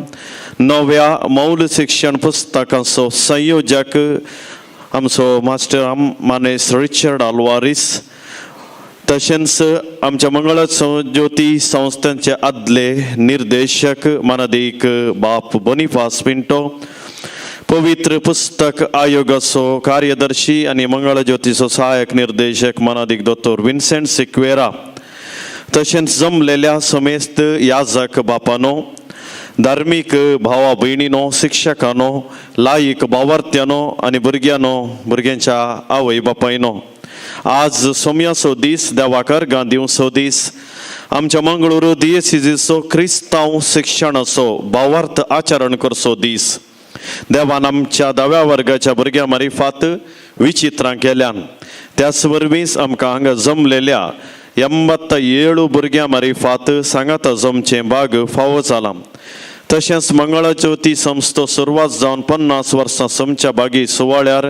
नव्या मौल शिक्षण पुस्तकांचो संयोजक आमचो मास्टर मानेस्त रिचर्ड आल्वारीस, तशेंच आमच्या मंगळ ज्योती संस्थांचे आदले निर्देशक मानादीक बाप बोनिफास पिंटो, पवित्र पुस्तक आयोगाचो कार्यदर्शी आनी मंगळ ज्योतीचो सहायक निर्देशक मानादीक दोतोर विन्सेंट सिक्वेरा, तशेंच जमलेल्या समेस्त याजक बापानो, धार्मीक भावा भयणीनो, शिक्षकानो, लायक भावार्थ्यानो आनी भुरग्यांनो, भुरग्यांच्या आवय बापायनो, आज सोम्याचो दीस, देवाक अर्गां दिवचो दीस. आमच्या मंगळूर दियेसिजीचो क्रिस्तांव शिक्षणाचो भावार्थ आचरण करचो दीस. देवान आमच्या धाव्या वर्गाच्या भुरग्यां मारिफात विचित्रां केल्यान, त्याच वरवीं आमकां हांगा जमलेल्या 87 भुरग्यां मारिफात सांगाता जमचें बाग फावो जालां. तशेंच मंगळज्योती संस्था सुरवात जावन 50 वर्सां समच्या बागी सुवाळ्यार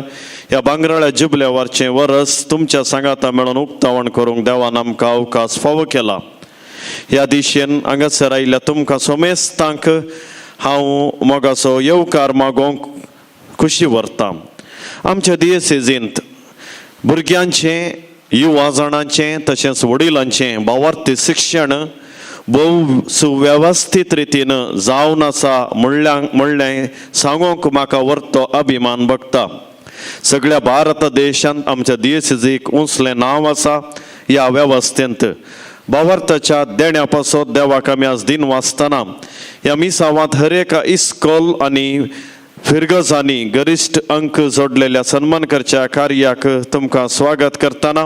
ह्या भांगराळ्या जुबल्यावारचें वरस तुमच्या सांगाता मेळून उक्तावण करूंक देवान आमकां अवकाश फावो केला. ह्या दिशेन हांगासर आयिल्ल्या तुमकां समेस्तांक हांव मोगाचो येवकार मागोवंक खुशी व्हरता. आमच्या दियेसेजींत भुरग्यांचें, युवा जाणांचें तशेंच वडिलांचें भावार्थी शिक्षण भोव सुवेवस्थीत रितीन जावन आसा म्हणल्यार सांगूंक म्हाका व्हरतो अभिमान भोगता. सगळ्या भारत देशांत आमच्या दियेसेजीक उंचलें नांव आसा. ह्या वेवस्थेंत भावार्थाच्या देण्या पासत देवाक आमी आज दिन वाचतना ह्या मिसावांत हर एका इस्कोल आनी फिरगजांनी गरिश्ट अंक जोडलेल्या सन्मान करच्या कार्याक तुमकां स्वागत करतना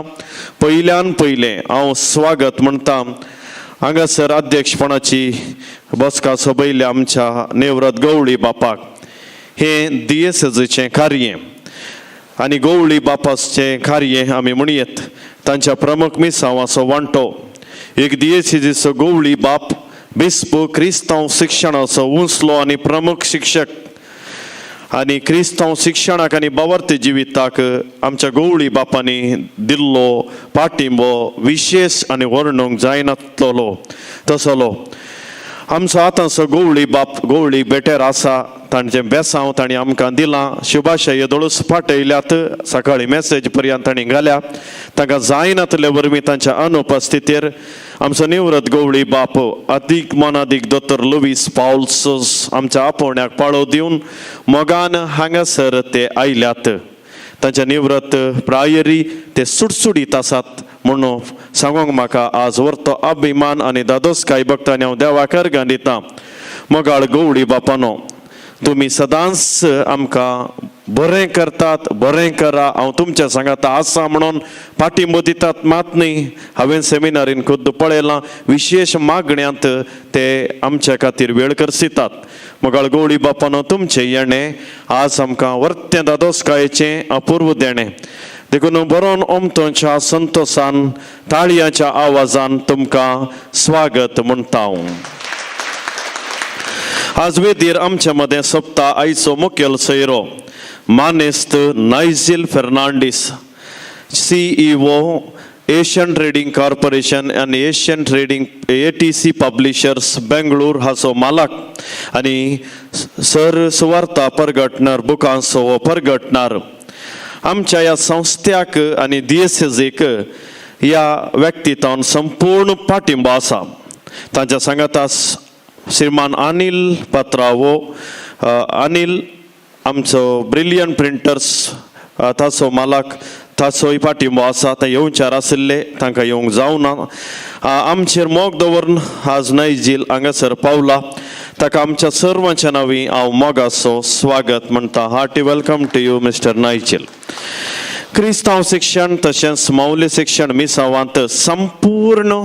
पयल्यान पयलें हांव स्वागत म्हणटा हांगासर अध्यक्षपणाची बसका सोबयल्या आमच्या नेवरत गवळी बापाक. हें दियेसेजीचें कार्य आनी गवळी बापाचें कार्य आमी म्हणयेत. तांच्या प्रमुख मिसांवाचो वांटो एक दियेसेजीचो गवळी बाप बिस्प क्रिस्तांव शिक्षणाचो उंचलो आनी प्रमुख शिक्षक आनी क्रिस्तांव शिक्षणाक आनी भावार्थी जिविताक आमच्या गवळी बापांनी दिल्लो पाठिंबो विशेश आनी वर्णूंक जायनातलो तसलो आमचो आतांचो गवळी बाप गवळी बेटेर आसा. तांचें बेसांव तांणी आमकां दिलां, शुभाशय येदोळूच पाठयल्यात, सकाळी मॅसेज पर्यंत तांणी घाल्या. तांकां जायनातले वरवीं तांच्या अनुपस्थितीर आमचो निवृत्त गवळी बाप अदीक मनादीक दोतोर लुवीस पावल्स आमच्या आपोवण्याक पाळो दिवन मोगान हांगासर ते आयल्यात. तांच्या निवृत्त प्रायरी ते सुटसुटीत आसात म्हणून सांगूंक म्हाका आज व्हरतो अभिमान आनी दादोसकाय भक्तांनी हांव देवाक अर्गां दितां. मोगाळ गवळी बापानो, तुमी सदांच आमकां बरें करतात, बरें करा, हांव तुमच्या सांगाता आसा म्हणून पाठिंबो दितात मात न्ही, हांवें सेमिनारीन खुद्द पळयलां, विशेश मागण्यांत ते आमच्या खातीर वेळ करसितात. मोगाळ गवळी बापानो, तुमचें येणें आज आमकां वर्तें दादोसकायेचें अपूर्व देणें. देखून बरोवन ओमतोच्या संतोसान ताळयांच्या आवाजान तुमकां स्वागत म्हणटा हांव. आज वेदीर आमच्या मदें सोबता आयचो मुखेल सोयरो मानेस्त Nigel Fernandes, CEO Asian Trading Corporation आनी Asian Trading ATC Publishers Bengaluru हाचो मालक आनी सर सुवार्ता परगटणार बुकांचो हो परगटणार. आमच्या ह्या संस्थ्याक आनी डीएसएजीक ह्या व्यक्तित्वान संपूर्ण पाठिंबो आसा. तांच्या सांगाता श्रीमान अनिल पात्रावो, अनिल आमचो ब्रिलियंट प्रिंटर्स ताचो मालक, ताचोय पाठिंबो आसा. ते येवच्यार आशिल्ले, तांकां येवंक जावना. आमचेर मोग दवरून आज नायजील हांगासर पावला, ताका आमच्या सर्वांच्या नांवी हांव मोगाचो स्वागत म्हणटा. Hearty welcome to you mister Nigel. क्रिस्तांव शिक्षण तशेंच मौल्य शिक्षण मिसावांत संपूर्ण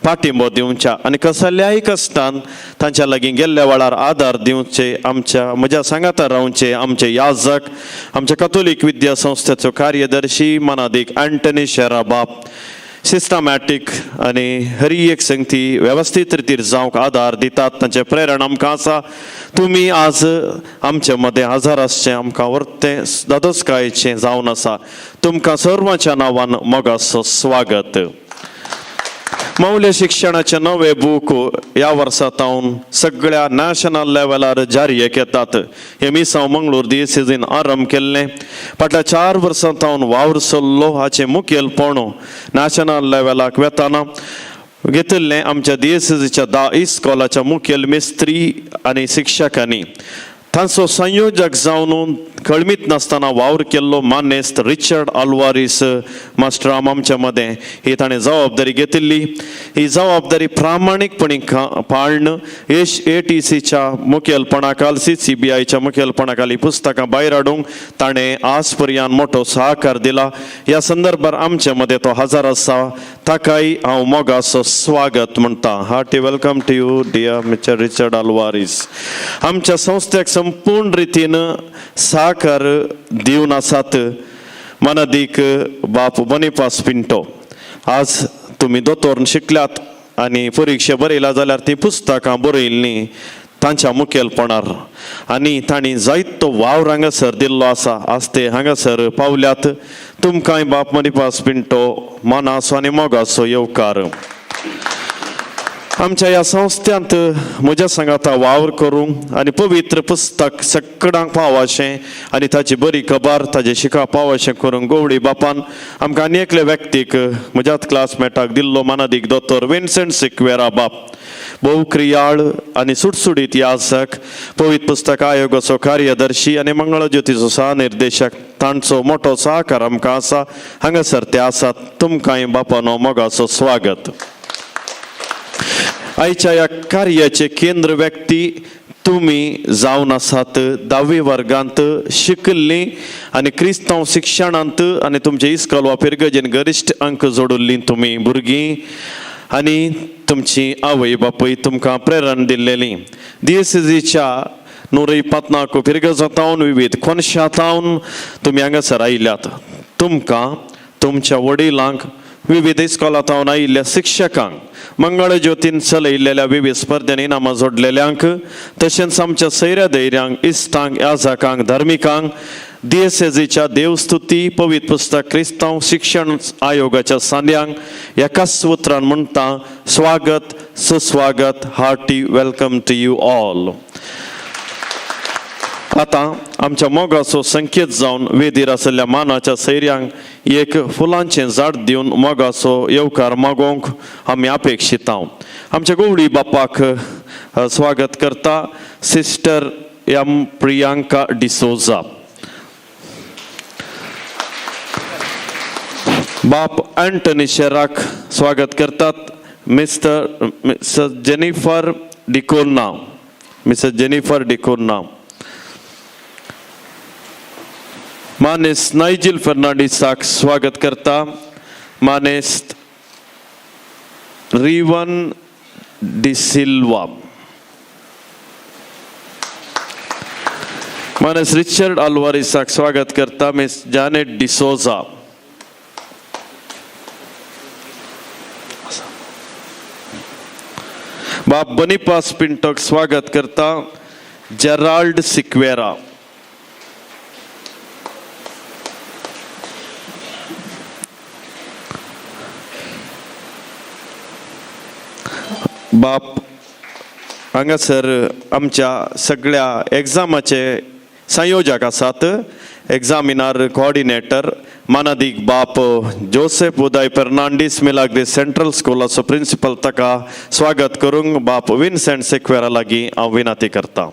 पाठिंबो दिवच्या आनी कसल्याय कश्टान तांच्या लागीं गेल्ल्या वेळार आदार दिवचे, आमच्या म्हज्या सांगाता रावचे आमचे याजक, आमच्या कथोलीक विद्या संस्थेचो कार्यदर्शी मनादीक अँटनी शेराबाब सिस्टमॅटीक आनी हरी एक संगती वेवस्थीत रितीर जावंक आदार दितात, तांचें प्रेरण आमकां आसा. तुमी आज आमचे मदें हजर आसचें आमकां वर्तें दादोसकायेचें जावन आसा. तुमकां सर्वांच्या नांवान मोगाचो स्वागत. मौल्य शिक्षणाचे नवे बूक ह्या वर्सा तावन सगळ्या नॅशनल लेवलार जारी येतात. हे मिसांव मंगळूर दियसिजीन आरंभ केल्लें फाटल्या 4 वर्सां तावन वावर चल्लो. हाचें मुखेलपण नॅशनल लेवलाक वेताना घेतिल्लें आमच्या दियसिजीच्या 10 इस्कॉलाच्या मुखेल मिस्त्री आनी शिक्षकांनी. तांचो संयोजक जावन कळमीत नासतना वावर केल्लो मानेस्त रिचर्ड आल्वारीस मास्टराम आमच्या मदें ही ताणें जबाबदारी घेतिल्ली. ही जबाबदारी प्रामाणीकपणी पाळण ATCच्या मुखेलपणाखाल CCBIच्या मुखेलपणाखाल ही पुस्तकां भायर हाडूंक ताणें आज पर्यंत मोठो सहकार दिला. ह्या संदर्भार आमच्या मदें तो हजर आसा, ताकाय हांव मोगाचो स्वागत म्हणटा. Hearty welcome to you dear mister Richard Alvares. आमच्या संस्थेक संपूर्ण रितीन साकार दिवन आसात मनादीक बाप बोनिफास पिंटो. आज तुमी दोतोर शिकल्यात आनी परिक्षा बरयला जाल्यार ती पुस्तकां बरयल्लीं तांच्या मुखेलपणार आनी तांणी जायतो वावर हांगासर दिल्लो आसा. आज ते हांगासर पावल्यात. तुमकांय बाप बोनिफास पिंटो मनाचो आनी मोगाचो येवकार. आमच्या ह्या संस्थ्यांत म्हज्या सांगाता वावर करूंक आनी पवित्र पुस्तक सगळ्यांक पाव अशें आनी ताची बरी खबर ताजें शिकप पाव अशें करूंक गोवडी बापान आमकां आनी एकले व्यक्तीक म्हज्याच क्लासमेटाक दिल्लो मानादीक दोतोर विन्सेंट सिक्वेरा बाप, भोव क्रियाळ आनी सुटसुटीत याजक, पवित्र पुस्तक आयोगाचो कार्यदर्शी आनी मंगळज्योतीचो सहनिर्देशक. तांचो मोठो सहकार आमकां आसा. हांगासर ते आसात. तुमकांय बापानो मोगाचो स्वागत. आयच्या ह्या कार्याचे केंद्र व्यक्ती तुमी जावन आसात. 10वी वर्गांत शिकिल्लीं आनी क्रिस्तांव शिक्षणांत आनी तुमचे इस्कोल वा फिरगजेन गरिश्ट अंक जोडिल्लीं तुमी भुरगीं आनी तुमची आवय बापूय तुमकां प्रेरण दिल्लेली. दियसिजीच्या नुरय पातनाक फिरगजा तावन विविध कोनशा तावन तुमी हांगासर आयल्यात. तुमकां तुमच्या वडिलांक विविध इस्कोला तावन आयिल्ल्या शिक्षकांक, मंगळज्योतीन चलयल्ल्या विविध स्पर्धेन इनामां जोडलेल्यांक, तशेंच आमच्या सैऱ्या धैर्यांक, इश्टांक, याजकांक, धार्मिकांक दियसेजीच्या देवस्तुती पवित्र पुस्तक क्रिस्तांव शिक्षण आयोगाच्या सांद्यांक एकाच उतरान म्हणटा स्वागत सुस्वागत. Hearty welcome to you all. आतां आमच्या मोगाचो संकेत जावन वेदीर आशिल्ल्या मानाच्या सैऱ्यांक एक फुलांचें झाड दिवन मोगाचो येवकार मागोवंक आमी अपेक्षिता. आमच्या गोवडी बापाक स्वागत करता सिस्टर एम प्रियांका डिसोजा. बाप अँटनी शेराक स्वागत करतात mister Jennifer D'Cunha, Mrs Jennifer D'Cunha. मानेस नायजील फर्नांडीसाक स्वागत करता मानेस रिवन डिसिल्वा. मानेस रिचर्ड अल्वारीसाक स्वागत करता मिस जानेट डिसोजा. बाप बनिपास पिंटोक स्वागत करता जेराल्ड सिक्वेरा. बाप हांगासर आमच्या सगळ्या एग्जामाचे संयोजक आसात, एग्जामिनार कोऑर्डिनेटर मानादीक बाप जोसेफ उदय फेर्नांडीस, मिलाग्री सेंट्रल स्कुलाचो प्रिंसिपल, ताका स्वागत करूंक बाप विन्सेंट सिक्वेरा लागीं हांव विनंती करता.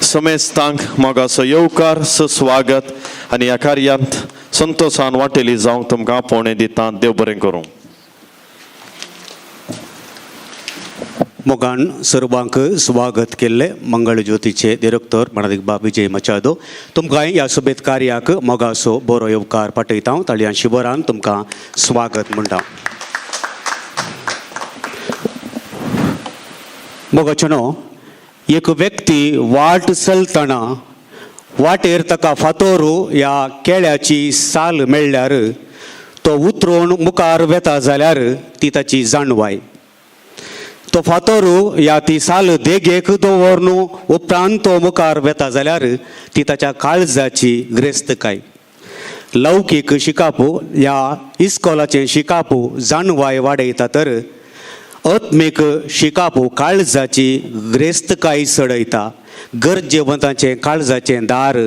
समेस्तांक मोगाचो येवकार, सुस्वागत आनी ह्या कार्यांत संतोशान वांटेली जावंक तुमकां आपोवणें दिता. देव बरें करूं. मोगान सर्वांक स्वागत केल्ले मंगळ ज्योतीचे डिरेक्टर मानादीक बाब विजय मचादो, तुमकां ह्या सोबेत कार्याक मोगाचो बरो येवकार पाठयता. ताळयां शिबरान तुमकां स्वागत म्हणटा. मोगाचो न्हू, एक व्यक्ती वाट चलतना वाटेर ताका फातोरू ह्या केळ्याची साल मेळ्ळ्यार तो उतरून मुखार वेता जाल्यार ती ताची जाणवाय. तो फातोरू ह्या ती साल देगेक दवरून उपरांत तो मुखार वेता जाल्यार ती ताच्या काळजाची ग्रेस्तकाय. लौकीक शिकापू ह्या इस्कोलाचें शिकापू जाणवाय वाडयता तर आत्मीक शिकापू काळजाची ग्रेस्तकाय चडयता, गरजेवंतांचें काळजाचें दार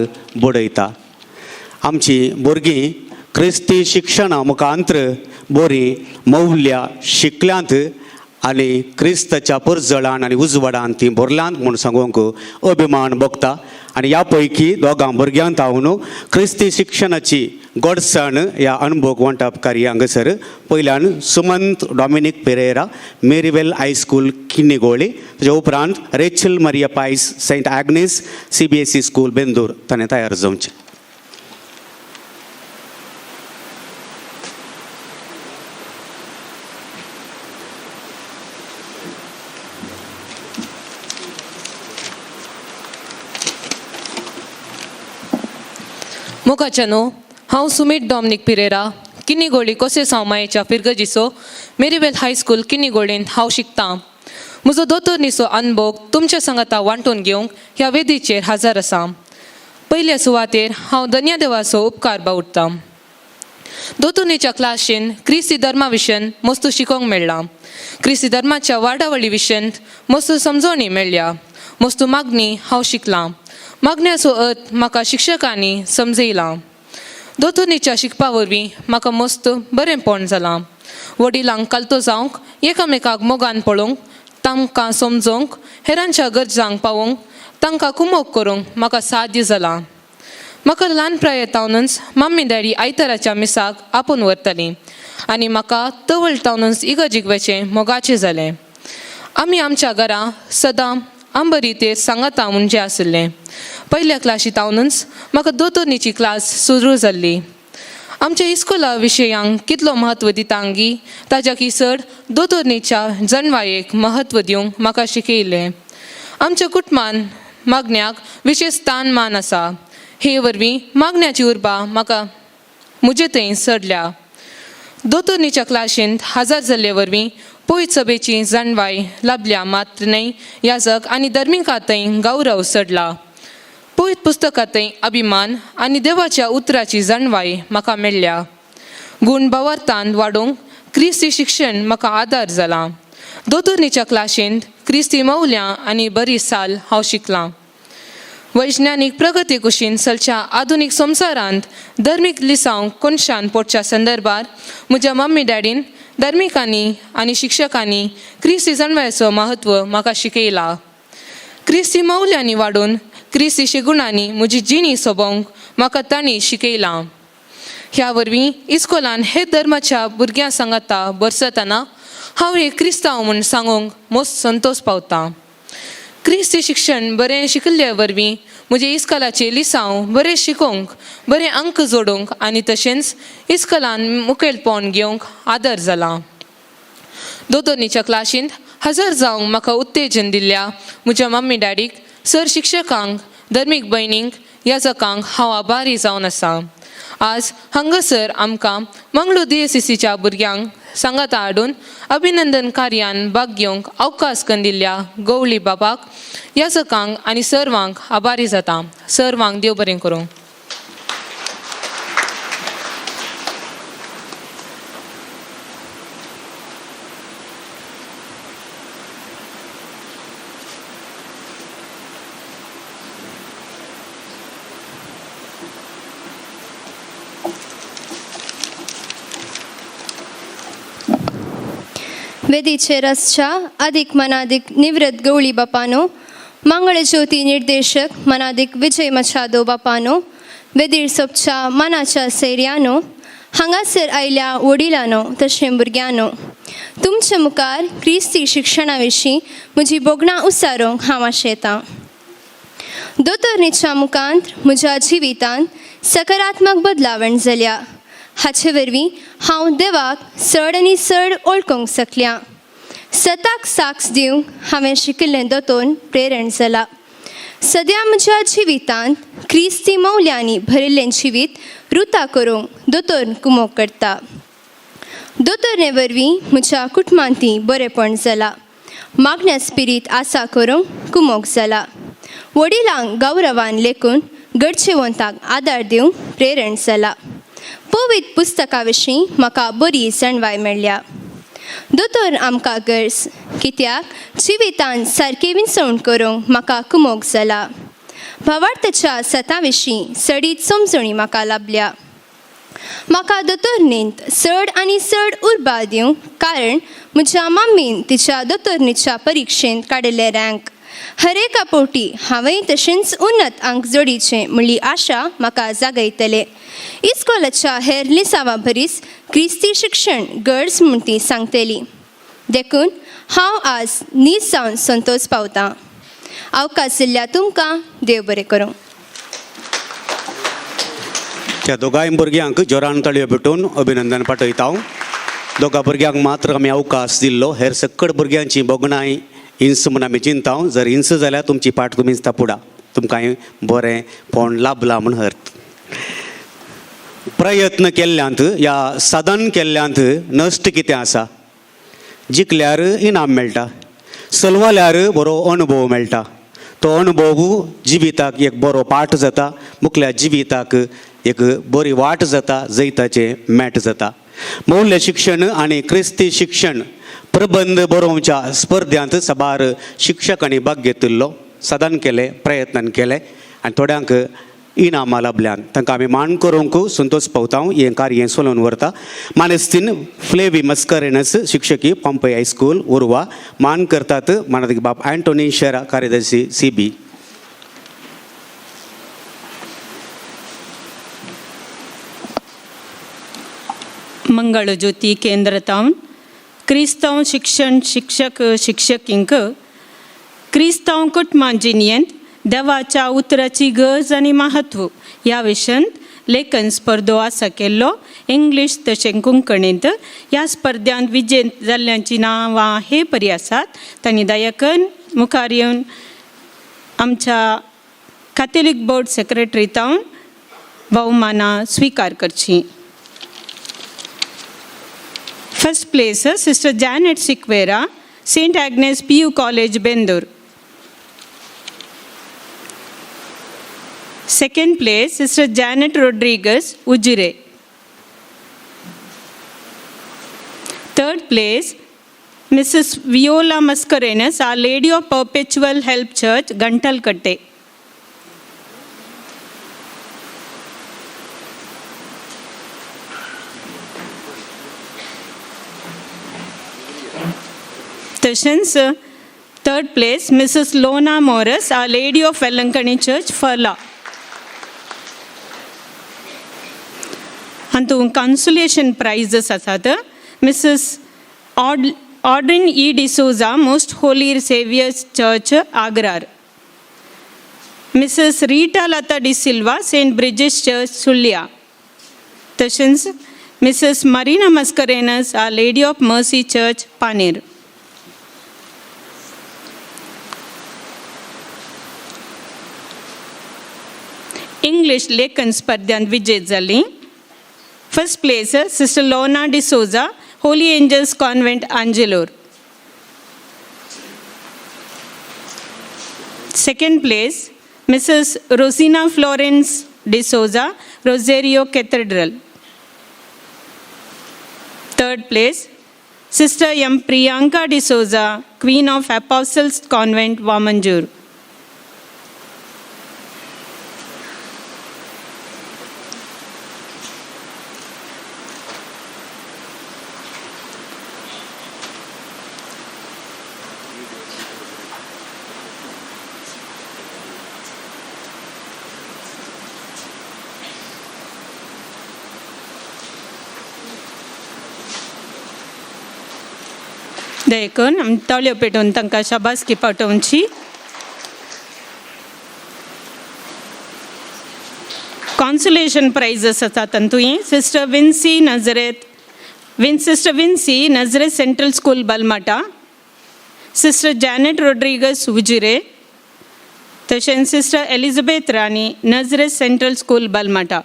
बडयता. आमची भुरगीं क्रिस्ती शिक्षणा मुखांत्र बरीं मौल्यां शिकल्यांत आनी क्रिस्ताच्या परजळान आनी उजवाडान तीं भरल्यांत म्हूण सांगूंक अभिमान भोगता. आनी ह्या पैकी दोगां भुरग्यांक तावन क्रिस्ती शिक्षणाची गोडसाण ह्या अणभोग वांटप कार्य हांगासर पयल्यान Sumant Dominic Pereira, Maryvale high school Kinnigoli, ताच्या उपरांत Rachel Maria Pais, Saint Agnes CBSE school Bendur ताणें तयार जावचें. मोगाच्यानो, हांव सुमीत डॉमनीक पिरेरा, किन्नीगोळी कोसेसांव मायेच्या फिरगजीचो मेरीवेल हायस्कूल किन्नीगोळींत हांव शिकतां. म्हजो दोतोरनीचो अनभोग तुमच्या सांगाता वांटून घेवंक ह्या वेदीचेर हजर आसा. पयल्या सुवातेर हांव धन्या देवाचो उपकार बावडटां. दोतोरनीच्या क्लासीन क्रिस्ती धर्मा विशयन मस्तू शिकोवंक मेळ्ळां. क्रिस्ती धर्माच्या वाडावळी विशयन मस्तू समजवणी मेळ्ळ्या. मस्तू मागणी हांव शिकलां. मागण्याचो अर्थ म्हाका शिक्षकांनी समजयलां. दोतोरनीच्या शिकपा वरवीं म्हाका मस्त बरेंपण जालां. वडिलांक कालतो जावंक, एकामेकाक मोगान पळोवंक, तांकां समजोवंक, हेरांच्या गरजांक पावोवंक, तांकां कुमोक करूंक म्हाका साध्य जालां. म्हाका ल्हान प्रायतावनच मम्मी डॅडी आयताराच्या मिसाक आपोवन व्हरतालीं आनी म्हाका तवळ तावनच इगर्जीक वचें मोगाचें जालें. आमी आमच्या घरा सदां आंबरी ते सांगाता म्हणजे आशिल्लें. पयल्या क्लासी तावनच म्हाका दोतोरनीची क्लास सुरू जाल्ली. आमच्या इस्कोला विशयांक कितलो म्हत्व दितांगी ताज्या की चड दोतोरनीच्या जनवायेक म्हत्व दिवंक म्हाका शिकयलें. आमच्या कुटुंबान मागण्याक विशेश स्थान मान आसा. हे वरवीं मागण्याची उर्बा म्हाका म्हजे थंय चडल्या. दोतोरनीच्या क्लासींत हजर जाल्ले वरवीं पयत सभेची जाणवाय लाभल्या मात्र न्हय, याजक आनी धर्मिका थंय गौरव चडला. पयत पुस्तकां थंय अभिमान आनी देवाच्या उतराची जाणवाय म्हाका मेळ्ळ्या. गूण भावार्थान वाडोवंक क्रिस्ती शिक्षण म्हाका आदार जाला. दोतोरनीच्या क्लासींत क्रिस्ती मौल्यां आनी बरी साल हांव शिकलां. वैज्ञानीक प्रगती कुशीन चलच्या आधुनीक संवसारांत धर्मीक लिसांव कोनशान पडच्या संदर्भार म्हज्या मम्मी डॅडीन, धर्मिकांनी आनी शिक्षकांनी क्रिस्ती जाणवायेचो म्हत्व म्हाका शिकयला. क्रिस्ती मौल्यांनी वाडून क्रिस्ती शेगुणांनी म्हजी जिणी सोबोवंक म्हाका तांणी शिकयलां. ह्या वरवीं इस्कोलान हे धर्माच्या भुरग्यां सांगाता बरसतना हांव एक क्रिस्तांव म्हूण सांगूंक मोस्ट संतोश पावता. क्रिस्ती शिक्षण बरें शिकिल्ले वरवीं म्हजें इस्कोलाचें लिसांव बरें शिकोवंक, बरें अंक जोडूंक आनी तशेंच इस्कोलान मुखेलपण घेवंक आदर जाला. दोतोरनीच्या क्लासींत हजर जावंक म्हाका उत्तेजन दिल्ल्या म्हज्या मम्मी डॅडीक, सर शिक्षकांक, धर्मीक भयणींक, याजकांक हांव आभारी जावन आसा. आज हांगासर आमकां मंगळूर DSCCच्या भुरग्यांक सांगाता हाडून अभिनंदन कार्यान भाग घेवंक अवकाश करून दिल्ल्या गवळी बाबाक, याजकांक आनी सर्वांक आभारी जाता. सर्वांक देव बरें करूं. वेदीचेर आसच्या आदीक मनादीक निवृत्त गवळी बापानो, मंगळज्योती निर्देशक मनादीक विजय मछादो बापानो, वेदीर सोपच्या मनाच्या सैर्यानो, हांगासर आयल्या वडिलानो तशें भुरग्यांनो, तुमचे मुखार क्रिस्ती शिक्षणा विशीं म्हजी भोगणां उसारोंक हांव आशेतां. दोतोरणीच्या मुखांत म्हज्या जिवितांत सकारात्मक बदलावण जाल्या. हाचे वरवीं हांव देवाक चड आनी चड वळखूंक शकल्या. सताक साक्ष दिवंक हांवें शिकिल्लें दोतोन प्रेरण जाला. सद्या म्हज्या जिवितांत क्रिस्ती मौल्यांनी भरिल्लें जिवीत रुता करूंक दोतोर कुमोक करता. दोतोरणे वरवीं म्हज्या कुटुंबांती बरेपण जाला. मागण्या स्पिरीत आसा करूंक कुमोक जाला. वडिलांक गौरवान लेखून गरजेवंताक आदार दिवंक प्रेरण जाला. पवित्र पुस्तका विशीं म्हाका बरी जाणवाय मेळ्ळ्या. दोतोर आमकां गरज कित्याक जिवितांत सारकें विंचवण करूंक म्हाका कुमोक जाला. भावार्थाच्या सता विशीं चडीत समजणी म्हाका लाभल्या. म्हाका दोतोरणींत चड आनी चड उर्बा दिवंक कारण म्हज्या मम्मीन तिच्या दोतोरणीच्या परिक्षेंत काडिल्ले रँक हर एका फावटी हांवेंय तशेंच उन्नत अंक जोडीचे म्हणली आशा म्हाका जागयतले. इस्कोलाच्या हेर लिसांवां भरीस क्रिस्ती शिक्षण गरज म्हूण ती सांगतली. देखून हांव आज नीज जावन संतोश पावतां. अवकाश दिल्ल्या तुमकां देव बरें करूं. त्या दोगांय भुरग्यांक जोरान ताळयो भेटून अभिनंदन पाठयता. दोगा भुरग्यांक मात्र आमी अवकाश दिल्लो, हेर सकड भुरग्यांची भोगणाय इंस म्हूण आमी चिंता. जर इंस जाल्यार तुमची पाट तुमीच तापुडा, तुमकां बरें फोंड लाभला म्हूण अर्थ. प्रयत्न केल्ल्यांत या साधन केल्ल्यांत नश्ट कितें आसा? जिखल्यार इनाम मेळटा, सलवाल्यार बरो अणभव मेळटा. तो अणभव जिविताक एक बरो पाठ जाता, मुखल्या जिविताक एक बरी वाट जाता, जैताचें मॅट जाता. मौल्य शिक्षण आनी क्रिस्ती शिक्षण प्रबंध बरोवच्या स्पर्ध्यांत साबार शिक्षकांनी भाग घेतिल्लो, साधन केलें, प्रयत्न केलें आनी थोड्यांक इनामां लाभल्यान तांकां आमी मान करूंक संतोश पावता. हें कार्य चलोवन व्हरता मानेस्तीन फ्लेवी मस्करेनस, शिक्षकी, पंपय हायस्कूल, उर्वा. मान करतात मानादीक बाब अँटोनी शेरा, कार्यदर्शी CB. Mangaljyoti केंद्रतावन क्रिस्तांव शिक्षण शिक्षक शिक्षकींक क्रिस्तांव कुटुंबां जिणेंत देवाच्या उतराची गरज आनी महत्व ह्या विशयांत लेखन स्पर्धो आसा केल्लो इंग्लीश तशें कोंकणींत. ह्या स्पर्ध्यांत विजेत जाल्ल्यांचीं नांवां हे परी आसात. तांणी दयाकन मुखार येवन आमच्या कॅथोलीक बोर्ड सेक्रेटरी तावन भोवमानां स्विकार करचीं. First place, Sister Janet Siqueira, St. Agnes PU College, Bendur. Second place, Sister Janet Rodriguez, Ujire. Third place, Mrs. Viola Mascarenas, Our Lady of Perpetual Help Church, Gantalkatte. तशेंच third place, Mrs. Lona Morris, Our Lady of Velankanni Church, Farla. हातूंत कन्सुलेशन प्रायझस आसात. Mrs. Audrin E D'Souza, Most Holy Saviour's Church, Agrar. Mrs. Rita Latha D'Silva, Saint Bridget's Church, Sullia. तशेंच Mrs. Marina Mascarenhas, Our Lady of Mercy Church, Paner. English लेखन स्पर्ध्यांत विजेत जाली. First place, Sister Lona D'Souza, Holy Angels Convent, Angelur. Second place, Mrs. Rosina Florence D'Souza, Rosario Cathedral. Third place, Sister M. Priyanka D'Souza, Queen of Apostles Convent, Vamanjur. देखून आमी ताळयो पेटोवन तांकां शाबासकी पाठोवची. कॉन्सुलेशन प्रायझस आसा तातूंत Sister Vincy Nazareth Sister Vincy Nazareth Central School, Balmatta, Sister Janet Rodrigues, Ujire, तशेंच Sister Elizabeth Rani, Nazareth Central School, Balmatta.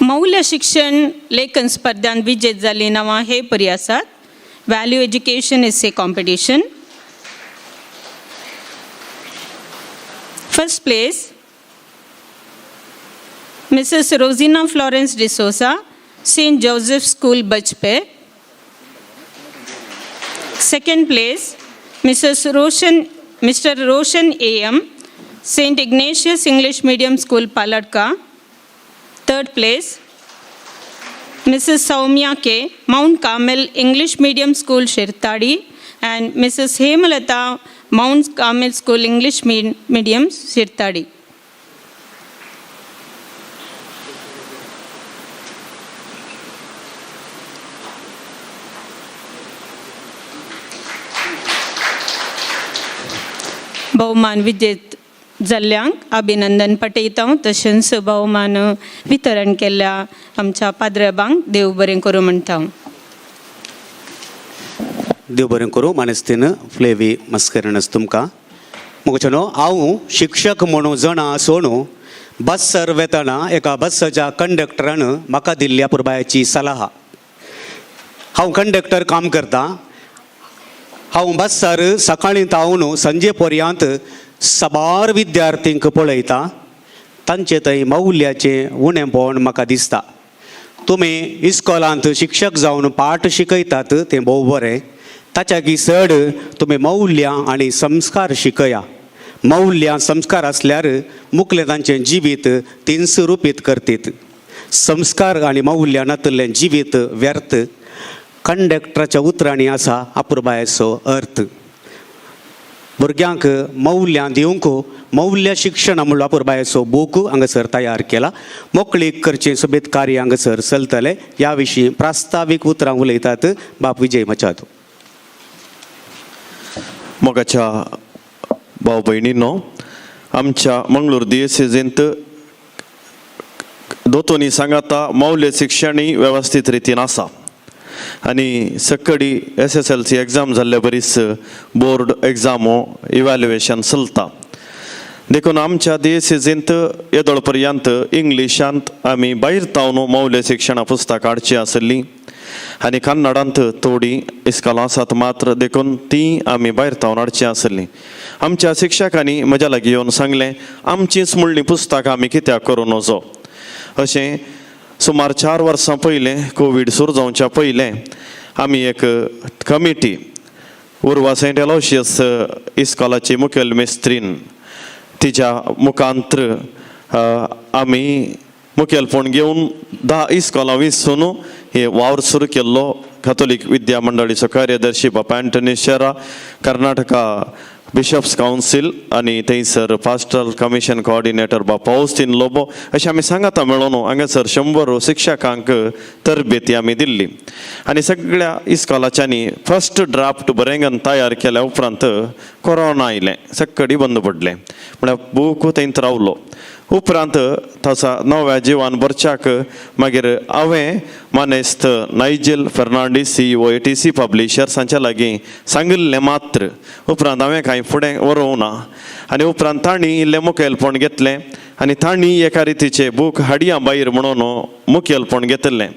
मौल्य शिक्षण लेखन स्पर्धांत विजेत जाल्लीं नांवां हे परी आसात. Value Education Essay Competition. First place, Mrs. Rosina Florence D'Souza, Saint Joseph School, Bajpe. Second place, Mrs. Roshan Mr. Roshan A M, Saint Ignatius English Medium School, Paladka. Third place, Mrs. Soumya K, Mount Carmel English Medium School, Shirtadi, and Mrs. Hemalata, Mount Carmel School English Medium, Shirtadi. भोवमान विजेत जाल्ल्यांक अभिनंदन पटयता. तशेंच भोवमान वितरण केल्ल्या आमच्या पाद्रबांक देव बरें करूं म्हणटा. देव बरें करूं. मानेस्तीन फ्लेवी मस्करणस तुमकां. मोगचेनो हांव शिक्षक म्हणून जाणा आसून बस्सर वेतना एका बस्साच्या कंडक्टरान म्हाका दिल्ल्या पुरबायाची सलाहा. हांव कंडक्टर काम करता. हांव बस्सार सकाळीं तावन संजे पर्यंत साबार विद्यार्थींक पळयता. तांचे थंय मौल्याचें उणेंपण म्हाका दिसता. तुमी इस्कॉलांत शिक्षक जावन पाठ शिकयतात तें भोव बरें. ताच्याकी चड तुमी मौल्यां आनी संस्कार शिकया. मौल्यां संस्कार आसल्यार मुखलें तांचें जिवीत तिनस रुपीत करतीत. संस्कार आनी मौल्यां नातिल्लें जिवीत व्यर्थ. कंडक्टराच्या उतरांनी आसा अपुरबायेचो अर्थ. भुरग्यांक मौल्यां दिवंक मौल्य शिक्षण म्हणलो अपुरबायेचो बूक हांगासर तयार केला. मोकळीक करचें सोबीत कार्य हांगासर चलतलें. ह्या विशीं प्रास्तावीक उतरां उलयतात बाप विजय मचादो. मोगाच्या भाव भयणींनो, आमच्या मंगळूर दियेसेजींत दोतोनी सांगाता मौल्य शिक्षणूय वेवस्थीत रितीन आसा आनी सकडी SSLC exam जाल्ले बरीच बोर्ड एग्जामो इव्हॅल्युएशन चलता. देखून आमच्या दियेसेजींत येदोळ पर्यंत इंग्लिशांत आमी भायर तावन मौल्य शिक्षणा पुस्तकां हाडचीं आसलीं आनी कन्नडांत थोडीं इस्कॉलां आसात मात्र, देखून तीं आमी भायर तावन हाडचीं आसलीं. आमच्या शिक्षकांनी म्हज्या लागीं येवन सांगलें, आमचींच म्हणलीं पुस्तकां आमी कित्याक करूं नजो. अशें सुमार 4 वर्सां पयलें कोवीड सुरू जावच्या पयलें आमी एक कमिटी उर्वा सेंट एलोशियस इस्कॉलाची मुखेल मिस्त्रीन तिच्या मुखांत्र आमी मुखेलपण घेवन 10 इस्कॉलां विसून हे वावर सुरू केल्लो. कॅथोलीक विद्या मंडळीचो कार्यदर्शी बापा अँटनी शेरा, कर्नाटका बिशप्स कावन्सील आनी थंयसर पास्टरल कमिशन कोऑर्डिनेटर बापा औस्तीन लोबो अशें आमी सांगाता मेळोन हांगासर 100 शिक्षकांक तरबेती आमी दिल्ली आनी सगळ्या इस्कॉलाच्यांनी फर्स्ट ड्राफ्ट बरेंगन तयार केल्या उपरांत कोरोना आयलें, सक्कडी बंद पडलें, म्हळ्यार बूक थंयत रावलो. उपरांत ताचा नव्या जिवान भरच्याक मागीर हांवें मानेस्त Nigel Fernandes CEO ATC publishers हांच्या लागीं सांगिल्लें मात्र. उपरांत हांवें कांय फुडें बरोवंक ना आनी उपरांत तांणी इल्लें मुखेलपण घेतलें आनी तांणी एका रितीचे बूक हाडया भायर म्हणून मुखेलपण घेतिल्लें.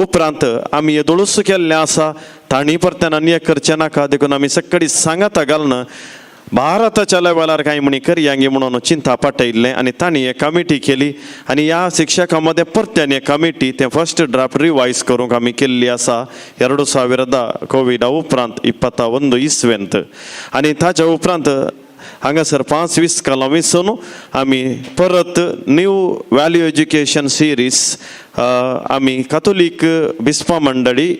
उपरांत आमी येदोळूच केल्लें आसा, तांणी परत्यान आनी एक करचें नाका देखून आमी सगळी सांगाता घालून भारताच्या लेवलार कांय म्हणी करयांगी म्हणून चिंता पाटयल्लें आनी तांणी एक कमिटी केली आनी ह्या शिक्षकां मदें परत्यान एक कमिटी तें फर्स्ट ड्राफ्ट रिवायज करूंक आमी केल्ली आसा 2000 कोविडा उपरांत 21 इसवेंत. आनी ताच्या उपरांत हांगासर 5 इस्कलां विसून आमी परत न्यू व्हॅल्यू एज्युकेशन सिरीज आमी कातोलीक बिस्पा मंडळी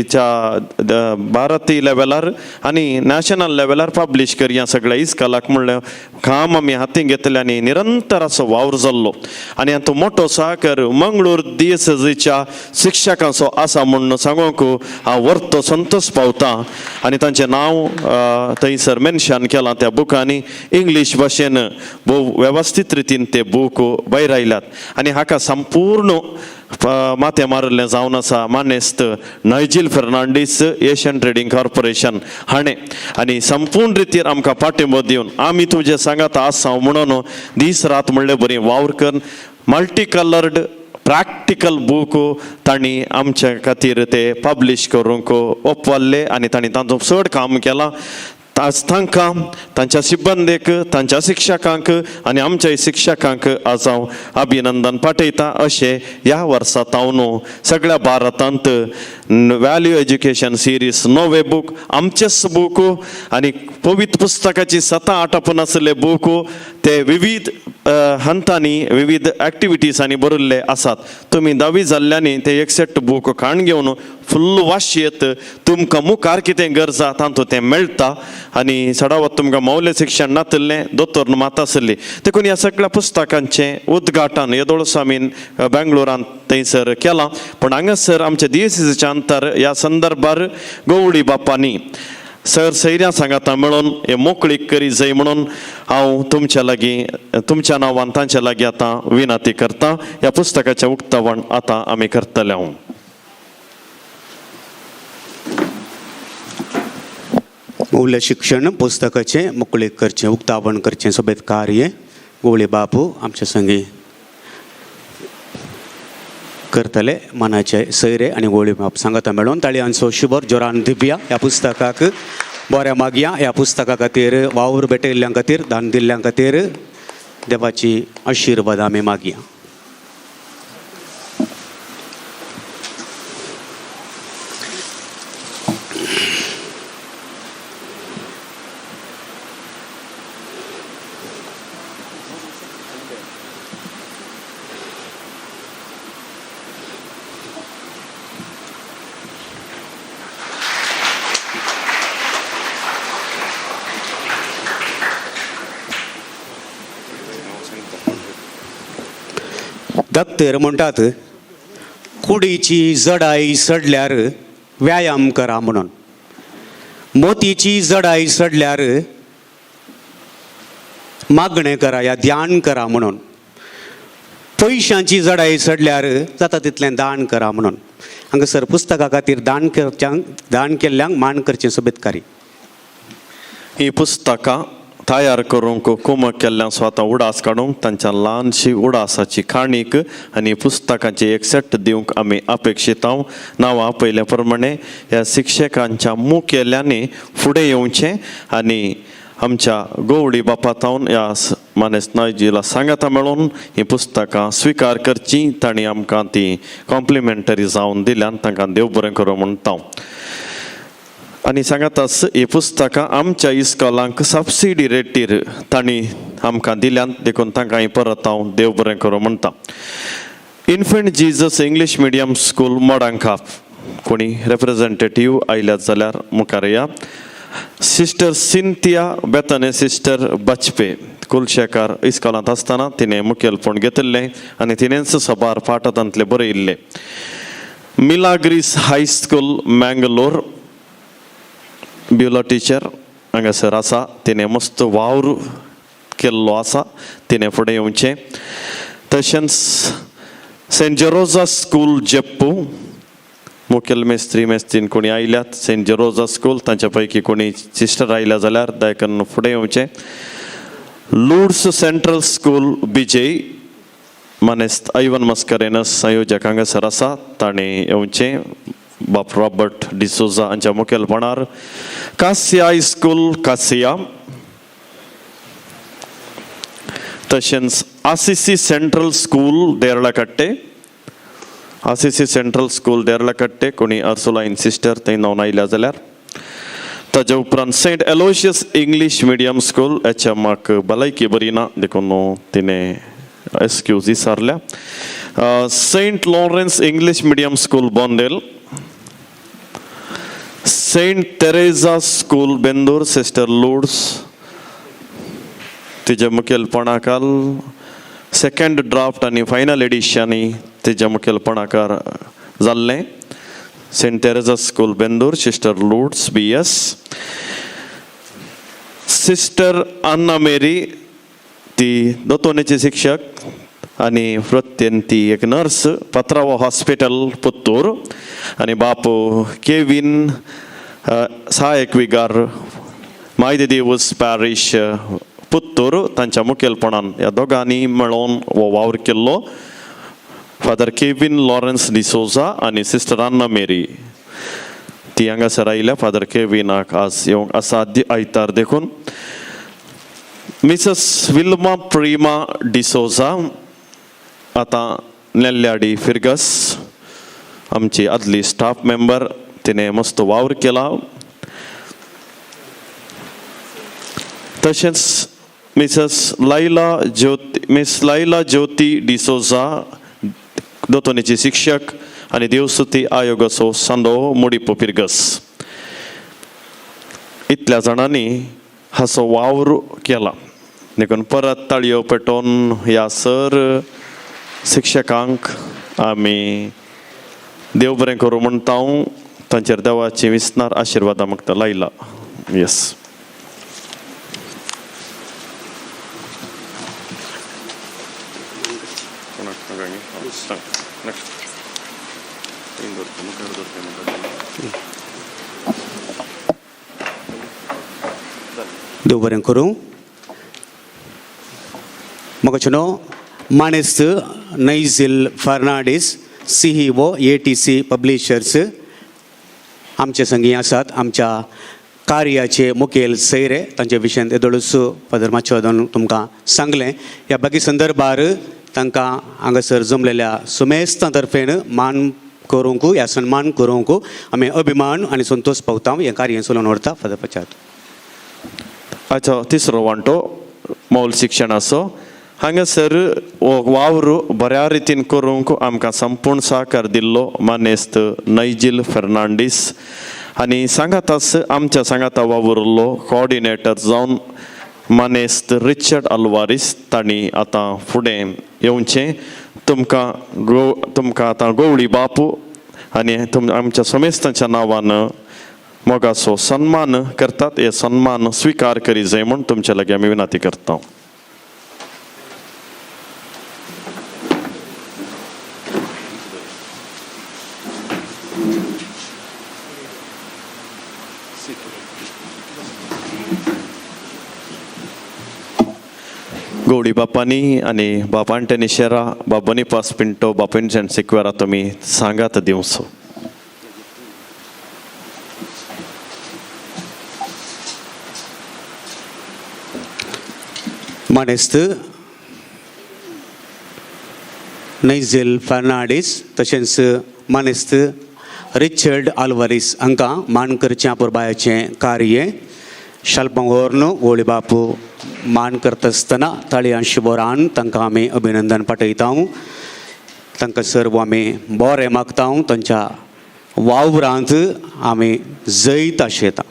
च्या भारतीय लेवलार आनी नॅशनल लेवलार पब्लिश करया सगळ्या इस्कलाक म्हणलें काम आमी हातीन घेतलें आनी निरंतर असो वावर जाल्लो. आनी हातूंत मोटो सहकार मंगळूर दियसेजीच्या शिक्षकांचो आसा म्हूण सांगूंक हांव वर्तो संतोश पावता. आनी तांचें नांव थंयसर मेन्शन केलां त्या बुकांनी, इंग्लीश भाशेन भोव वेवस्थीत रितीन ते बूक भायर आयल्यात आनी हाका संपूर्ण माथें मारिल्लें जावन आसा मानेस्त Nigel Fernandes Asian trading corporation हाणें. आनी संपूर्ण रितीर आमकां पाठिंबो दिवन आमी तुजे सांगात आसा म्हणून दीस रात म्हणले बरी वावर करून मल्टी कलर्ड प्रॅक्टिकल बूक तांणी आमच्या खातीर ते पब्लिश करूंक ओपवल्ले आनी तांणी तांचो चड काम केलां. आज तांकां तांच्या सिब्बंदेक, तांच्या शिक्षकांक आनी आमच्या शिक्षकांक आज हांव अभिनंदन पाठयता. अशें ह्या वर्सा तावन सगळ्या भारतांत व्हॅल्यू एज्युकेशन सिरीज नवे बूक, आमचेच बूक आनी पवित्र पुस्तकाची सतां आटापून आशिल्ले बूक ते विविध हंतांनी विविध एक्टिविटीजांनी बरयल्ले आसात. तुमी धावी जाल्ल्यांनी ते एक सेट बूक काण घेवन फुल्ल वाशयत तुमकां मुखार कितें गरज आसा तातूंत तें मेळटा. आनी चडावत तुमकां मौल्य शिक्षण नातिल्लें दोतोर मात आशिल्ली देखून ह्या सगळ्या पुस्तकांचें उद्घाटन येदोळसो आमी बेंगलोरांत थंयसर केलां. पूण हांगासर आमच्या दियसीच्या अंतर ह्या संदर्भार गोवळी बापांनी सर सैऱ्यां सांगाता मेळून हे मोकळीक करी जाय म्हणून हांव तुमच्या लागीं तुमच्या नांवान तांच्या लागीं आतां विनंती करता. ह्या पुस्तकाचें उक्तावण आतां आमी करतले. हांव मौल्य शिक्षण पुस्तकाचें मोकळीक करचें उक्तावण करचें सोबेत कार्य गोवळी बापू आमच्या संगी करतले. मनाचे सैरे आनी गोवळी बाप सांगाता मेळोवन ताळयांचो शुभर जोरान दिव्या ह्या पुस्तकाक बऱ्या मागया. ह्या पुस्तका खातीर वावर भेटयल्ल्यां खातीर दान दिल्ल्यां खातीर देवाची आशिर्वाद आमी मागया. दत्तर म्हणटात कुडीची जडाई चडल्यार व्यायाम करा म्हणून, मोतीची जडाई चडल्यार मागणें करा या ध्यान करा म्हणून, पयशांची जडाई चडल्यार जाता तितलें दान करा म्हणून. हांगासर पुस्तका खातीर दान करच्यांक दान केल्ल्यांक मान करचें सोबीतकारी. ही पुस्तकां तयार करूंक कुमक केल्ल्यान स्वता उडास काडूंक तांच्या ल्हानशी उडासाची काणीक आनी पुस्तकांची एक सेट दिवंक आमी अपेक्षीत हांव. नांवां पयल्या प्रमाणे ह्या शिक्षकांच्या मुखेल्यांनी फुडें येवचें आनी आमच्या गोवडी बापा थावन ह्या मानेस्त नायजीला सांगाता मेळून हीं पुस्तकां स्विकार करचीं. तांणी आमकां ती कॉम्प्लिमेंटरी जावन दिल्यान तांकां देव बरें करूं म्हणटा. आनी सांगाताच ही पुस्तकां आमच्या इस्कॉलांक सबसिडी रेटीर तांणी आमकां दिल्यात देखून तांकां ही परत हांव देव बरें करूं म्हणटा. Infant Jesus English medium school Modankap कोणी रेप्रेजेंटेटीव आयल्यात जाल्यार मुखार या. सिस्टर सिंथिया बेतने सिस्टर बचपे कुलशेकार इस्कॉलांत आसतना तिणें मुखेलपण घेतिल्लें आनी तिणेंच सबार पाठांतले बरयिल्लें. Milagres high school Mangalore Beulah teacher हांगासर आसा, तिणें मस्त वावर केल्लो आसा तिणें फुडें येवचें. तशेंच सेंट जेरोजा स्कूल जेप्पू मुखेल मेस्त्री मेस्त्रीन कोणी आयल्यात सेंट जेरोजा स्कूल तांच्या पैकी कोणी सिस्टर आयल्या जाल्यार दया करून फुडें येवचें. लुड्स सेंट्रल स्कूल बिजय मानेस्त आयवन मस्करेनस संयोजक हांगासर आसा ताणें येवचें बाप रॉबर्ट डिसोजा हांच्या मुखेलपणार. कासिया हायस्कूल कासिया तशेंच Assisi central school Deralakatte Assisi central school Deralakatte कोणी अर्सुलायन सिस्टर थंय नावन आयल्या जाल्यार. ताज्या उपरांत Saint Aloysius English medium school H एमाक भलायकी बरी ना देखून तिणें एक्सक्यूज विचारल्या. Saint Lawrence English medium school Bondel Saint Teresa school Bendur sister Lourdes तिच्या मुखेलपणाखाल सेकंड ड्राफ्ट आनी फायनल एडिशनय तिच्या मुखेलपणाकार जाल्लें. Saint Teresa school Bendur sister Lourdes B S. Sister Anna Mary ती दोतोनेची शिक्षक आनी वृत्तीन ती एक नर्स पत्रावो हॉस्पिटल पुत्तूर आनी बापू केवीन सहायक विगार मायदे दिवस पॅरीश पुत्तूर तांच्या मुखेलपणान ह्या दोगांनी मेळोवन हो वावर केल्लो. फादर केवीन लॉरन्स डिसोजा आनी सिस्टर अन्ना मेरी ती हांगासर आयल्या. फादर केविनाक आज येवंक असाध्य आयतार देखून. मिसेस विल्मा प्रिमा डिसोजा आतां नेल्ल्याडी फिर्गस आमची आदली स्टाफ मेंबर तिणें मस्त वावर केला. तशेंच मिसेस लायला ज्योती मिस लायला ज्योती डिसोजा दोतोनीची शिक्षक आनी देवसुती आयोगाचो सांदो मुडीपो फिर्गस इतल्या जाणांनी हाचो वावर केला. देखून परत ताळयो पेटोवन ह्या सर शिक्षकांक आमी देव बरें करूं म्हणटा हांव. तांचेर देवाची विसनार आशिर्वादां मागता लायला. येस. देव बरें करूं. म्हाका न्हू माणेस्त Nigel Fernandes CEO ATC publishers आमचे संगी आसात. आमच्या कार्याचे मुखेल सैरे तांचे विशयांत येदोळूच फादर माचोदन तुमकां सांगलें. ह्या बाकी संदर्भार तांकां हांगासर जमलेल्या सुमेस्तां तर्फेन मान करूंक ह्या सन्मान करूंक आमी अभिमान आनी संतोश पावता. हें कार्य चलोवन व्हरता फादर पचात. अच्छा तिसरो वांटो मौल शिक्षणाचो हांगासर हो वावर बऱ्या रितीन करूंक आमकां संपूर्ण सहकार दिल्लो मानेस्त नैजील फेर्नांडीस आनी सांगाताच आमच्या सांगाता वावुरलो कोऑर्डिनेटर जावन मानेस्त रिचर्ड अल्वारीस तांणी आतां फुडें येवचें. तुमकां तुमकां आतां गोवळी बापू आनी आमच्या समेस्तांच्या नांवान मोगाचो सन्मान करतात. हे सन्मान स्विकार करी जाय म्हूण तुमच्या लागीं आमी विनंती करता. गौडी बापांनी आनी बाप आंटनी शेरा बाब बोनिफास पिंटो बाप विन्सेंट सिक्वेरा तुमी सांगात दिवचो. मानेस्त नैझेल फर्नांडीस तशेंच मानेस्त रिचर्ड आल्वारीस हांकां मान करचें अपुरबायेचें कार्य शालपांगोर्न गोळी बापू मान करता आसतना ताळयां शिबोरान तांकां आमी अभिनंदन पाठयता. तांकां सर्व आमी बरें मागता. तांच्या वावरांत आमी जैत आशेता.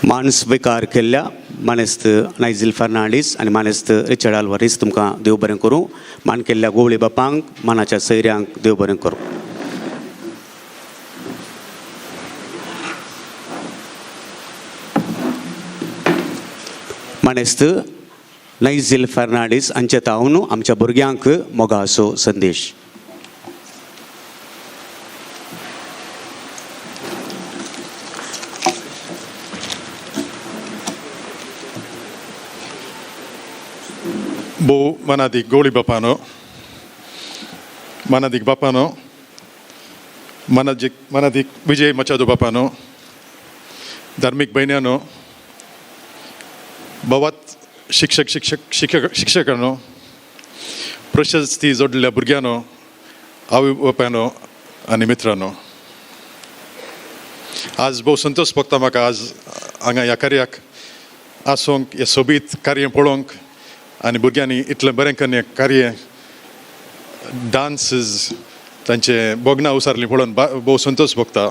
मान स्विकार केल्ल्या मानेस्त नायझील फर्नांडीस आनी मानेस्त रिचर्ड आल्वारीस तुमकां देव बरें करूं. मान केल्ल्या गोवळी बापांक, मानाच्या सैऱ्यांक देव बरें करूं. मानेस्त नायझील फर्नांडीस हांचे तावन आमच्या भुरग्यांक मोगाचो संदेश. भोव मनादीक गोळी बापानो, मनादीक बापानो, मनादीक मनादीक विजय मचादो बापानो, धार्मीक भयण्यानो, भवात शिक्षक शिक्षक शिक्षक शिक्षकांनो, प्रशस्ती जोडलेल्या भुरग्यांनो, आवय बापायनो आनी मित्रांनो, आज भोव संतोश भोगता म्हाका आज हांगा ह्या कार्याक आसूंक, हें सोबीत कार्य पळोवंक आनी भुरग्यांनी इतलें बरें करून हें कार्य डांसीस तांचे भोगणां उसारलीं पळोवन भोव संतोश भोगता.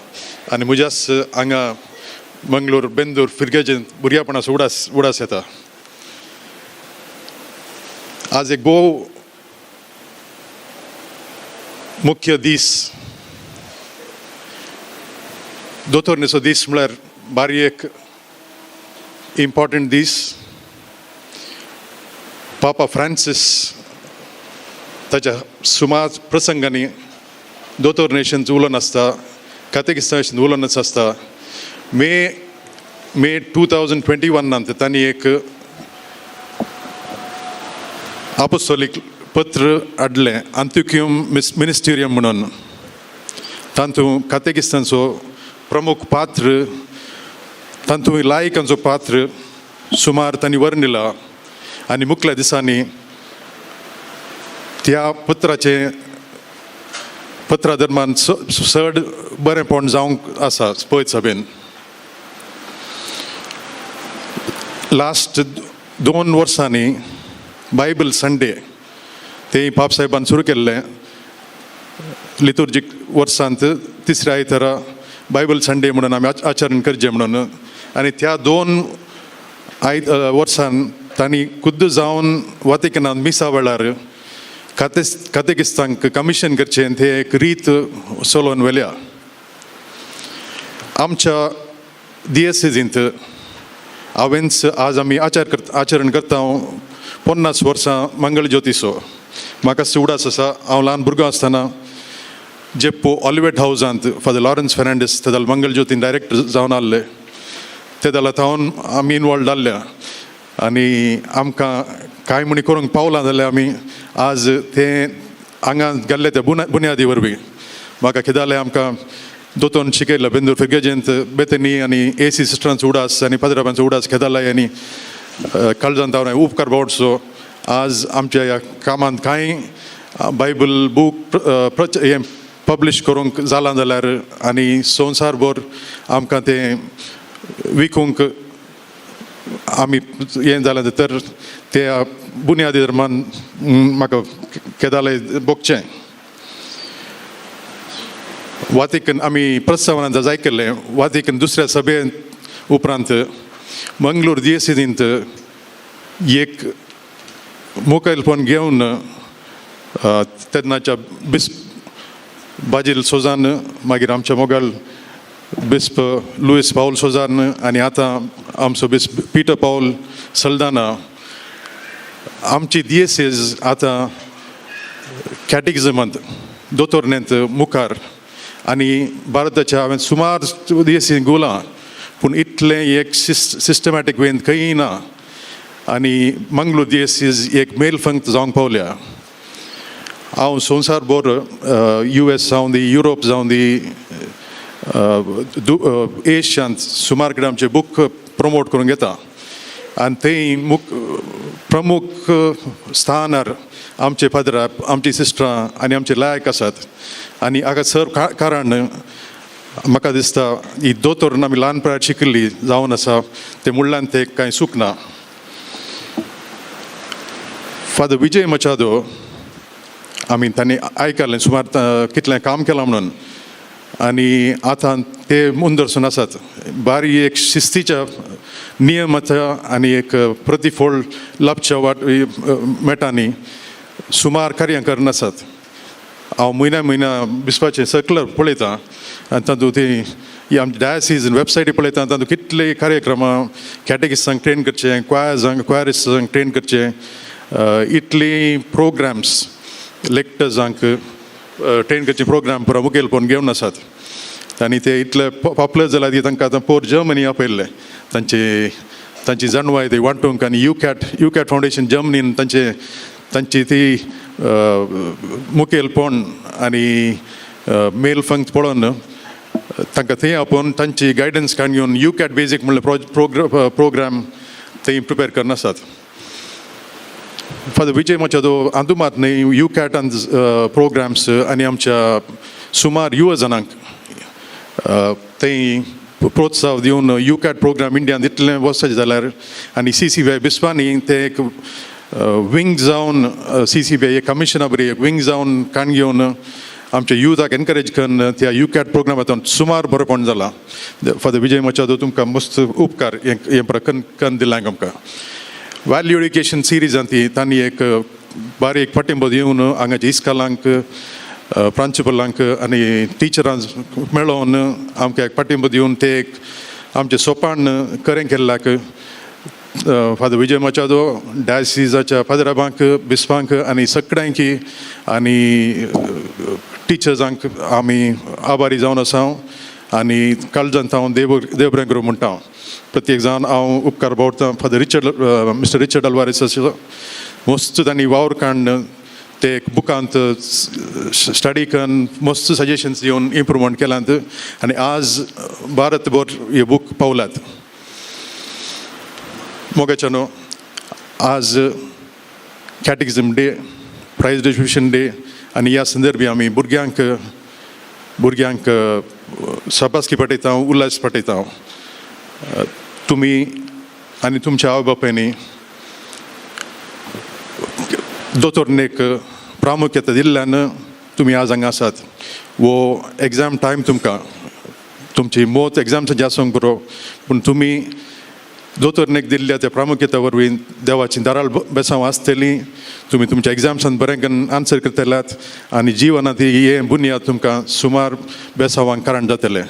आनी म्हज्याच हांगा मंगळूर बेंदूर फिर्गेजेंत भुरग्यापणाचो उडास उडास येता. आज एक भोव मुख्य दीस, दोतोरणीचो दीस म्हळ्यार बारी एक इम्पॉर्टंट दीस. पापा फ्रांसीस ताच्या सुमार प्रसंगांनी दोतोर नेशन्स उलोवन आसता, कातेकिस्तान उलोवनच आसता. मे मे 2021 तांणी एक आपोस्टोलीक पत्र हाडलें, आंतिक्यूम मिनिस्टेरियम म्हणून. तातूंत कातेकिस्तांचो प्रमुख पात्र, तातूंत लायकांचो पात्र सुमार तांणी वर्णिला. आनी मुखल्या दिसांनी त्या पत्राचें पत्रा दरम्यान चड बरेंपण जावंक आसा. पळयत सभेन लास्ट 2 वर्सांनी बायबल संडे तें पाप साहेबान सुरू केल्लें. लितुर्जीक वर्सांत तिसऱ्या आयतारा बायबल संडे म्हणून आमी आचरण करचें म्हणून. आनी त्या 2 वर्सान तांणी खुद्द जावन वातिकनांत मिसा वेळार कातेकिस्तांक कमिशन करचें ते एक रीत चलोवन व्हेल्या. आमच्या दियेसेजींत हांवेंच आज आमी आचरण करता 50 वर्सां मंगळ ज्योतिसो. म्हाका उडास आसा, हांव ल्हान भुरगो आसतना जेप्पो ऑलिवेट हावजांत फादर लॉरन्स फेर्नांडीस तेदल मंगळ ज्योतीन डायरेक्टर जावन आहले, ते जाल्यार थावन आमी इनवॉल्व जाल्ल्या. आनी आमकां कांय म्हणी करूंक पावलां जाल्यार आमी आज तें हांगा गेल्ले त्या बुन्यादी वरवीं. म्हाका कितें जालें, आमकां दोतोन शिकयलें बेंदूर फिर्गेजेंत बेतनी आनी ए सी सिस्टरांचो उडास आनी पाद्राबांचो उडास खेदालाय आनी काळजांत हांव उपकार बावडचो. आज आमच्या ह्या कामांत कांय बायबल बूक हें पब्लीश करूंक जालां जाल्यार आनी संवसार भर आमकां तें विकूंक आमी हें जालें तर ते बुन्यादी धर्मान म्हाका केदाले भोगचें. वातिकन आमी प्रस्तावना जाय केल्लें. वातिकन दुसऱ्या सभे उपरांत मंगळूर दियेसेजींत एक मोबायल फोन घेवन तेन्नाच्या बिस्प बाजील सोजान, मागीर आमच्या मोगल बिस्प लुईस पावल सोजान आनी आतां आमचो बिस्प पिटर पावल सल्दाना, आमची दियेसेज आतां कॅटिकिजमांत दोतोरणेंत मुखार. आनी भारताच्या हांवें सुमार दियेसी गोलां, पूण इतलें एक सिस्टमॅटीक वेन खंयी ना. आनी मंगळूर दियेसीज एक मेलफंक्त जावंक पावल्या. हांव संवसार भर यू एस जावं दी, युरोप जावं दी, एशियांत सुमार कडेन आमचे बूक प्रमोट करूंक येता. आनी थंय प्रमुख स्थानार आमचे फादर, आमची सिस्टरां आनी आमचे लायक आसात. आनी हाका सर कारण म्हाका दिसता ही दोतोर आमी ल्हानपणात शिकिल्ली जावन आसा, ते मुळ्यान ते कांय चूक ना. फादर विजय मचादो आमी तांणी आयकलें सुमार कितलें काम केलां म्हणून, आनी आतां ते मुंदरसून आसात. बारी एक शिस्तीच्या नियमाचा आनी एक प्रतिफळ लाभच्या वाट मेटांनी सुमार कार्यां करून आसात. हांव म्हयन्या म्हयन्या बिस्पाचें सर्कुलर पळयतां आनी तातूंत ती आमची डायसीज वेबसायटी पळयता, तातूंत कितले कार्यक्रम, कॅटेकिस्टांक ट्रेन करचे, क्वायर्सांक क्वायरिस्टांक ट्रेन करचे, इतली प्रोग्राम्स, लेक्टर्सांक ट्रेन करचे प्रोग्राम पुरो मुखेलपण घेवन आसात. आनी ते इतले पॉपुलर जाला की तांकां आतां पोर जर्मनी आपयल्ले तांची तांची जाणवाय ती वांटूंक. आनी यू कॅट फावंडेशन जर्मनीन तांचे तांची ती मुखेलपण आनी मेल फंक पळोवन तांकां थंय आपोवन तांची गायडन्स काडून घेवन you cat basic म्हणलें प्रोग्राम थंय प्रिपेर करून आसात. फादर विजय माचादो अंदू मात न्हय, you कॅटान प्रोग्राम्स आनी आमच्या सुमार युवा जाणांक थंय प्रोत्साह दिवन you cat programme इंडियान इतलें वचपाचें जाल्यार, आनी सीसीबीआय बिस्पांनी ते एक विंग जावन, सीसीबीआय एक कमिशना बरी एक विंग जावन काण घेवन आमच्या युथाक एनकरेज करून त्या you cat प्रोग्रामांतून सुमार बरेपण जालां. फादर विजय माचादो, तुमकां मस्त उपकार हें हें कन कन दिलां आमकां. व्हॅल्यू एड्युकेशन सिरिजान ती तांणी एक बारीक पाठिंबो दिवन हांगाच्या इस्कालांक, प्रांशिपलांक आनी टिचरांक मेळोवन आमकां एक पाठिंबो दिवन ते एक आमचें सोपान करें केल्ल्याक फादर विजय माचादो, डायसिजाच्या फादराबांक, बिस्पांक आनी सगळ्यांकी आनी टिचर्सांक आमी आभारी जावन आसा आनी काळजांत हांव देव देव बरें करूं म्हणटा. प्रत्येक जावन हांव उपकार बावडटा फादर रिचर्ड, मिस्टर रिचर्ड अल्वारीस. मस्त तांणी वावर काडून ते बुकांत स्टडी करून मस्त सजेशन्स दिवन इम्प्रुवमेंट केलांत आनी आज भारतभर हे बूक पावल्यात. मोगाच्या न्हू, आज Catechism Day, Prize Distribution Day आनी ह्या संदर्भी आमी भुरग्यांक भुरग्यांक शाबासकी पाठयता, उल्हास पाठयता. तुमी आनी तुमच्या आवय बापायनी दोतोरनेक प्रामुख्यता दिल्ल्यान तुमी आज हांगा आसात. वो एग्जाम टायम तुमकां तुमची मोत एग्जाम्साची आसूंक पुरो, पूण तुमी दोतोरनेक दिल्ल्या त्या प्रामुख्यता वरवीं देवाची दाराळ बेसांव आसतली. तुमी तुमच्या एग्जाम्सान बरें करून आन्सर करतल्यात आनी जिवनांत हे बुन्याद तुमकां सुमार बेसांवांक कारण जातलें.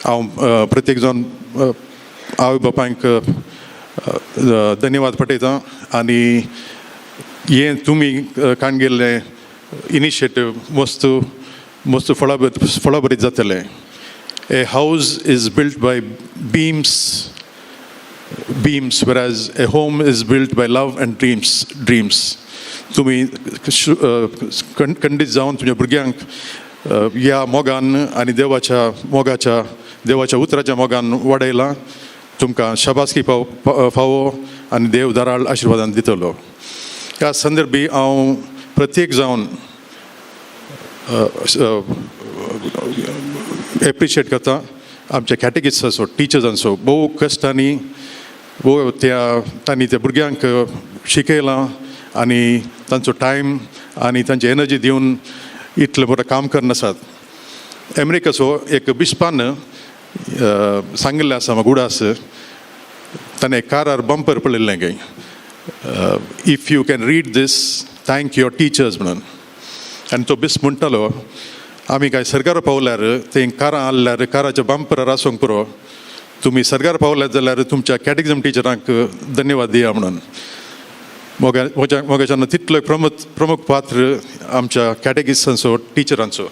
हांव प्रत्येक जावन आवय बापायंक धन्यवाद पटयतां आनी हें तुमी काण गेल्लें इनिशिएटीव मस्त मस्त फळाभरीत फळाभरीत जातलें. A house is built by beams, whereas a home is built by love and dreams. तुमी खंडीत जावन तुमच्या भुरग्यांक ह्या मोगान आनी देवाच्या मोगाच्या, देवाच्या उतराच्या मोगान वाडयलां. तुमकां शाबासकी फावो आनी देव दाराळ आशिर्वादान दितलो. ह्या संदर्भी हांव प्रत्येक जावन एप्रिशिएट करता आमच्या कॅटेकिस्टाचो, टिचर्सांचो. भोव कश्टांनी भोव त्या तांणी त्या भुरग्यांक शिकयलां आनी तांचो टायम आनी तांची एनर्जी दिवन इतलें बरें काम करून आसात. अमेरिकाचो एक बिस्पान सांगिल्लें आसा म्हाका उडास, ताणें कारार बंपर पळयल्लें खंय, "If you can read this, thank your teachers" म्हणून. आनी तो बिस्प म्हणटालो, आमी काय सरकार पावल्यार ते कारां हाडल्यार काराच्या बंपरार आसूंक पुरो, तुमी सरकार पावल्यात जाल्यार तुमच्या कॅटेकिझम टिचरांक धन्यवाद दिया म्हणून. मोगा म्हज्या मोगाच्यान तितलो प्रमुख प्रमुख पात्र आमच्या कॅटेकिस्टांचो, टिचरांचो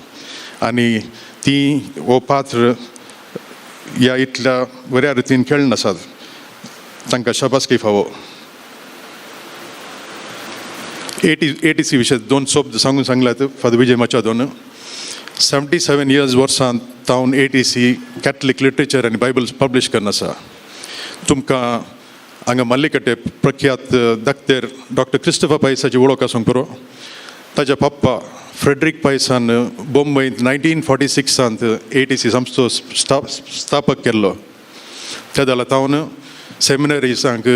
आनी ती हो पात्र ह्या इतल्या बऱ्या रितीन खेळून आसात. तांकां शाबासकी फावो. एटीसी विशय दोन शब्द सांगून सांगल्यात फादर विजय माचादोन. 77 इयर्स वर्सां तावन एटीसी कॅथलीक लिटरेचर आनी बायबल पब्लिश करून आसा. तुमकां हांगा मल्लिकटे प्रख्यात दाक्तेर डॉक्टर क्रिस्टोफर पायसाची वळख आसूंक पुरो. ताच्या पप्पा फ्रेडरीक पायसान बोंबयंत 1946 त एटीसी संस्थो स्थापक केल्लो. त्या जाल्यार तावन सेमिनरीजांक,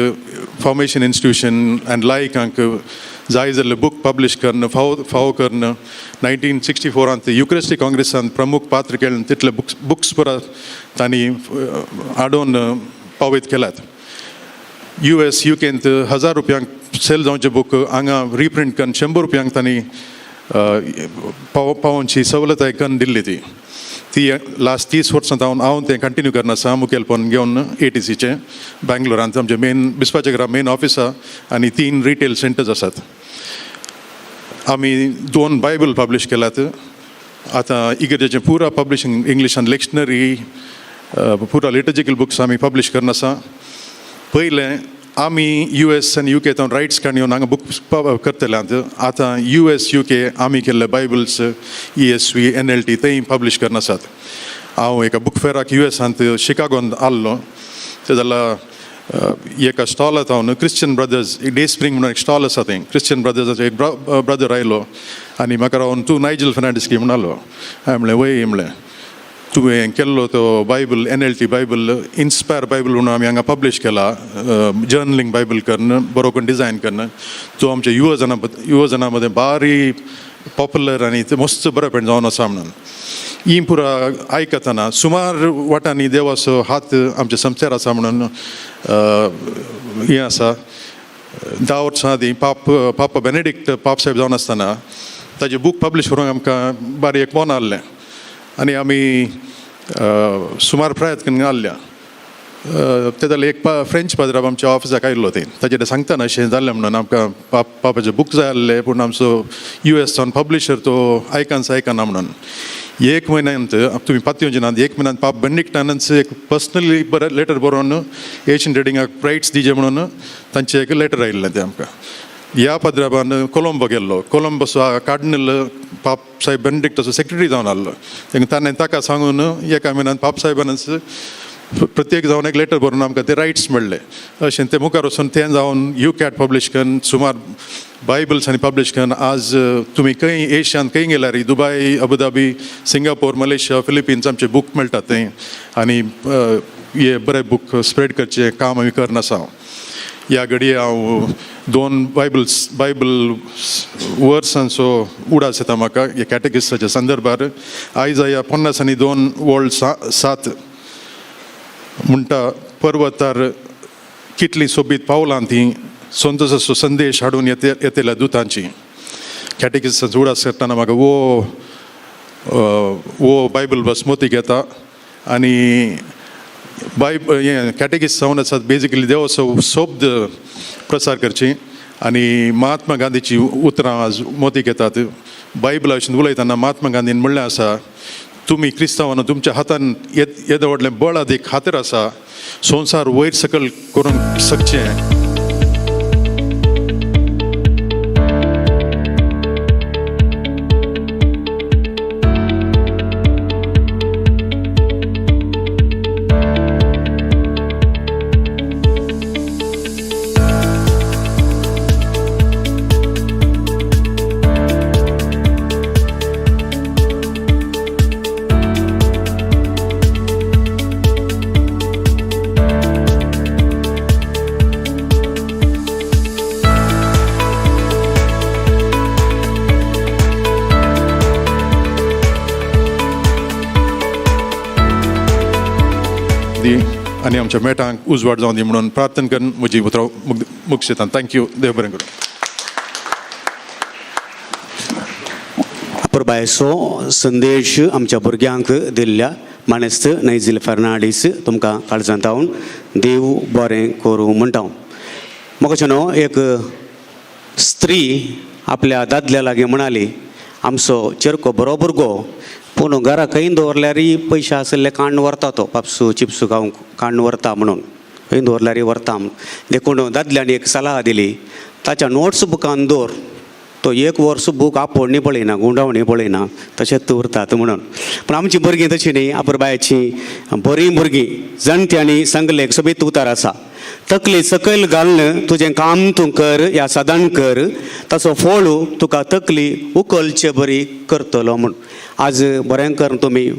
फॉर्मेशन इन्स्टिट्यूशन आनी लायकांक जाय जाल्ले बूक पब्लिश करून फावो फावो करून, 1964 त युक्रिस्टिक काँग्रेसान प्रमुख पात्र केळून तितले बुक्स बुक्स पुरा तांणी हाडून पावयत केल्यात. यू एस you केंत 1000 रुपयांक सेल जावचे बूक हांगा रिप्रिंट करून 100 रुपयांक तांणी पावोवची सवलताय करून दिल्ली. ती ती लास्ट 30 वर्सां जावन हांव तें कंटिन्यू करना आसा. मुखेलपण घेवन एटीसीचें बेंगलोरांत आमचें मेन बिस्पाच्या घरा मेन ऑफीस आसा आनी 3 रिटेल सेंटर्स आसात. आमी 2 बायबल पब्लिश केल्यात. आतां इगर्जेचें पुरा पब्लिशींग इंग्लिशान लेक्शनरी पुरा लिटर्जिकल बुक्स आमी पब्लिश करना आसा. पयलें आमी यू एस आनी you के तावन रायट्स काडून येवन हांगा बुक करतले. आतां यू एस you के आमी केल्ले बायबल्स ESV NLT थंय पब्लिश करना आसात. हांव एका बुक फेराक you एसांत शिकागोन आहलो, ते जाल्यार एका स्टॉला थावन क्रिश्चन ब्रदर्स डे स्प्रींग म्हणून एक स्टॉल आसा, थंय क्रिश्चन ब्रदर्साचो एक ब्रदर आयलो आनी म्हाका रावन तूं नायजल फर्नांडीस की म्हणालो. हांवें म्हणलें वय. म्हणलें तुवें केल्लो तो Bible NLT Bible inspire Bible म्हणून आमी हांगा पब्लिश केला, जर्नलिंग बायबल करून बरो करून डिजायन करून, तो आमच्या युवजना मदें बारी पॉपुलर आनी ते मस्त बरें जावन आसा म्हणून. ही पुरा आयकतना सुमार वाटांनी देवाचो हात आमच्या संवसार आसा म्हणून हें आसा. 10 वर्सां आदीं पापा बेनेडिक्ट पाप साहेब जावन आसतना ताजें बूक पब्लिश करूंक आमकां बारी एक मोन आहलें आनी आमी सुमार प्रयत्न करून आहल्या. ते जाल्यार एक फ्रेंच पाद्राब आमच्या ऑफिसाक आयिल्लो, थंय ताजेर सांगतना अशें जालें म्हणून आमकां पापाचे बूक जाय आहले, पूण आमचो यू एस सावन पब्लिशर तो आयकनस आयकना म्हणून. एक म्हयन्यांत तुमी पातयेवचे नात, एक म्हयन्यांत पाप बेनेडिक्टानच एक पर्सनली बरें लेटर बरोवन एशियन ट्रेडिंगाक रायट्स दिजे म्हणून तांचें एक लेटर आयिल्लें तें आमकां. ह्या पाद्राबान कोलंबो गेल्लो, कोलंबोसो कार्डिनल पाप साहेब बेनेडिक्टाचो सेक्रेटरी जावन आहलो. ताणें ताका सांगून एका म्हयन्यान पाप साहेबानच प्रत्येक जावन एक लेटर बरोवन आमकां ते रायट्स मेळ्ळे. अशें ते मुखार वचून तें जावन you cat publish करून सुमार बायबल्स आनी पब्लिश करून आज तुमी खंय एशियान खंय गेल्यार Dubai, Abu Dhabi, Singapore, Malaysia, Philippines आमचे बूक मेळटात थंय आनी हे बरे बूक स्प्रेड करचें काम आमी करना आसा. ह्या घडये हांव 2 बायबल वर्सांचो उडास येता म्हाका ह्या कॅटेकिस्टाच्या संदर्भार. आयज ह्या 50 आनी 2 वोल्ड 7 म्हणटा, पर्वतार कितलीं सोबीत पावलां तीं संतोसाचो संदेश हाडून येतल्या दुतांची. कॅटेकिस्टाचो उडास करतना म्हाका वो बायबल बस मोतीक येता आनी बायब हें कॅटेकिस्ट जावन आसात बेजिकली देवाचो शब्द प्रसार करची आनी महात्मा गांधीची उतरां आज मोतीक येतात. बायबला भशेन उलयतना महात्मा गांधीन म्हणलें आसा, तुमी क्रिस्तांवान तुमच्या हातान येदें व्हडलें बळ आदी खातीर आसा संवसार वयर सकयल करूंक शकचें. आनी आमच्या मेटांक उजवाड जावन दी म्हणून प्रार्थना करून म्हजी उतरां मुक्षता. Thank you. देव बरें करूं. अपुरबायेचो संदेश आमच्या भुरग्यांक दिल्ल्या मानेस्त नैझील फर्नांडीस तुमकां काळजांत हांव देव बरें करूं म्हणटा. म्हाका न्हू एक स्त्री आपल्या दादल्या लागीं म्हणाली, आमचो चेरको बरो भुरगो पूण घरा खंय दवरल्यारय पयशे आशिल्ले काण्ण व्हरता तो, पापसू चिप्सू खावंक काण्ण व्हरता म्हणून खंय दवरल्यारय व्हरता. देखून दादल्यांनी एक सलाह दिली, ताच्या नोट्स बुकान दवर, तो एक वर्स बूक आपोवणी पळयना, गुंडावणी पळयना, तशेंच उरतात म्हणून. पूण आमची भुरगीं तशीं न्ही, अपुरबायेचीं बरीं भुरगीं जाणट्यांनी सांगलें एक सोबीत उतार आसा, तकली सकयल घालून तुजें काम तूं कर या सादारण कर, ताचो फोळ तुका तकली उखलचे बरी करतलो म्हूण. आज बरें करून तुमी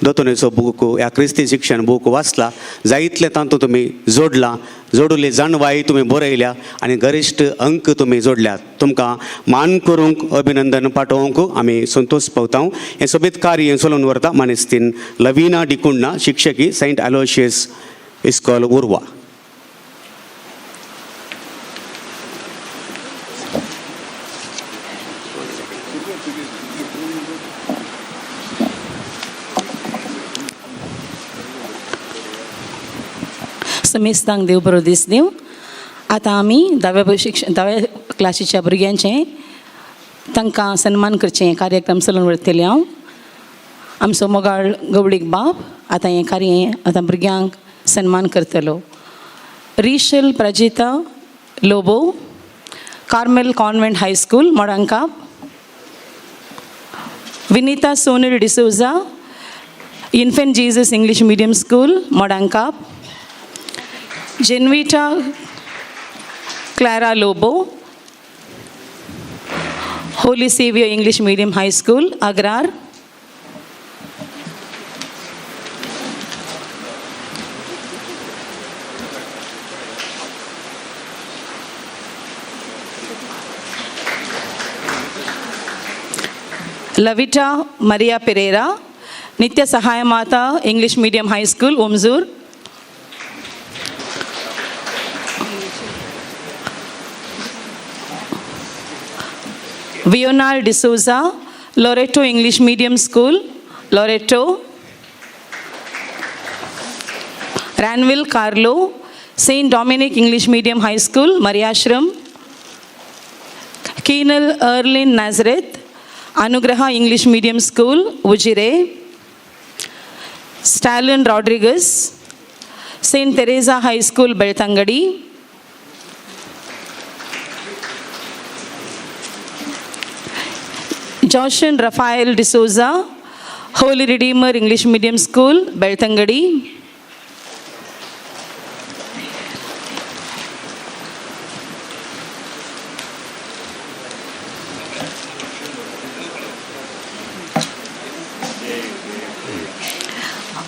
दोतोनीचो बूक ह्या क्रिस्ती शिक्षण बूक वाचला, जायतले तातूंत तुमी जोडला, जोडली जाणवाय तुमी बरयल्या आनी गरिश्ट अंक तुमी जोडल्यात. तुमकां मान करूंक अभिनंदन पाठोवंक आमी संतोश पावता. हें सोबीत कार्य चलोवन व्हरता मानेस्तीन लवीना डिकुण्णा, शिक्षकी, सेंट आलोशियस इस्कॉल, उर्वा. समेस्तांक देव बरो दीस दिवं. आतां आमी धाव्या शिक्षण धाव्या क्लासीच्या भुरग्यांचें तांकां सन्मान करचें कार्यक्रम चलोवन व्हरतलें हांव. आमचो मोगाळ गवळीक बाब आतां हें कार्य आतां भुरग्यांक सन्मान करतलो. Rishal Prajita Lobo, Carmel convent high school, Modankap. Vinita Sonal D'Souza, infant Jesus English medium school, Modankap. Jenvita Clara Lobo, holy saviour English medium high school, Agrar. Lavita Maria Pereira, Nitya Sahaya Mata English medium high school, Omjur. Vional D'Souza, Loreto English medium school, Loreto. Ranville Carlo, saint Dominic English medium high school, Mariashram. Keenal Erlin Nazareth, Anugraha English medium school, Ujire. Stalin Rodrigues, saint Teresa high school, Belthangady. Joshan Raphael D'Souza, holy redeemer English medium school, Belthangady.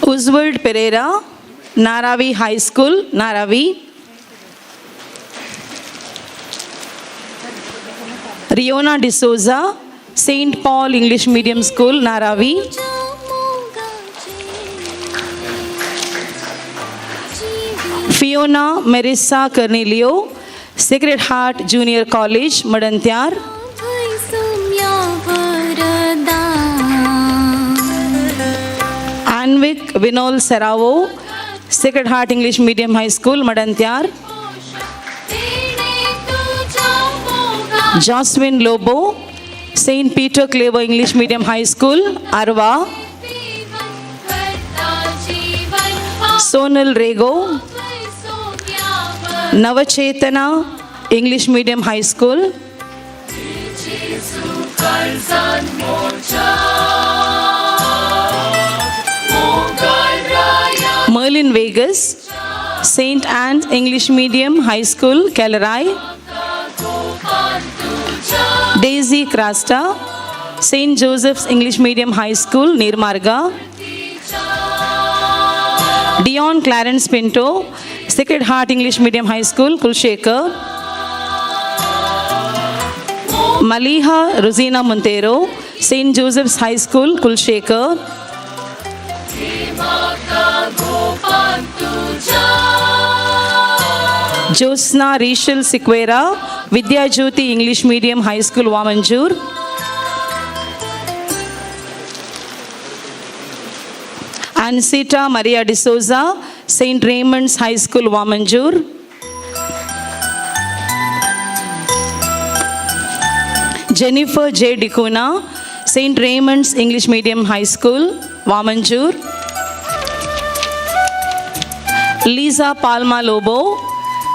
Oswald Pereira, Naravi high school, Naravi. Riona D'Souza, saint Paul English medium school, Naravi. Fiona Marissa Cornelio, sacred heart junior college, Madantyar. Anvik Vinol Serrao, sacred heart English medium high school, Madantyar. Jasmine Lobo, saint Peter Claver English medium high school, Arva. Sonal Rego, Navachetana English medium high school. Merlin Vegas, saint Anne's English medium high school, Calaroi. Daisy Crasta, saint Joseph's English medium high school, Neermarga. Dion Clarence Pinto, sacred heart English medium high school, Kulshekar. Maliha Rosina Monteiro, saint Joseph's high school, Kulshekar. Josna Rishal Sequeira, Vidya Jyothi English medium high school, Vamanjoor. Ansita Maria D'Souza, saint Raymond's high school, Vamanjoor. Jennifer J D'Cunha, saint Raymond's English medium high school, Vamanjoor. Lisa Palma Lobo,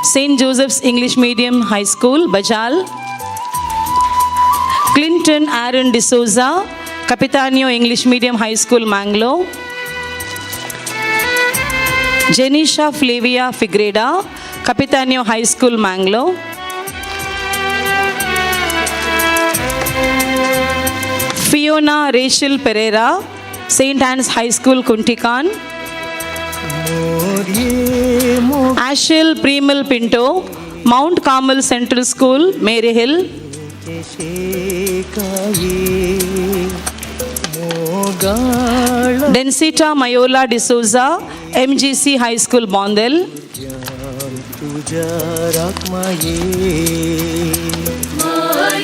saint Joseph's English medium high school, Bajal. Clinton Aaron D'Souza, Capitanio English medium high school, Mangalore. Jenisha Flavia Figueiredo, Capitanio high school, Mangalore. Fiona Rachel Pereira, saint Anne's high school, Kuntikana. Ashil Premal Pinto, mount Carmel central school, Mary Hill. Densita Mayola D'Souza, MGC high school, Bondel.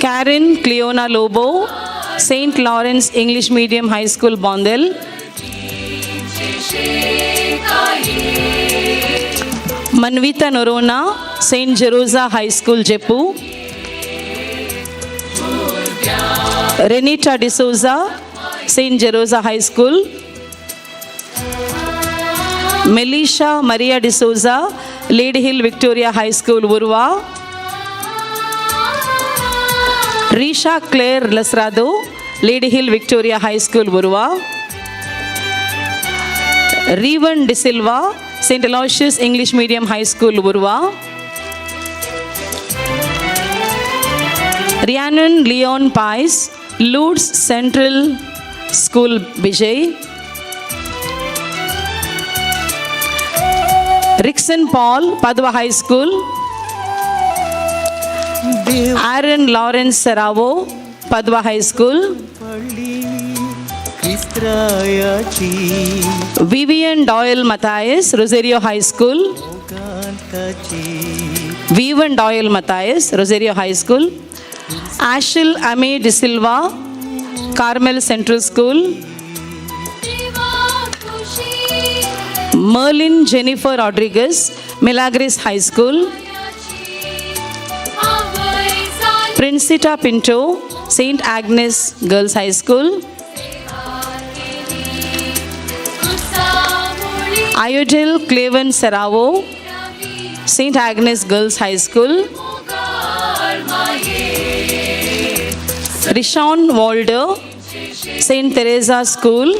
Karen Cleona Lobo, saint Lawrence English medium high school, Bondel. Manvita Noronha, Saint Jerosa high school, Jeppu. Renita D'Souza, Saint Jerosa high school. Melisha Maria D'Souza, Lady Hill Victoria high school, Urwa. Risha Claire Lasrado, Lady Hill Victoria high school, Urwa. Revan D'Silva, Saint Aloysius English medium high school, Urwa. Rhiannon Leon Pais, Lourdes central school, Vijay. Rickson Paul, Padua high school. Aaron Lawrence Serrao, Padua high school. Vivian Doyle Mathias, Rosario high school. Vivian Doyle Mathias, Rosario high school. Ashil Ame D'Silva, Carmel central school. Merlin Jennifer Rodrigues, Milagres high school. Princita Pinto, Saint Agnes girls high school. Ayodel Cleven Serrao, Saint Agnes girls high school. Rishon Walder, Saint Teresa school.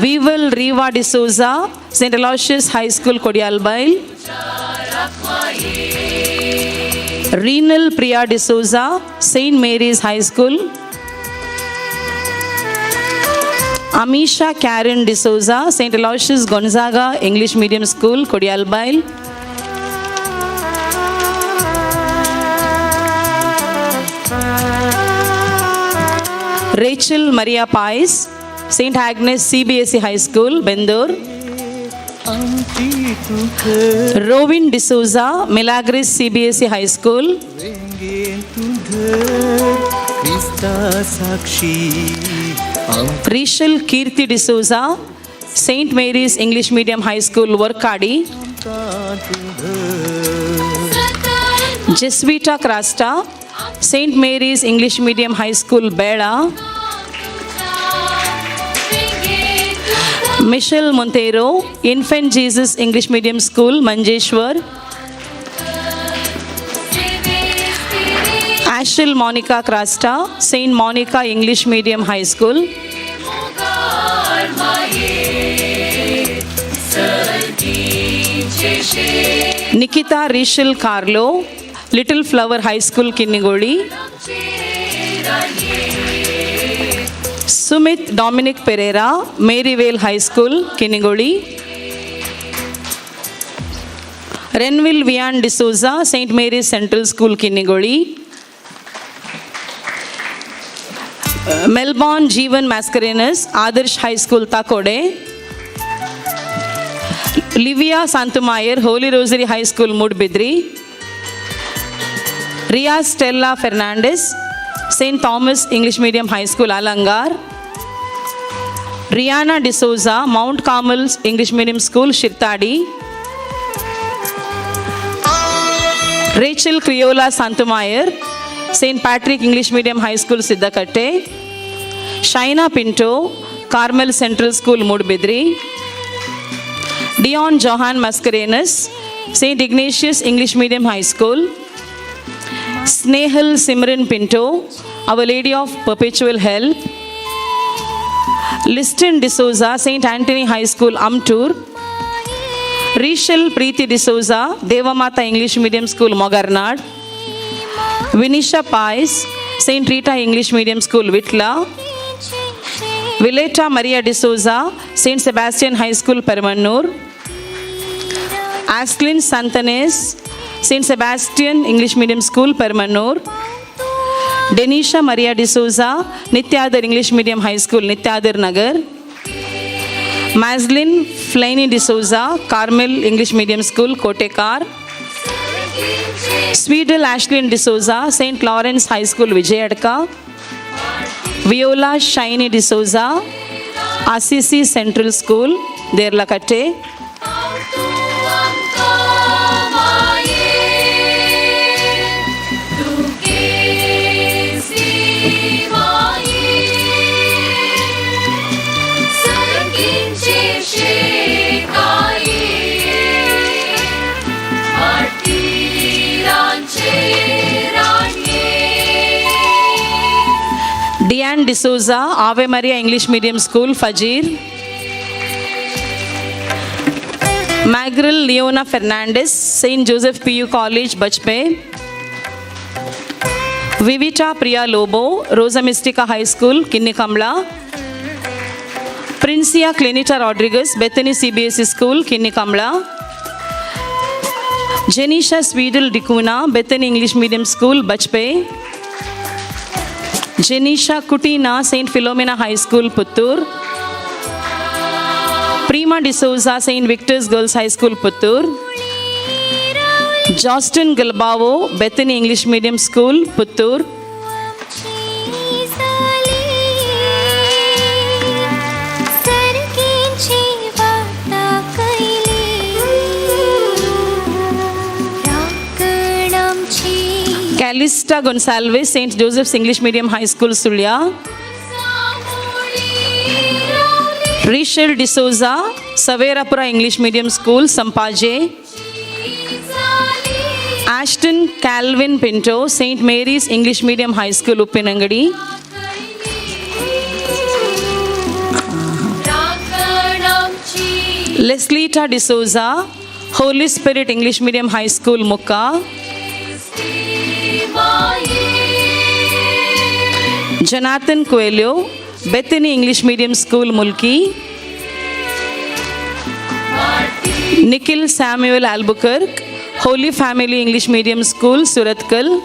Vival Riva D'Souza, Saint Aloysius high school, Kodialbail. Renal Priya D'Souza, Saint Mary's high school. Amisha Karen D'Souza, Saint Aloysius Gonzaga English medium school, Kodialbail. Rachel Maria Pais, Saint Agnes CBSE high school, Bendur. Rovin D'Souza, Milagres CBSE high school. Rishal Keerthi D'Souza, Saint Mary's English medium high school, Varkady. Jesvita Crasta, Saint Mary's English medium high school, Bela. Michelle Monteiro, Infant Jesus English medium school, Manjeshwar. Ashil Monica Crasta, Saint Monica English medium high school. Nikita Rishil Carlo, Little Flower high school, Kinnigoli. Sumit Dominic Pereira, Maryvale high school, Kinnigoli. Renville Vian D'Souza, Saint Mary's central school, Kinnigoli. Melbourne Jeevan Mascarenhas, Adarsh high school, Takode. Livia Santumayar, Holy Rosary high school, Moodbidri. Riya Stella Fernandes, Saint Thomas English medium high school, Alangar. Rihanna D'Souza, Mount Carmel English medium school, Shirtadi. Rachel Criola Santumayar, Saint Patrick English medium high school, Siddakatte. Shaina Pinto, Carmel central school, Moodbidri. Dion Johan Mascarenhas, Saint Ignatius English medium high school. Snehal Simran Pinto, Our Lady of Perpetual Help. Liston D'Souza, Saint Antony high school, Amtur. Rishal Preeti D'Souza, Devamata English medium school, Mogarnad. Vinisha Pais, Saint Rita English medium school, Vitla. Villetta Maria D'Souza, Saint Sebastian high school, Permannur. Ashlin Santanes, Saint Sebastian English medium school, Permannur. Denisha Maria D'Souza, Nithyadar English medium high school, Nithyadar Nagar. Maslin Flaini D'Souza, Carmel English medium school, Kotekar. Swedel Ashlyn D'Souza, Saint Lawrence high school, Vijayadka. Viola Shiny D'Souza, Assisi central school, Derlakatte. Diane D'Souza, Ave Maria English Medium School, Fajir. Magril Leona Fernandez, St. Joseph PU College, Bajpe. Vivita Priya Lobo, Rosa Mystica High School, Kinnikamla. Princia Clenita Rodriguez, Bethany CBSE School, Kinnikamla. Jenisha Swedel Dikuna, Bethany English Medium School, Bajpe. Jenisha Kutina, St. Philomena High School, Puttur. Prima D'Souza, St. Victor's Girls High School, Puttur. Justin Gilbao, Bethany English Medium School, Puttur. Calista Gonsalves, St. Joseph's English Medium High School, Sulya. Rachel D'Souza, Saverapura English Medium School, Sampaje. Ashton Calvin Pinto, St. Mary's English Medium High School, Uppinangadi. Leslita D'Souza, Holy Spirit English Medium High School, Mukka. Jonathan Coelho, Bethany English Medium School, Mulki. Nikhil Samuel Albuquerque, Holy Family English Medium School, Suratkal.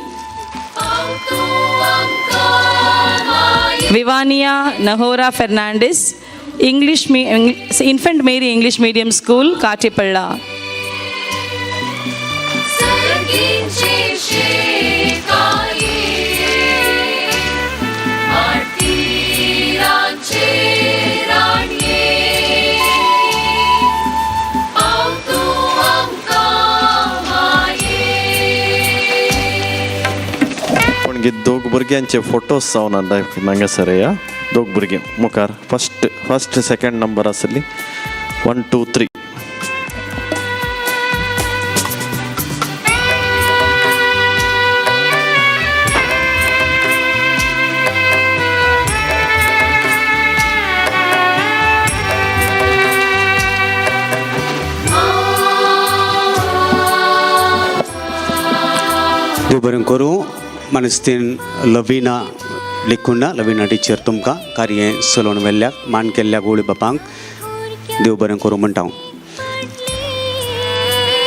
Vivania Nahora Fernandez, Infant Mary English Medium School, Katipalla. दोग भुरग्यांचे फोटोज जावन हांगासर या दोग भुरगे मुखार फर्स्ट फर्स्ट सेकंड नंबर आसली 1 2 3. देव बरें करूं. मानस्तीन लवीना लेखुना लवीना टिचर तुमकां कार्य चलोवन व्हेल्ल्याक मान केल्ल्या गोळी बापांक देव बरें करूं म्हणटा हांव.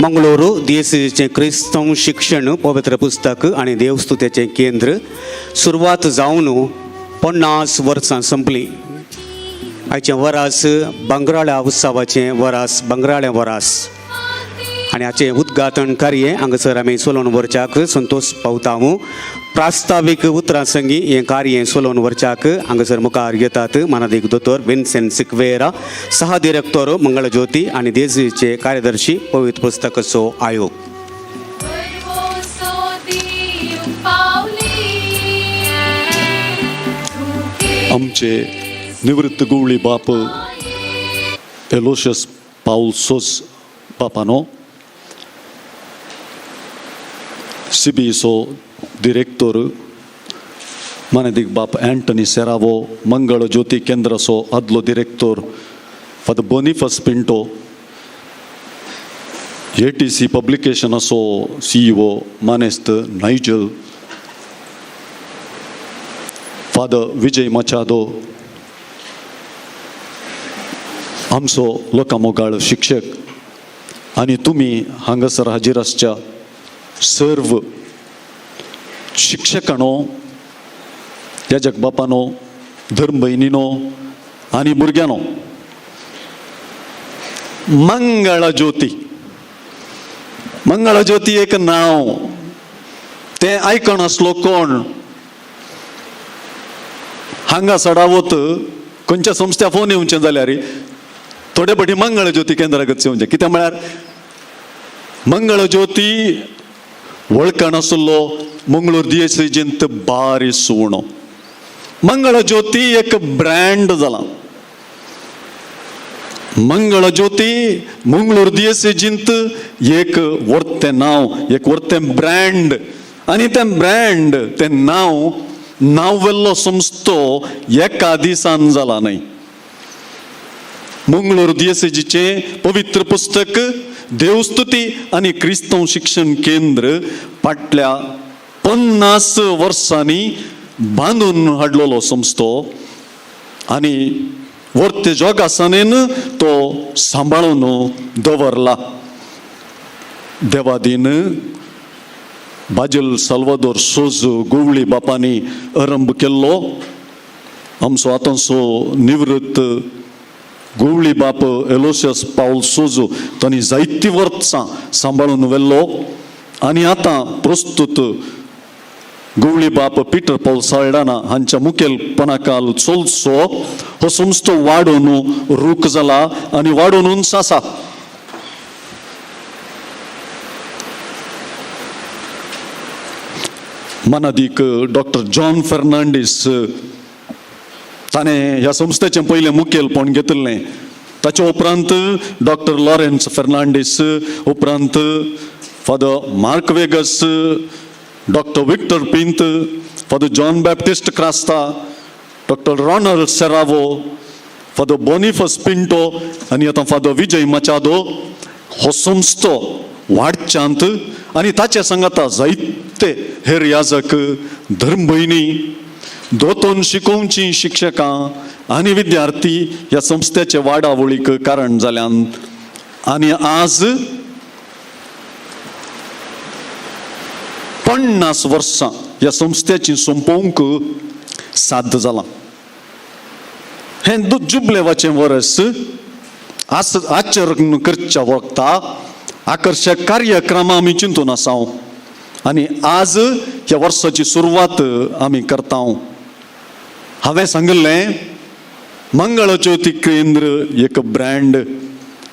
मंगळुरू दियेसीचें क्रिस्तांव शिक्षण पवित्र पुस्तक आनी देवस्तुतेचें केंद्र सुरवात जावन 50 वर्सां संपली. आयचें वरास बंगराळ्या उत्सवाचें वरास, बंगराळें वरास आनी हाचें उद्घाटन कार्य हांगासर आमी चलोवन व्हरच्याक संतोश पावता. प्रास्तावीक उतरां संगी हें कार्य चलोवन व्हरच्याक हांगासर मुखार येतात मानादीक दोतोर विन्सेंट सिक्वेरा, सह डिरेक्टर मंगळज्योती आनी देशीचे कार्यदर्शी पवित्र पुस्तकाचो आयोग. आमचे निवृत्त गुवळी बाप एलोशस पावल सोज बापानो, सीबीएसओ डिरेक्टर मानेदीक बाप अँटनी सेरावो, मंगळ ज्योती केंद्राचो आदलो director father Boniface Pinto, ATC पब्लिकेशनाचो CEO मानेस्त नायजल, फादर विजय मचादो, आमचो लोकामोगाळ शिक्षक आनी तुमी हांगासर हाजीर आसच्या सर्व शिक्षकांनो, याजक बापानो, धर्म भयणीनो आनी भुरग्यांनो, मंगळज्योती, मंगळज्योती एक नांव तें आयकण आसलो कोण हांगा सडावत खंयच्या संस्थ्या फोन येवचें जाल्यार थोडे फावटी मंगळ ज्योती केंद्राकच येवचें. कितें म्हळ्यार मंगळ ज्योती वळखण आसलो मंगळूर दियेसेजींत बारी सुवणो. मंगळ ज्योती एक ब्रँड जाला. मंगळ ज्योती मंगळूर दियेसेजींत एक वर्तें नांव, एक वर्तें ब्रँड. आनी तें ब्रँड, तें नांव, नांव वेल्लो संस्थो एका दिसान जाला न्हय. मंगळूर दियेसेजीचें पवित्र पुस्तक देवस्तुती आनी क्रिस्तांव शिक्षण केंद्र फाटल्या 50 वर्सांनी बांदून हाडलेलो संस्थो आनी वर्ते जोगासानेन तो सांबाळून दवरला. देवादीन बाजल साल्वादोर सोज गोवळी बापांनी आरंभ केल्लो. आमचो आतांचो निवृत्त गोवळी बाप एलोसियस पावल सोजो तांणी जायतीं वर्सां सांबाळून व्हेल्लो आनी आतां प्रस्तुत गोवळी बाप पिटर पावल साल्डाना हांच्या मुखेलपणाखाल चलचो हो संस्थो वाडोवन रूख जाला आनी वाडोवनूच आसा. मनादीक डॉक्टर जॉन फेर्नांडीस ताणें ह्या संस्थेचें पयलें मुखेलपण घेतिल्लें. ताचे उपरांत डॉक्टर लॉरेन्स फेर्नांडीस, उपरांत father Mark Vegas, doctor Victor Pinto, father John Baptist Crasta, doctor Ronald Serrao, father Boniface Pinto आनी आतां फादर विजय मचादो. हो संस्थो वाडच्यांत आनी ताचे सांगाता जायते हेर याजक, धर्मभयणी, दोतोन शिकोवची शिक्षकां आनी विद्यार्थी ह्या संस्थेचे वाडावळीक कारण जाल्यान. आनी आज 50 वर्सां ह्या संस्थेची सोंपोवंक साध्य जालां. हें जुबलेवाचें वर्स आचरण करच्या वखता आकर्शक कार्यक्रम आमी चिंतून आसा आनी आज ह्या वर्साची सुरवात आमी करता. हांवें सांगिल्लें मंगळ ज्योती केंद्र एक ब्रँड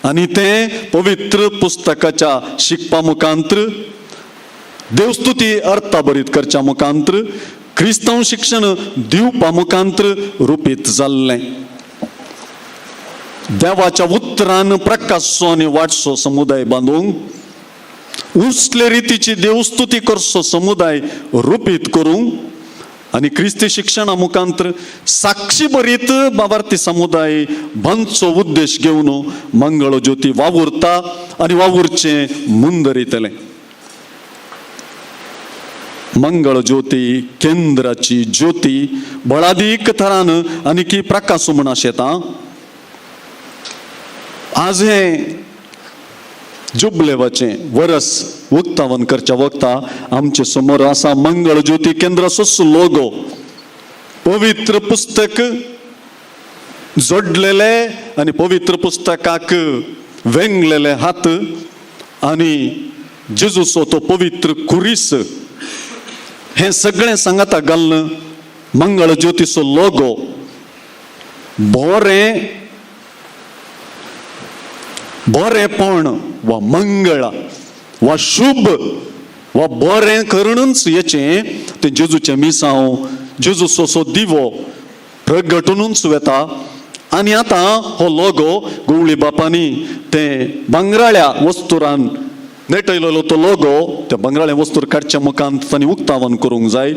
आनी तें पवित्र पुस्तकाच्या शिकपा मुखांत्र, देवस्तुती अर्थाभरीत करच्या मुखांत्र, क्रिस्तांव शिक्षण दिवपा मुखांत्र रुपीत जाल्लें. देवाच्या उतरान प्रकाशचो आनी वाडचो समुदाय बांदूंक, उंचले रितीची देवस्तुती करचो समुदाय रुपीत करूंक आनी क्रिस्ती शिक्षणा मुखांत्र साक्षी भरीत बाबार्थी समुदाय बांदचो उद्देश घेवन मंगळ ज्योती वावुरता आनी वावुरचें मुंदरितलें. मंगळ ज्योती केंद्राची ज्योती बळादीक थरान आनी की प्रकाश म्हण आशेता. आज हें जुबलेवाचें वरस उक्तावन करच्या वखता आमचे समोर आसा मंगळ ज्योती केंद्राचोच लोगो. पवित्र पुस्तक जोडलेले आनी पवित्र पुस्तकाक वेंगलेले हात आनी जेजूचो तो पवित्र खुरीस हें सगळें सांगाता घालून मंगळ ज्योतीचो लोगो बरें बरेंपण वा मंगळ वा शुभ वा बरें करूनच येचें तें जेजूचें मिसांव, जेजूचो सो दिवो प्रगटुनूच वेता. आनी आतां हो लोगो गोवळी बापांनी तें भांगराळ्या वस्तुरान नेटयलेलो तो लोगो त्या भांगराळ्या वस्तूर काडच्या मुखांत तांणी उक्तावन करूंक जाय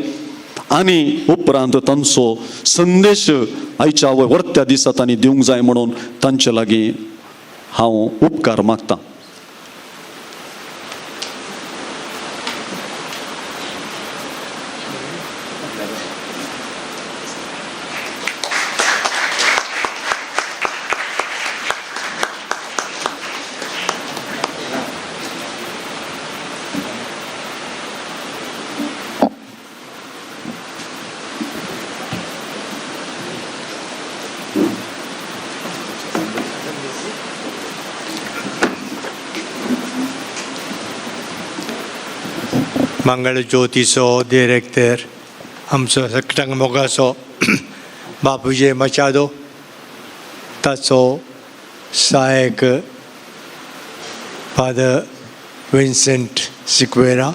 आनी उपरांत तांचो संदेश आयच्या वर्त्या दिसा तांणी दिवंक जाय म्हणून तांचे लागीं हांव उपकार मागतां. मंगळ ज्योतीचो डिरेक्टर आमचो सगळ्यांक मोगाचो बापूजे मचादो, ताचो सहायक फादर विन्सेंट सिक्वेरा,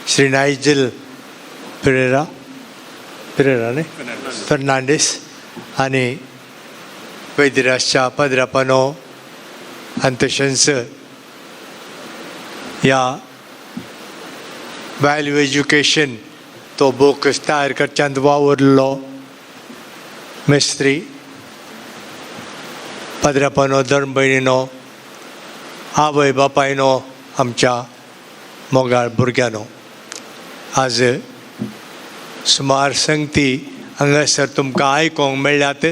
श्री नायजल पिरेरा, पिरेरा न्ही, फर्नांडीस आनी वैद्यराजच्या पाद्रापानो आनी तशेंच ह्या वॅल्यू एज्युकेशन तो बूक तयार करच्यांत वावुरलो मिस्त्री पाद्रापानो, धर्म भयणीनो, आवय बापायनो, आमच्या मोगाळ भुरग्यांनो, आज सुमार संगती हांगासर तुमकां आयकोंक मेळ्ळ्यात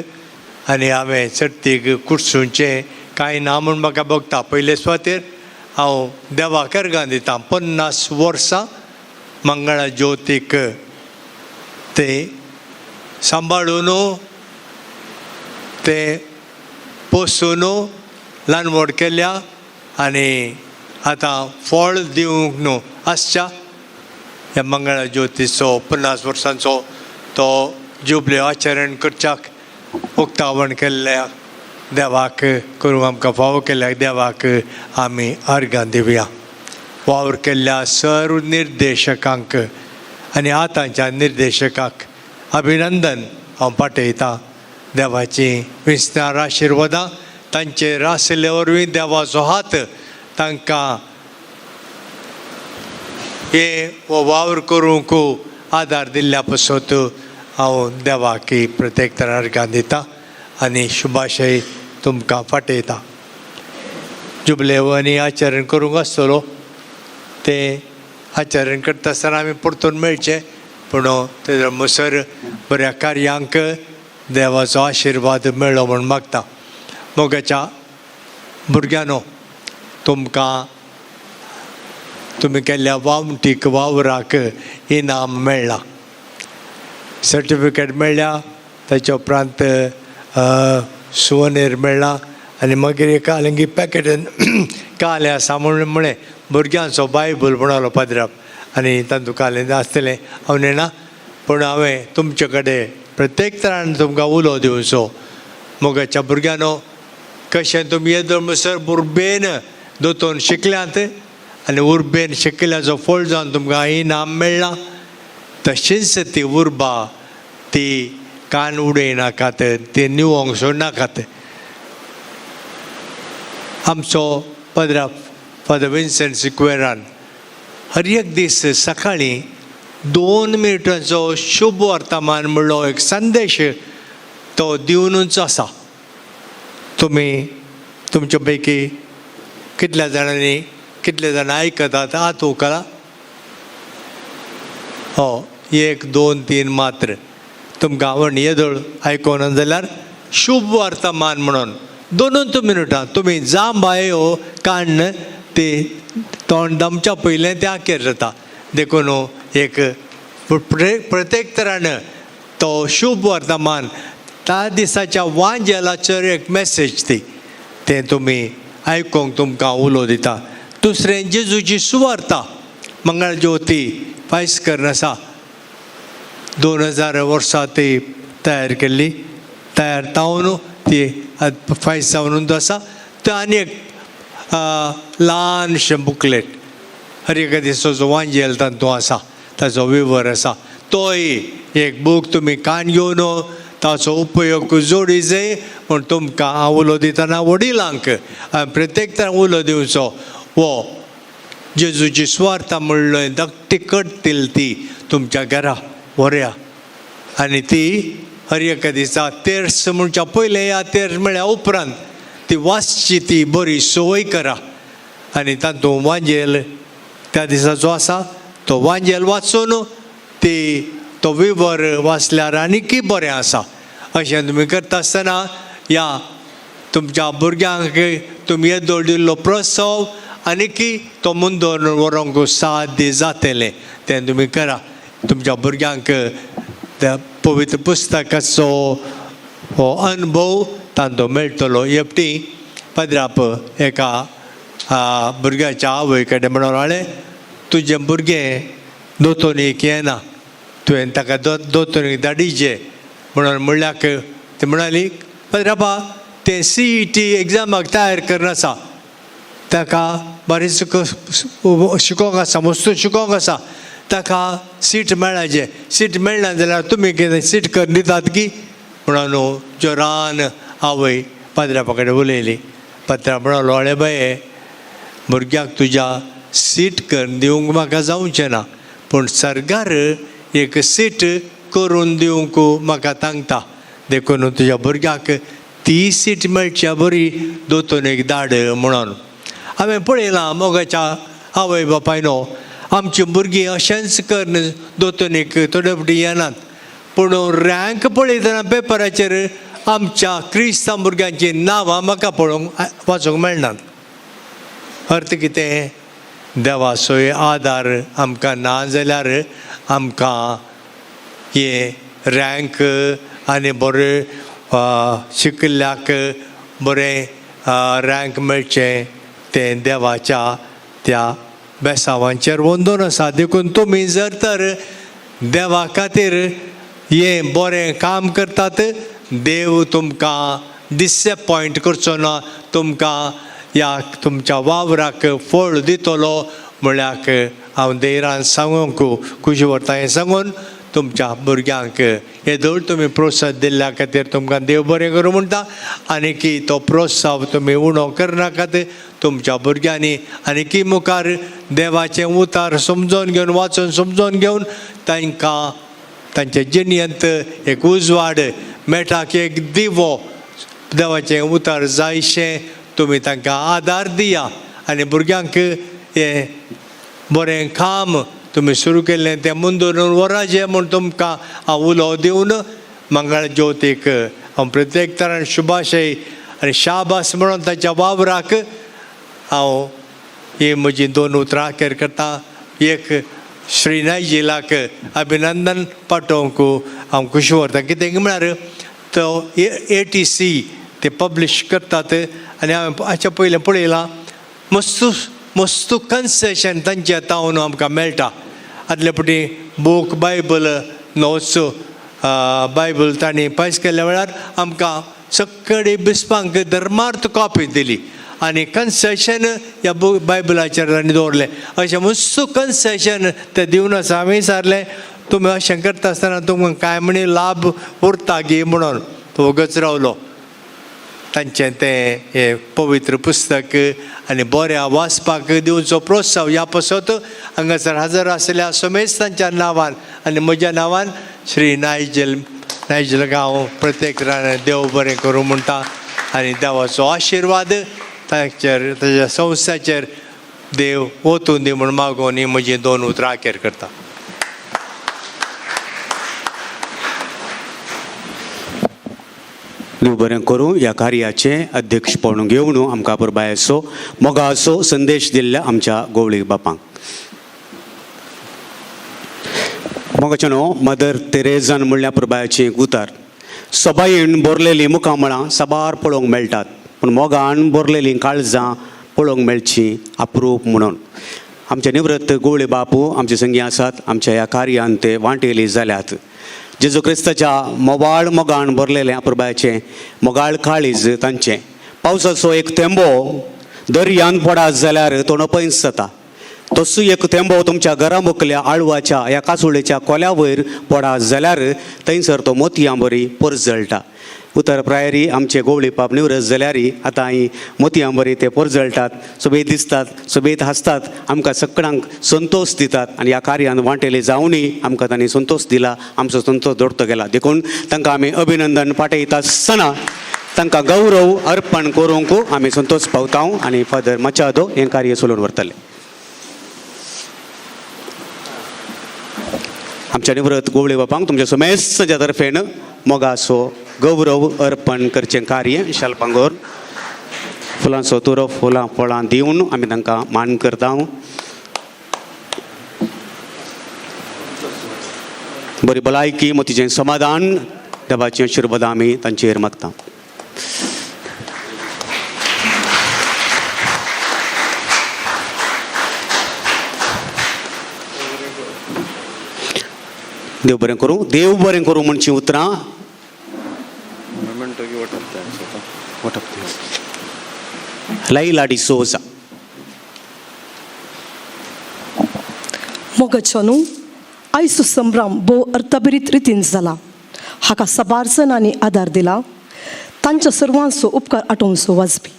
आनी हांवें चडतीक कुर्सूंचें कांय ना म्हूण म्हाका भोगता. पयले सुवातेर हांव देवाक अर्गां दितां. 50 वर्सां मंगळा ज्योतीक ते सांबाळून, ते पोसून ल्हान व्हड केल्या आनी आतां फळ दिवंक न्हू आसच्या ह्या मंगळा ज्योतीचो 50 वर्सांचो तो जुबले आचरण करच्याक उक्तावण केल्ल्या देवाक करूंक आमकां फावो केल्ल्या देवाक आमी अर्गां दिवया. वावर केल्ल्या सर्व निर्देशकांक आनी आतांच्या निर्देशकाक अभिनंदन हांव पाठयतां. देवाची विस्तार आशिर्वादां तांचेर आशिल्ले वरवीं देवाचो हात तांकां हे हो वावर करूंक आदार दिल्ल्या पासत हांव देवाक प्रत्येक तरान अर्गां दितां आनी शुभाशय तुमकां पाठयतां. जुबलेव आनी आचरण करूंक आसतलो तें आचरण करता आसतना आमी परतून मेळचें, पूण ते मुसर बऱ्या कार्यांक देवाचो आशिर्वाद मेळ्ळो म्हूण मागता. मोगाच्या भुरग्यांनो, तुमकां तुमी केल्ल्या वावटीक वावराक इनाम मेळ्ळां, सर्टिफिकेट मेळ्ळ्या, ताच्या उपरांत सुवनेर मेळ्ळा आनी मागीर एक आलंगी पॅकेटान कालें आसा म्हूण म्हळें भुरग्यांचो बायबल म्हणलो पाद्राप आनी तातूंत कालें आसतलें हांव नेणा, पूण हांवें तुमचे कडेन प्रत्येक तरान तुमकां उलो दिवचो. मोगाच्या भुरग्यांनो, कशें तुमी येदोळ म्हणसर उर्बेन दोतोन शिकल्यात आनी उर्बेन शिकिल्ल्याचो फळ जावन तुमकां इनाम मेळ्ळां, तशीच ती उर्बा ती कान उडयनाकात, ती निवोंक सोडनाकात. आमचो पाद्रा फादर विन्सेंट सिक्वेरान हर एक दीस सकाळीं 2 मिनटांचो शुभ वर्तमान म्हणलो एक संदेश तो दिवनूच आसा. तुमी तुमच्या पैकी कितल्या जाणांनी कितले जाणां आयकतात हात उखला. हो 1 2 3 मात्र तुमकां आवड येदोळ आयकोना जाल्यार शुभ वर्तमान म्हणून 2 मिनटां तुमी जांब बायो काण्ण ती तोंड दमच्या पयलें तें आखेर जाता. देखून एक प्रत्येक तरान तो शुभ वर्तमान त्या दिसाच्या वांजेलाचेर एक मॅसेज ती तें तुमी आयकूंक तुमकां उलो दिता. दुसरें जेजूची सुवार्ता मंगळ ज्योती फायस करून आसा. 2000 वर्सां ती तयार केल्ली, तयार जावन ती फायस जावन आसा. तें आनी एक ल्हानशें बुकलेट हर एका दिसाचो वांजेल तातूंत आसा, ताचो विवर आसा. तोय एक बूक तुमी कान घेवन ताचो उपयोग जोडी जाय म्हूण तुमकां हांव उलो दितना वडिलांक प्रत्येक तरान उलो दिवचो. हो जेजूची सुवार्ता म्हणलो धाकटी करतील ती तुमच्या घरा व्हरया आनी ती हर एका दिसा तेर्स म्हणच्या पयलें या तेर्स म्हळ्या उपरांत ती वाचची, ती बरी संवय करा आनी तातूंत वांजेल त्या दिसाचो आसा तो वांजेल वाचून ती तो विवर वाचल्यार आनीकय बरें आसा. अशें तुमी करता आसतना ह्या तुमच्या भुरग्यांक तुमी येदोळ दिल्लो प्रोत्साह आनीकय तो मुंदोर व्हरूंक साध्य जातलें तें तुमी करा. तुमच्या भुरग्यांक त्या पवित्र पुस्तकाचो हो अनुभव तांचो मेळटलो. एकटी पाद्राप एका भुरग्याच्या आवय कडेन म्हणून हाडलें, तुजें भुरगें दोतोनीक येना, तुवें ताका दोतोनीक धाडिचें म्हणून म्हणल्याक ती म्हणाली पाद्रापा तें CET एग्जामाक तयार करून आसा ताका बारीक शिकोंक आसा मस्तू शिकोंक आसा ताका सीट मेळाचें सीट मेळना जाल्यार तुमी कितें सीट करून दितात की म्हणून न्हू जोरान आवय पाद्रापा कडेन उलयली. पाद्रा म्हणलो अळे बाये भुरग्याक तुज्या सीट करून दिवंक म्हाका जावचें ना पूण सरकार एक सीट करून दिवंक म्हाका सांगता देखून तुज्या भुरग्याक ती सीट मेळच्या बरी दोतोर एक धाड म्हणून. हांवें पळयलां मोगाच्या आवय बापायनो आमची भुरगीं अशेंच करून दोतोनीक थोडे फावटी येनात पूण रँक पळयतना पेपराचेर आमच्या क्रिस्तांव भुरग्यांचीं नांवां म्हाका पळोवंक वाचूंक मेळनात. अर्थ कितें देवाचोय आदार आमकां ना जाल्यार आमकां हे रँक आनी बरें शिकिल्ल्याक बरें रँक मेळचें तें देवाच्या त्या बेसांवांचेर वंदून आसा. देखून तुमी जर तर देवा खातीर हें बरें काम करतात देव तुमकां डिसएपॉयंट करचो ना तुमकां ह्या तुमच्या वावराक फळ दितलो म्हळ्याक हांव धैर्यान सांगूंक खुशी व्हरता. हें सांगून तुमच्या भुरग्यांक येदोळ तुमी प्रोत्साहन दिल्ल्या खातीर तुमकां देव बरें करूं म्हणटा आनी की तो प्रोत्साहन तुमी उणो करनाकात. तुमच्या भुरग्यांनी आनी की मुखार देवाचें उतार समजोन घेवन वाचून समजोन घेवन तांकां तांच्या जिणेंत एक उजवाड मेळटा एक दिवो देवाचें उतार जायशें तुमी तांकां आदार दिया आनी भुरग्यांक हें बरें काम तुमी सुरू केल्लें तें मुंदरून व्हराचें म्हूण तुमकां हांव उलो दिवन मंगळ ज्योतीक हांव प्रत्येक तरान शुभाशय आनी शाबास म्हणून ताच्या वावराक हांव ही म्हजी दोन उतरां अखेर करता. एक श्री नायजिलाक अभिनंदन पाठोवंक हांव खुशी व्हरता. कितें म्हळ्यार तो ATC ते पब्लिश करतात आनी हांवें हाच्या पयलें पळयलां मस्तू मस्तू कन्सेशन तांच्या तावन आमकां मेळटा. आदले फावटी बूक बायबल नोट्स बायबल तांणी पायस केल्ल्या वेळार आमकां सगळे बिस्पांक धर्मार्थ कॉपी दिली आनी कन्सेशन ह्या बूक बायबलाचेर तांणी दवरलें. अशें मस्तू कन्सेशन तें दिवन आसा. हांवें विचारलें तुमी अशें करता आसतना तुमकां कांय म्हणी लाभ उरता गी म्हणून तो वगच रावलो. तांचें तें हें पवित्र पुस्तक आनी बऱ्या वाचपाक दिवचो प्रोत्साहन ह्या पासत हांगासर हजर आशिल्ल्या समेस्त तांच्या नांवान आनी म्हज्या नांवान श्री नायजल नायजल हांव प्रत्येक देव बरें करूं म्हणटा आनी देवाचो आशिर्वाद ताचेर ताच्या संस्थाचेर देव ओतून दी म्हूण मागून ही म्हजी दोन उतरां अखेर करता. देव बरें करूं ह्या कार्याचें अध्यक्षपण घेवन आमकां पुरबायेचो मोगाचो संदेश दिल्ल्या आमच्या गोवळी बापांक. मोगाचें न्हू मदर तेरेजान म्हणल्या पुरबायाचें एक उतार. सबायेन भरलेलीं मुखामळां साबार पळोवंक मेळटात पूण मोगान भरलेलीं काळजां पळोवंक मेळचीं अप्रूप म्हणून. आमचे निवृत्त गोवळी बापू आमचे संगी आसात. आमच्या ह्या कार्यान ते वांटेली जाल्यात. जेजू क्रिस्ताच्या मोबाळ मोगान भरलेलें अपुरबायेचें मोगाळ काळीज तांचें. पावसाचो एक थेंबो दर्यान पडात जाल्यार तो नपयंच जाता तसो एक थेंबो तुमच्या घरा मुखल्या आळवाच्या ह्या कासुळेच्या कोल्या वयर पडात जाल्यार थंयसर तो मोतयां बरी परजळटा. उतर प्रायरी आमचे गोवळी पाप निवृत्त जाल्यार आतां ही मोतयां बरी ते परजळटात सोबेत दिसतात सोबेत हांसतात आमकां सगळ्यांक संतोश दितात आनी ह्या कार्यान वांटेले जावनूय आमकां तांणी संतोश दिला आमचो संतोश दोडतो गेला. देखून तांकां आमी अभिनंदन पाठयता आसतना तांकां गौरव अर्पण करूंक आमी संतोश पावता आनी फादर मचादो हें कार्य चलोवन व्हरतले. आमच्या निवृत्त गोवळी बापांक तुमच्या समेस्ताच्या तर्फेन मोगाचो गौरव अर्पण करचें कार्य शालपांगोर फुलांचो तुरो फुलां फळां दिवन आमी तांकां मान करता. बरी भलायकी मोतीचें समाधान देवाचें आशिर्वाद आमी तांचेर मागता. देव बरें करूं देव बरें करूं म्हणची उतरां What of Laila D'Souza. मोगाचो न्हू आयचो संभ्रम भोव अर्थभरीत रितीन जाला. हाका साबार जणांनी आदार दिला. तांच्या सर्वांचो उपकार आठोवचो वाजपी.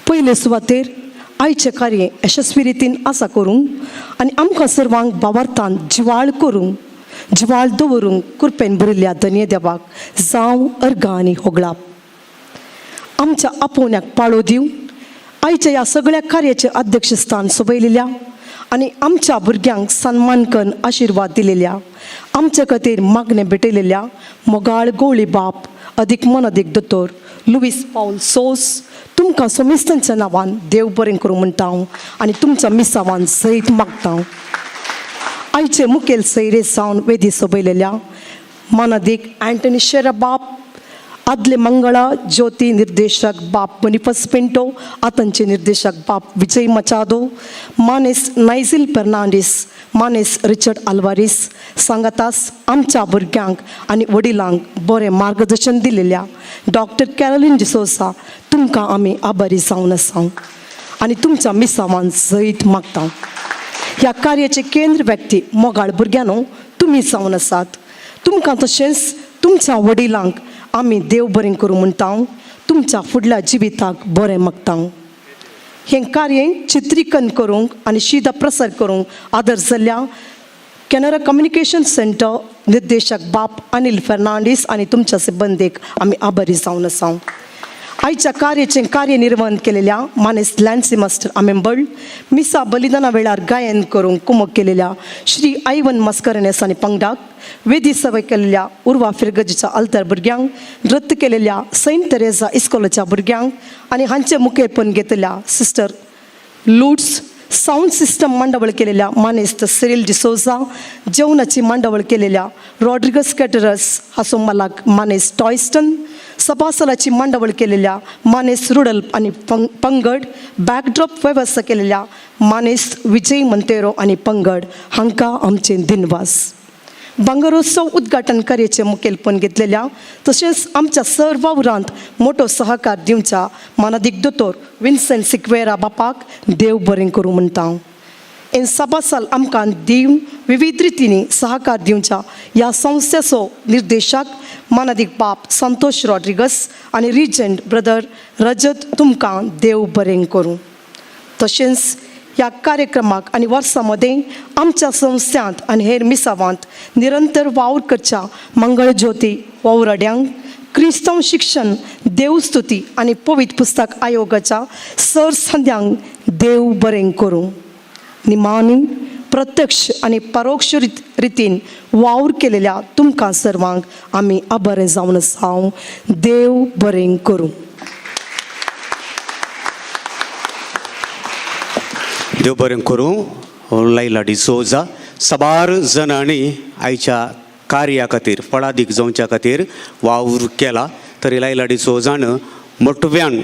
पयले सुवातेर आयचें कार्य यशस्वी रितीन आसा करूंक आनी आमकां सर्वांक बावार्थान जिवाळ करूंक जिवाळ दवरूंक कृपेन भरिल्ल्या धन्य देवाक जावं अर्गां आनी होगळाप. आमच्या आपोवण्याक पाळो दिवं आयच्या ह्या सगळ्या कार्याचें अध्यक्षस्थान सोबयलेल्या आनी आमच्या भुरग्यांक सन्मान करून आशिर्वाद दिलेल्या आमच्या खातीर मागणें भेटयलेल्या मोगाळ गोवळी बाप अदीक मनदीक दोतोर लुवीस पावल सोस तुमकां सोमिस्तांच्या नांवान देव बरें करूं म्हणटा हांव आनी तुमच्या मिसावान सयत मागता. आयचे मुखेल सैरे सावन वेदी सोबयलेल्या मानादीक अँटनी शेरा बाप, आदले मंगळा ज्योती निर्देशक बाप बोनिफस पिंटो, आतांचे निर्देशक बाप विजय मचादो, मानेस नायझील फेर्नांडीस, मानेस रिचर्ड आल्वारीस सांगातास आमच्या भुरग्यांक आनी वडिलांक बरें मार्गदर्शन दिलेल्या डॉक्टर कॅरोलीन डिसोसा तुमकां आमी आभारी जावन आसा आनी तुमच्या मिसावान सयत मागता. ह्या कार्याचे केंद्र व्यक्ती मोगाळ भुरग्यांनो तुमी जावन आसात. तुमकां तशेंच तुमच्या वडिलांक आमी देव बरें करूं म्हणटा, तुमच्या फुडल्या जिविताक बरें मागता. हें कार्य चित्रीकरण करूंक आनी शिदा प्रसार करूंक आदर जाल्ल्या कॅनरा कम्युनिकेशन सेंटर निर्देशक बाप अनिल फेर्नांडीस आनी तुमच्या सिब्बंदीक आमी आभारी जावन आसा. आयच्या कार्याचें कार्यनिर्वहण केलेल्या मानेस लॅन्सी मास्टर आमेंबळ, मिसा बलिदाना वेळार गायन करूंक कुमक केलेल्या श्री आयवन मस्करनेस आनी पंगडाक, वेदी सवय केलेल्या उर्वा फिरगजीच्या अल्तर भुरग्यांक, नृत्य केलेल्या सेंट तेरेजा इस्कोलाच्या भुरग्यांक आनी हांचें मुखेलपण घेतलेल्या सिस्टर लुट्स, सावंड सिस्टम मांडावळ केलेल्या मानेस्त सिरील डिसोजा, जेवणाची मांडावळ केलेल्या रॉड्रिगस कॅटरस हाचो मालक मानेस टॉयस्टन, सभासलाची मांडावळ केलेल्या मानेस रुडल्प आनी पंगड, बॅकड्रॉप वेवस्था केलेल्या मानेस विजय मंतेरो आनी पंगड हांकां आमचे दिनवास. भांगरोत्सव उद्घाटन कार्याचें मुखेलपण घेतलेल्या तशेंच आमच्या सर वावरांत मोटो सहकार दिवच्या मानादीक दोतोर विन्सेंट सिक्वेरा बापाक देव बरें करूं म्हणटा. हें सभासाल आमकां दिवन विविध रितींनी सहकार दिवच्या ह्या संस्थेचो निर्देशक मानादीक बाप संतोष रॉड्रिगस आनी रिजंट ब्रदर रजत तुमकां देव बरें करूं. तशेंच ह्या कार्यक्रमाक आनी वर्सां मदें आमच्या संस्थांत आनी हेर मिसावांत निरंतर वावर करच्या मंगळज्योती वावराड्यांक, क्रिस्तांव शिक्षण देवस्तुती आनी पवित्र पुस्तक आयोगाच्या सर संद्यांक देव बरें करूं. निमाणी प्रत्यक्ष आनी परोक्ष रितीन वावर केलेल्या तुमकां सर्वांक आमी आभारी जावन आसा. देव बरें करूं. देव बरें करूं. लैला डिसोजा. साबार जणांनी आयच्या कार्या खातीर फळादीक जावच्या खातीर वावर केला तरी लैला डिसोजान मोटव्यान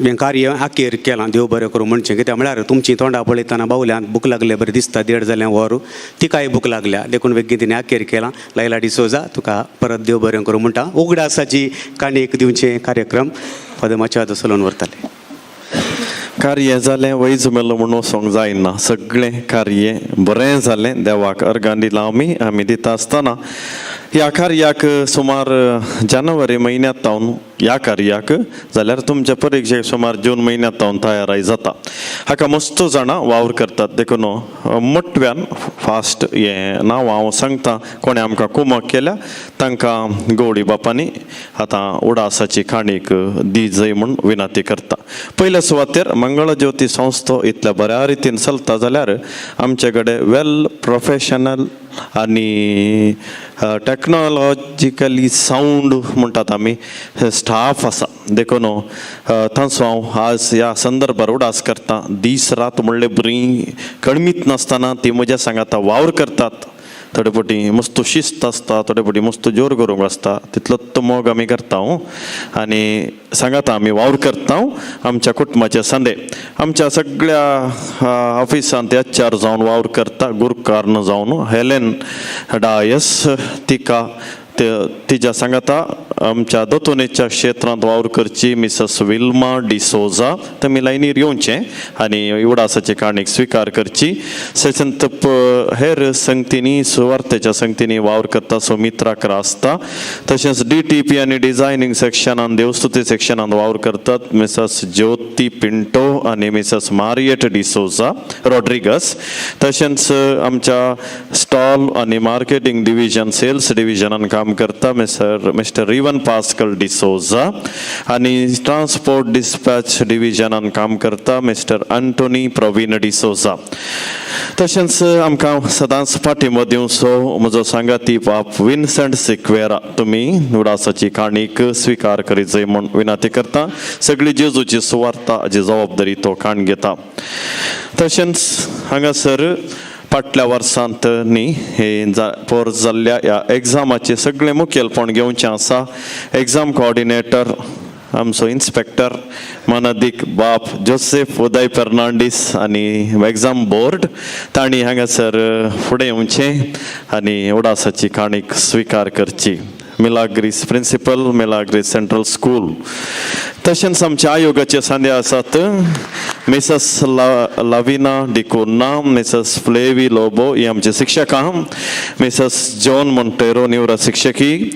हें कार्य आखेर केलां. देव बरें करूं म्हणचें कित्याक म्हळ्यार तुमची तोंडां पळयतना बावल्यांत भूक लागले बरें दिसता, देड जालें वर तिकाय भूक लागल्या देखून बेगीन तिणें आखेर केलां. लैला डिसोजा तुका परत देव बरें करूं म्हणटा. उगडासाची काणयेक दिवचें कार्यक्रम फादर माचादो चलोवन व्हरताले. कार्य जालें वैज मेलो म्हणून वचोंक जायना, सगळें कार्य बरें जालें, देवाक अर्गां दिलां आमी आमी दिता आसतना ह्या कार्याक सुमार जानेवारी म्हयन्यांत तावन ह्या कार्याक जाल्यार तुमच्या परिक्षेक सुमार जून म्हयन्यांत तावन तयाराय जाता. हाका मस्त जाणां वावर करतात देखून मोटव्यान फास्ट हें नांव हांव सांगता कोणें आमकां कुमक केल्या तांकां गौडी बापांनी आतां उडासाची काणीक दी जय म्हूण विनंती करता. पयल्या सुवातेर मंगळज्योती संस्था इतल्या बऱ्या रितीन चलता जाल्यार आमचे कडेन वेल प्रोफेशनल आनी टॅक्नोलॉजिकली सावंड म्हणटात आमी स्टाफ आसा देखून तांचो हांव आज ह्या संदर्भार उडास करता. दीस रात म्हणले बरी कळमीत नासतना ती म्हज्या सांगाता वावर करतात. थोडे फावटी मस्त शिस्त आसता, थोडे फावटी मस्त जोर करूंक आसता, तितलोच तो मोग आमी करता आनी सांगाता आमी वावर करता. आमच्या कुटुंबाचे संदे आमच्या सगळ्या ऑफिसांत एच आर जावन वावर करता, गुरकारन जावन हेलेन डायस तिका तिज्या सांगाता आमच्या दोतोनेच्या क्षेत्रांत वावर करची मिसस विल्मा डिसोजा तुमी लायनीर येवचें आनी उडासाचे काणीक स्विकार करची. सेचंत हेर संगतींनी सुवार्तेच्या संगतींनी वावर करता सुमित्रा क्रास्ता. तशेंच DTP आनी डिझायनींग सेक्शनान देवस्तुती सेक्शनान वावर करतात मिसस ज्योती पिंटो आनी मिसस मारियट डिसोजा रॉड्रिगस. तशेंच आमच्या स्टॉल आनी मार्केटींग डिविजन सेल्स डिविजनान काम करता मिस्टर रिवन पास्कल डिसोजा आनी ट्रान्सपोर्ट डिस्पॅच डिविजनान काम करता मिस्टर अंटोनी प्रवीण डिसोजा. तशेंच आमकां सदांच पाठिंबो दिवचो म्हजो सांगाती बाप विन्संट सिक्वेरा तुमी उडासाची काणीक स्विकार करीत जाय म्हूण विनंती करता. सगळी जेजूची सुवार्ता हाची जबाबदारी तो काण घेता. तशेंच हांगासर फाटल्या वर्सांत न्ही हे पोर जाल्ल्या ह्या एग्जामाचें सगळें मुखेलपण घेवचें आसा. एग्जाम कोऑर्डिनेटर आमचो इन्स्पेक्टर मानादीक बाप जोसेफ उदय फेर्नांडीस आनी एग्जाम बोर्ड तांणी हांगासर फुडें येवचें आनी उडासाची काणीक स्विकार करची. Milagres principal, Milagres central school. तशेंच आमच्या आयोगाचे सांदे आसात मिसस लाविना डिकोन्ना, मिसस फ्लेवी लोबो ही आमचे शिक्षकां, मिसस जॉन मोंटेरो निवृत्त शिक्षकी,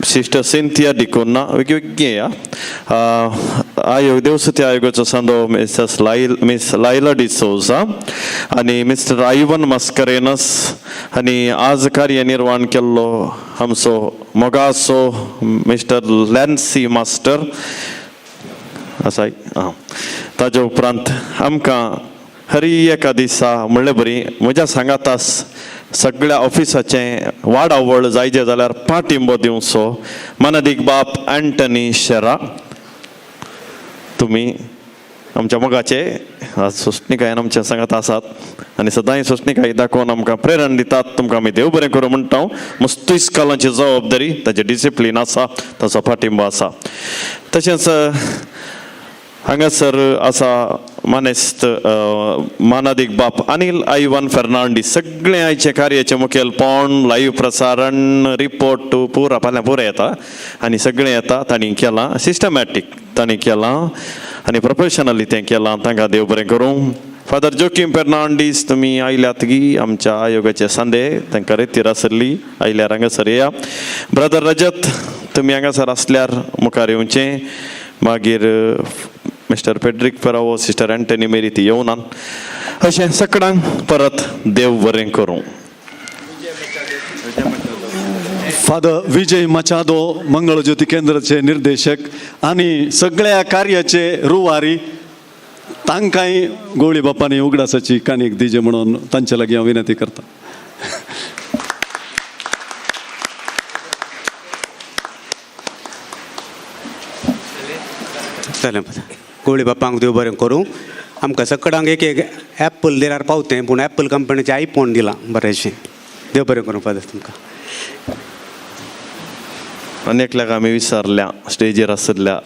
सिस्टर सिंथिया डिकोन्ना वेगवेगळे आयोग देवसुती आयोगाचो सांदो मिसस मिस लायला डिसोजा आनी मिस्टर आयवन मस्करेनस आनी आज कार्यनिर्वाण केल्लो आमचो मोगासो मिस्टर लॅन्सी मास्टर आसा. आं ताजे उपरांत आमकां हरी एका दिसा म्हणले बरी म्हज्या सांगातास सगळ्या ऑफिसाचें वाडावळ जायचे जाल्यार पाठिंबो दिवचो मानादीक बाप अँटनी शेरा तुमी आमच्या मोगाचे आज सोंसणीकायेन आमच्या सांगात आसात आनी सदांय सोंसणीकाय दाखोवन आमकां प्रेरण दितात. तुमकां आमी देव बरें करूं म्हणटा. मस्त इस्कॉलाची जबाबदारी ताचें डिसिप्लीन आसा, ताचो पाठिंबो आसा. तशेंच हांगासर आसा मानेस्त मानादीक बाप अनिल आयवन फेर्नांडीस. सगळें आयचें कार्याचें मुखेलपण लायव्ह प्रसारण रिपोर्ट पुरा फाल्यां पुरा येता आनी सगळें येता. तांणी केलां सिस्टमॅटीक तांणी केलां आनी प्रोफेशनली तें केलां. तांकां देव बरें करूं. फादर जोकीम फेर्नांडीस तुमी आयल्यात गी आमच्या आयोगाचे सांदे तांकां रेतीर आसली आयल्यार हांगासर येया. ब्रदर रजत तुमी हांगासर आसल्यार मुखार येवचें. मागीर mister Frederick Ferrao, sister Antony Mary ती येवनात. अशें सगळ्यांक परत देव बरें करूं. फादर विजय मचादो मंगळज्योती केंद्राचे निर्देशक आनी सगळ्या कार्याचे रुवारी तांकांय गोवळी बापांनी उगडासाची काणीक दिजे म्हणून तांचे लागीं हांव विनंती करता. जालें गोवळी बापांक देव बरें करूं. आमकां सगळ्यांक एक एक एप्पल दिल्यार पावतें पूण एप्पल कंपनीचें आयफोन दिलां बरेंशें. देव बरें करूं फादर तुमकां. आनी एकल्याक आमी विसरल्या स्टेजीर आशिल्ल्या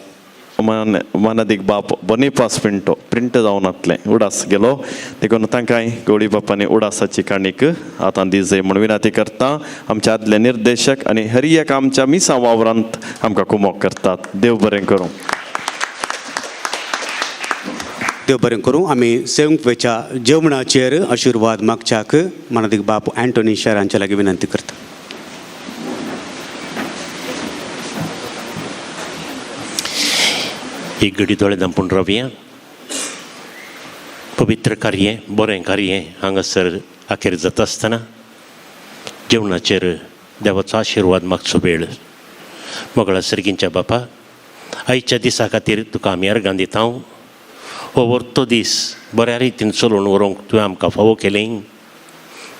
मानादीक बाप बोनिफास पिंटो प्रिंट जावन नातलें उडास गेलो देखून तांकांय गोवळी बापांनी उडासाची काणीक आतां दिजय म्हूण विनंती करता. आमच्या आदले निर्देशक आनी हर एक आमच्या मिसा वावरांत आमकां कुमोक करतात. देव बरें करूं. देव बरें करूं. आमी सेवंकवेच्या जेवणाचेर आशिर्वाद मागच्याक मानादीक बाप अँटोनी शेरांच्या लागीं विनंती करता. एक घडी दोळे धांपून रावया. पवित्र कार्य बरें कार्य हांगासर अखेर जाता आसतना जेवणाचेर देवाचो आशिर्वाद मागचो वेळ. मोगळा सर्गींच्या बापा आयच्या दिसा खातीर तुका आमी अर्गां दिता. हो वर्तो दीस बऱ्या रितीन चलोवन व्हरूंक तुवें आमकां फावो केलें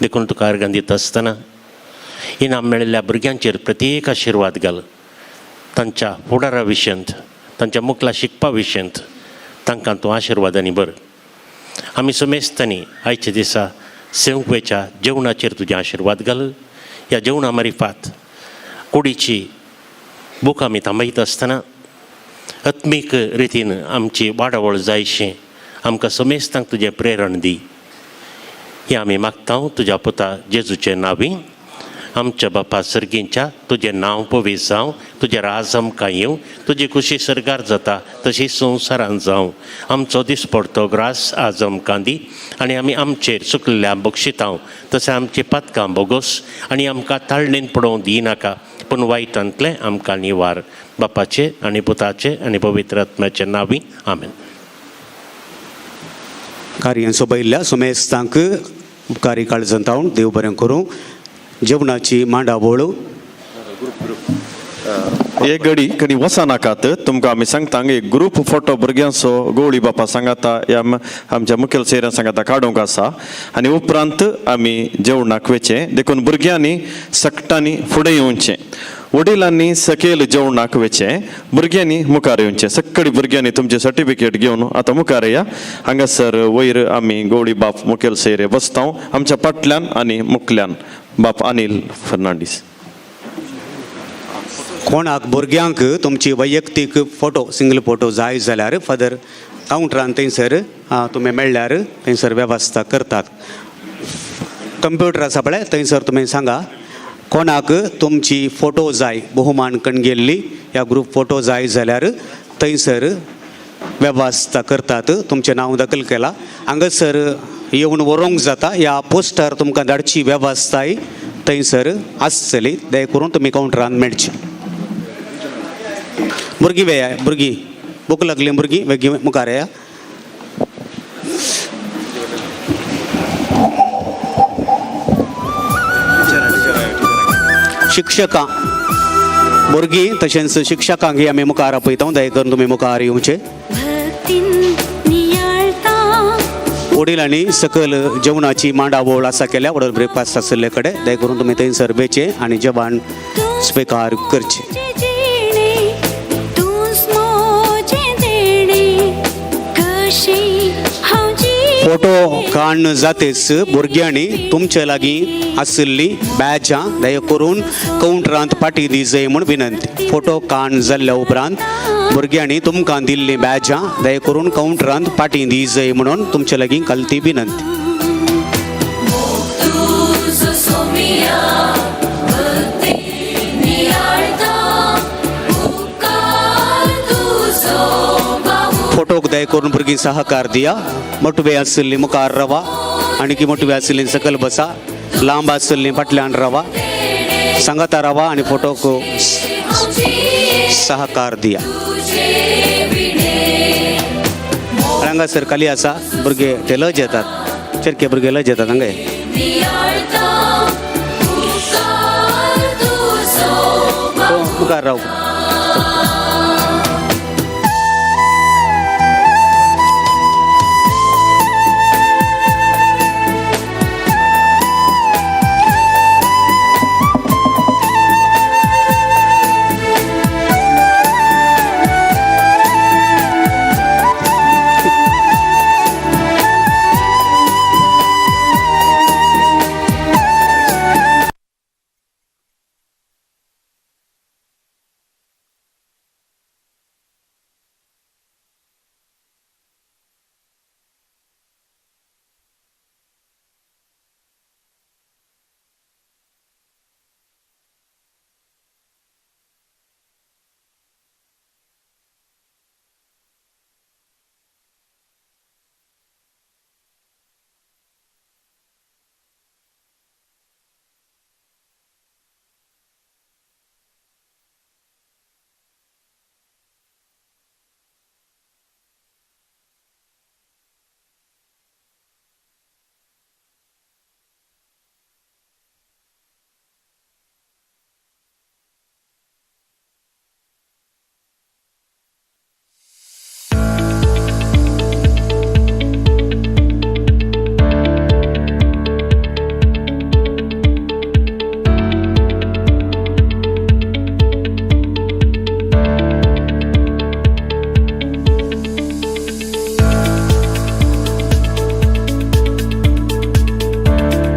देखून तुका अर्गां दिता आसतना इनाम मेळिल्ल्या भुरग्यांचेर प्रत्येक आशिर्वाद घाल. तांच्या फुडारा विशयांत तांच्या मुखला शिकपा विशयांत तांकां तूं आशिर्वादांनी भर. आमी समेस्तांनी आयच्या दिसा सेवपेच्या जेवणाचेर तुजें आशिर्वाद घाल. ह्या जेवणा मारिफात कुडीची भूक आमी थांबयता आसतना आत्मीक रितीन आमची वाडावळ जायशें आमकां समेस्तांक तुजें प्रेरण दी. हें आमी मागता तुज्या पुता जेजूचे नांवी. आमच्या बापा सर्गींच्या तुजें नांव पवित्र जावं, तुजें राज आमकां येवं, तुजी खुशी सर्गार जाता तशी संवसारान जावं. आमचो दिसपडतो ग्रास आज आमकां दी आनी आमी आमचेर चुकलेल्या बक्षितांव तशें आमची पातकां बोगोस आनी आमकां ताळणेन पडोवंक दिनाका, पूण वायटांतलें आमकां निवार. बापाचे आनी पुताचे आनी पवित्र आत्म्याचे नांवी आमेन. कार्यां सोबयल्ल्या सुमेस्तांक उपकारी काळजांत जावन देव बरें करूं. जेवणाची मांडावळ एक घडी कणी वचनाकात, तुमकां आमी सांगता एक ग्रूप फोटो भुरग्यांचो गवळी बापा सांगाता ह्या आमच्या मुखेल सोयऱ्यां सांगाता काडूंक आसा आनी उपरांत आमी जेवणाक वेचें. देखून भुरग्यांनी सगटांनी फुडें येवचें, वडिलांनी सकयल जेवणाक वेचें, भुरग्यांनी मुखार येवचें. सगळी भुरग्यांनी तुमचे सर्टिफिकेट घेवन आतां मुखार या. हांगासर वयर आमी गवळी बाप मुखेल सोयरे बसता, आमच्या फाटल्यान आनी मुखल्यान बाप अनिल फर्नांडीस. कोणाक भुरग्यांक तुमची वैयक्तीक फोटो सिंगल फोटो जाय जाल्यार फादर कावंटरान थंयसर तुमी मेळ्ळ्यार थंयसर वेवस्था करतात. कंप्युटर आसा पळय थंयसर तुमी सांगा कोणाक तुमची फोटो जाय, बहुमान कणगेल्ली ह्या ग्रूप फोटो जाय जाल्यार थंयसर वेवस्था करतात. तुमचें नांव दाखल केलां हांगासर येवन व्हरूंक जाता, ह्या पोस्टर तुमकां धाडची वेवस्थाय थंयसर आसतली. दया करून तुमी कावंटरान मेळची. भुरगीं वेया, भुरगीं भूक लागली, भुरगीं बेगीन मुखार येया. शिक्षकां भुरगीं तशेंच शिक्षकांक आमी मुखार आपयता, दया करून तुमी मुखार येवचे. वडिलांनी सकयल जेवणाची मांडावळ आसा केल्या, वडील ब्रेकफास्ट आशिल्ले कडेन दया करून तुमी थंयसर वेचे आनी जेवण स्विकार करचें. फोटो काडून जातेच भुरग्यांनी तुमचे लागीं आशिल्ली बॅजां दया करून कावंटरांत पाटी दी जाय म्हूण विनंती. फोटो काडून जाल्ल्या उपरांत भुरग्यांनी तुमकां दिल्ली बॅजां दया करून कावंटरांत पाटी दी जाय म्हणून तुमचे लागीं कलती विनंती. फोटोक दया करून भुरगीं सहकार दिया. मोटवे आशिल्ली मुखार रवा आनी मोटवे आशिल्ली सकयल बसा, लांब आशिल्ली फाटल्यान रवा, सांगाता रवा आनी फोटोक सहकार दिया. हांगासर खाली आसा भुरगे ते लज येतात, चरके भुरगे लज येतात हांगा. मुखार राव.